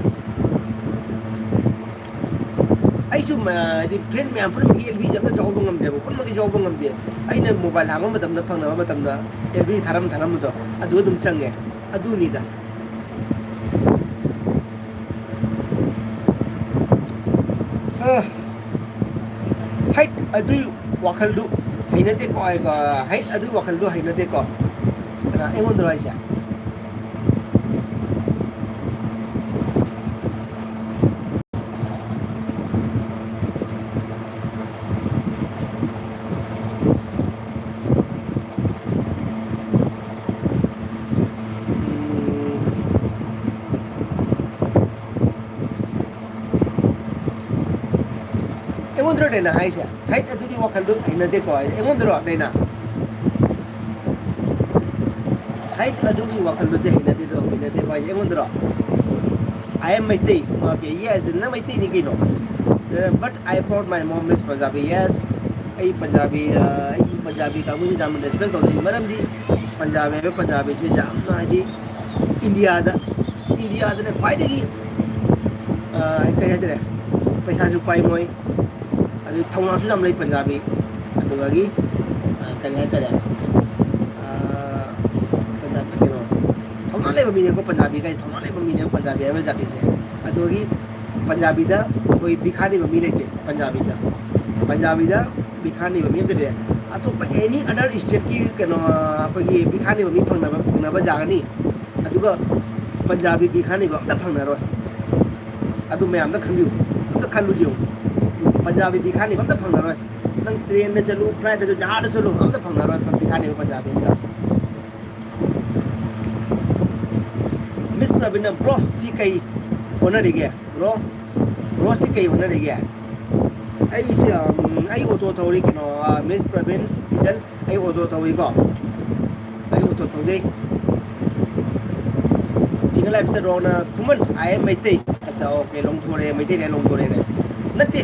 ꯑꯩꯁꯨ ꯃ-, ꯍꯥꯏꯗꯤ ꯐ꯭ꯔꯦꯟ ꯃꯌꯥꯝ ꯄꯨꯝꯅꯃꯛꯀꯤ ꯑꯦꯜ ꯕꯤꯁꯦ ꯑꯝꯇ ꯌꯥꯎꯕ ꯉꯝꯗꯦꯕ, ꯄꯨꯝꯅꯃꯛꯀꯤ ꯌꯥꯎꯕ ꯉꯝꯗꯦ꯫ ꯑꯩꯅ ꯃꯣꯕꯥꯏꯜ ꯍꯥꯡꯕ ꯃꯇꯝꯗ, ꯐꯪꯅꯕ ꯃꯇꯝꯗ ꯑꯦꯜ ꯕꯤ ꯊꯥꯔꯝ ꯊꯥꯔꯝꯕꯗꯣ ꯑꯗꯨ ꯑꯗꯨꯝ ꯆꯪꯉꯦ꯫ ꯑꯗꯨꯅꯤꯗ꯫ ꯑ, ꯍꯩꯠ ꯑꯗꯨꯏ ꯋꯥꯈꯜꯗꯨ ꯍꯩꯅꯗꯦꯀꯣ ꯍꯥꯏꯀꯣ꯫ ꯍꯩꯠ ꯑꯗꯨꯏ ꯋꯥꯈꯜꯗꯨ ꯍꯩꯅꯗꯦꯀꯣ꯫ ꯀꯅꯥ, ꯑꯩꯉꯣꯟꯗꯔꯣ ꯍꯥꯏꯁꯦ? ꯎꯝ꯫ ꯑꯩꯉꯣꯟꯗꯔꯣ ꯅꯦꯅꯥ ꯍꯥꯏꯁꯦ? ꯍꯩꯠ ꯑꯗꯨꯒꯤ ꯋꯥꯈꯜꯗꯨ ꯍꯩꯅꯗꯦꯀꯣ ꯍꯥꯏꯁꯦ ꯑꯩꯉꯣꯟꯗꯔꯣ ꯅꯦꯅꯥ? ꯍꯩꯠ ꯑꯗꯨꯒꯤ ꯋꯥꯈꯜꯗꯨꯗꯤ ꯍꯩꯅꯗꯦꯗꯣ, ꯍꯩꯅꯗꯦꯀꯣ ꯍꯥꯏꯁꯦ ꯑꯩꯉꯣꯟꯗꯔꯣ? I am Meitei. Okay, yes, ꯅꯪ ꯃꯩꯇꯩꯅꯤ ꯀꯩꯅꯣ? But I proud my mom is Punjabi. Yes, ꯑꯩ ꯄꯟꯖꯥꯕꯤ, ꯑ, ꯑꯩꯒꯤ ꯄꯟꯖꯥꯕꯤ ꯀꯥꯡꯕꯨꯁꯤ ꯌꯥꯝꯅ respect ꯇꯧꯖꯩ꯫ ꯃꯔꯝꯗꯤ ꯄꯟꯖꯥꯕꯤ ꯍꯥꯏꯕ ꯄꯟꯖꯥꯕꯤꯁꯦ ꯌꯥꯝꯅ ꯍꯥꯏꯗꯤ ꯏꯟꯗꯤꯌꯥꯗ, ꯏꯟꯗꯤꯌꯥꯗꯅ ꯈ꯭ꯋꯥꯏꯗꯒꯤ, ꯑ, ꯀꯔꯤ ꯍꯥꯏꯇꯥꯔꯦ, ꯄꯩꯁꯥꯁꯨ ꯄꯥꯏ ꯃꯣꯏ, ꯑꯗꯩ ꯊꯧꯅꯥꯁꯨ ꯌꯥꯝ ꯂꯩ ꯄꯟꯖꯥꯕꯤ꯫ ꯑꯗꯨꯗꯒꯤ, ꯑ, ꯀꯔꯤ ꯍꯥꯏꯇꯥꯔꯦ, ꯑ, ꯄꯟꯖꯥꯕꯤ ꯀꯩꯅꯣ, ꯊꯧꯅꯥ ꯂꯩꯕ ꯃꯤꯅꯦꯀꯣ ꯄꯟꯖꯥꯕꯤ ꯀꯥꯏꯁꯦ, ꯊꯧꯅꯥ ꯂꯩꯕ ꯃꯤꯅꯦꯕ ꯄꯟꯖꯥꯕꯤ ꯍꯥꯏꯕ ꯖꯥꯇꯤꯁꯦ꯫ ꯑꯗꯨꯗꯒꯤ ꯄꯟꯖꯥꯕꯤꯗ ꯑꯩꯈꯣꯏ ꯕꯤꯈꯥ ꯅꯤꯕ ꯃꯤ ꯂꯩꯇꯦ ꯄꯟꯖꯥꯕꯤꯗ꯫ ꯄꯟꯖꯥꯕꯤꯗ ꯕꯤꯈꯥ ꯅꯤꯕ ꯃꯤ ꯑꯝꯇ ꯂꯩꯇꯦ꯫ ꯑꯇꯣꯞꯄ any other state ꯀꯤ ꯀꯩꯅꯣ, ꯑꯩꯈꯣꯏꯒꯤ ꯕꯤꯈꯥ ꯅꯤꯕ ꯃꯤ ꯐꯪꯅꯕ, ꯐꯪꯅꯕ ꯌꯥꯒꯅꯤ꯫ ꯑꯗꯨꯒ ꯄꯟꯖꯥꯕꯤ ꯕꯤꯈꯥ ꯅꯤꯕ ꯑꯝꯇ ꯐꯪꯅꯔꯣꯏ꯫ ꯑꯗꯨ ꯃꯌꯥꯝꯗ ꯈꯟꯕꯤꯌꯨ, ꯑꯝꯇ ꯈꯜꯂꯨ ꯌꯦꯡꯉꯨ꯫ ꯄꯟꯖꯥꯕꯤ ꯕꯤꯈꯥ ꯅꯤꯕ ꯑꯝꯇ ꯐꯪꯅꯔꯣꯏ꯫ ꯅꯪ train ꯗ ꯆꯠꯂꯨ, flight ꯇ ꯆꯠꯂꯨ, ꯖꯍꯥꯖ ꯆꯠꯂꯨ, ꯑꯝꯇ ꯐꯪꯅꯔꯣꯏ ꯕꯤꯈꯥ ꯅꯤꯕ ꯄꯟꯖꯥꯕꯤ ꯑꯝꯇ꯫ Miss ꯄ꯭ꯔꯕꯤꯟꯅ, "Bro, ꯁꯤ ꯀꯩ ꯍꯣꯠꯅꯔꯤꯒꯦ? Bro, bro, ꯁꯤ ꯀꯩ ꯍꯣꯠꯅꯔꯤꯒꯦ?" ꯑꯩꯁꯦ, ꯎꯝ, ꯑꯩ auto ꯊꯧꯔꯤ ꯀꯩꯅꯣ, ꯑ, Miss ꯄ꯭ꯔꯕꯤꯟ ꯏꯆꯜ, ꯑꯩ auto ꯊꯧꯔꯤꯀꯣ꯫ ꯑꯩ auto ꯊꯧꯖꯩ꯫ Single life ꯇ ꯔꯣꯅ ꯈꯨꯃꯟ, I am ꯃꯩꯇꯩ꯫ ꯑꯠꯆꯥ, okay, ꯂꯣꯡꯊꯣꯔꯦ, ꯃꯩꯇꯩꯅꯦ, ꯂꯣꯡꯊꯣꯔꯦꯅꯦ꯫ ꯅꯠꯇꯦ,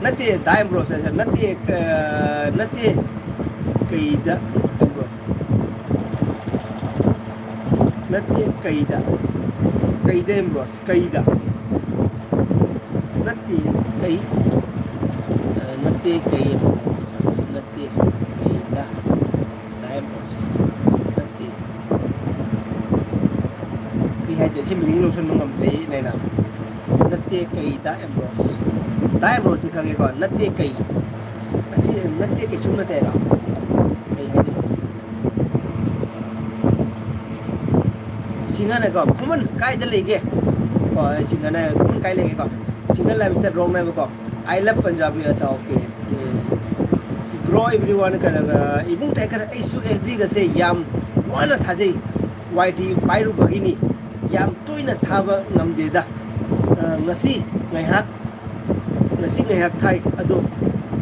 ꯅꯠꯇꯦ, ꯗꯥ ꯑꯦꯝꯕ꯭ꯔꯣꯁ, ꯅꯠꯇꯦ, ꯑ, ꯅꯠꯇꯦ, ꯀꯩꯗ, ꯑꯦꯝꯕ꯭ꯔꯣꯁ? ꯅꯠꯇꯦ, ꯀꯩꯗ? ꯀꯩꯗ, ꯑꯦꯝꯕ꯭ꯔꯣꯁ? ꯀꯩꯗ? ꯅꯠꯇꯦ, ꯀꯩ? ꯑ, ꯅꯠꯇꯦ, ꯀꯩ, ꯑꯦꯝꯕ꯭ꯔꯣꯁ? ꯅꯠꯇꯦ, ꯀꯩꯗ? ꯗꯥ ꯑꯦꯝꯕ꯭ꯔꯣꯁ? ꯅꯠꯇꯦ꯫ ꯀꯩ ꯍꯥꯏꯗꯣꯏ? ꯁꯤ meaning ꯂꯧꯁꯟꯕ ꯉꯝꯗ꯭ꯔꯦ, ꯅꯩꯅ꯫ ꯅꯠꯇꯦ, ꯀꯩꯗ, ꯑꯦꯝꯕ꯭ꯔꯣꯁ? ꯗꯥꯏ ꯑꯃꯔꯣꯁꯤ ꯈꯪꯉꯦꯀꯣ? ꯅꯠꯇꯦ ꯀꯩ? ꯑꯁꯤ ꯅꯠꯇꯦ, ꯀꯩꯁꯨ ꯅꯠꯇꯦ ꯍꯥꯏꯔꯣ? ꯀꯩ ꯍꯥꯏꯗꯣꯏꯅꯣ? ꯁꯤꯡꯒꯅꯀꯣ, ꯈꯨꯃꯟ ꯀꯥꯏꯗ ꯂꯩꯒꯦ? ꯀꯣ, ꯁꯤꯡꯒꯅ ꯈꯨꯃꯟ ꯀꯥꯏ ꯂꯩꯒꯦꯀꯣ? ꯁꯤꯡꯒꯜ ꯂꯥꯏꯐ ꯏꯁꯇꯥꯏꯜ ꯔꯣꯡ ꯍꯥꯏꯕꯀꯣ? I love Punjabi, ꯑꯠꯆꯥ, okay. ꯎꯝ꯫ Bro, everyone, ꯀꯩꯅꯣꯒ, ꯏꯕꯨꯡ ꯇꯥꯏꯒꯔ, ꯑꯩꯁꯨ ꯑꯦꯜ ꯕꯤꯒꯁꯦ ꯌꯥꯝ ꯋꯥꯅ ꯊꯥꯖꯩ꯫ ꯋꯥꯏ ꯗꯤ ꯄꯥꯏꯔꯨꯕꯒꯤꯅꯤ꯫ ꯌꯥꯝ ꯇꯣꯏꯅ ꯊꯥꯕ ꯉꯝꯗꯦꯗ꯫ ꯑ, ꯉꯁꯤ ꯉꯥꯏꯍꯥꯛ, ꯉꯁꯤ ꯉꯥꯏꯍꯥꯛ ꯊꯥꯏ꯫ ꯑꯗꯣ,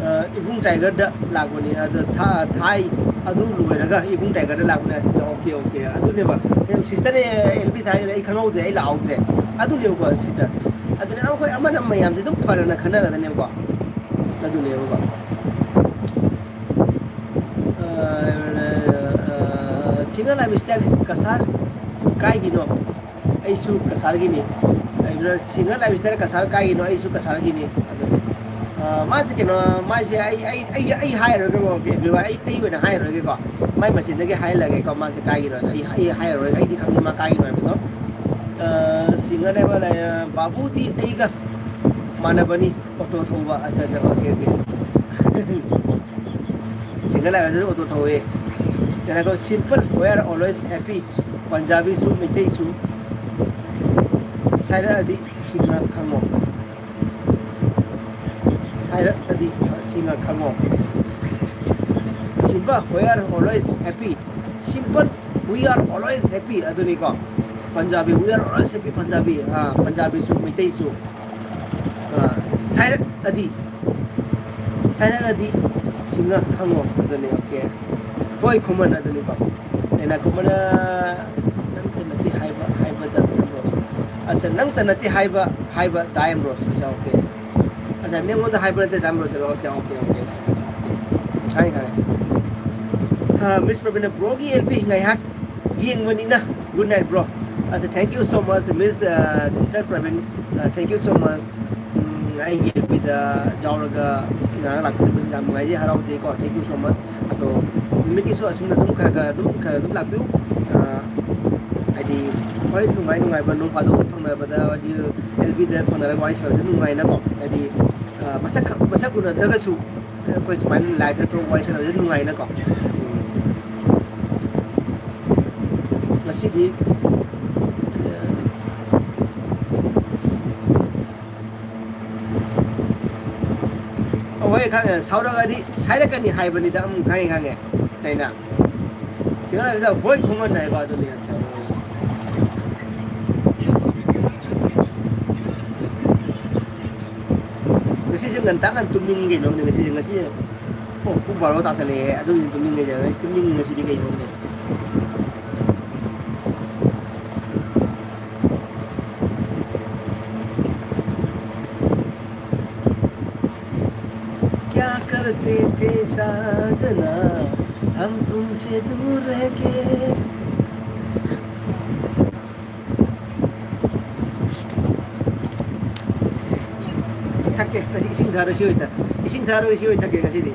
ꯑ, ꯏꯕꯨꯡ ꯇꯥꯏꯒꯔꯗ ꯂꯥꯛꯄꯅꯤ꯫ ꯑꯗꯣ ꯊꯥ-, ꯊꯥꯏ꯫ ꯑꯗꯨ ꯂꯣꯏꯔꯒ ꯏꯕꯨꯡ ꯇꯥꯏꯒꯔꯗ ꯂꯥꯛꯄꯅꯦ꯫ ꯑꯁꯤꯗ, okay, okay꯫ ꯑꯗꯨꯅꯦꯕ꯫ ꯌꯥꯝ sister ꯑꯦꯜ ꯕꯤ ꯊꯥꯏ, ꯑꯩ ꯈꯪꯍꯧꯗ꯭ꯔꯦ, ꯑꯩ ꯂꯥꯛꯍꯧꯗ꯭ꯔꯦ꯫ ꯑꯗꯨꯅꯦꯕꯀꯣ, sister꯫ ꯑꯗꯨꯅ ꯑꯩꯈꯣꯏ ꯑꯃꯅ ꯃꯌꯥꯝꯁꯦ ꯑꯗꯨꯝ ꯐꯅ ꯈꯟꯅꯒꯗꯕꯅꯦꯕꯀꯣ꯫ ꯑꯗꯨꯅꯦꯕꯀꯣ꯫ ꯑ, ꯑ, ꯁꯤꯡꯒꯜ ꯂꯥꯏꯐ ꯏꯁꯇꯥꯏꯜ ꯀꯁꯥꯔ ꯀꯥꯏꯒꯤꯅꯣ? ꯑꯩꯁꯨ ꯀꯁꯥꯔꯒꯤꯅꯤ꯫ ꯑꯗꯨꯅ ꯁꯤꯡꯒꯜ ꯂꯥꯏꯐ ꯏꯁꯇꯥꯏꯜ ꯀꯁꯥꯔ ꯀꯥꯏꯒꯤꯅꯣ? ꯑꯩꯁꯨ ꯀꯁꯥꯔꯒꯤꯅꯤ꯫ ꯑꯗꯨꯅꯤ꯫ ꯑ, ꯃꯥꯁꯦ ꯀꯩꯅꯣ, ꯃꯥꯁꯦ ꯑꯩ, ꯑꯩ, ꯑꯩ, ꯑꯩ ꯍꯥꯏꯔꯔꯣꯏꯒꯦꯀꯣ, okay, viewer, ꯑꯩ, ꯑꯩ ꯑꯣꯏꯅ ꯍꯥꯏꯔꯔꯣꯏꯒꯦꯀꯣ꯫ ꯃꯥꯏ ꯃꯆꯤꯟꯗꯒꯤ ꯍꯥꯏꯍꯜꯂꯒꯦꯀꯣ, ꯃꯥꯁꯦ ꯀꯥꯏꯒꯤꯅꯣ ꯍꯥꯏꯗꯣ꯫ ꯑꯩ, ꯑꯩ ꯍꯥꯏꯔꯔꯣꯏꯒꯦ, ꯑꯩꯗꯤ ꯈꯪꯉꯤ ꯃꯥ ꯀꯥꯏꯒꯤꯅꯣ ꯍꯥꯏꯕꯗꯣ꯫ ꯑ, ꯁꯤꯡꯒꯔ ꯍꯥꯏꯕ ꯂꯩ, ꯑ, ꯕꯥꯕꯨꯗꯤ ꯑꯩꯒ ꯃꯥꯟꯅꯕꯅꯤ, ꯑꯣꯇꯣ ꯊꯧꯕ꯫ ꯑꯠꯆꯥ, ꯑꯠꯆꯥ, okay, okay꯫ ꯁꯤꯡꯒꯔ ꯍꯥꯏꯕꯁꯤꯁꯨ ꯑꯣꯇꯣ ꯊꯧꯋꯦ꯫ ꯀꯩꯅꯣ, simple, we are always happy꯫ ꯄꯟꯖꯥꯕꯤꯁꯨ, ꯃꯩꯇꯩꯁꯨ ꯁꯥꯏꯔꯛꯑꯗꯤ ꯁꯤꯡꯉ ꯈꯪꯉꯣ꯫ ꯁꯥꯏꯔꯛꯑꯗꯤ ꯁꯤꯡꯉ ꯈꯪꯉꯣ꯫ Simple, we are always happy꯫ Simple, we are always happy꯫ ꯑꯗꯨꯅꯤꯀꯣ꯫ Punjabi, we are always happy Punjabi. ꯑꯥ, ꯄꯟꯖꯥꯕꯤꯁꯨ, ꯃꯩꯇꯩꯁꯨ꯫ ꯑꯥ, ꯁꯥꯏꯔꯛꯑꯗꯤ, ꯁꯥꯏꯔꯛꯑꯗꯤ ꯁꯤꯡꯉ ꯈꯪꯉꯣ꯫ ꯑꯗꯨꯅꯤ, okay꯫ ꯍꯣꯏ, ꯈꯨꯃꯟ ꯑꯗꯨꯅꯤꯀꯣ꯫ ꯑꯩꯅ ꯈꯨꯃꯟ, ꯅꯪꯇ ꯅꯠꯇꯦ ꯍꯥꯏꯕ, ꯍꯥꯏꯕꯗ ꯑꯁ, ꯅꯪꯇ ꯅꯠꯇꯦ ꯍꯥꯏꯕ, ꯍꯥꯏꯕ ꯗꯥꯏꯝ ꯔꯣꯁ꯫ ꯑꯠꯆꯥ, okay꯫ ꯑꯠꯆꯥ, ꯅꯉꯣꯟꯗ ꯍꯥꯏꯕ ꯅꯠꯇꯦ ꯗꯥꯏꯝ ꯔꯣꯁ꯫ ꯑꯠꯆꯥ, okay, okay, okay꯫ ꯈꯪꯉꯦ, ꯈꯪꯉꯦ꯫ ꯑ, Miss ꯄ꯭ꯔꯕꯤꯟꯅ, "Broꯒꯤ ꯑꯦꯜ ꯄꯤ ꯉꯥꯏꯍꯥꯛ ꯌꯦꯡꯕꯅꯤꯅ good night, bro꯫" ꯑꯠꯆꯥ, thank you so much, Miss, ꯑ, sister ꯄ꯭ꯔꯕꯤꯟ꯫ ꯑ, thank you so much꯫ ꯎꯝ, ꯑꯩꯒꯤ ꯑꯦꯜ ꯄꯤꯗ ꯌꯥꯎꯔꯒ ꯉꯥꯏꯍꯥꯛ ꯂꯥꯛꯄꯤꯔꯛꯄꯁꯦ ꯌꯥꯝ ꯅꯨꯡꯉꯥꯏꯖꯩ, ꯍꯔꯥꯎꯖꯩꯀꯣ꯫ Thank you so much꯫ ꯑꯗꯣ ꯅꯨꯃꯤꯠꯀꯤꯁꯨ ꯑꯁꯨꯝꯅ ꯑꯗꯨꯝ ꯈꯔ ꯈꯔ ꯑꯗꯨꯝ, ꯈꯔ ꯑꯗꯨꯝ ꯂꯥꯛꯄꯤꯌꯨ꯫ ꯑ, ꯍꯥꯏꯗꯤ, ꯍꯣꯏ, ꯅꯨꯡꯉꯥꯏ ꯅꯨꯡꯉꯥꯏꯕ ꯅꯣꯡ ꯐꯥꯗꯣꯛꯁꯨ ꯐꯪꯅꯕꯗ, ꯍꯥꯏꯗꯤ, ꯑꯦꯜ ꯕꯤꯗ ꯐꯪꯅꯔꯒ ꯋꯥꯔꯤ ꯁꯥꯟꯅꯕꯁꯦ ꯅꯨꯡꯉꯥꯏꯅꯀꯣ꯫ ꯍꯥꯏꯗꯤ, ꯑ, ꯃꯁꯛ ꯈꯛ, ꯃꯁꯛ ꯎꯅꯗ꯭ꯔꯒꯁꯨ ꯑꯩꯈꯣꯏ ꯁꯨꯃꯥꯏꯅ ꯂꯥꯏꯞꯇ ꯊꯣꯛꯑꯒ ꯋꯥꯔꯤ ꯁꯥꯟꯅꯕꯁꯦ ꯅꯨꯡꯉꯥꯏꯅꯀꯣ꯫ ꯎꯝ꯫ ꯉꯁꯤꯗꯤ, ꯑ, ꯑꯍꯣꯏ, ꯈꯪꯉꯦ꯫ ꯁꯥꯎꯔꯛꯑꯗꯤ ꯁꯥꯏꯔꯛꯀꯅꯤ ꯍꯥꯏꯕꯅꯤꯗ꯫ ꯎꯝ, ꯈꯪꯉꯦ, ꯈꯪꯉꯦ꯫ ꯑꯩꯅ ꯁꯤꯡꯒꯔ ꯍꯥꯏꯕꯗ ꯍꯣꯏ ꯈꯨꯃꯟ ꯍꯥꯏꯀꯣ, ꯑꯗꯨꯅꯤ ꯌꯥꯝ ꯁꯥꯎꯔꯛꯑꯣ꯫ ꯉꯁꯤꯁꯦ ꯉꯟꯇꯥ ꯉꯟ ꯇꯨꯝꯅꯤꯡꯉꯤ ꯀꯩꯅꯣ ꯈꯪꯗꯦ꯫ ꯉꯁꯤꯁꯦ, ꯉꯁꯤꯁꯦ, ꯑꯣ, ꯄꯨꯡ ꯕꯥꯔꯣ ꯇꯥꯁꯜꯂꯛꯑꯦ꯫ ꯑꯗꯨꯒꯤꯁꯨ ꯇꯨꯝꯅꯤꯡꯉꯤꯁꯦ꯫ ꯑꯩ ꯇꯨꯝꯅꯤꯡꯉꯤ ꯉꯁꯤꯗꯤ ꯀꯩꯅꯣ ꯈꯪꯗꯦ꯫ क्या करते थे साजना, हम तुमसे दूर रह के। ꯏꯁꯤꯡ ꯊꯛꯀꯦ꯫ ꯉꯁꯤ ꯏꯁꯤꯡ ꯊꯛꯑꯔꯣꯏ, ꯁꯤ ꯑꯣꯏꯅ ꯊꯛ-, ꯏꯁꯤꯡ ꯊꯛꯑꯔꯣꯏ, ꯁꯤ ꯑꯣꯏꯅ ꯊꯛꯀꯦ ꯉꯁꯤꯗꯤ꯫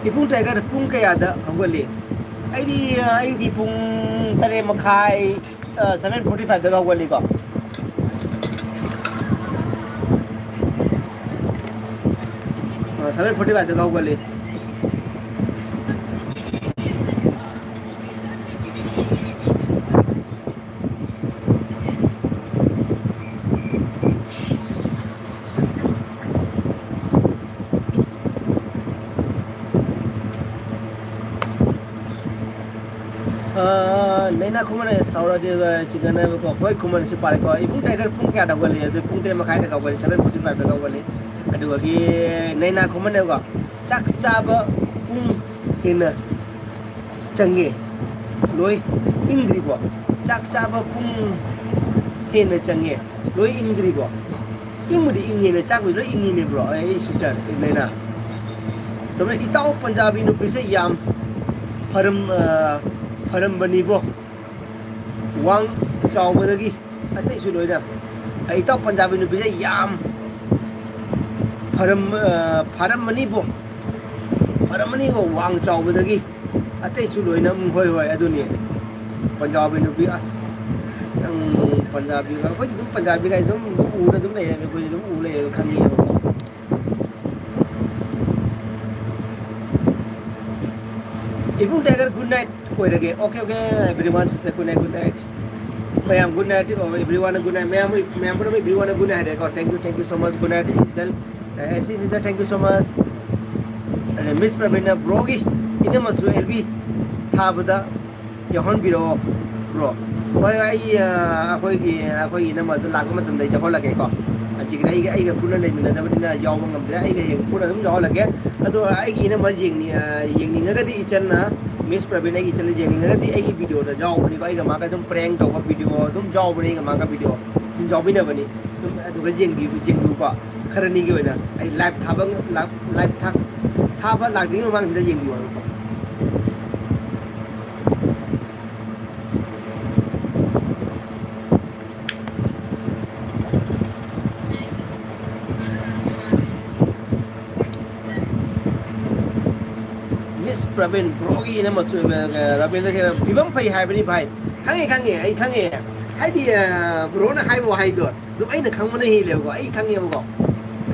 ꯏꯕꯨꯡ ꯇꯥꯏꯒꯔ ꯄꯨꯡ ꯀꯌꯥꯗ ꯍꯧꯒꯠꯂꯤ? ꯑꯩꯗꯤ, ꯑ, ꯑꯌꯨꯛꯀꯤ ꯄꯨꯡ ꯇꯔꯦꯠ ꯃꯈꯥꯏ, ꯑ, seven forty five ꯇꯒ ꯍꯧꯒꯠꯂꯤꯀꯣ꯫ ꯑ, seven forty five ꯇꯒ ꯍꯧꯒꯠꯂꯤ꯫ ꯑ, ꯅꯩꯅꯥ ꯈꯨꯃꯟ ꯍꯥꯏꯁꯦ ꯁꯥꯎꯔꯗꯤ, ꯑ, ꯁꯤꯡꯒꯔꯅꯦꯕꯀꯣ꯫ ꯍꯣꯏ, ꯈꯨꯃꯟꯁꯨ ꯄꯥꯔꯦꯀꯣ꯫ ꯏꯕꯨꯡ ꯇꯥꯏꯒꯔ ꯄꯨꯡ ꯀꯌꯥꯗ ꯍꯧꯒꯠꯂꯤ? ꯑꯗꯨ ꯄꯨꯡ ꯇꯔꯦꯠ ꯃꯈꯥꯏꯗ ꯍꯧꯒꯠꯂꯤ, seven forty five ꯇꯒ ꯍꯧꯒꯠꯂꯤ꯫ ꯑꯗꯨꯒꯤ ꯅꯩꯅꯥ ꯈꯨꯃꯟꯅꯦꯕꯀꯣ꯫ ꯆꯥꯛ ꯆꯥꯕ ꯄꯨꯡ ꯍꯦꯟꯅ ꯆꯪꯉꯦ꯫ ꯂꯣꯏ ꯏꯪꯗ꯭ꯔꯤꯕꯣ? ꯆꯥꯛ ꯆꯥꯕ ꯄꯨꯡ ꯍꯦꯟꯅ ꯆꯪꯉꯦ꯫ ꯂꯣꯏ ꯏꯪꯗ꯭ꯔꯤꯕꯣ? ꯏꯪꯕꯨꯗꯤ ꯏꯪꯉꯦꯅꯦ, ꯆꯥꯛꯄꯨꯗꯤ ꯂꯣꯏ ꯏꯪꯉꯤꯅꯦ, ꯕ꯭ꯔꯣ꯫ ꯑꯩ ꯁꯤꯁꯇꯔ ꯅꯩꯅꯥ꯫ ꯀꯃꯥꯏꯅ ꯏꯇꯥꯎ ꯄꯟꯖꯥꯕꯤ ꯅꯨꯄꯤꯁꯦ ꯌꯥꯝ ꯐꯔꯝ-, ꯑ, ꯐꯔꯝꯕꯅꯤꯕꯣ꯫ ꯋꯥꯡ ꯆꯥꯎꯕꯗꯒꯤ ꯑꯇꯩꯁꯨ ꯂꯣꯏꯅ꯫ ꯑꯩ ꯏꯇꯥꯎ ꯄꯟꯖꯥꯕꯤ ꯅꯨꯄꯤꯁꯦ ꯌꯥꯝ ꯐꯔꯝ-, ꯑ, ꯐꯔꯝꯃꯅꯤꯕꯣ꯫ ꯐꯔꯝꯃꯅꯤꯕꯣ, ꯋꯥꯡ ꯆꯥꯎꯕꯗꯒꯤ꯫ ꯑꯇꯩꯁꯨ ꯂꯣꯏꯅ, ꯎꯝ, ꯍꯣꯏ, ꯍꯣꯏ, ꯑꯗꯨꯅꯤ꯫ ꯄꯟꯖꯥꯕꯤ ꯅꯨꯄꯤ, ꯑꯁ, ꯅꯪ ꯄꯟꯖꯥꯕꯤꯒ, ꯑꯩꯈꯣꯏꯗꯤ ꯑꯗꯨꯝ ꯄꯟꯖꯥꯕꯤꯒ ꯑꯗꯨꯝ, ꯑꯗꯨꯝ ꯎꯔ ꯑꯗꯨꯝ ꯂꯩꯌꯦꯕ, ꯑꯩꯈꯣꯏꯗꯤ ꯑꯗꯨꯝ ꯎ ꯂꯩꯌꯦꯕ, ꯈꯪꯉꯦꯕꯀꯣ꯫ ꯏꯕꯨꯡ Tiger, good night ꯑꯣꯏꯔꯒꯦ꯫ Okay, okay, everyone, sister, good night, good night꯫ ꯃꯌꯥꯝ good night, oh, everyone, good night꯫ ꯃꯌꯥꯝ, ꯃꯌꯥꯝ ꯄꯨꯝꯅꯃꯛ everyone, good night ꯍꯥꯏꯀꯣ꯫ Thank you, thank you so much, good night, Angel꯫ A, N C sister, thank you so much꯫ ꯑꯗꯩ Miss ꯄ꯭ꯔꯕꯤꯟꯅ, "Broꯒꯤ ꯏꯅꯝꯃꯁꯨ L B ꯊꯥꯕꯗ ꯌꯥꯎꯍꯟꯕꯤꯔꯛꯑꯣ, bro꯫" ꯍꯣꯏ, ꯍꯣꯏ, ꯑꯩ, ꯑ, ꯑꯩꯈꯣꯏꯒꯤ, ꯑꯩꯈꯣꯏꯒꯤ ꯏꯅꯝꯃ ꯑꯗꯨ ꯂꯥꯛꯄ ꯃꯇꯝꯗ ꯑꯩ ꯌꯥꯎꯍꯜꯂꯛꯀꯦꯀꯣ꯫ ꯍꯧꯖꯤꯛꯀꯤꯗꯤ ꯑꯩꯒ, ꯑꯩꯒ ꯄꯨꯟꯅ ꯂꯩꯃꯤꯟꯅꯗꯕꯅꯤꯅ ꯌꯥꯎꯕ ꯉꯝꯗ꯭ꯔꯦ꯫ ꯑꯩꯒ ꯍꯌꯦꯡ ꯄꯨꯟꯅ ꯑꯗꯨꯝ ꯌꯥꯎꯍꯜꯂꯛꯀꯦ꯫ ꯑꯗꯣ ꯑꯩꯒꯤ ꯏꯅꯝꯃ ꯌꯦꯡꯅꯤ-, ꯑ, ꯌꯦꯡꯅꯤꯡꯉꯒꯗꯤ ꯏꯆꯟꯅ, Miss ꯄ꯭ꯔꯕꯤꯟ ꯑꯩꯒꯤ ꯏꯆꯟꯅ ꯌꯦꯡꯅꯤꯡꯉꯒꯗꯤ ꯑꯩꯒꯤ videoꯗ ꯌꯥꯎꯕꯅꯤꯀꯣ꯫ ꯑꯩꯒ ꯃꯥꯒ ꯑꯗꯨꯝ prank ꯇꯧꯕ video ꯑꯗꯨꯝ ꯌꯥꯎꯕꯅꯤ, ꯑꯩꯒ ꯃꯥꯒ video ꯑꯗꯨꯝ ꯌꯥꯎꯃꯤꯟꯅꯕꯅꯤ꯫ ꯑꯗꯨꯝ ꯑꯗꯨꯒ ꯌꯦꯡꯕꯤ-, ꯌꯦꯡꯕꯤꯌꯨꯀꯣ꯫ ꯈꯔꯅꯤꯒꯤ ꯑꯣꯏꯅ ꯑꯩ live ꯊꯥꯕ, live, live ꯊꯥ-, ꯊꯥꯕ ꯂꯥꯛꯇ꯭ꯔꯤꯉꯩ ꯃꯃꯥꯡꯁꯤꯗ ꯌꯦꯡꯕꯤꯌꯨ ꯍꯥꯏꯕꯀꯣ꯫ Miss ꯄ꯭ꯔꯕꯤꯟ, broꯒꯤ ꯏꯅꯝꯃꯁꯨ, ꯑ, ꯔꯕꯤꯟꯗ꯭ꯔ ꯁꯦꯅꯥ, ꯐꯤꯕꯝ ꯐꯩ ꯍꯥꯏꯕꯅꯤ ꯚꯥꯏ꯫ ꯈꯪꯉꯦ, ꯈꯪꯉꯦ, ꯑꯩ ꯈꯪꯉꯦ꯫ ꯍꯥꯏꯗꯤ, ꯑ, broꯅ ꯍꯥꯏꯕ ꯋꯥꯍꯩꯗꯣ ꯑꯗꯨꯝ ꯑꯩꯅ ꯈꯪꯕꯅ ꯍꯦꯜꯂꯦꯕꯀꯣ, ꯑꯩ ꯈꯪꯉꯦꯕꯀꯣ꯫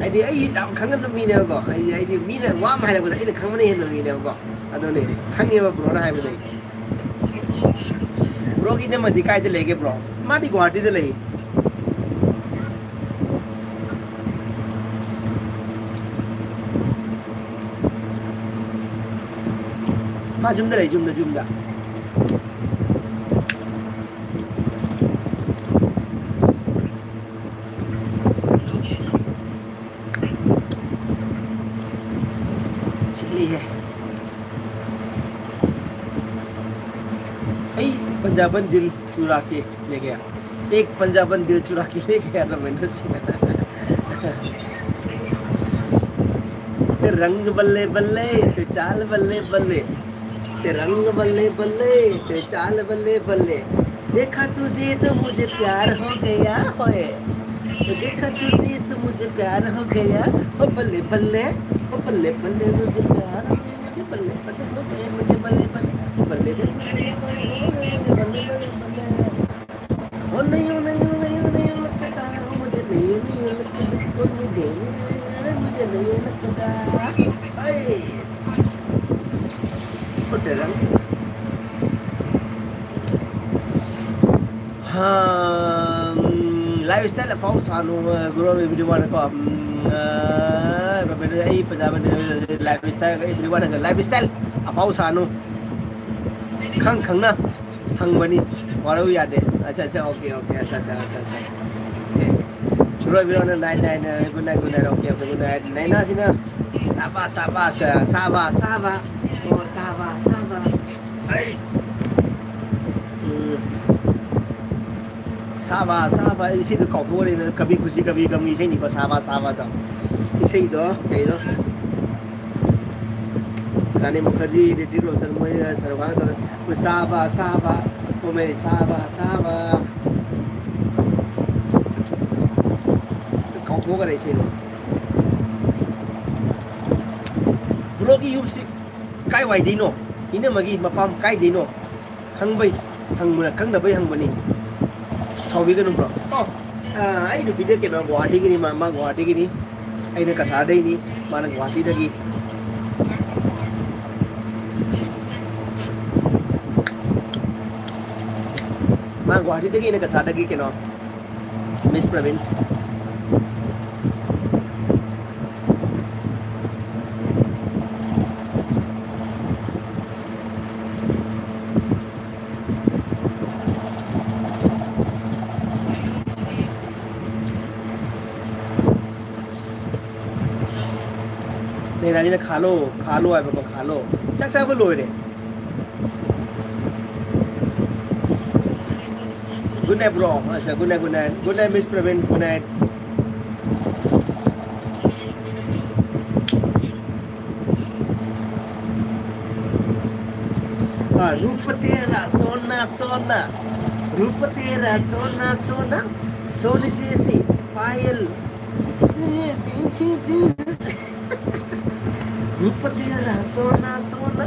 ꯍꯥꯏꯗꯤ ꯑꯩ ꯌꯥꯝ ꯈꯪꯒꯟꯕ ꯃꯤꯅꯦꯕꯀꯣ꯫ ꯑꯩ, ꯑꯩꯗꯤ ꯃꯤꯅ ꯋꯥ ꯑꯃ ꯍꯥꯏꯔꯛꯄꯗ ꯑꯩꯅ ꯈꯪꯕꯅ ꯍꯦꯟꯕ ꯃꯤꯅꯦꯕꯀꯣ꯫ ꯑꯗꯨꯅꯦ, ꯈꯪꯉꯦꯕ broꯅ ꯍꯥꯏꯕꯗꯣ ꯑꯩ꯫ Broꯒꯤ ꯏꯅꯝꯃꯗꯤ ꯀꯥꯏꯗ ꯂꯩꯒꯦ bro? ꯃꯥꯗꯤ ꯒꯨꯍꯥꯇꯤꯗ ꯂꯩ꯫ ꯃꯥ ꯌꯨꯝꯗ ꯂꯩ, ꯌꯨꯝꯗ, ꯌꯨꯝꯗ꯫ ꯁꯤꯠꯂꯤꯍꯦ꯫ ꯑꯩ ꯄꯟꯖꯥꯕꯟ ꯗꯤꯜ ꯆꯨꯔꯥ ꯀꯦ ꯂꯦꯒꯦ꯫ एक पंजाबन दिल चुरा के ले गया रविंद्र सिंह। ते रंग बल्ले बल्ले, ते चाल बल्ले बल्ले, ते रंग बल्ले बल्ले, ते चाल बल्ले बल्ले। देखा तुझे तो मुझे प्यार हो गया होए। देखा तुझे तो मुझे प्यार हो गया, ओ बल्ले बल्ले, ओ बल्ले बल्ले मुझे प्यार हो गया, मुझे बल्ले बल्ले हो गया, मुझे बल्ले बल्ले, बल्ले बल्ले, बल्ले बल्ले हो गया, मुझे बल्ले बल्ले, बल्ले। ओ नहीं, ओ नहीं, ओ नहीं, ओ नहीं, ओ लगता, ओ मुझे नहीं, ओ नहीं, ओ लगता, ओ मुझे नहीं, मुझे नहीं, ओ लगता। ओए। ओ डरंग। हाँ, लाइफ स्टाइल ꯑꯐꯥꯎ ꯁꯥꯅꯨ, ꯒ꯭ꯔꯣ ꯑꯦꯕ꯭ꯔꯤꯋꯥꯟ ꯀꯣ꯫ ꯎꯝ, ꯑ, ꯑꯩ Punjab life style everyone life style ꯑꯐꯥꯎ ꯁꯥꯅꯨ꯫ ꯈꯪ ꯈꯪꯅ ꯍꯪꯕꯅꯤ꯫ ꯋꯥꯔꯧ ꯌꯥꯗꯦ꯫ ꯑꯠꯆꯥ, ꯑꯠꯆꯥ, ꯑꯣꯀꯦ, ꯑꯣꯀꯦ, ꯑꯠꯆꯥ, ꯑꯠꯆꯥ, ꯑꯠꯆꯥ, ꯑꯠꯆꯥ꯫ ꯑꯣꯀꯦ꯫ ꯒ꯭ꯔꯣ everyone nine nine, good night, good night, okay, okay, good night. ꯅꯥꯏꯅꯥꯁꯤꯅ ꯁꯥꯕꯥ, ꯁꯥꯕꯥ, ꯁꯥꯕꯥ, ꯁꯥꯕꯥ꯫ ꯑꯣ, ꯁꯥꯕꯥ, ꯁꯥꯕꯥ꯫ ꯑꯩ꯫ ꯎꯝ꯫ ꯁꯥꯕꯥ, ꯁꯥꯕꯥ, ꯏꯁꯩꯗꯣ ꯀꯥꯎꯊꯣꯛꯈ꯭ꯔꯦꯅꯦ, ꯀꯕꯤ ꯈꯨꯁꯤ ꯀꯕꯤ ꯒꯝꯒꯤ ꯏꯁꯩꯅꯤꯀꯣ, ꯁꯥꯕꯥ, ꯁꯥꯕꯥꯗꯣ꯫ ꯏꯁꯩꯗꯣ ꯀꯩꯅꯣ? ꯔꯥꯅꯤ ꯃꯨꯈꯔꯖꯤ, ꯔꯤꯇꯤꯛ ꯔꯣꯁꯟ ꯃꯣꯏ ꯁꯔꯨꯛ ꯈꯥꯟꯒ ꯇꯧꯔ, ꯁꯥꯕꯥ, ꯁꯥꯕꯥ, ꯑꯣ ꯃꯦꯔꯤ ꯁꯥꯕꯥ, ꯁꯥꯕꯥ꯫ ꯀꯥꯎꯊꯣꯛꯈ꯭ꯔꯦ ꯏꯁꯩꯗꯣ꯫ ꯕ꯭ꯔꯣꯒꯤ ꯌꯨꯝꯁꯤ ꯀꯥꯏꯋꯥꯏꯗꯩꯅꯣ? ꯏꯅꯝꯃꯒꯤ ꯃꯄꯥꯝ ꯀꯥꯏꯗꯩꯅꯣ? ꯈꯪꯕꯩ ꯍꯪꯕꯅ, ꯈꯪꯗꯕꯩ ꯍꯪꯕꯅꯤ꯫ ꯁꯥꯎꯕꯤꯒꯅꯨ ꯕ꯭ꯔꯣ꯫ ꯑꯣ, ꯑ, ꯑꯩ ꯅꯨꯄꯤꯗ ꯀꯩꯅꯣ ꯒꯨꯋꯥꯍꯥꯇꯤꯒꯤꯅꯤ, ꯃꯥ, ꯃꯥ ꯒꯨꯋꯥꯍꯥꯇꯤꯒꯤꯅꯤ꯫ ꯑꯩꯅ ꯀꯁꯥꯔꯗꯩꯅꯤ, ꯃꯥꯅ ꯒꯨꯋꯥꯍꯥꯇꯤꯗꯒꯤ꯫ ꯃꯥ ꯒꯨꯋꯥꯍꯥꯇꯤꯗꯒꯤ, ꯑꯩꯅ ꯀꯁꯥꯔꯗꯒꯤ ꯀꯩꯅꯣ꯫ ꯃꯤꯁ ꯄ꯭ꯔꯕꯤꯟ꯫ ꯅꯦꯅꯥꯖꯤꯅ ꯈꯥꯂꯣ, ꯈꯥꯂꯣ ꯍꯥꯏꯕꯀꯣ, ꯈꯥꯂꯣ꯫ ꯆꯥꯛ ꯆꯥꯕ ꯂꯣꯏꯔꯦ꯫ Good night, bro. Good night, good night. Good night, Miss Praveen. Good night. हाँ, रूप तेरा सोना सोना, रूप तेरा सोना सोना, सोने जैसी पायल, रूप तेरा सोना सोना,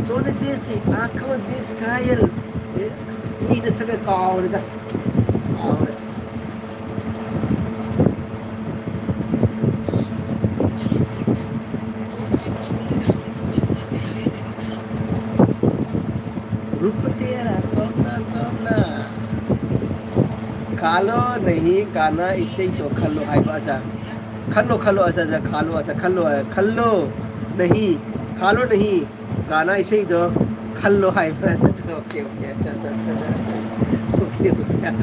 सोने जैसी आंखों जैसी कायल. ए, मी न सगळं का आवडतं. आवडत. रूप तेरा सोना सोना. खालो नहीं खाना इसे ही तो खल्लो हाय बाजा. खल्लो खल्लो अच्छा अच्छा खालो अच्छा खल्लो है खल्लो. नहीं खालो नहीं खाना इसे ही तो खल्लो हाय बाजा. ओके ओके अच्छा अच्छा अच्छा अच्छा. Okay okay.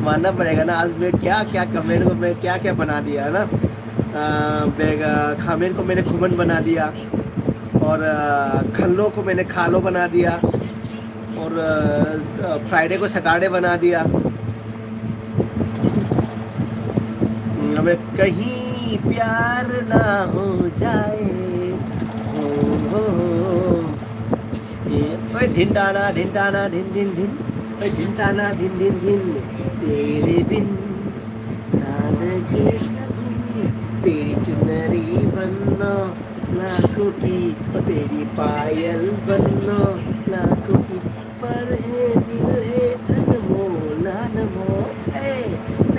मानना पड़ेगा ना, आज मैं क्या क्या कमेंट को मैं क्या क्या बना दिया है ना. अ, बेग- अ, खामेन को मैंने खुमन बना दिया और अ, खल्लो को मैंने खालो बना दिया और अ, स- अ, फ्राइडे को सैटरडे बना दिया. हम्म, हमें कहीं प्यार ना हो जाए. ओ, हो, हो. ए, ओए ढिंडाना ढिंडाना ढिन ढिन ढिन. ओए ढिंडाना ढिन ढिन ढिन. तेरे बिन ना लगेगा दिन. तेरी चुनरी बनना लाखों की, ओ तेरी पायल बनना लाखों की. पर है दिल है अनमोल अनमोल. ए,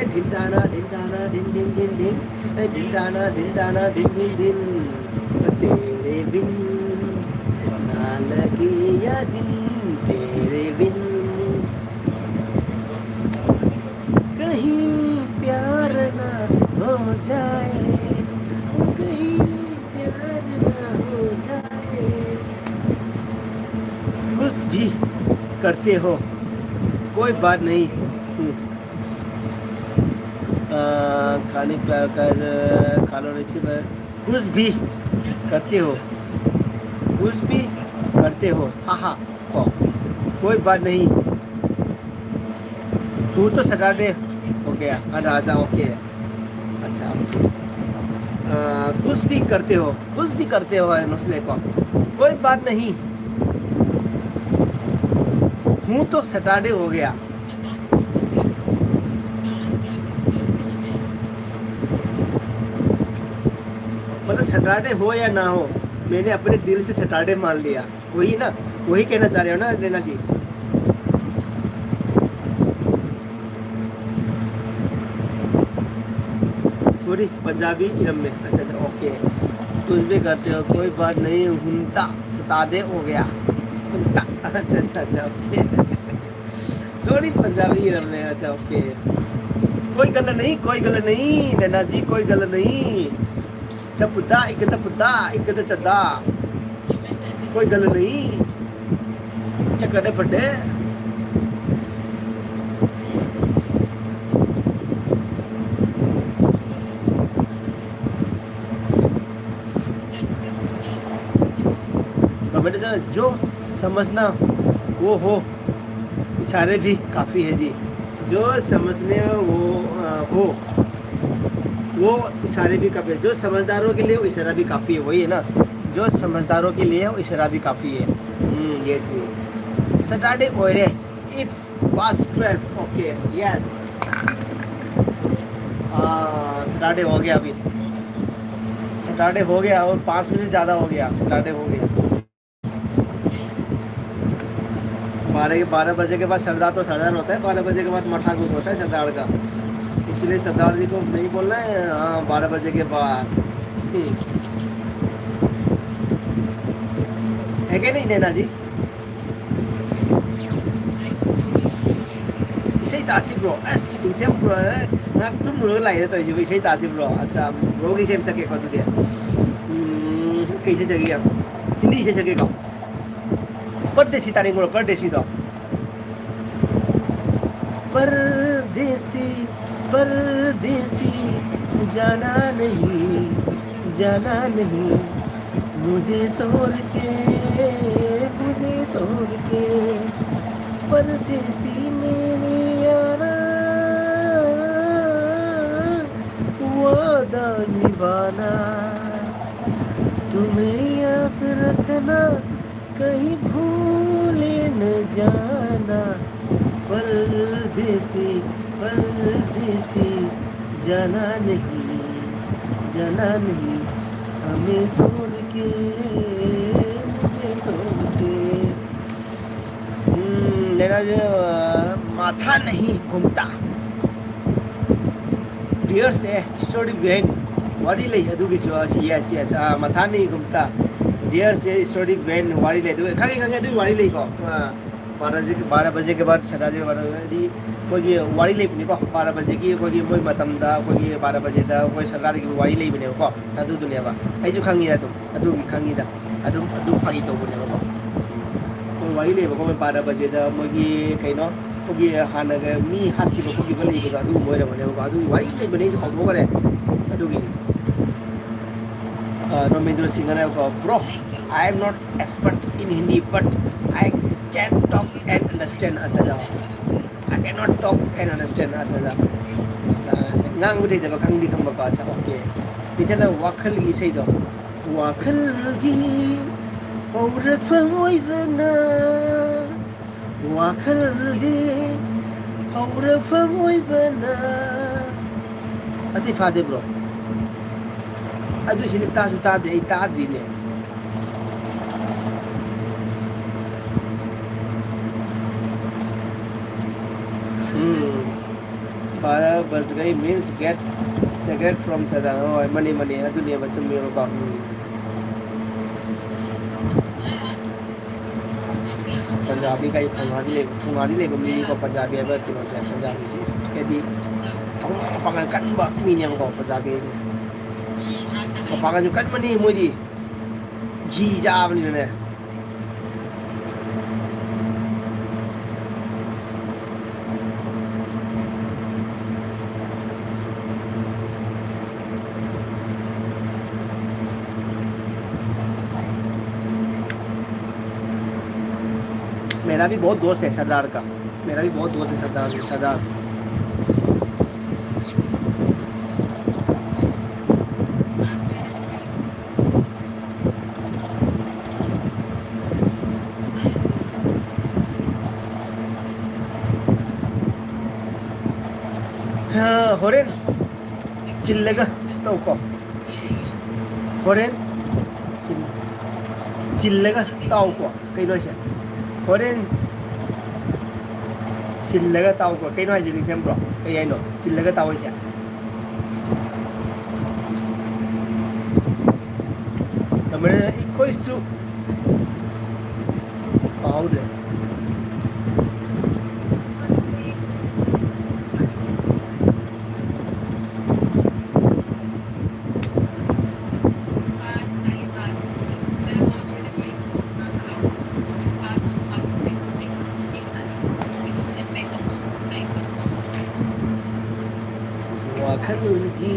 ए ढिंडाना ढिंडाना ढिन ढिन ढिन ढिन. ए ढिंडाना ढिंडाना ढिन ढिन ढिन. तेरे बिन ना लगे या दिन तेरे बिन. कहीं प्यार ना हो जाए, कहीं प्यार ना हो जाए. कुछ भी करते हो, कोई बात नहीं. हम्म. अ, खाने प्यार कर, खालो नहीं सी कुछ भी करते हो, कुछ भी करते हो, हाँ हाँ, को, कोई बात नहीं. तू तो सैटरडे हो गया, हाँ राजा, ओके. अच्छा ओके. अ, कुछ भी करते हो, कुछ भी करते हो है मसले को, कोई बात नहीं. हूँ तो सैटरडे हो गया। मतलब, सैटरडे हो या ना हो, मैंने अपने दिल से सैटरडे मान लिया। वही ना, वही कहना चाह रहे हो ना, नैना जी? सॉरी, पंजाबी इरम में। अच्छा, अच्छा, ओके। कुछ भी करते हो, कोई बात नहीं। हुंता, सैटरडे हो गया। हुंता। अच्छा, अच्छा, अच्छा, ओके। सॉरी, पंजाबी इरम में। अच्छा, ओके। कोई गल नहीं, कोई गल नहीं, नैना जी, कोई गल नहीं। चपुदा, एक तो पुदा, एक तो चदा। कोई गल नहीं। चक्कर दे फटे। कमेंट से जो समझना वो हो, इशारे भी काफ़ी है जी। जो समझने वो, अ, हो, वो इशारे भी काफ़ी है। जो समझदारों के लिए वो इशारा भी काफ़ी है, वही है ना? जो समझदारों के लिए वो इशारा भी काफ़ी है। हम्म, ये जी। सैटरडे ओरे, it's past twelve, okay, yes। हाँ, सैटरडे हो गया अभी। सैटरडे हो गया और पाँच मिनट ज़्यादा हो गया, सैटरडे हो गया। बारह, बारह बजे के बाद सरदार तो सरदार होता है, बारह बजे के बाद मठाकुर होता है सरदार का। इसलिए सरदार जी को नहीं बोलना है, हाँ, बारह बजे के बाद। हम्म। है क्या नहीं, नैना जी? ꯏꯁꯩ ꯇꯥꯁꯤ, bro꯫ ꯑꯁ, ꯏꯊꯦꯝ bro, ꯉꯥꯏꯍꯥꯛ ꯇꯨꯝꯃꯨꯔꯒ ꯂꯥꯛꯑꯦꯅ ꯇꯧꯔꯤꯁꯤꯕꯨ, ꯏꯁꯩ ꯇꯥꯁꯤ, bro꯫ ꯑꯠꯆꯥ, broꯒꯤ ꯏꯁꯩ ꯑꯃ ꯁꯛꯀꯦꯀꯣ ꯑꯗꯨꯗꯤ꯫ ꯎꯝ, ꯀꯩ ꯏꯁꯩ ꯁꯛꯀꯦ? ꯍꯤꯟꯗꯤ ꯏꯁꯩ ꯁꯛꯀꯦꯀꯣ? ꯄꯔꯗꯦꯁꯤ ꯇꯥꯅꯤꯡꯕ꯭ꯔꯣ, ꯄꯔꯗꯦꯁꯤꯗꯣ? परदेसी, परदेसी, जाना नहीं, जाना नहीं, मुझे छोड़ के, मुझे छोड़ के, परदेसी मेरे यारा, वादा निभाना, तुम्हें याद रखना, कहीं भूले न जाना परदेसी, परदेसी, जाना नहीं, जाना नहीं, हमें छोड़ के, मुझे छोड़ के। हम्म, मेरा जो, अ, माथा नहीं घूमता। Dear से story van, ꯋꯥꯔꯤ ꯂꯩ ꯑꯗꯨꯒꯤꯁꯨ꯫ ꯑꯁꯤ, yes, yes, ꯑꯥ, ꯃꯊꯥꯅꯤ ꯒꯨꯝꯇ꯫ Dear से story van, ꯋꯥꯔꯤ ꯂꯩ꯫ ꯑꯗꯨ ꯈꯪꯉꯦ, ꯈꯪꯉꯦ, ꯑꯗꯨꯒꯤ ꯋꯥꯔꯤ ꯂꯩꯀꯣ꯫ ꯑꯥ, ꯕꯥꯔꯥ ꯕꯖꯦ, ꯕꯥꯔꯥ ꯕꯖꯦ ꯀꯦ ꯕꯥꯗ ꯁꯗꯥ ꯖꯦ ꯕꯥꯔꯥ, ꯍꯥꯏꯗꯤ ꯃꯣꯏꯒꯤ ꯋꯥꯔꯤ ꯂꯩꯕꯅꯤꯀꯣ꯫ ꯕꯥꯔꯥ ꯕꯖꯦꯒꯤ ꯑꯩꯈꯣꯏꯒꯤ ꯃꯣꯏ ꯃꯇꯝꯗ ꯑꯩꯈꯣꯏꯒꯤ ꯕꯥꯔꯥ ꯕꯖꯦꯗ ꯑꯩꯈꯣꯏ ꯁꯗꯥꯒꯤ ꯋꯥꯔꯤ ꯂꯩꯕꯅꯦꯕꯀꯣ꯫ ꯑꯗꯨꯗꯨꯅꯦꯕ꯫ ꯑꯩꯁꯨ ꯈꯪꯉꯤꯗ ꯑꯗꯨꯝ꯫ ꯑꯗꯨꯒꯤ ꯈꯪꯉꯤꯗ꯫ ꯑꯗꯨꯝ, ꯑꯗꯨꯝ ꯐꯥꯒꯤ ꯇꯧꯕꯅꯦꯕꯀꯣ꯫ ꯃꯣꯏ ꯋꯥꯔꯤ ꯂꯩꯕꯀꯣ, ꯃꯣꯏ ꯕꯥꯔꯥ ꯕꯖꯦꯗ ꯃꯣꯏꯒꯤ ꯀꯩꯅꯣ, ꯑꯩꯈꯣꯏꯒꯤ ꯍꯥꯟꯅꯒ ꯃꯤ ꯍꯥꯠꯈꯤꯕ ꯈꯣꯠꯈꯤꯕ ꯂꯩꯕꯗꯣ, ꯑꯗꯨꯒꯨꯝꯕ ꯑꯣꯏꯔꯝꯒꯅꯦꯕꯀꯣ꯫ ꯑꯗꯨꯒꯤ ꯋꯥꯔꯤ ꯂꯩꯕꯅꯦ, ꯑꯩꯁꯨ ꯀꯥꯎꯊꯣꯛꯈ꯭ꯔꯦ꯫ ꯑꯗꯨꯒꯤꯅꯤ꯫ ꯑ, ꯔꯣꯃꯦꯟꯗ꯭ꯔꯣ ꯁꯤꯡꯍꯅꯀꯣ, "Bro, I am not expert in Hindi, but I can talk and understand ꯑꯁꯥ ꯖꯥꯎ꯫ I cannot talk and understand ꯑꯁꯥ ꯖꯥꯎ꯫" ꯑꯁꯥ, ꯉꯥꯡꯕꯗꯤ ꯍꯩꯇꯕ, ꯈꯪꯗꯤ ꯈꯪꯕꯀꯣ꯫ ꯑꯁꯥ, okay꯫ ꯃꯤꯊꯠꯅ ꯋꯥꯈꯜꯒꯤ ꯏꯁꯩꯗꯣ꯫ ꯋꯥꯈꯜꯒꯤ ꯍꯧꯔꯛꯐꯝ ꯑꯣꯏꯕꯅ, ꯋꯥꯈꯜꯒꯤ ꯍꯧꯔꯛꯐꯝ ꯑꯣꯏꯕꯅ꯫ ꯑꯇꯩ ꯐꯥꯗꯦ, bro꯫ ꯑꯗꯨ ꯁꯤꯗꯤ ꯇꯥꯁꯨ ꯇꯥꯗꯦ, ꯑꯩ ꯇꯥꯗ꯭ꯔꯤꯅꯦ꯫ ꯎꯝ꯫ ꯕꯥꯔꯥ ꯕꯖꯒꯩ means get cigarette from ꯁꯗꯥ꯫ ꯍꯣꯏ, ꯃꯥꯅꯦ, ꯃꯥꯅꯦ, ꯑꯗꯨꯅꯦꯕ, ꯆꯨꯝꯃꯦꯕꯀꯣ꯫ ꯎꯝ꯫ ꯄꯟꯖꯥꯕꯤ ꯀꯥꯏ ꯊꯧꯅꯥꯗꯤ ꯂꯩꯕ, ꯊꯧꯅꯥꯗꯤ ꯂꯩꯕ ꯃꯤꯅꯤꯀꯣ, ꯄꯟꯖꯥꯕꯤ ꯍꯥꯏꯕ ꯀꯩꯅꯣꯁꯦ, ꯄꯟꯖꯥꯕꯤꯁꯦ꯫ ꯍꯥꯏꯗꯤ ꯊꯧꯅꯥ ꯃꯄꯥꯡꯒꯜ ꯀꯟꯕ ꯃꯤꯅꯦꯕꯀꯣ, ꯄꯟꯖꯥꯕꯤ ꯍꯥꯏꯁꯦ꯫ ꯃꯄꯥꯡꯒꯜꯁꯨ ꯀꯟꯕꯅꯤ ꯃꯣꯏꯗꯤ, ꯘꯤ ꯆꯥꯕꯅꯤꯅꯅꯦ꯫ मेरा भी बहुत दोस्त है सरदार का, मेरा भी बहुत दोस्त है सरदार, सरदार। ꯍꯣꯔꯦꯟ ꯆꯤꯜꯂꯒ ꯇꯧꯀꯣ꯫ ꯍꯣꯔꯦꯟ ꯆꯤꯜ-, ꯆꯤꯜꯂꯒ ꯇꯥꯎꯀꯣ꯫ ꯀꯩꯅꯣ ꯍꯥꯏꯁꯦ? ꯍꯣꯔꯦꯟ ꯆꯤꯜꯂꯒ ꯇꯥꯎꯀꯣ꯫ ꯀꯩꯅꯣ ꯍꯥꯏꯁꯦ, ꯅꯤꯡꯊꯦꯝ ꯕ꯭ꯔꯣ? ꯀꯩ ꯍꯥꯏꯅꯣ? ꯆꯤꯜꯂꯒ ꯇꯥꯎ ꯍꯥꯏꯁꯦ? ꯀꯃꯥꯏꯅ ꯑꯩꯈꯣꯏꯁꯨ ꯄꯥꯍꯧꯗ꯭ꯔꯦ꯫ ꯋꯥꯈꯜꯒꯤ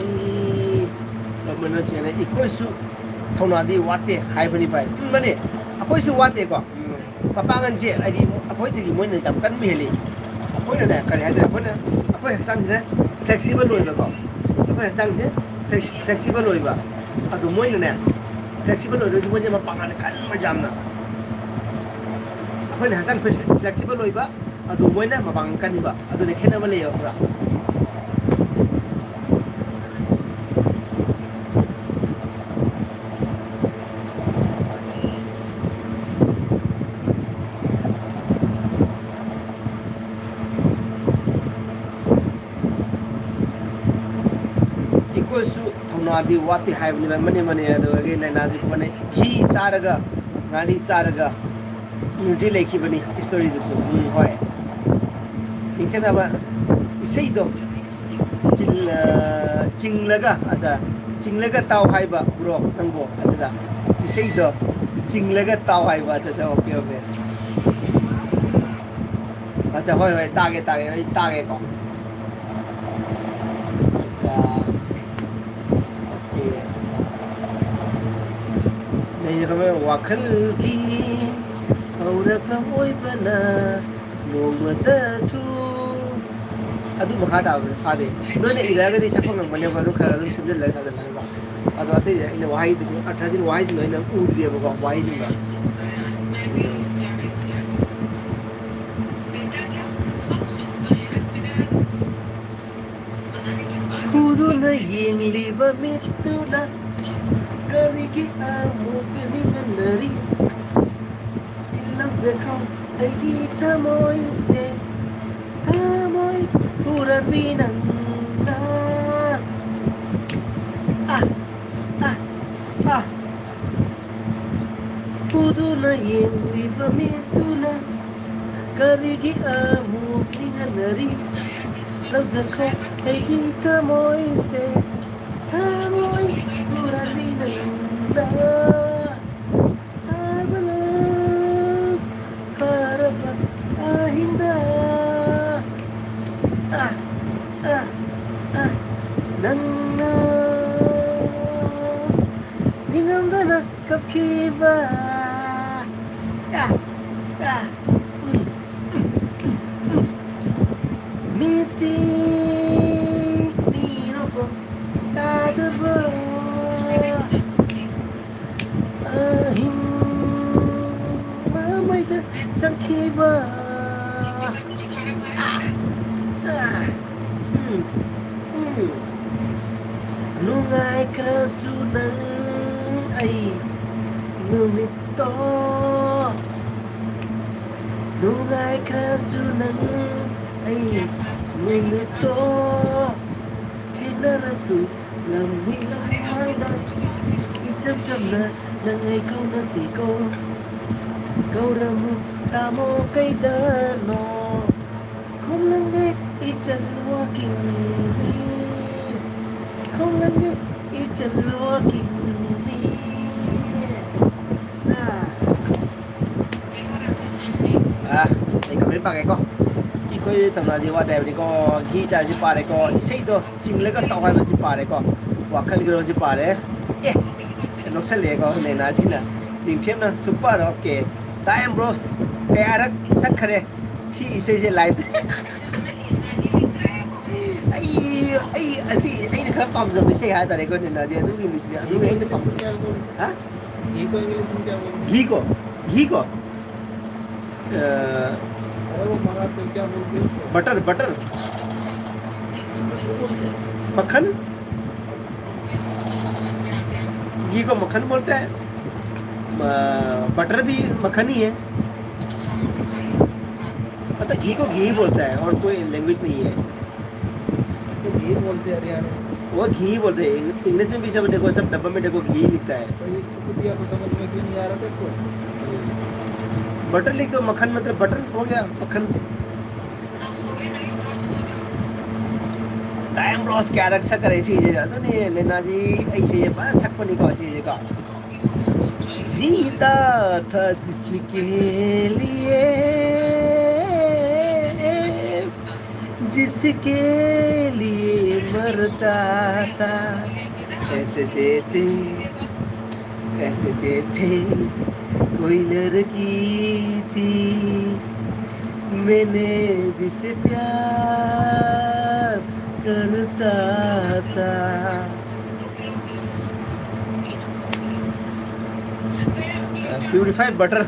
ꯂꯃꯟ ꯑꯁꯤꯅ ꯑꯩꯈꯣꯏꯁꯨ ꯊꯧꯅꯥꯗꯤ ꯋꯥꯠꯇꯦ ꯍꯥꯏꯕꯅꯤ ꯚꯥꯏ꯫ ꯎꯝ, ꯃꯥꯅꯦ, ꯑꯩꯈꯣꯏꯁꯨ ꯋꯥꯠꯇꯦꯀꯣ꯫ ꯎꯝ, ꯃꯄꯥꯡꯒꯜꯁꯦ ꯍꯥꯏꯗꯤ ꯑꯩꯈꯣꯏꯗꯒꯤ ꯃꯣꯏꯅ ꯌꯥꯝ ꯀꯟꯕ ꯍꯦꯜꯂꯤ꯫ ꯑꯩꯈꯣꯏꯅꯅꯦ, ꯀꯔꯤ ꯍꯥꯏꯇꯥꯔꯦ, ꯑꯩꯈꯣꯏꯅ, ꯑꯩꯈꯣꯏ ꯍꯛꯆꯥꯡꯁꯤꯅ flexible ꯑꯣꯏꯕꯀꯣ꯫ ꯑꯩꯈꯣꯏ ꯍꯛꯆꯥꯡꯁꯦ flex-, flexible ꯑꯣꯏꯕ꯫ ꯑꯗꯨ ꯃꯣꯏꯅꯅꯦ, flexible ꯑꯣꯏꯔꯁꯨ ꯃꯣꯏꯁꯦ ꯃꯄꯥꯡꯒꯜ ꯀꯟꯕ ꯌꯥꯝꯅ꯫ ꯑꯩꯈꯣꯏꯅ ꯍꯛꯆꯥꯡ flex-, flexible ꯑꯣꯏꯕ, ꯑꯗꯨ ꯃꯣꯏꯅ ꯃꯄꯥꯡꯒꯜ ꯀꯟꯕ꯫ ꯑꯗꯨꯅ ꯈꯦꯠꯅꯕ ꯂꯩꯌꯦꯕ ꯄꯨꯔꯥ꯫ ꯑꯩꯈꯣꯏꯁꯨ ꯊꯧꯅꯥꯗꯤ ꯋꯥꯠꯇꯦ ꯍꯥꯏꯕꯅꯦꯕ꯫ ꯃꯅꯦ, ꯃꯅꯦ, ꯑꯗꯨꯗꯒꯤ ꯂꯥꯏꯅꯥꯁꯨ ꯃꯅꯦ꯫ ꯘꯤ ꯆꯥꯔꯒ, ꯉꯥꯔꯤ ꯆꯥꯔꯒ immunity ꯂꯩꯈꯤꯕꯅꯤ history ꯗꯨꯁꯨ꯫ ꯎꯝ, ꯍꯣꯏ꯫ ꯅꯤꯡꯊꯤꯅꯕ ꯏꯁꯩꯗꯣ ꯆꯤꯜ-, ꯑ, ꯆꯤꯡꯂꯒ, ꯑꯗ ꯆꯤꯡꯂꯒ ꯇꯥꯎ ꯍꯥꯏꯕ ꯕ꯭ꯔꯣ ꯅꯪꯕꯣ꯫ ꯑꯗꯨꯗ ꯏꯁꯩꯗꯣ ꯆꯤꯡꯂꯒ ꯇꯥꯎ ꯍꯥꯏꯕ꯫ ꯑꯠꯆꯥ, ꯑꯠꯆꯥ, okay, okay꯫ ꯑꯠꯆꯥ, ꯍꯣꯏ, ꯍꯣꯏ, ꯇꯥꯒꯦ, ꯇꯥꯒꯦ, ꯑꯩ ꯇꯥꯒꯦꯀꯣ꯫ ꯑꯠꯆꯥ, okay꯫ ꯂꯩꯔꯕ ꯋꯥꯈꯜꯒꯤ ꯍꯧꯔꯛꯐꯝ ꯑꯣꯏꯕꯅ ꯅꯣꯡꯃꯇꯁꯨ꯫ ꯑꯗꯨ ꯃꯈꯥ ꯇꯥꯕꯗꯤ ꯐꯥꯗꯦ꯫ ꯅꯣꯏꯅ ꯏꯔꯛꯑꯒꯗꯤ ꯁꯛꯄ ꯉꯝꯒꯅꯦꯕ, ꯑꯗꯨꯝ ꯈꯔ ꯑꯗꯨꯝ ꯁꯦꯝꯖꯤꯜꯂꯒ ꯁꯥꯖꯤꯜꯂꯒꯀꯣ꯫ ꯑꯗꯣ ꯑꯇꯩꯗꯤ ꯑꯩꯅ ꯋꯥꯍꯩꯗꯨꯁꯨ, ꯑꯔꯊꯁꯤꯡ, ꯋꯥꯍꯩꯁꯤꯡꯗꯣ ꯑꯩꯅ ꯎꯗ꯭ꯔꯤꯑꯕꯀꯣ, ꯋꯥꯍꯩꯁꯤꯡꯗꯣ꯫ ꯎꯝ꯫ ꯂꯤꯕ ꯃꯤꯠꯇꯨꯅ ꯀꯔꯤꯒꯤ ꯑꯃꯨꯛ ꯅꯤꯡꯍꯟꯅꯔꯤ? ꯂꯧꯖꯈ꯭ꯔꯣ ꯑꯩꯒꯤ ꯊꯃꯣꯏꯁꯦ, ꯊꯃꯣꯏ ꯍꯨꯔꯥꯟꯕꯤ ꯅꯪꯅ꯫ ꯑꯥ, ꯑꯥ, ꯑꯥ꯫ ꯎꯗꯨꯅ ꯌꯦꯡꯂꯤꯕ ꯃꯤꯠꯇꯨꯅ ꯀꯔꯤꯒꯤ ꯑꯃꯨꯛ ꯅꯤꯡꯍꯟꯅꯔꯤ? ꯂꯧꯖꯈ꯭ꯔꯣ ꯑꯩꯒꯤ ꯊꯃꯣꯏꯁꯦ, ꯊꯃꯣꯏ ꯍꯨꯔꯥꯟꯕꯤ ꯅꯪꯅ꯫ ꯊꯥꯕꯅ ꯐꯔꯕ ꯑꯍꯤꯡꯗ꯫ ꯑꯥ, ꯑꯥ, ꯑꯥ, ꯅꯪꯅ ꯅꯤꯡꯉꯝꯗꯅ ꯀꯞꯈꯤꯕ꯫ ꯑꯥ, ꯑꯥ, ꯎꯝ, ꯎꯝ, ꯎꯝ, ꯎꯝ꯫ ꯃꯤꯠꯁꯤ ꯃꯤꯔꯣꯀꯣ ꯇꯥꯗꯕ ꯑꯍꯤꯡ ꯃꯃꯩꯗ ꯆꯪꯈꯤꯕ꯫ ꯎꯝ, ꯎꯝ꯫ ꯅꯨꯡꯉꯥꯏꯈ꯭ꯔꯁꯨ ꯅꯪ ꯑꯩ ꯅꯨꯃꯤꯠꯇꯣ, ꯅꯨꯡꯉꯥꯏꯈ꯭ꯔꯁꯨ ꯅꯪ ꯑꯩ ꯅꯨꯃꯤꯠꯇꯣ, ꯊꯦꯡꯅꯔꯁꯨ ꯂꯝꯕꯤ ꯂꯝꯍꯥꯡꯗ ꯏꯆꯝ ꯆꯝꯅ ꯅꯪ ꯑꯩ ꯀꯧꯅꯁꯤꯀꯣ꯫ ꯀꯧꯔꯝꯃꯨ ꯇꯥꯃꯣ ꯀꯩꯗꯅꯣ, ꯈꯣꯡꯂꯪꯒꯩ ꯏꯆꯜ ꯋꯥꯀꯤꯡꯅꯤ, ꯈꯣꯡꯂꯪꯒꯩ ꯏꯆꯜ ꯋꯥꯀꯤꯡꯅꯤ꯫ ꯑꯥ꯫ ꯑꯥ, ꯑꯩ ꯀꯃꯦꯟ ꯄꯥꯒꯦꯀꯣ꯫ ꯑꯩꯈꯣꯏ ꯇꯝꯅꯗꯤ ꯋꯥꯠꯇꯦ ꯍꯥꯏꯕꯅꯤꯀꯣ꯫ ꯘꯤ ꯆꯥꯁꯤ ꯄꯥꯔꯦꯀꯣ꯫ ꯏꯁꯩꯗꯣ ꯆꯤꯡꯂꯒ ꯇꯧ ꯍꯥꯏꯕꯁꯤ ꯄꯥꯔꯦꯀꯣ꯫ ꯋꯥꯈꯜꯒꯤꯔꯣꯁꯤ ꯄꯥꯔꯦ꯫ ꯑꯦ, ꯅꯣꯛꯁꯜꯂꯛꯑꯦꯀꯣ ꯅꯦꯅꯥꯁꯤꯅ꯫ ꯅꯤꯡꯊꯦꯝꯅ ꯁꯨꯄꯔ, ꯑꯣꯀꯦ꯫ ꯇꯥꯏꯝ ꯕ꯭ꯔꯣꯁ ꯀꯌꯥꯔꯛ ꯁꯛꯈꯔꯦ ꯁꯤ ꯏꯁꯩꯁꯦ ꯂꯥꯏꯞꯇ? ꯑꯩ, ꯑꯩ, ꯑꯁꯤ ꯑꯩꯅ ꯈꯔ ꯄꯥꯝꯖꯕ ꯏꯁꯩ ꯍꯥꯏꯇꯥꯔꯦꯀꯣ ꯅꯦꯅꯥꯁꯦ꯫ ꯑꯗꯨꯒꯤ ꯃꯤꯁꯤꯅꯦ, ꯑꯗꯨꯒꯤ ꯑꯩꯅ ꯄꯥꯝꯖꯕ꯫ ꯍꯥ? घी को इंग्लिश में क्या बोलते हैं? घी को, घी को, अ, अरे वो मंगाते हैं, क्या बोलते हैं उसको? Butter, butter. बटर बोलते हैं। मक्खन? घी को मक्खन बोलते हैं, बटर भी मक्खन ही है। मतलब घी को घी ही बोलता है और कोई लैंग्वेज नहीं है। तो घी बोलते हैं हरियाणा में। वो घी ही बोलते हैं। इंग्लिश में भी सब देखो, सब डब्बा में देखो, घी लिखता है। तो इसको कुतिया को समझ में क्यों नहीं आ रहा तेरे को? बटर लिख दो, मक्खन मतलब बटर हो गया, मक्खन। टाइम ब्रॉस क्या रख सक रहे चीजें जाते नहीं है, नैना जी। ऐसे ये बस सक पनी का चीजें का जीता था जिसके लिए, जिसके लिए मरता था। ऐसे जैसे, ऐसे जैसे कोई लड़की थी, मैंने जिसे प्यार करता था। Purify butter.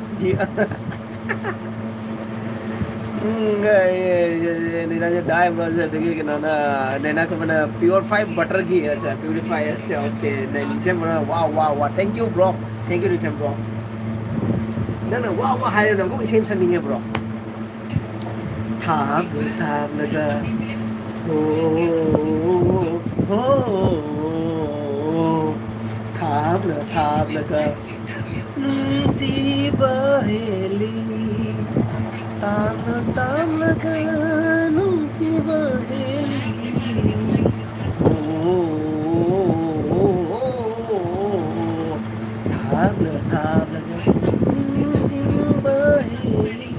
हम्म, ये, ये, ये, ये, नैना जी, डाई ब्रॉस है, देखिए कि ना, ना, नैना को मैंने प्योरीफाई बटर की है, अच्छा, प्योरीफाई, अच्छा, ओके, नहीं, निथम ब्रो, वाह, वाह, वाह, thank you, bro, thank you, Nitham bro. ना, ना, वाह, वाह, हाय, ना, को सेम सेंडिंग है, ब्रो। थाप, थाप लगा, हो, हो, थाप, थाप लगा। ꯅꯨꯡꯁꯤꯕ ꯍꯦꯜꯂꯤ, ꯇꯥꯞꯅ ꯇꯥꯞꯅꯒ ꯅꯨꯡꯁꯤꯕ ꯍꯦꯜꯂꯤ꯫ ꯍꯣ, ꯊꯥꯞꯅ ꯊꯥꯞꯅꯒ ꯅꯤꯡꯁꯤꯡꯕ ꯍꯦꯜꯂꯤ꯫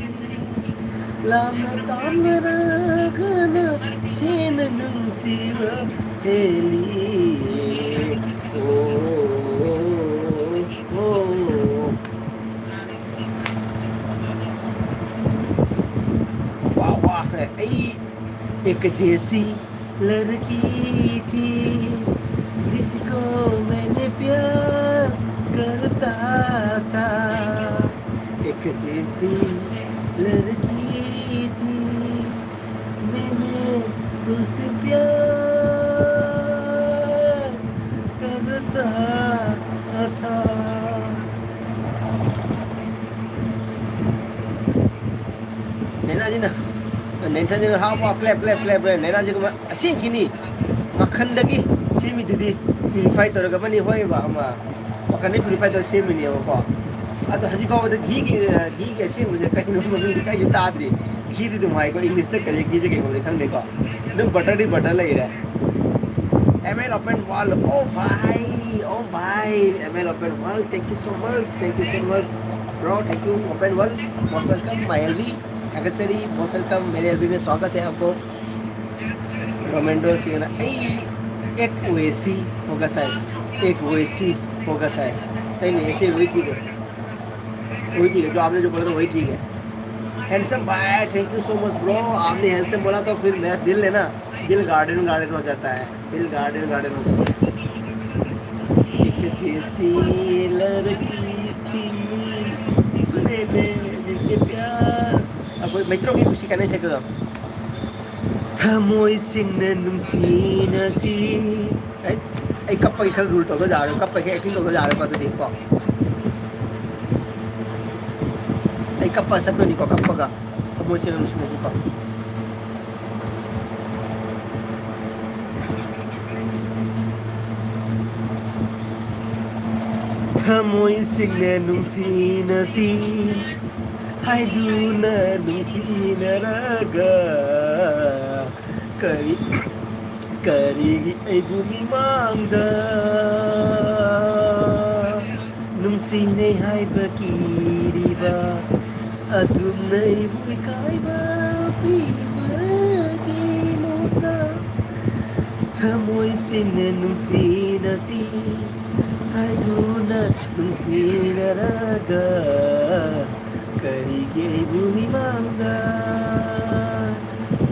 ꯂꯥꯞꯅ ꯇꯥꯝꯅꯔꯒꯅ ꯍꯦꯟꯅ ꯅꯨꯡꯁꯤꯕ ꯍꯦꯜꯂꯤ꯫ ꯑꯣ, ꯑꯣ, ꯑꯣ꯫ वाह, वाह, है। ऐ, एक जैसी लड़की थी, जिसको मैंने प्यार करता था। एक जैसी लड़की थी, मैंने उसे प्यार करता ꯅꯦꯟꯊꯟꯁꯤꯅ ꯍꯥꯎ ꯍꯥꯎ ꯀ꯭ꯂꯦꯞ ꯀ꯭ꯂꯦꯞ ꯀ꯭ꯂꯦꯞ ꯀ꯭ꯂꯦꯞ ꯅꯦꯅꯥꯁꯦ ꯀꯃꯥꯏ ꯑꯁꯦꯡꯀꯤꯅꯤ ꯃꯈꯟꯗꯒꯤ ꯁꯦꯝꯃꯤꯗꯨꯗꯤ ꯄ꯭ꯌꯨꯔꯤꯐꯥꯏ ꯇꯧꯔꯒ ꯑꯃꯅꯤ ꯍꯣꯏꯕ ꯑꯃ ꯃꯈꯟꯗꯒꯤ ꯄ꯭ꯌꯨꯔꯤꯐꯥꯏ ꯇꯧꯔꯒ ꯁꯦꯝꯃꯤꯅꯦꯕꯀꯣ꯫ ꯑꯗꯣ ꯍꯧꯖꯤꯛ ꯐꯥꯎꯕꯗ ꯘꯤꯒꯤ ꯘꯤꯒꯤ ꯑꯁꯦꯡꯕꯁꯦ ꯀꯩꯅꯣ ꯃꯃꯤꯡꯗꯤ ꯀꯩꯁꯨ ꯇꯥꯗ꯭ꯔꯤ꯫ ꯘꯤꯗꯤ ꯑꯗꯨꯝ ꯍꯥꯏꯀꯣ, ꯏꯪꯂꯤꯁꯇ ꯀꯔꯤ ꯘꯤꯁꯦ ꯀꯩ ꯀꯧꯕꯅꯣ ꯈꯪꯗꯦꯀꯣ꯫ ꯑꯗꯨꯝ ꯕꯇꯔꯗꯤ ꯕꯇꯔ ꯂꯩꯔꯦ꯫ M L Open World, oh bhai, oh bhai, M L Open World, thank you so much, thank you so much, bro, thank you, Open World, most welcome, my L B, ꯊꯥꯒꯠꯆꯔꯤ, most welcome, मेरे L B में स्वागत है आपको। रोमेंडो सिंह ना, ए, एक वैसी होगा शायद, एक वैसी होगा शायद, नहीं, नहीं, ऐसे वही ठीक है, वही ठीक है, जो आपने जो बोला था वही ठीक है। हैंडसम भाई, thank you so much bro, आपने हैंडसम बोला तो फिर मेरा दिल है ना, दिल गार्डन गार्डन हो जाता है, दिल गार्डन गार्डन हो जाता है। एक जैसी लड़की थी, मैंने जिसे प्यार, अब कोई मित्रों की खुशी कहने से करो। ꯊꯃꯣꯏ ꯁꯦꯡꯅ ꯅꯨꯡꯁꯤꯅꯁꯤ꯫ ꯑꯩ, ꯑꯩ ꯀꯞꯄꯒꯤ ꯈꯔ ꯔꯨꯜ ꯇꯧꯗ ꯌꯥꯔꯣꯏ, ꯀꯞꯄꯒꯤ ꯑꯦꯛꯇꯤꯡ ꯇꯧꯗ ꯌꯥꯔꯣꯏꯀꯣ ꯑꯗꯨꯗꯤ ꯀꯣ꯫ ꯑꯩ ꯀꯞꯄ ꯁꯛꯇꯣꯏꯅꯤꯀꯣ, ꯀꯞꯄꯒ ꯊꯃꯣꯏ ꯁꯦꯡꯅ ꯅꯨꯡꯁꯤꯅꯁꯤꯀꯣ꯫ ꯊꯃꯣꯏ ꯁꯦꯡꯅ ꯅꯨꯡꯁꯤꯅꯁꯤ ꯍꯥꯏꯗꯨꯅ ꯅꯨꯡꯁꯤꯅꯔꯒ ꯀꯔꯤ ꯀꯔꯤꯒꯤ ꯑꯩꯕꯨ ꯃꯤꯃꯥꯡꯗ ꯅꯨꯡꯁꯤꯅꯩ ꯍꯥꯏꯕ ꯀꯤꯔꯤꯕ ꯑꯗꯨꯝꯅ ꯑꯩꯕꯨ ꯏꯀꯥꯏꯕ ꯄꯤꯕꯒꯤ ꯃꯍꯨꯠꯇ ꯊꯃꯣꯏ ꯁꯦꯡꯅ ꯅꯨꯡꯁꯤꯅꯁꯤ ꯍꯥꯏꯗꯨꯅ ꯅꯨꯡꯁꯤꯅꯔꯒ ꯀꯔꯤꯒꯤ ꯑꯩꯕꯨ ꯃꯤꯃꯥꯡꯗ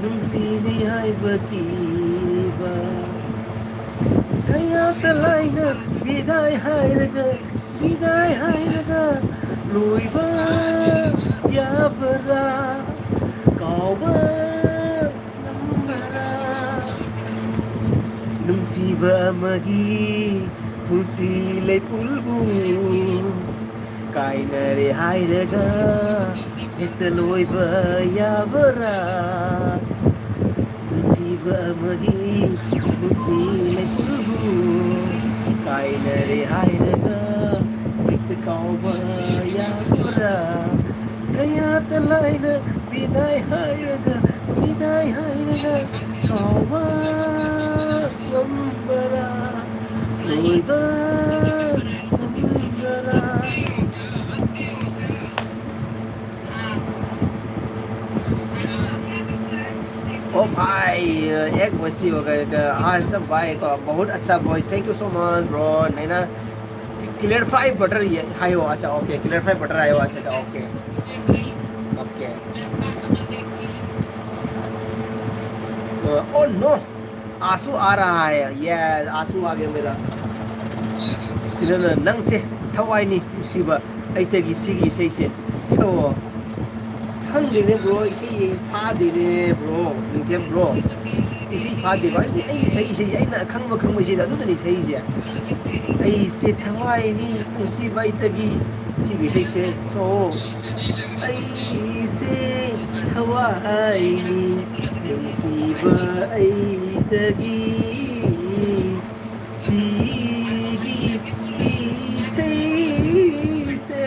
ꯅꯨꯡꯁꯤꯅꯩ ꯍꯥꯏꯕ ꯀꯤꯕ ꯀꯌꯥꯇ ꯂꯥꯏꯅ ꯕꯤꯗꯥꯏ ꯍꯥꯏꯔꯒ ꯕꯤꯗꯥꯏ ꯍꯥꯏꯔꯒ ꯂꯣꯏꯕ ꯌꯥꯕꯔꯥ ꯀꯥꯎꯕ ꯉꯝꯕꯔꯥ ꯅꯨꯡꯁꯤꯕ ꯑꯃꯒꯤ ꯄꯨꯟꯁꯤ ꯂꯩꯄꯨꯜꯕꯨ ꯀꯥꯏꯅꯔꯦ ꯍꯥꯏꯔꯒ ꯍꯦꯛ ꯂꯣꯏꯕ ꯌꯥꯕꯔꯥ? ꯅꯨꯡꯁꯤꯕ ꯑꯃꯒꯤ ꯄꯨꯟꯁꯤ ꯂꯩꯄꯨꯕꯨ ꯀꯥꯏꯅꯔꯦ ꯍꯥꯏꯔꯒ ꯍꯦꯛꯇ ꯀꯥꯎꯕ ꯌꯥꯕꯔꯥ? ꯀꯌꯥꯇ ꯂꯥꯏꯅ ꯕꯤꯗꯥꯏ ꯍꯥꯏꯔꯒ, ꯕꯤꯗꯥꯏ ꯍꯥꯏꯔꯒ ꯀꯥꯎꯕ ꯉꯝꯕꯔꯥ? ꯂꯣꯏꯕ ꯉꯝꯕꯔꯥ? ओ भाई, एक वैसी हो गए, हाँ, सब भाई को बहुत अच्छा boy, thank you so much bro। Naina clarify butter ये हाई हो, अच्छा, OK, clarify butter आयो, अच्छा, अच्छा, OK, OK। ओ नो, आंसू आ रहा है, ये आंसू आ गया मेरा। ꯅꯪꯁꯦ ꯊꯋꯥꯏꯅꯤ ꯅꯨꯡꯁꯤꯕ ꯑꯩꯇꯒꯤ ꯁꯤꯒꯤ ꯏꯁꯩꯁꯦ꯫ So, ꯈꯪꯗꯦꯅꯦ bro, ꯏꯁꯩ ꯌꯦꯡ ꯐꯥꯗꯦꯅꯦ bro, ꯅꯤꯡꯊꯦꯝ bro꯫ ꯏꯁꯩ ꯐꯥꯗꯦꯕ꯫ ꯑꯩ, ꯑꯩꯅ ꯏꯁꯩ, ꯏꯁꯩꯁꯦ ꯑꯩꯅ ꯑꯈꯪꯕ ꯈꯪꯕ ꯏꯁꯩꯗ ꯑꯗꯨꯗꯅꯤ ꯏꯁꯩꯁꯦ꯫ ꯑꯩꯁꯦ ꯊꯋꯥꯏꯅꯤ ꯅꯨꯡꯁꯤꯕ ꯑꯩꯇꯒꯤ ꯁꯤꯒꯤ ꯏꯁꯩꯁꯦ꯫ So, ꯑꯩꯁꯦ ꯊꯋꯥꯏꯅꯤ ꯅꯨꯡꯁꯤꯕ ꯑꯩꯇꯒꯤ ꯁꯤꯒꯤ ꯏꯁꯩꯁꯦ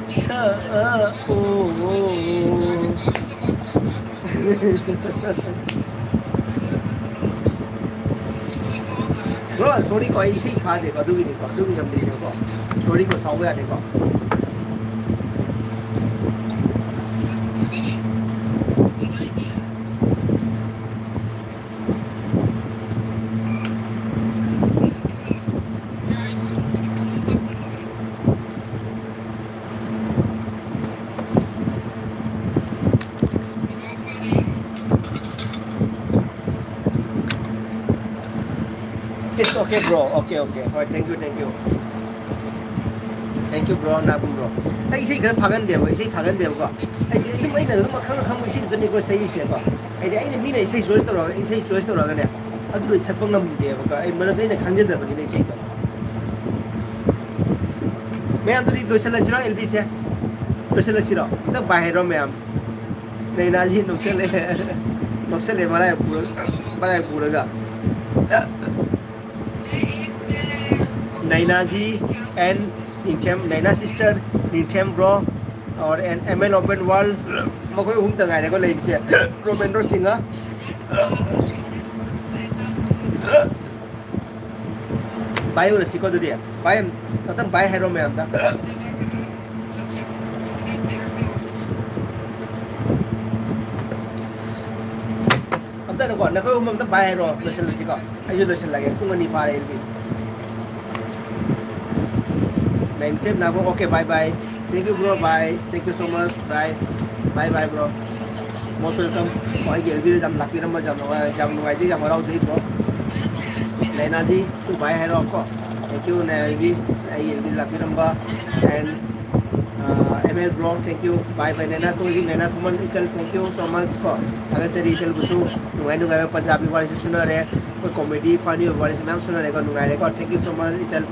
ꯁꯛꯑꯣ꯫ Bro, sorry ꯀꯣ, ꯑꯩ ꯏꯁꯩ ꯐꯥꯗꯦꯀꯣ, ꯑꯗꯨꯒꯤꯅꯤꯀꯣ, ꯑꯗꯨꯒꯤ ꯂꯝꯕꯤꯅꯤꯀꯣ꯫ Sorry ꯀꯣ, ꯁꯥꯎꯕ ꯌꯥꯗꯦꯀꯣ꯫ It's okay, bro. Okay, okay. ꯍꯣꯏ, thank you, thank you꯫ Thank you, bro, ꯅꯥꯒꯨꯝ bro꯫ ꯑꯩ ꯏꯁꯩ ꯈꯔ ꯐꯥꯒꯟꯗꯦꯕ, ꯏꯁꯩ ꯐꯥꯒꯟꯗꯦꯕꯀꯣ꯫ ꯑꯩꯗꯤ ꯑꯗꯨꯝ ꯑꯩꯅ ꯑꯗꯨꯝ ꯑꯈꯪ ꯑꯈꯪꯕ ꯏꯁꯩ ꯈꯛꯇꯅꯤꯀꯣ ꯁꯛꯏꯁꯦꯀꯣ꯫ ꯍꯥꯏꯗꯤ ꯑꯩꯅ ꯃꯤꯅ ꯏꯁꯩ choice ꯇꯧꯔꯒ, ꯏꯁꯩ choice ꯇꯧꯔꯒꯅꯦ, ꯑꯗꯨ ꯂꯣꯏ ꯁꯛꯄ ꯉꯝꯗꯦꯕꯀꯣ꯫ ꯑꯩ ꯃꯔꯝꯗꯤ ꯑꯩꯅ ꯈꯪꯖꯗꯕꯅꯤꯅ ꯏꯁꯩꯗꯣ꯫ ꯃꯌꯥꯝ ꯑꯗꯨꯗꯤ ꯂꯣꯏꯁꯤꯜꯂꯁꯤꯔꯣ ꯑꯦꯜ ꯕꯤꯁꯦ? ꯂꯣꯏꯁꯤꯜꯂꯁꯤꯔꯣ? ꯑꯝꯇ ꯕꯥꯏ ꯍꯥꯏꯔꯣ ꯃꯌꯥꯝ꯫ ꯅꯩꯅꯥꯁꯤ ꯅꯣꯛꯁꯜꯂꯦ꯫ ꯅꯣꯛꯁꯜꯂꯦ ꯃꯔꯥꯏ ꯄꯨꯔ-, ꯃꯔꯥꯏ ꯄꯨꯔꯒ꯫ ꯅꯩꯅꯥꯖꯤ and ꯅꯤꯡꯊꯦꯝ, ꯅꯩꯅꯥ sister, ꯅꯤꯡꯊꯦꯝ bro, or and M L open world, ꯃꯈꯣꯏ ꯑꯍꯨꯝꯇ ꯉꯥꯏꯔꯦꯀꯣ ꯂꯩꯔꯤꯁꯦ꯫ ꯔꯣꯃꯦꯟꯗ꯭ꯔꯣ ꯁꯤꯡꯍ꯫ ꯕꯥꯏ ꯑꯣꯏꯔꯁꯤꯀꯣ ꯑꯗꯨꯗꯤ꯫ ꯕꯥꯏ, ꯉꯥꯛꯇꯪ ꯕꯥꯏ ꯍꯥꯏꯔꯣ ꯃꯌꯥꯝꯗ꯫ ꯑꯝꯇ ꯅꯈꯣ, ꯅꯈꯣꯏ ꯑꯍꯨꯝ ꯑꯝꯇ ꯕꯥꯏ ꯍꯥꯏꯔꯣ, ꯂꯣꯏꯁꯤꯜꯂꯁꯤꯀꯣ꯫ ꯑꯩꯁꯨ ꯂꯣꯏꯁꯤꯜꯂꯒꯦ, ꯄꯨꯡ ꯑꯅꯤ ꯐꯥꯔꯦ ꯑꯦꯜꯕꯤ꯫ ꯅꯥꯏꯟ ꯐꯥꯏꯚ ꯅꯥꯕꯣ, okay, bye bye. Thank you bro, bye. Thank you so much, bye. Bye bye bro. Most welcome. ꯑꯣ, ꯑꯩꯒꯤ ꯑꯦꯜꯕꯤꯗ ꯌꯥꯝ ꯂꯥꯛꯄꯤꯔꯝꯕ ꯌꯥꯝ ꯅꯨꯡꯉꯥꯏ-, ꯌꯥꯝ ꯅꯨꯡꯉꯥꯏꯖꯩ, ꯌꯥꯝ ꯍꯔꯥꯎꯖꯩ bro. ꯂꯩꯅꯥꯖꯤꯁꯨ by ꯍꯥꯏꯔꯣꯀꯣ꯫ Thank you Nainaji, ꯑꯩꯒꯤ ꯑꯦꯜꯕꯤ ꯂꯥꯛꯄꯤꯔꯝꯕ꯫ And M L bro, thank you. Bye bye Nena Kongjing, Nena Khuman ꯏꯆꯜ, thank you so much ꯀꯣ꯫ ꯊꯥꯒꯠꯆꯔꯤ ꯏꯆꯜꯕꯨꯁꯨ꯫ ꯅꯨꯡꯉꯥꯏ ꯅꯨꯡꯉꯥꯏꯕ ꯄꯟꯖꯥꯕꯤ ꯋꯥꯔꯤꯁꯨ ꯁꯨꯅꯔꯦ, ꯑꯩꯈꯣꯏ comedy funny ꯑꯣꯏꯕ ꯋꯥꯔꯤꯁꯨ ꯃꯌꯥꯝ ꯁꯨꯅꯔꯦꯀꯣ꯫ ꯅꯨꯡꯉꯥꯏꯔꯦꯀꯣ, thank you so much ꯏꯆꯜ꯫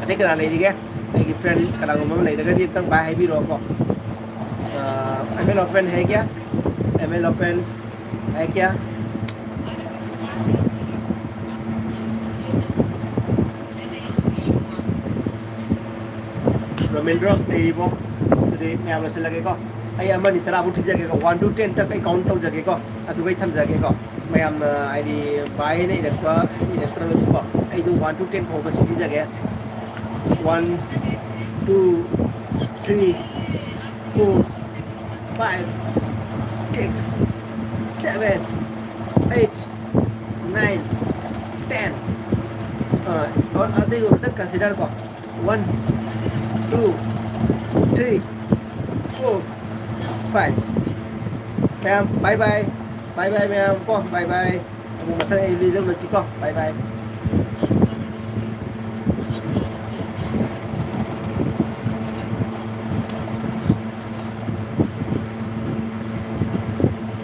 ꯑꯇꯩ ꯀꯅꯥ ꯂꯩꯔꯤꯒꯦ? ꯑꯩꯒꯤ friend ꯀꯅꯥꯒꯨꯝꯕ ꯑꯃ ꯂꯩꯔꯒꯗꯤ ꯑꯝꯇꯪ bye ꯍꯥꯏꯕꯤꯔꯛꯑꯣꯀꯣ꯫ ꯑ, ꯑꯦꯝ ꯑꯦꯜ ꯑꯣꯐ ꯐ꯭ꯔꯦꯟ ꯍꯦ ꯀꯌꯥ? ꯑꯦꯝ ꯑꯦꯜ ꯑꯣꯐ ꯐ꯭ꯔꯦꯟ ꯍꯦ ꯀꯌꯥ? ꯔꯣꯃꯦꯟꯗ꯭ꯔꯣ ꯂꯩꯔꯤꯕꯣ? ꯑꯗꯨꯗꯤ ꯃꯌꯥꯝ ꯂꯣꯏꯁꯤꯜꯂꯒꯦꯀꯣ꯫ ꯑꯩ ꯑꯃꯅꯤ ꯇꯔꯥꯕꯨ ꯊꯤꯖꯒꯦꯀꯣ, one to ten ꯇ ꯑꯩ count ꯇꯧꯖꯒꯦꯀꯣ, ꯑꯗꯨꯒ ꯑꯩ ꯊꯝꯖꯒꯦꯀꯣ꯫ ꯃꯌꯥꯝꯅ ꯍꯥꯏꯗꯤ bye ꯍꯥꯏꯅ ꯏꯔꯛꯄ, ꯏꯔꯛꯇ꯭ꯔꯕꯁꯨꯀꯣ, ꯑꯩꯗꯣ one to ten ꯐꯥꯎꯕ ꯁꯤ ꯊꯤꯖꯒꯦ꯫ One, two, three, four, five, six, seven, eight, nine, ten. ꯑ, ꯑꯗꯨꯒ ꯑꯃꯨꯛꯇ consider ꯀꯣ꯫ One, two, three, four, five. ꯃꯌꯥꯝ, bye bye. Bye bye ꯃꯌꯥꯝ ꯀꯣ, bye bye. ꯑꯃꯨꯛ ꯃꯊꯪ ꯑꯩ video ꯑꯃ ꯁꯤꯀꯣ, bye bye.